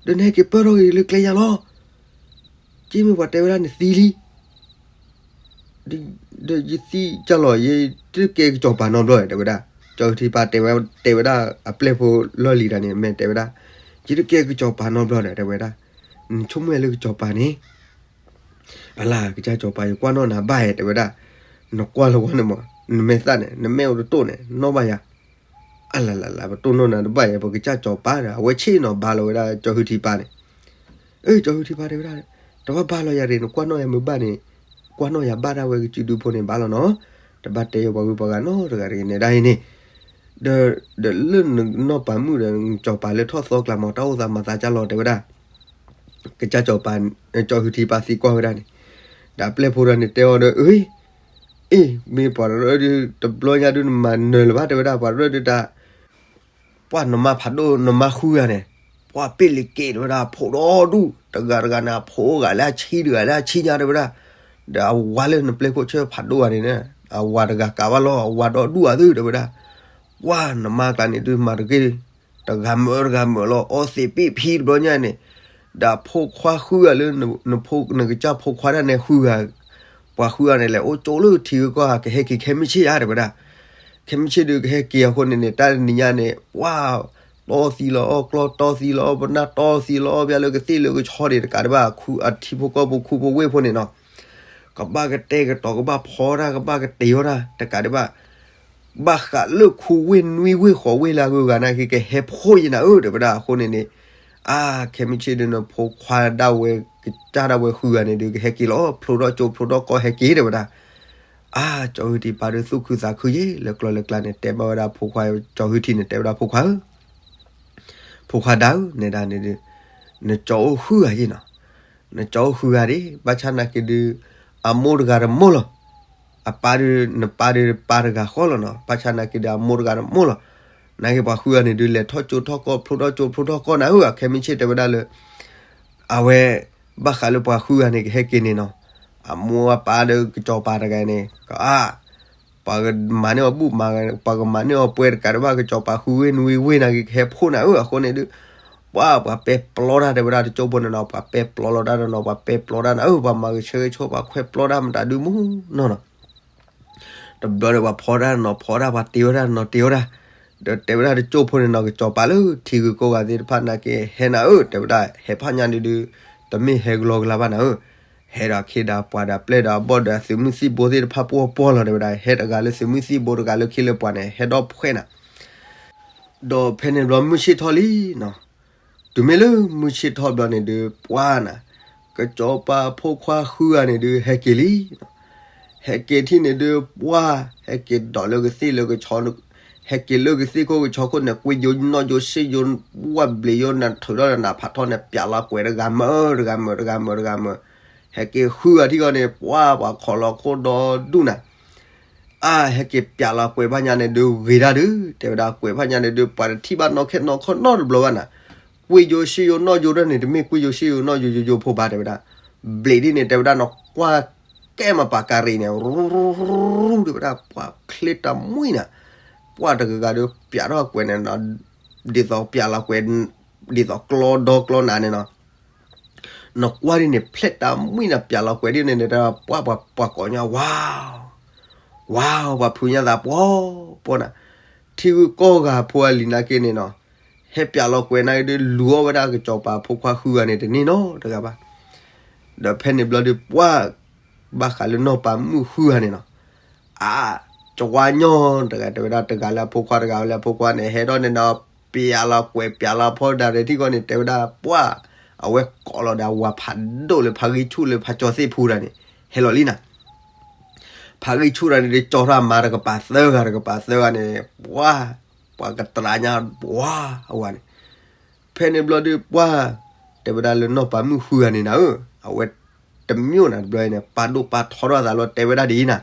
ဒီးနဟဲက့ၤပၢထီၣ်ဂ့ၤလၢကျဲယါလီၤ, က့မ့ၢ်ပှၤတဲဝဲဒၣ်နသံလံ ဒီးယသံကၢ်လီၤ ယတကဲကစီၤပၤနီတဘျီ တဲဝဲဒၣ်, ကၠီဟုထံပၢ်တဲဝဲ တဲဝဲဒၣ်အပျဲၢ်ဖိလီၢ်လံၤတဂၤန့ၣ် မ့ၢ်တဲဝဲဒၣ်, ယတကဲကစီၤပၤနီတဘျီဒီး တဲဝဲဒၣ်, နဆိကမိၣ်လၢကစီၤပၤန့ၣ် အလၤ ကစၢ်စီၤပၤ ယကွၢ်နီၣ်နၤဘၣ်ယဲ တဲဝဲဒၣ်, နကွၢ်လၢဝဲန့ၣ်မး နမဲာ်သၣ်န့ၣ် နမဲာ်အိၣ်တတိၢ်န့ၣ် နီၣ်ဘၣ်ယၤ, အလၤလၤလၤ ပတိၢ်နီၣ်နၤတဘၣ်ယဲ ပကစၢ်စီၤပၤဒီး အဝဲဆ့ၣ်နီၤဘါလီၤဝဲဒၣ် ကၠီဟုထံပၢ်န့ၣ် အၢ ကၠီဟုထံပၢ်တဲဝဲဒၣ်, တဘၣ်ဘါလီၤယၤရ့ၣ် နကွၢ်နီၣ်ယၤမုာ်ဘၣ်န့ၣ်, ကွၢ်နီၣ်ယၤဘၣ်ဒၣ်ဝဲကစုဒုဖိန့ၣ်ဘၣ်လီၤနီၤ, တဘၣ်တဲယၤပှၤဂုၤပှၤဂၤနီတဂၤတဂ့ၤန့ၣ်ဒၣ်အံၤန့ၣ်, ဒီးလၢနနီၢ်ပၤမုၣ်ဒီး နစီၤပၤလၢထီၣ်သီကျါမး တၢ်အိၣ်သးမၤသးကၢ်လီၤ တဲဝဲဒၣ်, ကစၢ်စီၤပၤ ကၠီဟုထံပၢ်သံကွၢ်ဝဲဒၣ်န့ၣ်, ဒီးအပျဲၢ်ဖိဒီးန့ၣ်တဲအီၤဒီး အ့ အ့ မ့ၢ်ပှၤရၢဒုး တဘျီညါဒုးနမၤနၢၤလၢၤဘၣ် တဲဝဲဒၣ် ပှၤရၢဒုးတၢ် ပှၢ်နမါဖးဒိၣ်နမါဃုဂၤန့ၣ်, ပှၢ်ပ့ၢ်လံၤက့ၤ တဲဝဲဒၣ် ဖိးဒီဒူၣ် တဂၤတဂၤန့ၣ် အဖိးအိၣ်ဂၤလၢအဆံ တဂၤလၢအဆံညါ တဲဝဲဒၣ်, ဒီးအဝၤလၢနပျဲၢ်ခိၣ်ဆၢဖးဒိၣ်ဂၤန့ၣ် အဝၤတဂၤကးဘၣ်လီၤ အဝၤဒီဒူၣ်ဂၤသု တဲဝဲဒၣ်, ပှၢ်နမါကျါန့ၣ်ဒုးမၤတဂ့ၤ, တဂၤမုာ်တဂၤမုာ်လီၤ အီသံးပံၣ်ဖံတဘျီညါန့ၣ်, ဒီးဖိခွါဃုဂၤလၢ နဖိနကစၢ်ဖိခွါဒၣ်နဲဃုဂၤ, ပှၤဃုဂၤန့ၣ်လဲၤအိၣ်ကၠိလၢထံဂုၤကီၢ်ဂၤ ကဟဲက့ၤခဲမုၢ်ဆ့ၣ်ဧါ တဲဝဲဒၣ်. ခဲမုၢ်ဆ့ၣ်ဒုးကဟဲက့ၤအဃိန့ၣ်န့ၣ် တၢ်တနံၤညါန့ၣ် ပှၢ်တီသံလီၤအီၣ် ကျီတီသံလီၤအီၣ် ပနၢ်တီသံလီၤအီၣ် ပျၢ်လၢကသ့ၣ်လၢကဆီဒံးတကးဒံးဘၣ် အထံဖိကီၢ်ဖိခူဖိဝ့ၢ်ဖိန့ၣ်နီၤ, ကဘၣ်ကတဲာ်ကတီၤ ကဘၣ်ဖီတၢ် ကဘၣ်ကတ့ၤအီၣ်တၢ်တကးဒံးဘၣ် ဘၣ်ဃးလၢခူဝ့ၢ်နွံဝ့ၢ်ဃိးဝ့ၢ်လၢအဂုၤအဂၤနာ်က့ ကဟဲဖှိၣ်ယနၤဧၢ တဲဝဲဒၣ်အဃိန့ၣ်န့ၣ်, အါ ခဲမုၢ်ဆ့ၣ်ဒုး နဖိခွါဒၣ်ဝဲ ကစၢ်ဒၣ်ဝဲဃုဂၤန့ၣ်ဒုး ကဟဲက့ၤလီၤ ဖျိထီၣ်ကၠိဖျိထီၣ်ကီၢ်ဟဲက့ၤ တဲဝဲဒၣ်. အါ ကၠီဟုထံပၢ်ဒုးသူၣ်ခုသးခုယ့ၣ် လၢကျီလၢကျါန့ၣ် တဲဘၣ်ဝဲဒၣ်ဖိခွါ ကၠီဟုထံန့ၣ် တဲဝဲဒၣ်ဖိခွါဧၢ ဖိခွါဒၣ်ဧၢ နဲဒၣ်န့ၣ်ဒုး နကၠီအိၣ်ဃုဂၤယ့ၣ်နီၤ, နကၠီအိၣ်ဃုဂၤဒၣ် ဘၣ်ဆၣ်နာ်က့ဒုး အမိၢ်တဂၤတမိၢ်လီၤ, အပၢ်ဒုး နပၢ်ဒုးပၢ်တဂၤဃီလီၤနီၤ, ဘၣ်ဆၣ်နာ်က့ဒုးအမိၢ်တဂၤတမိၢ်လီၤ. နာ်က့ပှၤဃုဂၤန့ၣ်ဒုး လဲၤထီၣ်ကၠိထီၣ်ကီၢ် ဖျိထီၣ်ကၠိဖျိထီၣ်ကီၢ်နၤဧၢ အခဲမုၢ်ဆ့ၣ်တဲဝဲဒၣ်လၢ အဝဲ ဘၣ်ဃးလၢပှၤဃုဂၤန့ၣ်ကဟဲက့ၤန့ၣ်နီၤ, အမိၢ်အပၢ်ဒီးကစီၤပၤတဂၤန့ၣ် ကအါ ပှၤကမၤန့ၢ်အီၤဘူၣ်မၤ ပှၤကမၤန့ၢ်အီၤပှဲၤတကးဒံးဘၣ် ကစီၤပၤဃုဝ့ၢ်နွံဝ့ၢ်နာ်က့ ကဟဲဖှိၣ်နၤဧၢ အဃိန့ၣ်ဒုး ပှၢ် ပှၤပဲပျီတၢ် တဲဝဲဒၣ်တကၠိဖိန့ၣ်နီၤ ပှၤပဲပျီလီၤတၢ်တနီၤ ပှၤပဲပျီတၢ်နၤဧၢ ပှၤမၤဂဲၤဆၢဂဲၤဆိ ပှၤခွဲပျီတၢ်မတၤဒုးမူနီၤနီၤ တဘျီဒီးပှၤဖီတၢ်နီၤဖီတၢ် ပှၤတ့ဝဲဒၣ်နီၤ တ့ဝဲဒၣ်, ဒီးတဲဝဲဒၣ်တကၠိဖိန့ၣ်နီၤ ကစီၤပၤလၢထံဂုၤကီၢ်ဂၤသ့ၣ်တဖၣ်နာ်က့ ဟဲနၤဧၢ တဲဝဲဒၣ် ဟဲဖးညါဒုးဒုး တမ့ၢ်ဟဲကလီကလီဘၣ်နၤဧၢ, ဟဲဒီးအခ့ဒီးပှၤဒီးပျဲၢ်ဒီးအဘီၣ်ဒီးသုးမုၢ်သံၣ်ဘိသ့ၣ်တဖၣ်ပှီၢ်ပှီၢ်လီၤ တဲဝဲဒၣ် ဟဲတဂၤလၢသုးမုၢ်သံၣ်ဘိတဂၤလၢခ့လၢပှၤန့ၣ် ဟဲဒီးဖှဲးနၤ ဒီးဖဲန့ၣ်ဘျီမုၢ်ဆ့ၣ်ထီၣ်လံနီၤ, တုၤမ့ၢ်လၢမုၢ်ဆ့ၣ်ထီၣ်ဘျီန့ၣ်ဒုး ပှၢ်နၤ, ကစီၤပၤဖိခွါဃုဂၤန့ၣ်ဒုး ဟဲက့ၤလံ, ဟဲက့ၤထံၣ်န့ၣ်ဒုး ပှၢ် ဟဲက့ၤဒီးလၢကသ့ၣ်လၢကဆီ, ဟဲက့ၤလၢကသ့ၣ်ခိၣ်ကဆီခိၣ်န့ၣ် ကွ့ယိနီၣ်ယိစ့ယိ ဝၣ်ဘျံးယိ နၤထုးထီၣ်နၤဖးထီန့ၣ် ပျးလီၤကွဲးတဂၤမုာ်တဂၤမုာ်တဂၤမုာ်, ဟဲက့ၤဃုဂၤထံၣ်ဃီန့ၣ် ပှၢ် ပှၤခိးလီၤခိၣ်ဒီဒူၣ်နၤ အါ ဟဲက့ၤပျးလီၤကွဲးဖးညါန့ၣ်ဒုး ဂ့ၤဒၣ်ဒုး တဲဝဲဒၣ်ကွဲးဖးညါန့ၣ်ဒုး ပှၤတထံၣ်ဘၣ်နီၢ်ခဲနီၢ်ခီနီတဘျီဘၣ်နၤ, ကွ့ယိစ့ယိနီၣ်ယိဒၣ်န့ၣ် တမ့ၢ်ကွ့ယိစ့ယိနီၣ်ယိယိယိဖိဘၣ် တဲဝဲဒၣ်, ဘျံးဒ်န့ၣ် တဲဝဲဒၣ်နီၤ ကွၢ်ကဲမးပှၤကၤရံၣ်န့ၣ် ရူရူရူ တဲဝဲဒၣ် ပှၤချ့တမှံနၤ, ပှၢ်တဂၤဂၤဒီးပျးထီၣ်ကွဲးန့ၣ်နီၤ, ဒ်သိးပျးလီၤကွဲး, ဒ်သိးကျီဒီကျီနၤန့ၣ်နီၤ နကွၢ်ဒ်န့ၣ် ဖျဲၣ်တၢ်မှံနၤ ပျးလီၤကွဲးဒ်န့ၣ်န့ၣ် ပှၢ်ပှၤကိးညါ ဝါ, ဝါ ပှၤဖုညါသးပှီၤပှီၤနၤ, ထံဂုၤကီၢ်ဂၤဖိအလံၤနာ်က့န့ၣ်နီၤ, ဟဲပျးလီၤကွဲးနာ်က့ဒုး လူၤအီၣ်ဝဲဒၣ်ကစီၤပၤဖိခွါဃုဂၤန့ၣ်တန့ၢ်နီတဂၤဘၣ်, ဒီးဖဲန့ၣ်ဘျီဒုးပှၢ်, ဘၣ်ဃးလၢနီၢ်ပၤမုၣ်ဃုဂၤန့ၣ်နီၤ အါ, ကဝါညီတဂၤ တဲဝဲဒၣ်တဂၤလၢအဖိခွါတဂၤလၢအဖိခွါန့ၣ် ဟဲထီၣ်န့ၣ်ဒီး ပျးလီၤကွဲးပျးလီၤဖီဒၣ်ဒီးထံၣ်ဃီန့ၣ် တဲဝဲဒၣ်ပှၢ်, အဝဲကိးလီၤဒီးဝၤဖးဒိၣ်လၢဖးဂံၢ်ဆူၣ်လၢဖးကၠီသ့ၣ်ဖူဒၣ်န့ၣ် ဟဲလီၤလံနၤ ဖးဂံၢ်ဆူၣ်တၢ်န့ၣ်ဒုး ကၠီထီၣ်အမါတကပၤသၢဂၤတကပၤသၢဂၤန့ၣ် ပှၢ်, ပှၤကတြးညါ ပှၢ်အဝၤန့ၣ်, ဖဲန့ၣ်ဘျီဒုးပှၢ်, တဲဝဲဒၣ်လၢနီၢ်ပၤမုၣ်ဃုဂၤန့ၣ်နၤဧၢ, အဝဲတမ့ၢ်နၤတဘျီအံၤန့ၣ် ပာ်ဒိၣ်ပာ်ထီထီၣ်အသးလီၤ တဲဝဲဒၣ်ဒ်အံၤနၤ,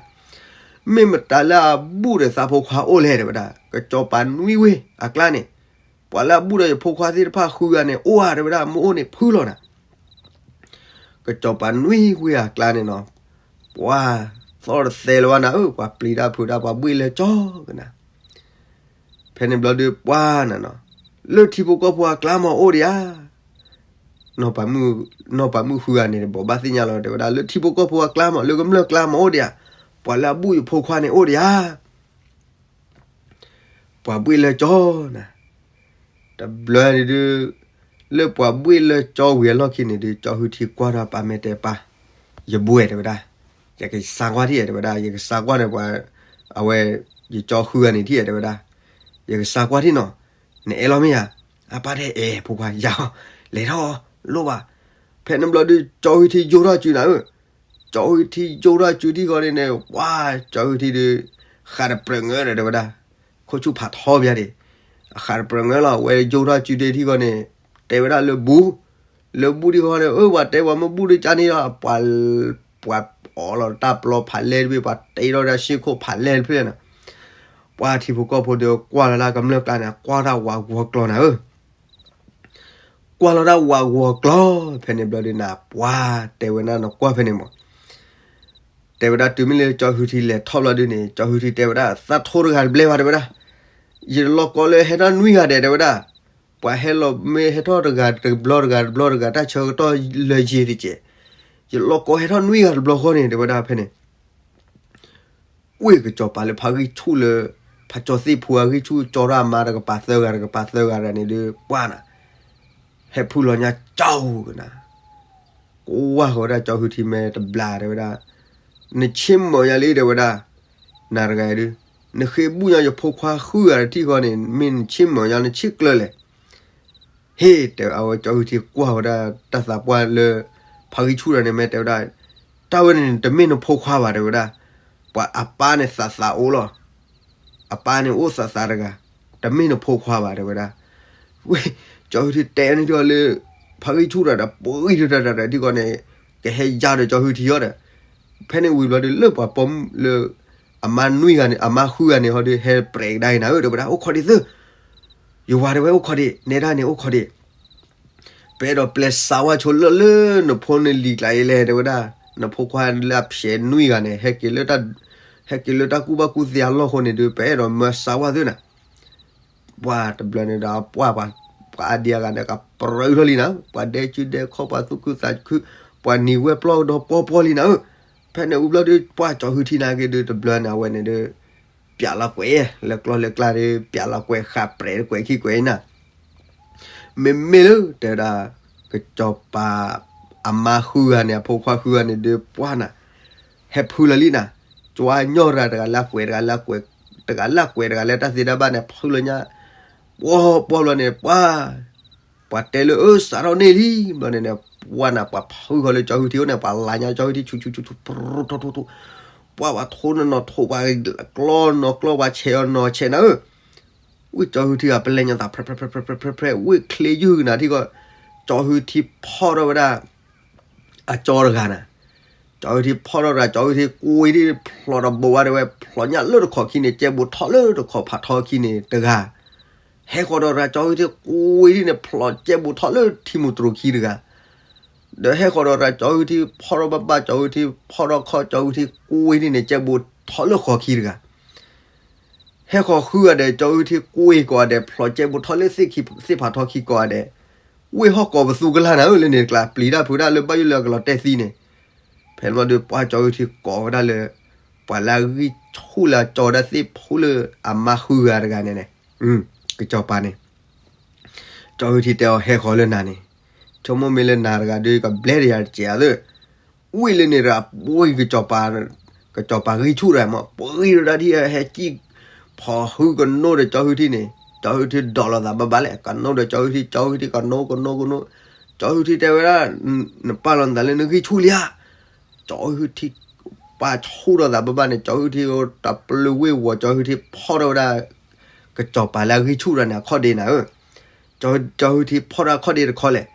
မ့ၢ်မတၤလၢအဘူၣ်ဒီးသးဖိခွါအိၣ်လဲၣ် တဲဝဲဒၣ်, ကစီၤပၤနွံဝ့ၢ်အကျါန့ၣ်, ပှၤလၢအဘူၣ်ဒီးယဖိခွါသ့ၣ်တဖၣ်ဃုဂၤန့ၣ် အိၣ်ဧါ တဲဝဲဒၣ် မ့ၢ်အိၣ်န့ၣ်ဖုလီၤနၤ ကစီၤပၤနွံဝ့ၢ်အကျါန့ၣ်နီၤ, ပှၤသီၣ်တသဲလၢၤဘၣ်နၤဧၢ, ပှၤပျံၤတၢ်ဖုးတၢ် ပှၤဘှ့ၣ်လၢကၠီကနၤ, ဖဲန့ၣ်ဘျီဒုးပှၢ်နၤနီၤ, လၢထံဖိကီၢ်ဖိအကျါမးအိၣ်ဒံးဧါ, နီၢ်ပၤမုၣ်ဃုဂၤန့ၣ် တဘိးဘၣ်သ့ၣ်ညါလီၤ တဲဝဲဒၣ် လၢထံဖိကီၢ်ဖိအကျါမး လၢကမျၢၢ်ကျါမးအိၣ်ဒံးဧါ, ပှၤလၢအဘူၣ်ယဖိခွါန့ၣ်အိၣ်ဒံးဧါ ပှၤဘှ့ၣ်လၢကၠီနၤ, တဘျီန့ၣ်ဒုး, လၢပှၤဘှ့ၣ်လၢကၠီဝံၤအလီၢ်ခံန့ၣ်ဒုး ကၠီဟုထံကွၢ်ထီၣ်ပာ်မဲာ်တဲပာ်, ယဘှဲၣ်တဲဝဲဒၣ်, ယကစးကွၢ်ထံၣ်ဧဲ တဲဝဲဒၣ် ယကစးကွၢ်န့ၣ်ပှၤ, အဝဲ, ယကၠီဃုဂၤန့ၣ်ထံၣ်ဧဲ တဲဝဲဒၣ်, ယကစးကွၢ်ထံၣ်နီၤ, နအဲၣ်လီၤမ့ၢ်ဧါ, အပၢ်တဲအဲၣ် ဖိခွါယၤ, လဲၤထီၣ်, လိၣ်ဘၣ်, ဖဲန့ၣ်ဘျီဒုး ကၠီဟုထံယိထီၣ်စုနၤဧၢ ကၠီဟုထံယိထီၣ်စုထံၣ်ဃီန့ၣ်န့ၣ် ပှၤကၠီဟုထံဒုး, ဃးတပြၢၤငၢၣ်ဒီးတဲဝဲဒၣ်, ခိၣ်ဆူၣ်ဖးထီဘၣ်ဒံး, အဃးတပြၢၤငၢၣ်လီၤ အဝဲယိထီၣ်စုထံၣ်ဃီန့ၣ်, တဲဝဲဒၣ်လၢဘူၣ်, လၢဘူၣ်ထံၣ်ဃီန့ၣ် အၢ ပှၤတဲပှၤမ့ၢ်ဘူၣ်ဒုးကန့ၣ်လီၤ, ပှၤ, ပှၤအီလီၤတၢ်ပျီဖးလဲၢ်တဘ့ၣ် ပှၤတ့ထီၣ်တၢ်ရှ့ၣ်ခိၣ်ဖးလဲၢ်တဖျၢၣ်န့ၣ်, ပှၤထံဖိကီၢ်ဖိဒီးကွၢ်လီၤတၢ်ကမျၢၢ်ကျါန့ၣ် ကွၢ်တၢ်ဝးဂီၤကျီၤနၤဧၢ ကွၢ်လီၤတၢ်ဝးဂီၤကျီၤ, ဖဲန့ၣ်ဘျီဒုးနၤ ပှၤတဲဝဲဒၣ်နကွၢ်ဖဲန့ၣ်မး, တဲဝဲဒၣ်တုၤမ့ၢ်လၢကၠီဟုထံလဲၤထီၣ်ဘျီဒုးန့ၣ် ကၠီဟုထံတဲဝဲဒၣ် သးထိတဂၤတဘျဲၣ်ဘၣ်တဲဝဲဒၣ်, ယလီၤကိးလၢဟဲထီၣ်နွံဂၤဒဲး တဲဝဲဒၣ်. ပှၤဟဲလီၤမ့ၢ်ဟဲထီၣ်တဂၤတဘျီတဂၤတဘျီတဂၤ တၢ်ဆၢကတီၢ်လၢယံာ်တကဲး, ယလီၤကိးဟဲထီၣ်နွံဂၤတဘျီဃီန့ၣ် တဲဝဲဒၣ်ဖဲန့ၣ် ဝ့ၢ်ကစီၤပၤလၢဖါဂံၢ်ဆူၣ်လၢ ဖါကၠီသ့ၣ်ဖိအဂံၢ်ဆူၣ် ကၠီထီၣ်အမါတကပၤသၢဂၤတကပၤသၢဂၤတဂၤန့ၣ်ဒီး ပှၢ်နၤ ဟဲဖုလီၤညါကၠီဟူကနၤ, ကွၢ်ဃီၤဝဲဒၣ်ကၠီဟုၣ်ထံမဲာ်တဘျီ တဲဝဲဒၣ်, နဆ့ၣ်မီၢ်ယၤလံ တဲဝဲဒၣ်, နၤတဂၤအံၤဒုး, နဃ့ဘူၣ်ညါယဖိခွါဃုဂၤတထံၣ်ဃီန့ၣ် မ့ၢ်နဆ့ၣ်မီၢ်ယၤ နဆ့ၣ်ကျၢၤလဲၣ်. ဟ့ၣ် တဲအဝဲကၠီဟုၣ်ထံကွၢ်ဝဲဒၣ်တၢ်သးပှၢ်လၢ ဖါဂံၢ်ဆူၣ်တဂၤန့ၣ် မ့ၢ်တဲဝဲဒၣ်, တၢ်ဝဲန့ၣ် တမ့ၢ်နဖိခွါဘၣ် တဲဝဲဒၣ်, ပှၤအပၢ်န့ၣ်သးသးအိၣ်လီၤ. အပၢ်န့ၣ်အိၣ်သးသးတဂၤ, တမ့ၢ်နဖိခွါဘၣ် တဲဝဲဒၣ်. ဝ့ၢ် ကၠီဟုၣ်ထံတဲန့ၣ်လၢ ဖါဂံၢ်ဆူၣ်တဂၤဒီး ပှံၤတတတတထံၣ်ဃီန့ၣ် ကဟဲယါဒီးကၠီဟုၣ်ထံအီၤဒီး ဖဲန့ၣ်ဝံၤဘျီဒုး လၢပှၤပိာ်မုၣ်လၢ အမါနွံဂၤန့ၣ် အမါဃုဂၤန့ၣ်ဟီဒုး ဟဲပြဲးကဒါအံၤနၤဧၢ တဲဝဲဒၣ်, အိၣ်ခိးဒံးသု, ယဝၤတဲဝဲ အိၣ်ခိးဒံး နဲဒၣ်န့ၣ် အိၣ်ခိးဒံး, ပအဲၣ်ဒိးပျဲစးဝါဆိလၢလၢနဖိနလံၤကျါအံၤလဲၣ် တဲဝဲဒၣ်, နဖိခွါလၢအဖျဲးနွံဂၤန့ၣ် ဟဲက့ၤလၢတၢ်ကူၣ်ဘၣ်ကူၣ်သ့အလီၢ်ဃိန့ၣ်ဒုး ပအဲၣ်ဒိးမၢစးဝါသုနၤ. ပှၢ်တဘျီန့ၣ်ဒီး ပှၢ်ပှၤ ပှၤအါဒံအါဂၤန့ၣ် ကပြၢထီၣ်လံနၤဧၢ, ပှၤဒဲကၠူဒဲခီၣ် ပှၤသူၣ်ခုသးခု, ပှၤနံၤဝဲပျီဒီးပှီပှီလံနၤဧၢ. ဖဲန့ၣ်ဝံၤဘျီဒုး ပှၢ်ကၠီဟုၣ်ထံနာ်က့ဒုး တဘျီန့ၣ် အဝဲန့ၣ်ဒုး ပျးလီၤကွဲး လၢကျီၢ်လၢကျါဒုး ပျးလီၤကွဲးဃာ်ပြဲးတကွဲးခံကွဲးနၤ မ့မ့ၢ်လၢ တဲဝဲဒၣ် ကစီၤပၤ အမါဃုဂၤန့ၣ် အဖိခွါဃုဂၤန့ၣ်ဒုး ပှၢ်နၤ ဟဲဖုလီၤလံနၤ, ကၠီညီရၤတဂၤလၢကွဲးတဂၤလၢကွဲး တဂၤလၢကွဲးတဂၤလၢတၢ်သ့တၢ်ဘၣ်န့ၣ် ဖုလီၤညါ, ပှီၢ်ပှီၢ်ဘျီန့ၣ် ပှၢ် ပှၤတဲလၢ အၢ စးထီၣ်န့ၢ်လံ ဘျီန့ၣ်န့ၣ် ပှၢ်နၤ ပှၤဖုဃီၤလၢကၠီဟုၣ်ထံအိၣ်န့ၣ် ပှၤလၤညါကၠီဟုၣ်ထံ ဆူၣ်ဆူၣ်ဆူၣ်ဆူၣ် ပရူထီၣ်ထီၣ်ထီၣ်, ပှၢ်ပှၤထိၣ်နီၢ်နီၢ်ထိၣ် ပှၤကျီနီၢ်ကျီ ပှၤဆဲးအီၤနီၢ်ဆဲးနၤဧၢ. ဝ့ၢ်ကၠီဟုၣ်ထံဂၤပလဲၤညါသး ဖြဲဖြဲဖြဲဖြဲဖြဲ ဝ့ၢ်ချ့ယုၢ်ကနၤထံကီၢ်, ကၠီဟုၣ်ထံဖီၣ်ထီၣ်ဝဲဒၣ် အကၠီတဂၤနၤ, ကၠီဟုၣ်ထံဖီၣ်ထီၣ်တဂၤ ကၠီဟုၣ်ထံကွံဒ်ဖျိးတဘိဝဲတဲဝဲ ဖျိးညါလၢတခီၣ်ခံန့ၣ် ကဲဘိးထီၣ်လၢတခီၣ်ဖးထီခံန့ၣ်တဂၤ, ဟဲဃီၤဒီးတဂၤ ကၠီဟုၣ်ထံကွံဒ်န့ၣ် ဖျိးကဲဘိးထီၣ်လၢထံမူတြိၤခံတဂၤ, ဒီးဟဲဃီၤဒီးတဂၤ ကၠီဟုၣ်ထံဖီၣ်ထီၣ်ဘၣ်ဘၣ် ကၠီဟုၣ်ထံဖီၣ်ထီၣ်ခီ ကၠီဟုၣ်ထံကွံဒ်န့ၣ် ကဲဘိးထီၣ်လၢဃီၤခံတဂၤ ဟဲဃီၤဃုဂၤဒဲး ကၠီဟုၣ်ထံကွံကိးဂၤဒဲး ဖျိးကဲဘိးထီၣ်လၢသ့ၣ်ဖးထီခံကိးဂၤဒဲး, ဝ့ၢ်ဟီၣ်ကိးပသူကလါနၤဧၢ လၢန့ၣ်တကျါ ပျံၤတၢ်ဖုးတၢ်လၢဘၣ်ယိၣ်လၢအကလီၤတဲာ်သံန့ၣ်, ဖဲန့ၣ်ဘျီဒီးပှၢ်ကၠီဟုၣ်ထံကိးဝဲဒၣ်လၢ ပှၤလၢအဂံၢ်ဆူၣ်လၢအကၠီဒၣ်သ့ၣ်ဖူလၢအမါဃုဂၤတဂၤန့ၣ်န့ၣ်, ကစီၤပၤန့ၣ် ကၠီဟုၣ်ထံတဲအီၤ ဟဲဃီၤလၢနၤန့ၣ်, ဆိကမိၣ်မ့ၢ်လၢနၤတဂၤဒီး ကဘျဲးတယၤတစဲးဧါသၢ, ဝံၤလၢန့ၣ်တဂၤ ပှံၤကစီၤပၤ, ကစီၤပၤဂံၢ်ဆူၣ်တဂၤမး ပှံၤဒီးတၢ်ဒ်ဟဲကံၣ် ဖီၣ်ဟုကနိဒီးကၠီဟုၣ်ထံန့ၣ်, ကၠီဟုၣ်ထံဒိးလိာ်သးဘၣ်ဘၣ်လဲၣ် ကနိဒီးကၠီဟုၣ်ထံ ကၠီဟုၣ်ထံကနိကနိကနိ, ကၠီဟုၣ်ထံတဲဝဲဒၣ်, နပာ်လီၤနသးလၢနဂံၢ်ဆူၣ်လံဧါ, ကၠီဟုၣ်ထံ ပာ်ဆူၣ်ထီၣ်သးဘၣ်ဘၣ်န့ၣ် ကၠီဟုၣ်ထံတပျုာ်ဝ့ၢ်ဝီၤ ကၠီဟုၣ်ထံဖီၣ်ထီၣ်ဝဲဒၣ် ကစီၤပၤလၢအဂံၢ်ဆူၣ်တဂၤန့ၣ် အခီၣ်ဒ့နၤဧၢ, ကၠီဟုၣ်ထံဖီၣ်ထီၣ်အခီၣ်ဒ့တခီလဲၣ်,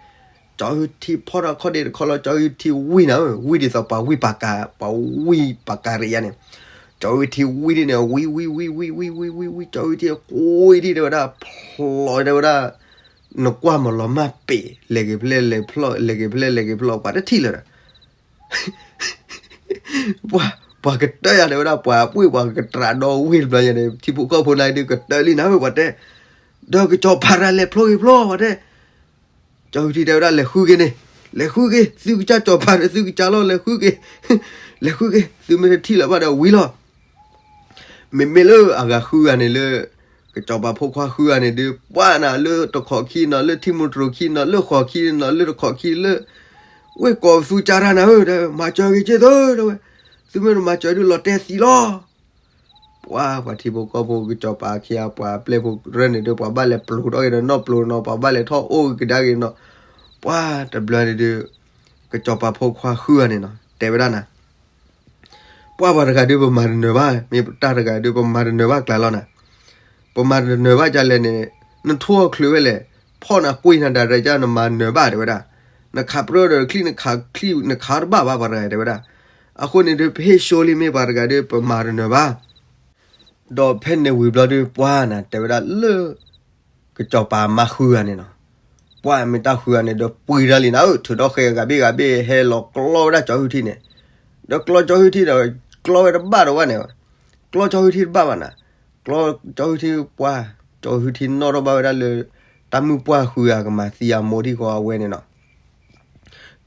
ကၠီဟုၣ်ထံဖီၣ်ထီၣ်အခီၣ်ဒ့တခီလီၤ ကၠီဟုၣ်ထံဝံၣ်နၤဧၢ, ဝံၣ်ဒ်သိးပှၤဝံၣ်ပှၤကၤ, ပှၤဝံၣ်ပှၤကၤရံယါန့ၣ်, ကၠီဟုၣ်ထံဝံၣ်ဒ်န့ၣ် ဝံၣ်ဝံၣ်ဝံၣ်ဝံၣ်ဝံၣ်ဝံၣ်ဝံၣ်ဝံၣ်ဝံၣ် ကၠီဟုၣ်ထံကွံဒ်တဲဝဲဒၣ် ဖျိးတဲဝဲဒၣ်, နကွၢ်မၤလီၤမၢ်ပ့ၤ လဲၤက့ၤဖဲလဲၣ်လဲၤဖျီ လဲၤက့ၤဖဲလဲၣ်လဲၤက့ၤဖျီ ပှၤတထံၣ်လၢၤဒီး ပှၤ ပှၤကတၢၢ်ယၤတဲဝဲဒၣ် ပှၤပှ့ၢ်ပှၤကတြးဒီဝ့ၢ်တဘျီယၤန့ၣ် ထံဖိကီၢ်ဖိနာ်က့ဒုးကတၢၢ်လံနၤဧၢ ပှၤတဲ, ဒီးကစီၤပၤတဂၤလဲၤဖျိက့ၤဖျီ ပှၤတဲ, ကၠီဟုၣ်ထံတဲဝဲဒၣ် လဲၤဃုက့ၤန့ၣ်, လဲၤဃုက့ၤ သုကစၢ်စီၤပၤဒီးသုကစၢ်လီၤ လဲၤဃုက့ၤ, လဲၤဃုက့ၤ သုမ့ၢ်တထံၣ်လၢၤဘၣ်ဒီးဝံၤလီၤ မ့မ့ၢ်လၢအဂၤဃုဂၤန့ၣ်လၢ ကစီၤပၤဖိခွါဃုဂၤန့ၣ်ဒုး ပှၢ်နၤလၢတခီၣ်ခံနီၤ လၢထံမူတြိၤခံနီၤ လၢဃီၤခံနီၤ လၢတခီၣ်ခံလၢ ဝ့ၢ်ကိးပသူကၢ်တၢ်နၤဧၢ တဲဝဲ မၤစၢၤက့ၤက့ၤသု တဲဝဲ, သုမ့ၢ်တမၤစၢၤဒုးလီၤတဲာ်သံလီၤ ပှၤ ပှၤထံဖိကီၢ်ဖိကစီၤပၤခံဂၤ ပှၤပျဲၢ်ဖိရၢၢ်န့ၣ်ဒီး ပှၤဘၣ်လဲၤပျိးထီၣ်က့ၤဒီးနီၢ်ပျိးနီၤ ပှၤဘၣ်လဲၤထီၣ်အိၣ်ကဒါက့ၤနီၤ, ပှၤတဘျီန့ၣ်ဒုး ကစီၤပၤဖိခွါဃုဂၤန့ၣ်နီၤ တဲဝဲဒၣ်နၤ ပှၢ်ပှၤတဂၤဒုးပမၤတနၢၤဘၣ် မ့ၢ်တၢ်တဂၤဒုးပမၤတနၢၤဘၣ်ကျါလီၤနၤ, ပမၤတနၢၤဘၣ်ဒ်လဲၣ်န့ၣ်, နထိၣ်အီၣ်ချုးဝဲလဲၣ်, ဖီၣ်နၤကွံနၤဒၣ်ရဲၣ်ကၢ်နမၤနၢၤဘၣ်တဲဝဲဒၣ်, နခးပြၢဒီးချံၣ်နခးချံၣ်နခးတဘၣ်ဘၣ်ပှၤတဂၤတဲဝဲဒၣ်, အဃိန့ၣ်ဒုးပဟ့ၣ်ဆိလံမ့ၢ်ပှၤတဂၤဒုးပမၤတနၢၤဘၣ် ဒီးဖဲန့ၣ်ဝံၤဘျီဒုးပှၢ်နၤတဲဝဲဒၣ်လၢ ကစီၤပၤမါဃုဂၤန့ၣ်နီၤ, ပှၢ်မ့ၢ်တၢ်ဃုဂၤန့ၣ်ဒီးပှံၤတၢ်လံနၤဧၢ, ထုးထီၣ်ဃဲဂၤဘ့ၣ်ဂၤဘ့ၣ် ဟဲလီၤကျီဝဲဒၣ်ကၠီဟုၣ်ထံန့ၣ်, ဒီးကျီကၠီဟုၣ်ထံဒီး ကျီဝဲတဘၣ်ဒီးဝဲန့ၣ်, ကျီကၠီဟုၣ်ထံတဘၣ်ဘၣ်နၤ, ကျီ ကၠီဟုထံပှၤ, ကၠီဟုထံနီၣ်ထီၣ်ဘၣ်ဝဲဒၣ်လၢ တၢ်မုၣ်ပှၢ်ဃုဂၤကမၤသံအမိၢ်ထံၣ်ဃီအဝဲန့ၣ်နီၤ.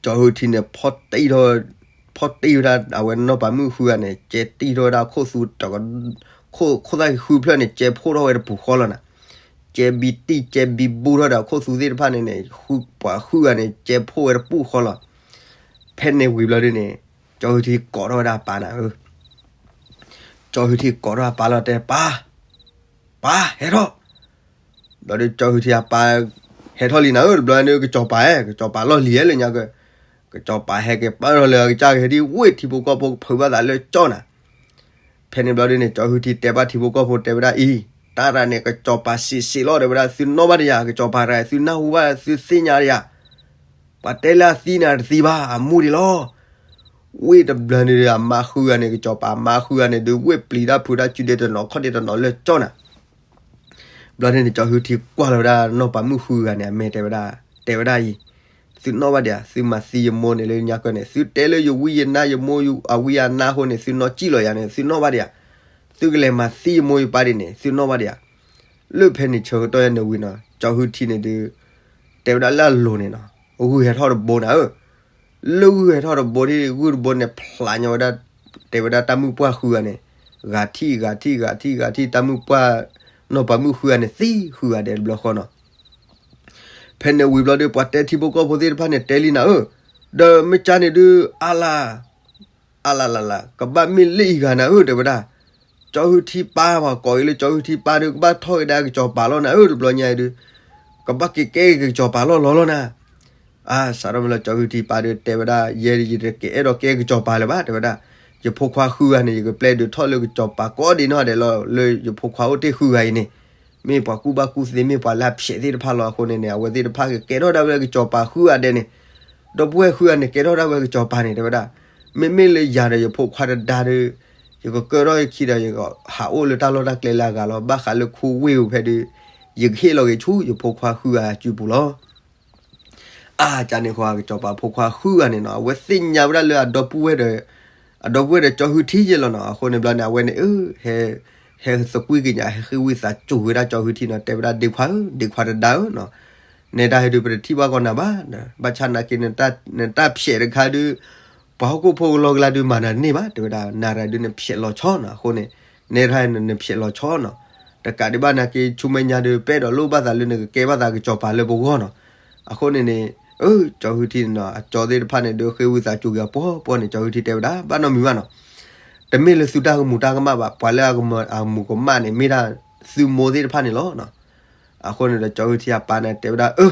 ကၠီဟုထံန့ၣ် ဖီၣ်တံၢ်ထီၣ်, ဖီၣ်တံၢ်ဝဲဒၣ်အဝဲနီၢ်ပၤမုၣ်ဃုဂၤန့ၣ် ကဲတံၢ်ထီၣ်ဝဲဒၣ်ခိၣ်သူတက ခိၣ်, ခိၣ်သၣ်ဃုဖျၢၣ်န့ၣ် ကဲဖှိၣ်ထီၣ်ဝဲတပူၤဃီလီၤနၤ. ကဲဘံတံၢ် ကဲဘံဘိၣ်ထီၣ်ဒီးခိၣ်သူသ့ၣ်တဖၣ်န့ၣ်န့ၣ် ပှၤဃုဂၤန့ၣ် ကဲဖှိၣ်ဝဲတပူၤဃီလီၤ. ဖဲန့ၣ်ဝံၤဘျီဒုန့ၣ် ကၠီဟုထံကိးထီၣ်ဝဲဒၣ်အပၢ်နၤဧၢ. ကၠီဟုထံကိးထီၣ်အပၢ်လီၤတဲ ပၢ်, ပၢ်ဟဲထီၣ်. ဘျီဒုကၠီဟုထံအပၢ် ဟဲထီၣ်လံနၤဧၢ, တဘျီဒုကစီၤပၤဧၢ, ကစီၤပၤလီၢ်လံၤဧၢလၢညါကၢ, ကစီၤပၤဟဲက့ၤပာ်ထီၣ်လၢအကစၢ်ကဟဲဒ်ဝ့ၢ်ထံဖိကီၢ်ဖိကဖုးဘၣ်သးလၢကၠီနၤ. ဖဲန့ၣ်ဘျီဒုန့ၣ် ကၠီဟုထံတဲဘၣ်ထံဖိကီၢ်ဖိတဲဝဲဒၣ်အံၤ, တၢ်တၢ်န့ၣ် ကစီၤပၤစံးစံးလီၤတဲဝဲဒၣ် သုနီၣ်ဘၣ်တယၤ, ကစီၤပၤတဂၤ သုနၢ်ဟူဘၣ် သုသ့ၣ်ညါတယၤ ပှၤတဲလၢအသံန့ၣ် အတသံဘၣ်, အမူဒံးလီၤ. ဝ့ၢ်တဘျီန့ၣ်ဒီး အမါဃုဂၤန့ၣ် ကစီၤပၤအမါဃုဂၤန့ၣ်ဒီး ဝ့ၢ်ပျံၤတၢ်ဖုးတၢ်စုဒဲတနီၤခီၣ်ဒဲတနီၤလၢကၠီနၤ. ဘျီန့ၣ်န့ၣ် ကၠီဟုထံကွၢ်လီၤဝဲဒၣ်နီၢ်ပၤမုၣ်ဃုဂၤန့ၣ် အမဲာ်တဲဝဲဒၣ်, တဲဝဲဒၣ်အံၤ, သုနီၣ်ဘၣ်ဒံးဧါ, သုမၤသံယမိၢ်န့ၣ်လၢညါကၢန့ၣ် သုတဲလၢယဝံယနါယမိၢ်အဝံအနါအဃိန့ၣ် သုနီၣ်စံၣ်လီၤယၤန့ၣ် သုနီၣ်ဘၣ်ဒံးဧါ, သုကလဲၤမၤသံယမိၢ်ယပၢ်ဒ်န့ၣ် သုနီၣ်ဘၣ်ဒံးဧါ. လၢဖဲန့ၣ်ဆၢကတီၢ်ယဲန့ၣ်ဝံၤနီၤ ကၠီဟုထံန့ၣ်ဒီး တဲဝဲဒၣ်လၢအလိၤန့ၣ်နီၤ ဂုၢ်ဟဲထီၣ်တဘိနၤဧၢ. လၢဂုၢ်ဟဲထီၣ်တဘိဒ် ဂုၢ်တဘိန့ၣ်ဖျးညီဝဲဒၣ်, တဲဝဲဒၣ်တၢ်မုၣ်ပှၢ်ဃုဂၤန့ၣ်, ဂၤထံၣ် ဂၤထံၣ် ဂၤထံၣ် ဂၤထံၣ် တၢ်မုၣ်ပှၢ်, နီၢ်ပၤမုၣ်ဃုဂၤန့ၣ်သံဃုဂၤဒဲးတဘျီဃီနီၤ. ဖဲန့ၣ်ဝံၤဘျီဒီး ပှၤတဲထံဖိကီၢ်ဖိသ့ၣ်တဖၣ်န့ၣ်တဲလံနၤဧၢ, ဒီးမ့ၢ်ကၢန့ၣ်ဒုး အါလၢ အလလလ, ကဘၣ်မ့ၢ်လၢအံၤဂၤနၤဧၢ တဲဝဲဒၣ်. ကၠီဟုထံပၢ်ပှၤကိးအံၤလၢကၠီဟုထံပၢ်ဒီး ကဘၣ်ထီၣ်က့ၤဒၣ်ကစီၤပၤလီၤနၤဧၢ တဘျီညါအံၤဒီး, ကဘၣ်က့ၤကဲကစီၤပၤလီၢ်လီၤလီၤနၤ. အါ စးထီၣ်မ့ၢ်လၢကၠီဟုထံပၢ်ဒီးတဲဝဲဒၣ် ယဲယတက့ၤအဲၣ်ဒိးကဲကစီၤပၤလၢၤဘၣ် တဲဝဲဒၣ်. ယဖိခွါဃုဂၤန့ၣ် ယကပျဲဒုးထီၣ်လၢကစီၤပၤကိးဒံးနီၢ်ဒဲးလီၤ လၢယဖိခွါအိၣ်တ့ၢ်ဃုဂၤအံၤန့ၣ် မ့ၢ်ပှၤကူၣ်ဘၣ်ကူၣ်သ့ မ့ၢ်ပှၤလၢအဖျဲးသ့ၣ်တဖၣ်လီၤ. အဃိန့ၣ်န့ၣ် အဝဲသ့ၣ်တဖၣ်ကကဲထီၣ်ဒၣ်ဝဲကစီၤပၤဃုဂၤဒဲးန့ၣ်, ဒီပုၢ်ဝဲၢ်ဃုဂၤန့ၣ် ကဲထီၣ်ဒၣ်ဝဲကစီၤပၤန့ၣ် တဲဝဲဒၣ်. မ့မ့ၢ်လၢယၤဒီးယဖိခွါတဒါဒီး ယကကၢထီၣ်ယခံဒီး ယကဟးအိၣ်လၢတၢ်လီၢ်တၢ်ကျဲလၢအဂၤလီၤ. ဘၣ်ဃးလၢခူဝ့ၢ်ပူၤဖဲဒီး ယကဟ့ၣ်လီၤက့ၤဆူယဖိခွါဃုဂၤအစုပူၤလီၤ. အါ ကန့ၣ်ဃီ ကစီၤပၤဖိခွါဃုဂၤန့ၣ်နီၤ အဝဲသ့ၣ်ညါဝဲဒၣ်လၢအဒီပုၢ်ဝဲၢ်ဒီး, အဒီပုၢ်ဝဲၢ်ဒီးကၠီဟုထံယဲလီၤနီၤ. အဃိန့ၣ်ဘျီန့ၣ် အဝဲန့ၣ် အၢ ဟဲ, ဟဲသကွံၢ်ကညး ဟဲဃ့ဝံသးစူၤဝဲဒၣ်ကၠီဟုထံနီၤ တဲဝဲဒၣ် ဒ့ခွါဧၢ ဒ့ခွါတဒါဧၢနီၤ, နဲဒၣ်ဟဲဒုးပတထံၣ်ဘၣ်ကီးနၤဘၣ်, ဘၣ်ဆၣ်နာ်က့ နတၢ်ဖျဲးတခါဒုး ပှၤဟီၣ်ခိၣ်ဖိကလီကလါဒုးမၤနၤတန့ၢ်ဘၣ် တဲဝဲဒၣ်. နၤတဂၤဒုးနဖျဲးလီၤဆီနီၤ. အဃိန့ၣ် နဲဒၣ်ဟဲနဖျဲးလီၤဆီနီၤ, တကးဒံးဘၣ်နာ်က့ ဆူမဲာ်ညါဒုး ပအဲၣ်ဒိးလိၣ်ဘၣ်သးလၢနကကဲဘၣ်သးကစီၤပၤလၢပဂီၢ်နီၤ. အဃိန့ၣ်န့ၣ် အၢ ကၠီဟုထံန့ၣ်နီၤ အကၠီသ့ၣ်တဖၣ်န့ၣ် ဒုးဃ့ဝံသးစူၤက့ၤအပှီၢ်ပှီၢ်န့ၣ် ကၠီဟုထံတဲဝဲဒၣ် ဘၣ်နီတမံၤဘၣ်နီၤ, တမ့ၢ်လၢသုတၢ်ကမူၤတၢ်ကမၣ်ဘၣ်, ပှၤလၢအမူးကမၣ်န့ၣ် မ့ၢ်ဒၣ်သုမိၢ်သ့ၣ်တဖၣ်န့ၣ်လီၤ. အဃိန့ၣ်ဒီး ကၠီဟုထံအပၢ်န့ၣ်တဲဝဲဒၣ် အၢ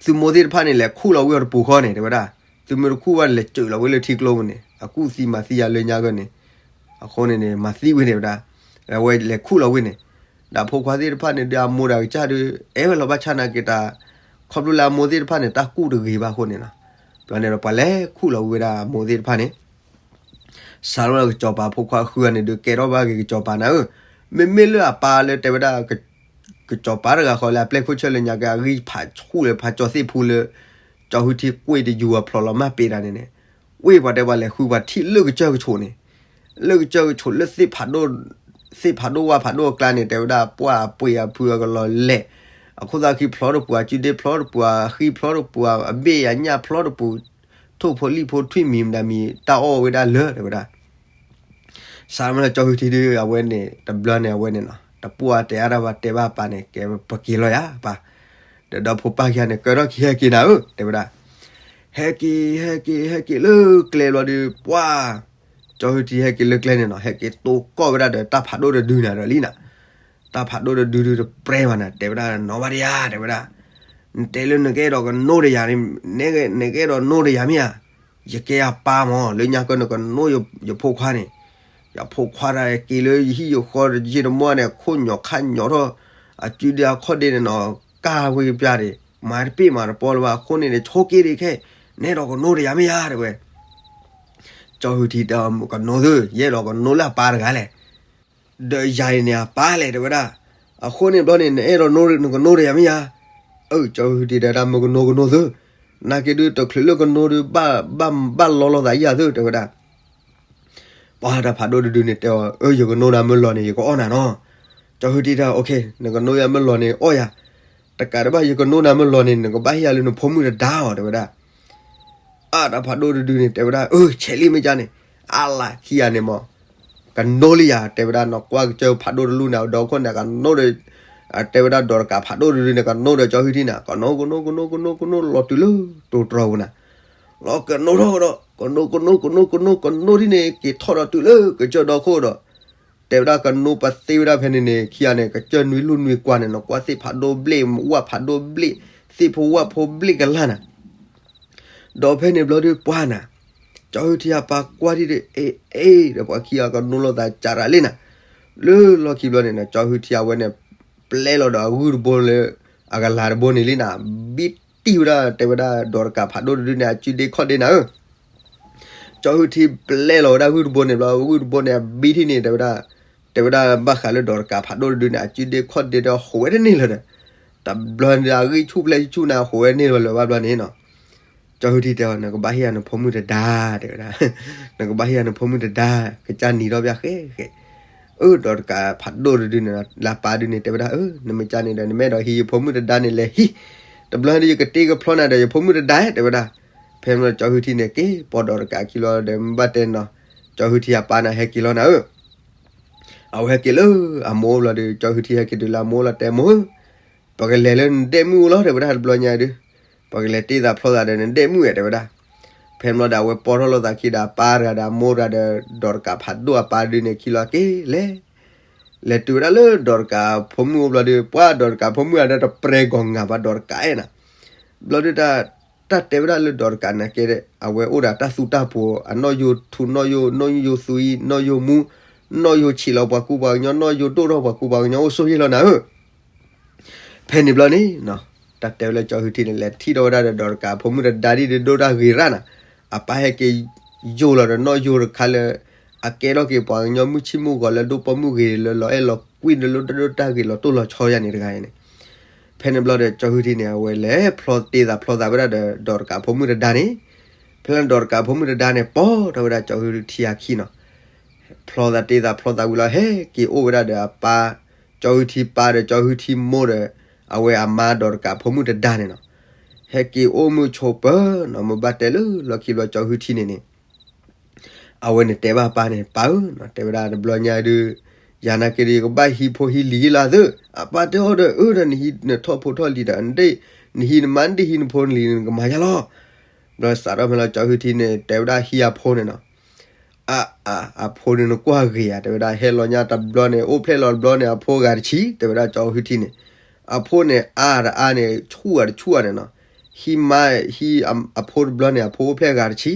သုမိၢ်သ့ၣ်တဖၣ်န့ၣ် လဲၤခူၣ်လီၤဝံၤအီၤတပူၤဃီန့ၣ် တဲဝဲဒၣ်, သုမ့ၢ်တခူၣ်ဘၣ်န့ၣ် လဲၤစၢးလီၤဝံၤလၢထံကျိပူၤန့ၣ် အကူၣ်သံမၤသံယၤလၢညါဂၢၢ်န့ၣ်, အဃိန့ၣ်န့ၣ် မၤသံဝံၤန့ၣ်ဝဲဒၣ်, အဝဲလဲၤခူၣ်လီၤဝံၤန့ၣ်, ဒီးဖိခွါသ့ၣ်တဖၣ်န့ၣ်ဒီး အမိၢ်ဒီးအကစၢ်ဒီး အဲၣ်ဝဲလီၤဘၣ်ဆၣ်နာ်က့တၢ်, ခီဖျိလၢအမိၢ်သ့ၣ်တဖၣ်န့ၣ် တၢ်ကူၣ်တဂ့ၤဘၣ်အဃိန့ၣ်လီၤ. ဘျီန့ၣ်ဒီး ပှၤလဲၤခူၣ်လီၤဝံၤဝဲဒၣ်အမိၢ်သ့ၣ်တဖၣ်န့ၣ် စးထီၣ်လၢကစီၤပၤဖိခွါဃုဂၤန့ၣ်ဒီး ကဲထီၣ်ဘၣ်က့ၤကစီၤပၤနၤဧၢ, မ့မ့ၢ်လၢအပၢ်လၢတဲဝဲဒၣ် ကစီၤပၤတဂၤဃီလၢအပျဲၢ်ခိၣ်ဆၢၣ်လၢညါက့ အဂံၢ်ဖးဆူၣ်လၢဖးကၠီသ့ၣ်ဖူလၢ ကၠီဟုထံကွံာ်တယူၤအဖျိးလီၤမၢ်ပ့ၤတၢ်န့ၣ်န့ၣ်, ဝ့ၢ်ပှၤတဲပှၤလဲၤဃုပှၤထံၣ်လၢကစၢၢ်ကဆိးန့ၣ်, လၢကစၢၢ်ကဆိးလၢ သ့ၣ်ဖးဒိၣ်ဝၣ်ဖးဒိၣ်အကျါန့ၣ် တဲဝဲဒၣ် ပှၢ်အပှ့ၤအဖုအကလီၤလဲၣ်, အခိၣ်သၣ်ဃံဖျိးတပူၤ အစုဒ့ဖျိးတပူၤ အဃံဖျိးတပူၤ အဘ့ၣ်အညၣ်ဖျိးတပူၤ ထိၣ်ဖိလံၣ်ဖိထွံၣ်မံၤမတၤမံၤ တၢ်အီၣ်ဝဲဒၣ်လၢာ် တဲဝဲဒၣ်. စးမ့ၢ်လၢကၠီဟုထံဒီး အဝဲန့ၣ် တဘျီန့ၣ် အဝဲန့ၣ်နီၤ တပှၢ်တဲအါတၢ်ဘၣ် တဲဘၣ်အပၢ်န့ၣ် ကဲပက့ၤလီၤယၤပၢ်, ဒီးဒီဖိပၢ်ခံဂၤန့ၣ် ကၢထီၣ်ခံဟဲက့ၤနၤဧၢ တဲဝဲဒၣ်. ဟဲက့ၤ ဟဲက့ၤ ဟဲက့ၤလၢကျဲဘျီဒီး ပှၢ် ကၠီဟုထံဟဲက့ၤလၢကျဲန့ၣ်နီၤ ဟဲက့ၤတိၢ်ကီၢ်ဝဲဒၣ်ဒီးတၢ်ဖးဒိၣ်တဒုနၤဒီးလံနၤ တၢ်ဖးဒိၣ်တဒုဒုတပြဲမးနၤ တဲဝဲဒၣ် နီၢ်ဘၣ်တယၤ တဲဝဲဒၣ်, နတဲလၢနကအဲၣ်ဒိးကနိၢ်တယၤ, နကအဲၣ်ဒိးနိၢ်တယၤမ့ၢ်ဧါ, ယကဲယပၢ်မး လၢညါကၢနကနိၢ်ယဖိခွါန့ၣ်, ယဖိခွါတၢ်က့ၤလၢယဟံၣ်ယဃီတယံာ်တမီၢ်န့ၣ် ခိၣ်ညီၣ်ခါညီၣ်ထီၣ်, အစုဒ့အခီၣ်ဒ့န့ၣ်နီၤ ကၢ်ဝဲကပျၢ်ဒ့ၣ်, မၤတပ့ၢ်မၤတပီလၢၤဘၣ် အဃိန့ၣ်န့ၣ် ဆိက့ဒ့ၣ်ခဲ, နအဲၣ်ဒိးကနိၢ်တယၤမ့ၢ်ဧါ တဲဝဲ ကၠီဟုထံတဲ ကနိၢ်သု, ယအဲၣ်ဒိးကနိၢ်လၢအပၢ်တဂၤလဲၣ်, ဒီးယၤအံၤန့ၣ်အပၢ်လဲၣ် တဲဝဲဒၣ်, အဃိန့ၣ်ဘျီန့ၣ် နအဲၣ်ဒိးနကနိၢ်တယၤမ့ၢ်ဧါ, အၢ ကၠီဟုထံတဲဒၣ် မ့ၢ်ကနိၢ်ကနိၢ်သု, နာ်က့ဒုးတချုးလၢကနိၢ်ဒုး ဘၣ်လီလီၤသးယၤသု တဲဝဲဒၣ်. ပှၤတၢ်ဖးဒိၣ်တဒုန့ၣ်တဲအီၤ, အၢ ယကနိနၤမုၢ်လီၤန့ၣ် ယကအီၣ်နၤနီၤ. ကၠီဟုထံတဲ, နကနိယၤမုၢ်လီၤန့ၣ် အီၣ်ယၤ, တကးတဘၣ် ယကနိနၤမုၢ်လီၤန့ၣ် နကဘၣ်ဟ့ၣ်ယၤလၢနဖိမုၣ်တဒါအီၤ တဲဝဲဒၣ်. အတၢ်ဖးဒိၣ်တဒုန့ၣ် တဲဝဲဒၣ်, အၢ ဆဲးလံမ့ၢ်ကန့ၣ်, အါလၢခံဂၤန့ၣ်မး ကနိလံယၤ တဲဝဲဒၣ်, နကွၢ်ကစၢၢ်ဖးဒိၣ်တလူၢ်န့ၣ် အဒီခိၣ်န့ၣ် ကနိဒီး တဲဝဲဒၣ် ဒီးတကးဖးဒိၣ်တဒုန့ၣ် ကနိဒီးကၠီဟုထံန့ၣ် ကနိ ကနိ ကနိ ကနိ ကနိ လီၤတုၤလၢတိတြီၤပူၤနၤ, လီၤကနိထီၣ်ဒီး ကနိ ကနိ ကနိ ကနိ ကနိထံန့ၣ် က့ၤထီၣ်ဒီးတုၤလၢကစၢၢ်ဒီခိၣ်ဒီး တဲဝဲဒၣ် ကနိပသ့ဝဲဒၣ်ဖဲန့ၣ်န့ၣ် ခံဂၤန့ၣ် ကစၢၢ်နွံလူၢ်နွံကွၢ်န့ၣ် နကွၢ်သ့ၣ်ဖးဒိၣ်ဘျ့ၣ် ဝၣ်ဖးဒိၣ်ဘျ့ၣ် သ့ၣ်ဖိဝၣ်ဖိဘျ့ၣ်ကလၢ်နၤ ဒီးဖဲန့ၣ်ဘျီဒုးပှၢ်နၤ, ကၠီဟုထံအပၢ်ကွၢ်ထံၣ်ဒီး အ့ အ့ ဒီးပှၤခံဂၤကနိလိာ်သးစးရၤလံနၤ, လၢလီၢ်ခံဘျီန့ၣ် ကၠီဟုထံအဝဲန့ၣ် ပျဲလီၤဒီးအဂုၢ်တဘိလၢ အကလၤတဘိန့ၣ်လံနၤ, ဘံတံၢ်ဝဲဒၣ် တဲဝဲဒၣ် ဒီးတကးဖးဒိၣ်တဒုန့ၣ် အစုဒ့ခီၣ်ဒ့နၤဧၢ ကၠီဟုထံပျဲလီၤဝဲဒၣ် ဂုၢ်တဘိန့ၣ်ဘျီ ဂုၢ်တဘိန့ၣ် အဘံထံၣ်န့ၣ် တဲဝဲဒၣ်, တဲဝဲဒၣ် ဘၣ်ဃးလၢဒီးတကးဖးဒိၣ်တဒုန့ၣ် အစုဒ့ခီၣ်ဒ့ဒီးဟိးဝဲတန့ၢ်လၢၤဒီး, တဘျီန့ၣ် အဂံၢ်ဆူၣ်ဖျဲၣ်ဆူၣ်နၤ ဟိးဝဲန့ၢ်လီၤလၢၤဘၣ်ဘျီန့ၣ်နီၤ, ကၠီဟုထံတဲအီၤ နကဘၣ်ဟ့ၣ်ယၤနဖိမုၣ်တဒါ တဲဝဲဒၣ်, နကဘၣ်ဟ့ၣ်ယၤနဖိမုၣ်တဒါ ကစၢ်နံၤထီၣ်ဘၣ်ဃဲဃဲ, အၢ ဒီးတကးဖးဒိၣ်တဒုန့ၣ် လၢအပၢ်ဒုန့ၣ် တဲဝဲဒၣ် အၢ နမ့ၢ်ကန့ၣ်ဒီး နမ့ၢ်အဲၣ်ဒိးဟံးယဖိမုၣ်တဒါန့ၣ် လဲၤဟံး, တဘျီဒီး ယကတ့ကဖျီနၤဒီး ယဖိမုၣ်တဒါ တဲဝဲဒၣ်, ဖဲန့ၣ်ဘျီ ကၠီဟုထံန့ၣ် က့ၤပိာ်ဒီးတကးခံလီၤဒီး မ့ၢ်ဘၣ်တဲနီၤ, ကၠီဟုထံအပၢ်န့ၣ် ဟဲက့ၤလီၤနၤဧၢ အဝဲဟဲက့ၤလၢအမိၢ်အိၣ်ဘျီဒီး ကၠီဟုထံဟဲက့ၤတုၤလၢအမိၢ်အိၣ်လီၤ တဲမိၢ်ဧၢ, ပကလဲၤလၢနဒဲၣ်မုၣ်အိၣ်လီၤ တဲဝဲဒၣ် တဘျီညါဒုး, ပကလဲၤတ့သးဖျီသးဒီးနဒဲၣ်မုၣ်ဧါ တဲဝဲဒၣ်, ဖဲန့ၣ်ဘျီဒီး အဝဲပိာ်ထီၣ်လိာ်သးခံဒီးအပၢ်တဂၤဒီးအမိၢ်တဂၤဒီး ဒီးတကးဖးဒိၣ်အပၢ်ဒုန့ၣ် ခံလီၤက့ၤလဲၤ လဲၤတုၤဝဲဒၣ်လၢဒီးတကးဖိမုၣ်အိၣ်ဘျီဒီး ပှၢ်ဒီးတကးဖိမုၣ်အဒၢတပြဲၤဂီၤငါဘၣ်ဒီးတကးအဲၣ်နၤ, ဘျီဒုးတၢ် တၢ်တဲဝဲဒၣ်လၢဒီးတကးန့ၣ်ကဲ အဝဲအိၣ်ဒီးတၢ်သူတၢ်ပှီၤ အနီၣ်ယိထူ နီၣ်ယိ နီၣ်ယိသံ နီၣ်ယိမူ နီၣ်ယိဆံးလီၤပှၤကူပှၤကညီ နီၣ်ယိဒိၣ်ထီၣ်ပှၤကူပှၤကညီအိၣ်ဆိၣ်ဂ့ၤလီၤနၤဧၢ ဖဲန့ၣ်ဘျီန့ၣ် တၢ်တဲဝဲလၢကၠီဟုထံန့ၣ် လဲၤထံၣ်ထီၣ်ဝဲဒၣ်ဒီးဒီးတကးဖိမုၣ်တဒါဒ်ဒီးဒိၣ်တၢ်ဂ့ၤရၣ်နၤ, အပၢ်ဟဲက့ၤယိာ်လီၤဒီးနီၣ်ယိတခါလၢ အကဲထီၣ်က့ၤပှၤကညီမုၢ်ဆံၣ်မုၢ်ဂီၤလၢဒိၣ်ပိာ်မုၣ်ဂ့ၤလၢလီၤအဲၣ်လီၤကွံလၢဒိၣ်တၢ်ဂ့ၤ လီၤတိၢ်လီၤဆီယါန့ၣ်တဂၤအံၤန့ၣ်, ဖဲန့ၣ်ဘျီဒီးကၠီဟုထံန့ၣ် အဝဲလဲၤဖျီတ့သးဖျီသးဝဲဒၣ်ဒီးဒီးတကးဖိမုၣ်တဒါန့ၣ်, ဖဲလၢဒီးတကးဖိမုၣ်တဒါန့ၣ် ပိာ်ထီၣ်ဝဲဒၣ်ကၠီဟုထံအခံနီၤ ဖျီသးတ့သးဖျီသးဝံၤလီၤ ဟဲက့ၤအိၣ်ဝဲဒၣ်ဒီးအပၢ် ကၠီဟုထံပၢ်ဒီးကၠီဟုထံမိၢ်ဒီး အဝဲအမါဒီးတကးဖိမုၣ်တဒါန့ၣ်နီၤ, ဟဲက့ၤအိၣ်မုာ်ဆိးပၢၤနီၤ မ့ၢ်ဘၣ်တဲလၢလီၢ်ခံဘျီကၠီဟုထံန့ၣ်န့ၣ် အဝဲန့ၣ်တဲဘၣ်အပၢ်န့ၣ် ပၢ်ဧၢ, တဲဝဲဒၣ်တဘျီညါဒုး ယၤနာ်က့ဒုး ယကဘၣ်ဟံးဖိဟံးလံၤလၢသု, အပၢ်တဲအီၤဒီး အၢ ဒီးနဟံးနထီၣ်ဖိထီၣ်လံၤဒီး နဟံးနမါ နဒ့ၣ်ဟံးနဖိနလံၤ နကမၤယါလီၤ. ဘျီစးထီၣ်ဖဲလီၤ ကၠီဟုထံန့ၣ် တဲဝဲဒၣ်ဟံးအဖိန့ၣ်နီၤ, အ အ အဖိန့ၣ်နကွၢ်ဂ့ၤဧါ, တဲဝဲဒၣ် ဟဲလီၤညါတဘျီန့ၣ် အိၣ်ဖျဲၣ်လီၤတဘျီန့ၣ် အဖိဂၤတဆံ, တဲဝဲဒၣ်ကၠီဟုထံန့ၣ်, အဖိန့ၣ် အါတအါန့ၣ် ဆူၣ်ဂၤတဆူၣ်ဂၤန့ၣ်နီၤ, ဟံးမါ ဟံးအဖိတဘျီန့ၣ် အဖိအိၣ်ဖျဲၣ်ဂၤတဆံ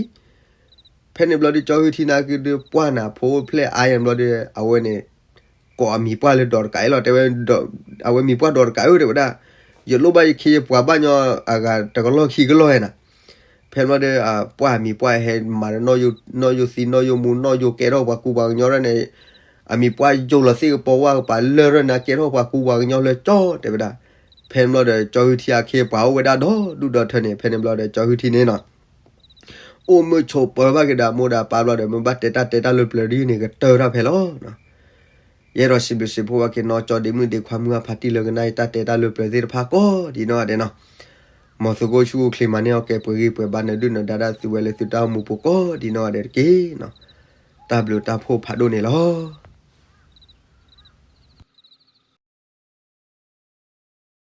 ဖဲန့ၣ်ဘျီဒုး ကၠီဟုထံနာ်က့ဒုး ပှၢ်န့ၣ် အဖိအိၣ်ဖျဲၣ်အါယံၤဘျီဒုး အဝဲန့ၣ် ကိးအမံၤပှၢ်လၢဒီးတကးအံၤလီၤ. တဲဝဲ အဝဲမံၤပှၢ်ဒီးတကးဧၢ တဲဝဲဒၣ်, ယလိၣ်ဘၣ်ယခ့ယပှၤဘၣ်ညီအဂၤတကလီၢ်ခံကလီၢ်ဧါနၤ. ဖဲန့ၣ်ဘျီဒုး ပှၢ်အမံၤပှၢ်ဟဲမၤဒီး နီၣ်ယိသံ နီၣ်ယိမူ နီၣ်ယိကဲထီၣ်ပှၤကူပှၤကညီဒ်န့ၣ်, အမံၤပှၢ်ယိာ်လီၤသ့ၣ်ကပီၤဝၣ်ကပၤလၢာ်ရၢၢ်န့ၣ် ကဲထီၣ်ပှၤကူပှၤကညီလၢာ်ကၠီ တဲဝဲဒၣ်. ဖဲန့ၣ်ဘျီဒီး ကၠီဟုထံအခ့အပှၤအိၣ်ဝဲဒၣ်ဒီးဒူၣ်ဒီးထၢန့ၣ်, ဖဲန့ၣ်ဘျီဒီး ကၠီဟုထံန့ၣ်နီၤ အိၣ်မုာ်ဆိးပၢၤဘၣ်က့ၤဒီးအမိၢ်ဒီးအပၢ်ဘျီဒီး မ့ၢ်ဘၣ်တဲတၢ်တဲတၢ်လၢပျၢၤဒ်န့ၣ် ကတၢၢ်တၢ်ဖဲလီၤ. ယအဲၣ်ဒိးစံးဘျုးစံးဖှိၣ်ဘၣ်က့ၤနီၢ်ကၠီဒ့မုၣ်ဒ့ခွါ မုၢ်အဖးတံၢ်လၢကနၣ်အံၤ တၢ်တဲတၢ်လၢပျၢၤသ့ၣ်တဖၣ်ကိးဒ်နီၢ်ဂၤဒဲးနီၤ. မ်သုကအိၣ်ဆူၣ်အိၣ်ချ့ မၤန့ၢ်အီၣ်ကဲ ပှဲၤဂံၢ်ပှဲၤဘါ နၢဒုၣ်နဒါဒၣ်သုဝဲလၢသုတၢ်အိၣ်မူပူၤကိးဒ်နီၢ်ဂၤဒဲးတက့ၢ်နီၤ. တၢ်ဘျုးတၢ်ဖှိၣ်ဖးဒိၣ်န့ၣ်လီၤ.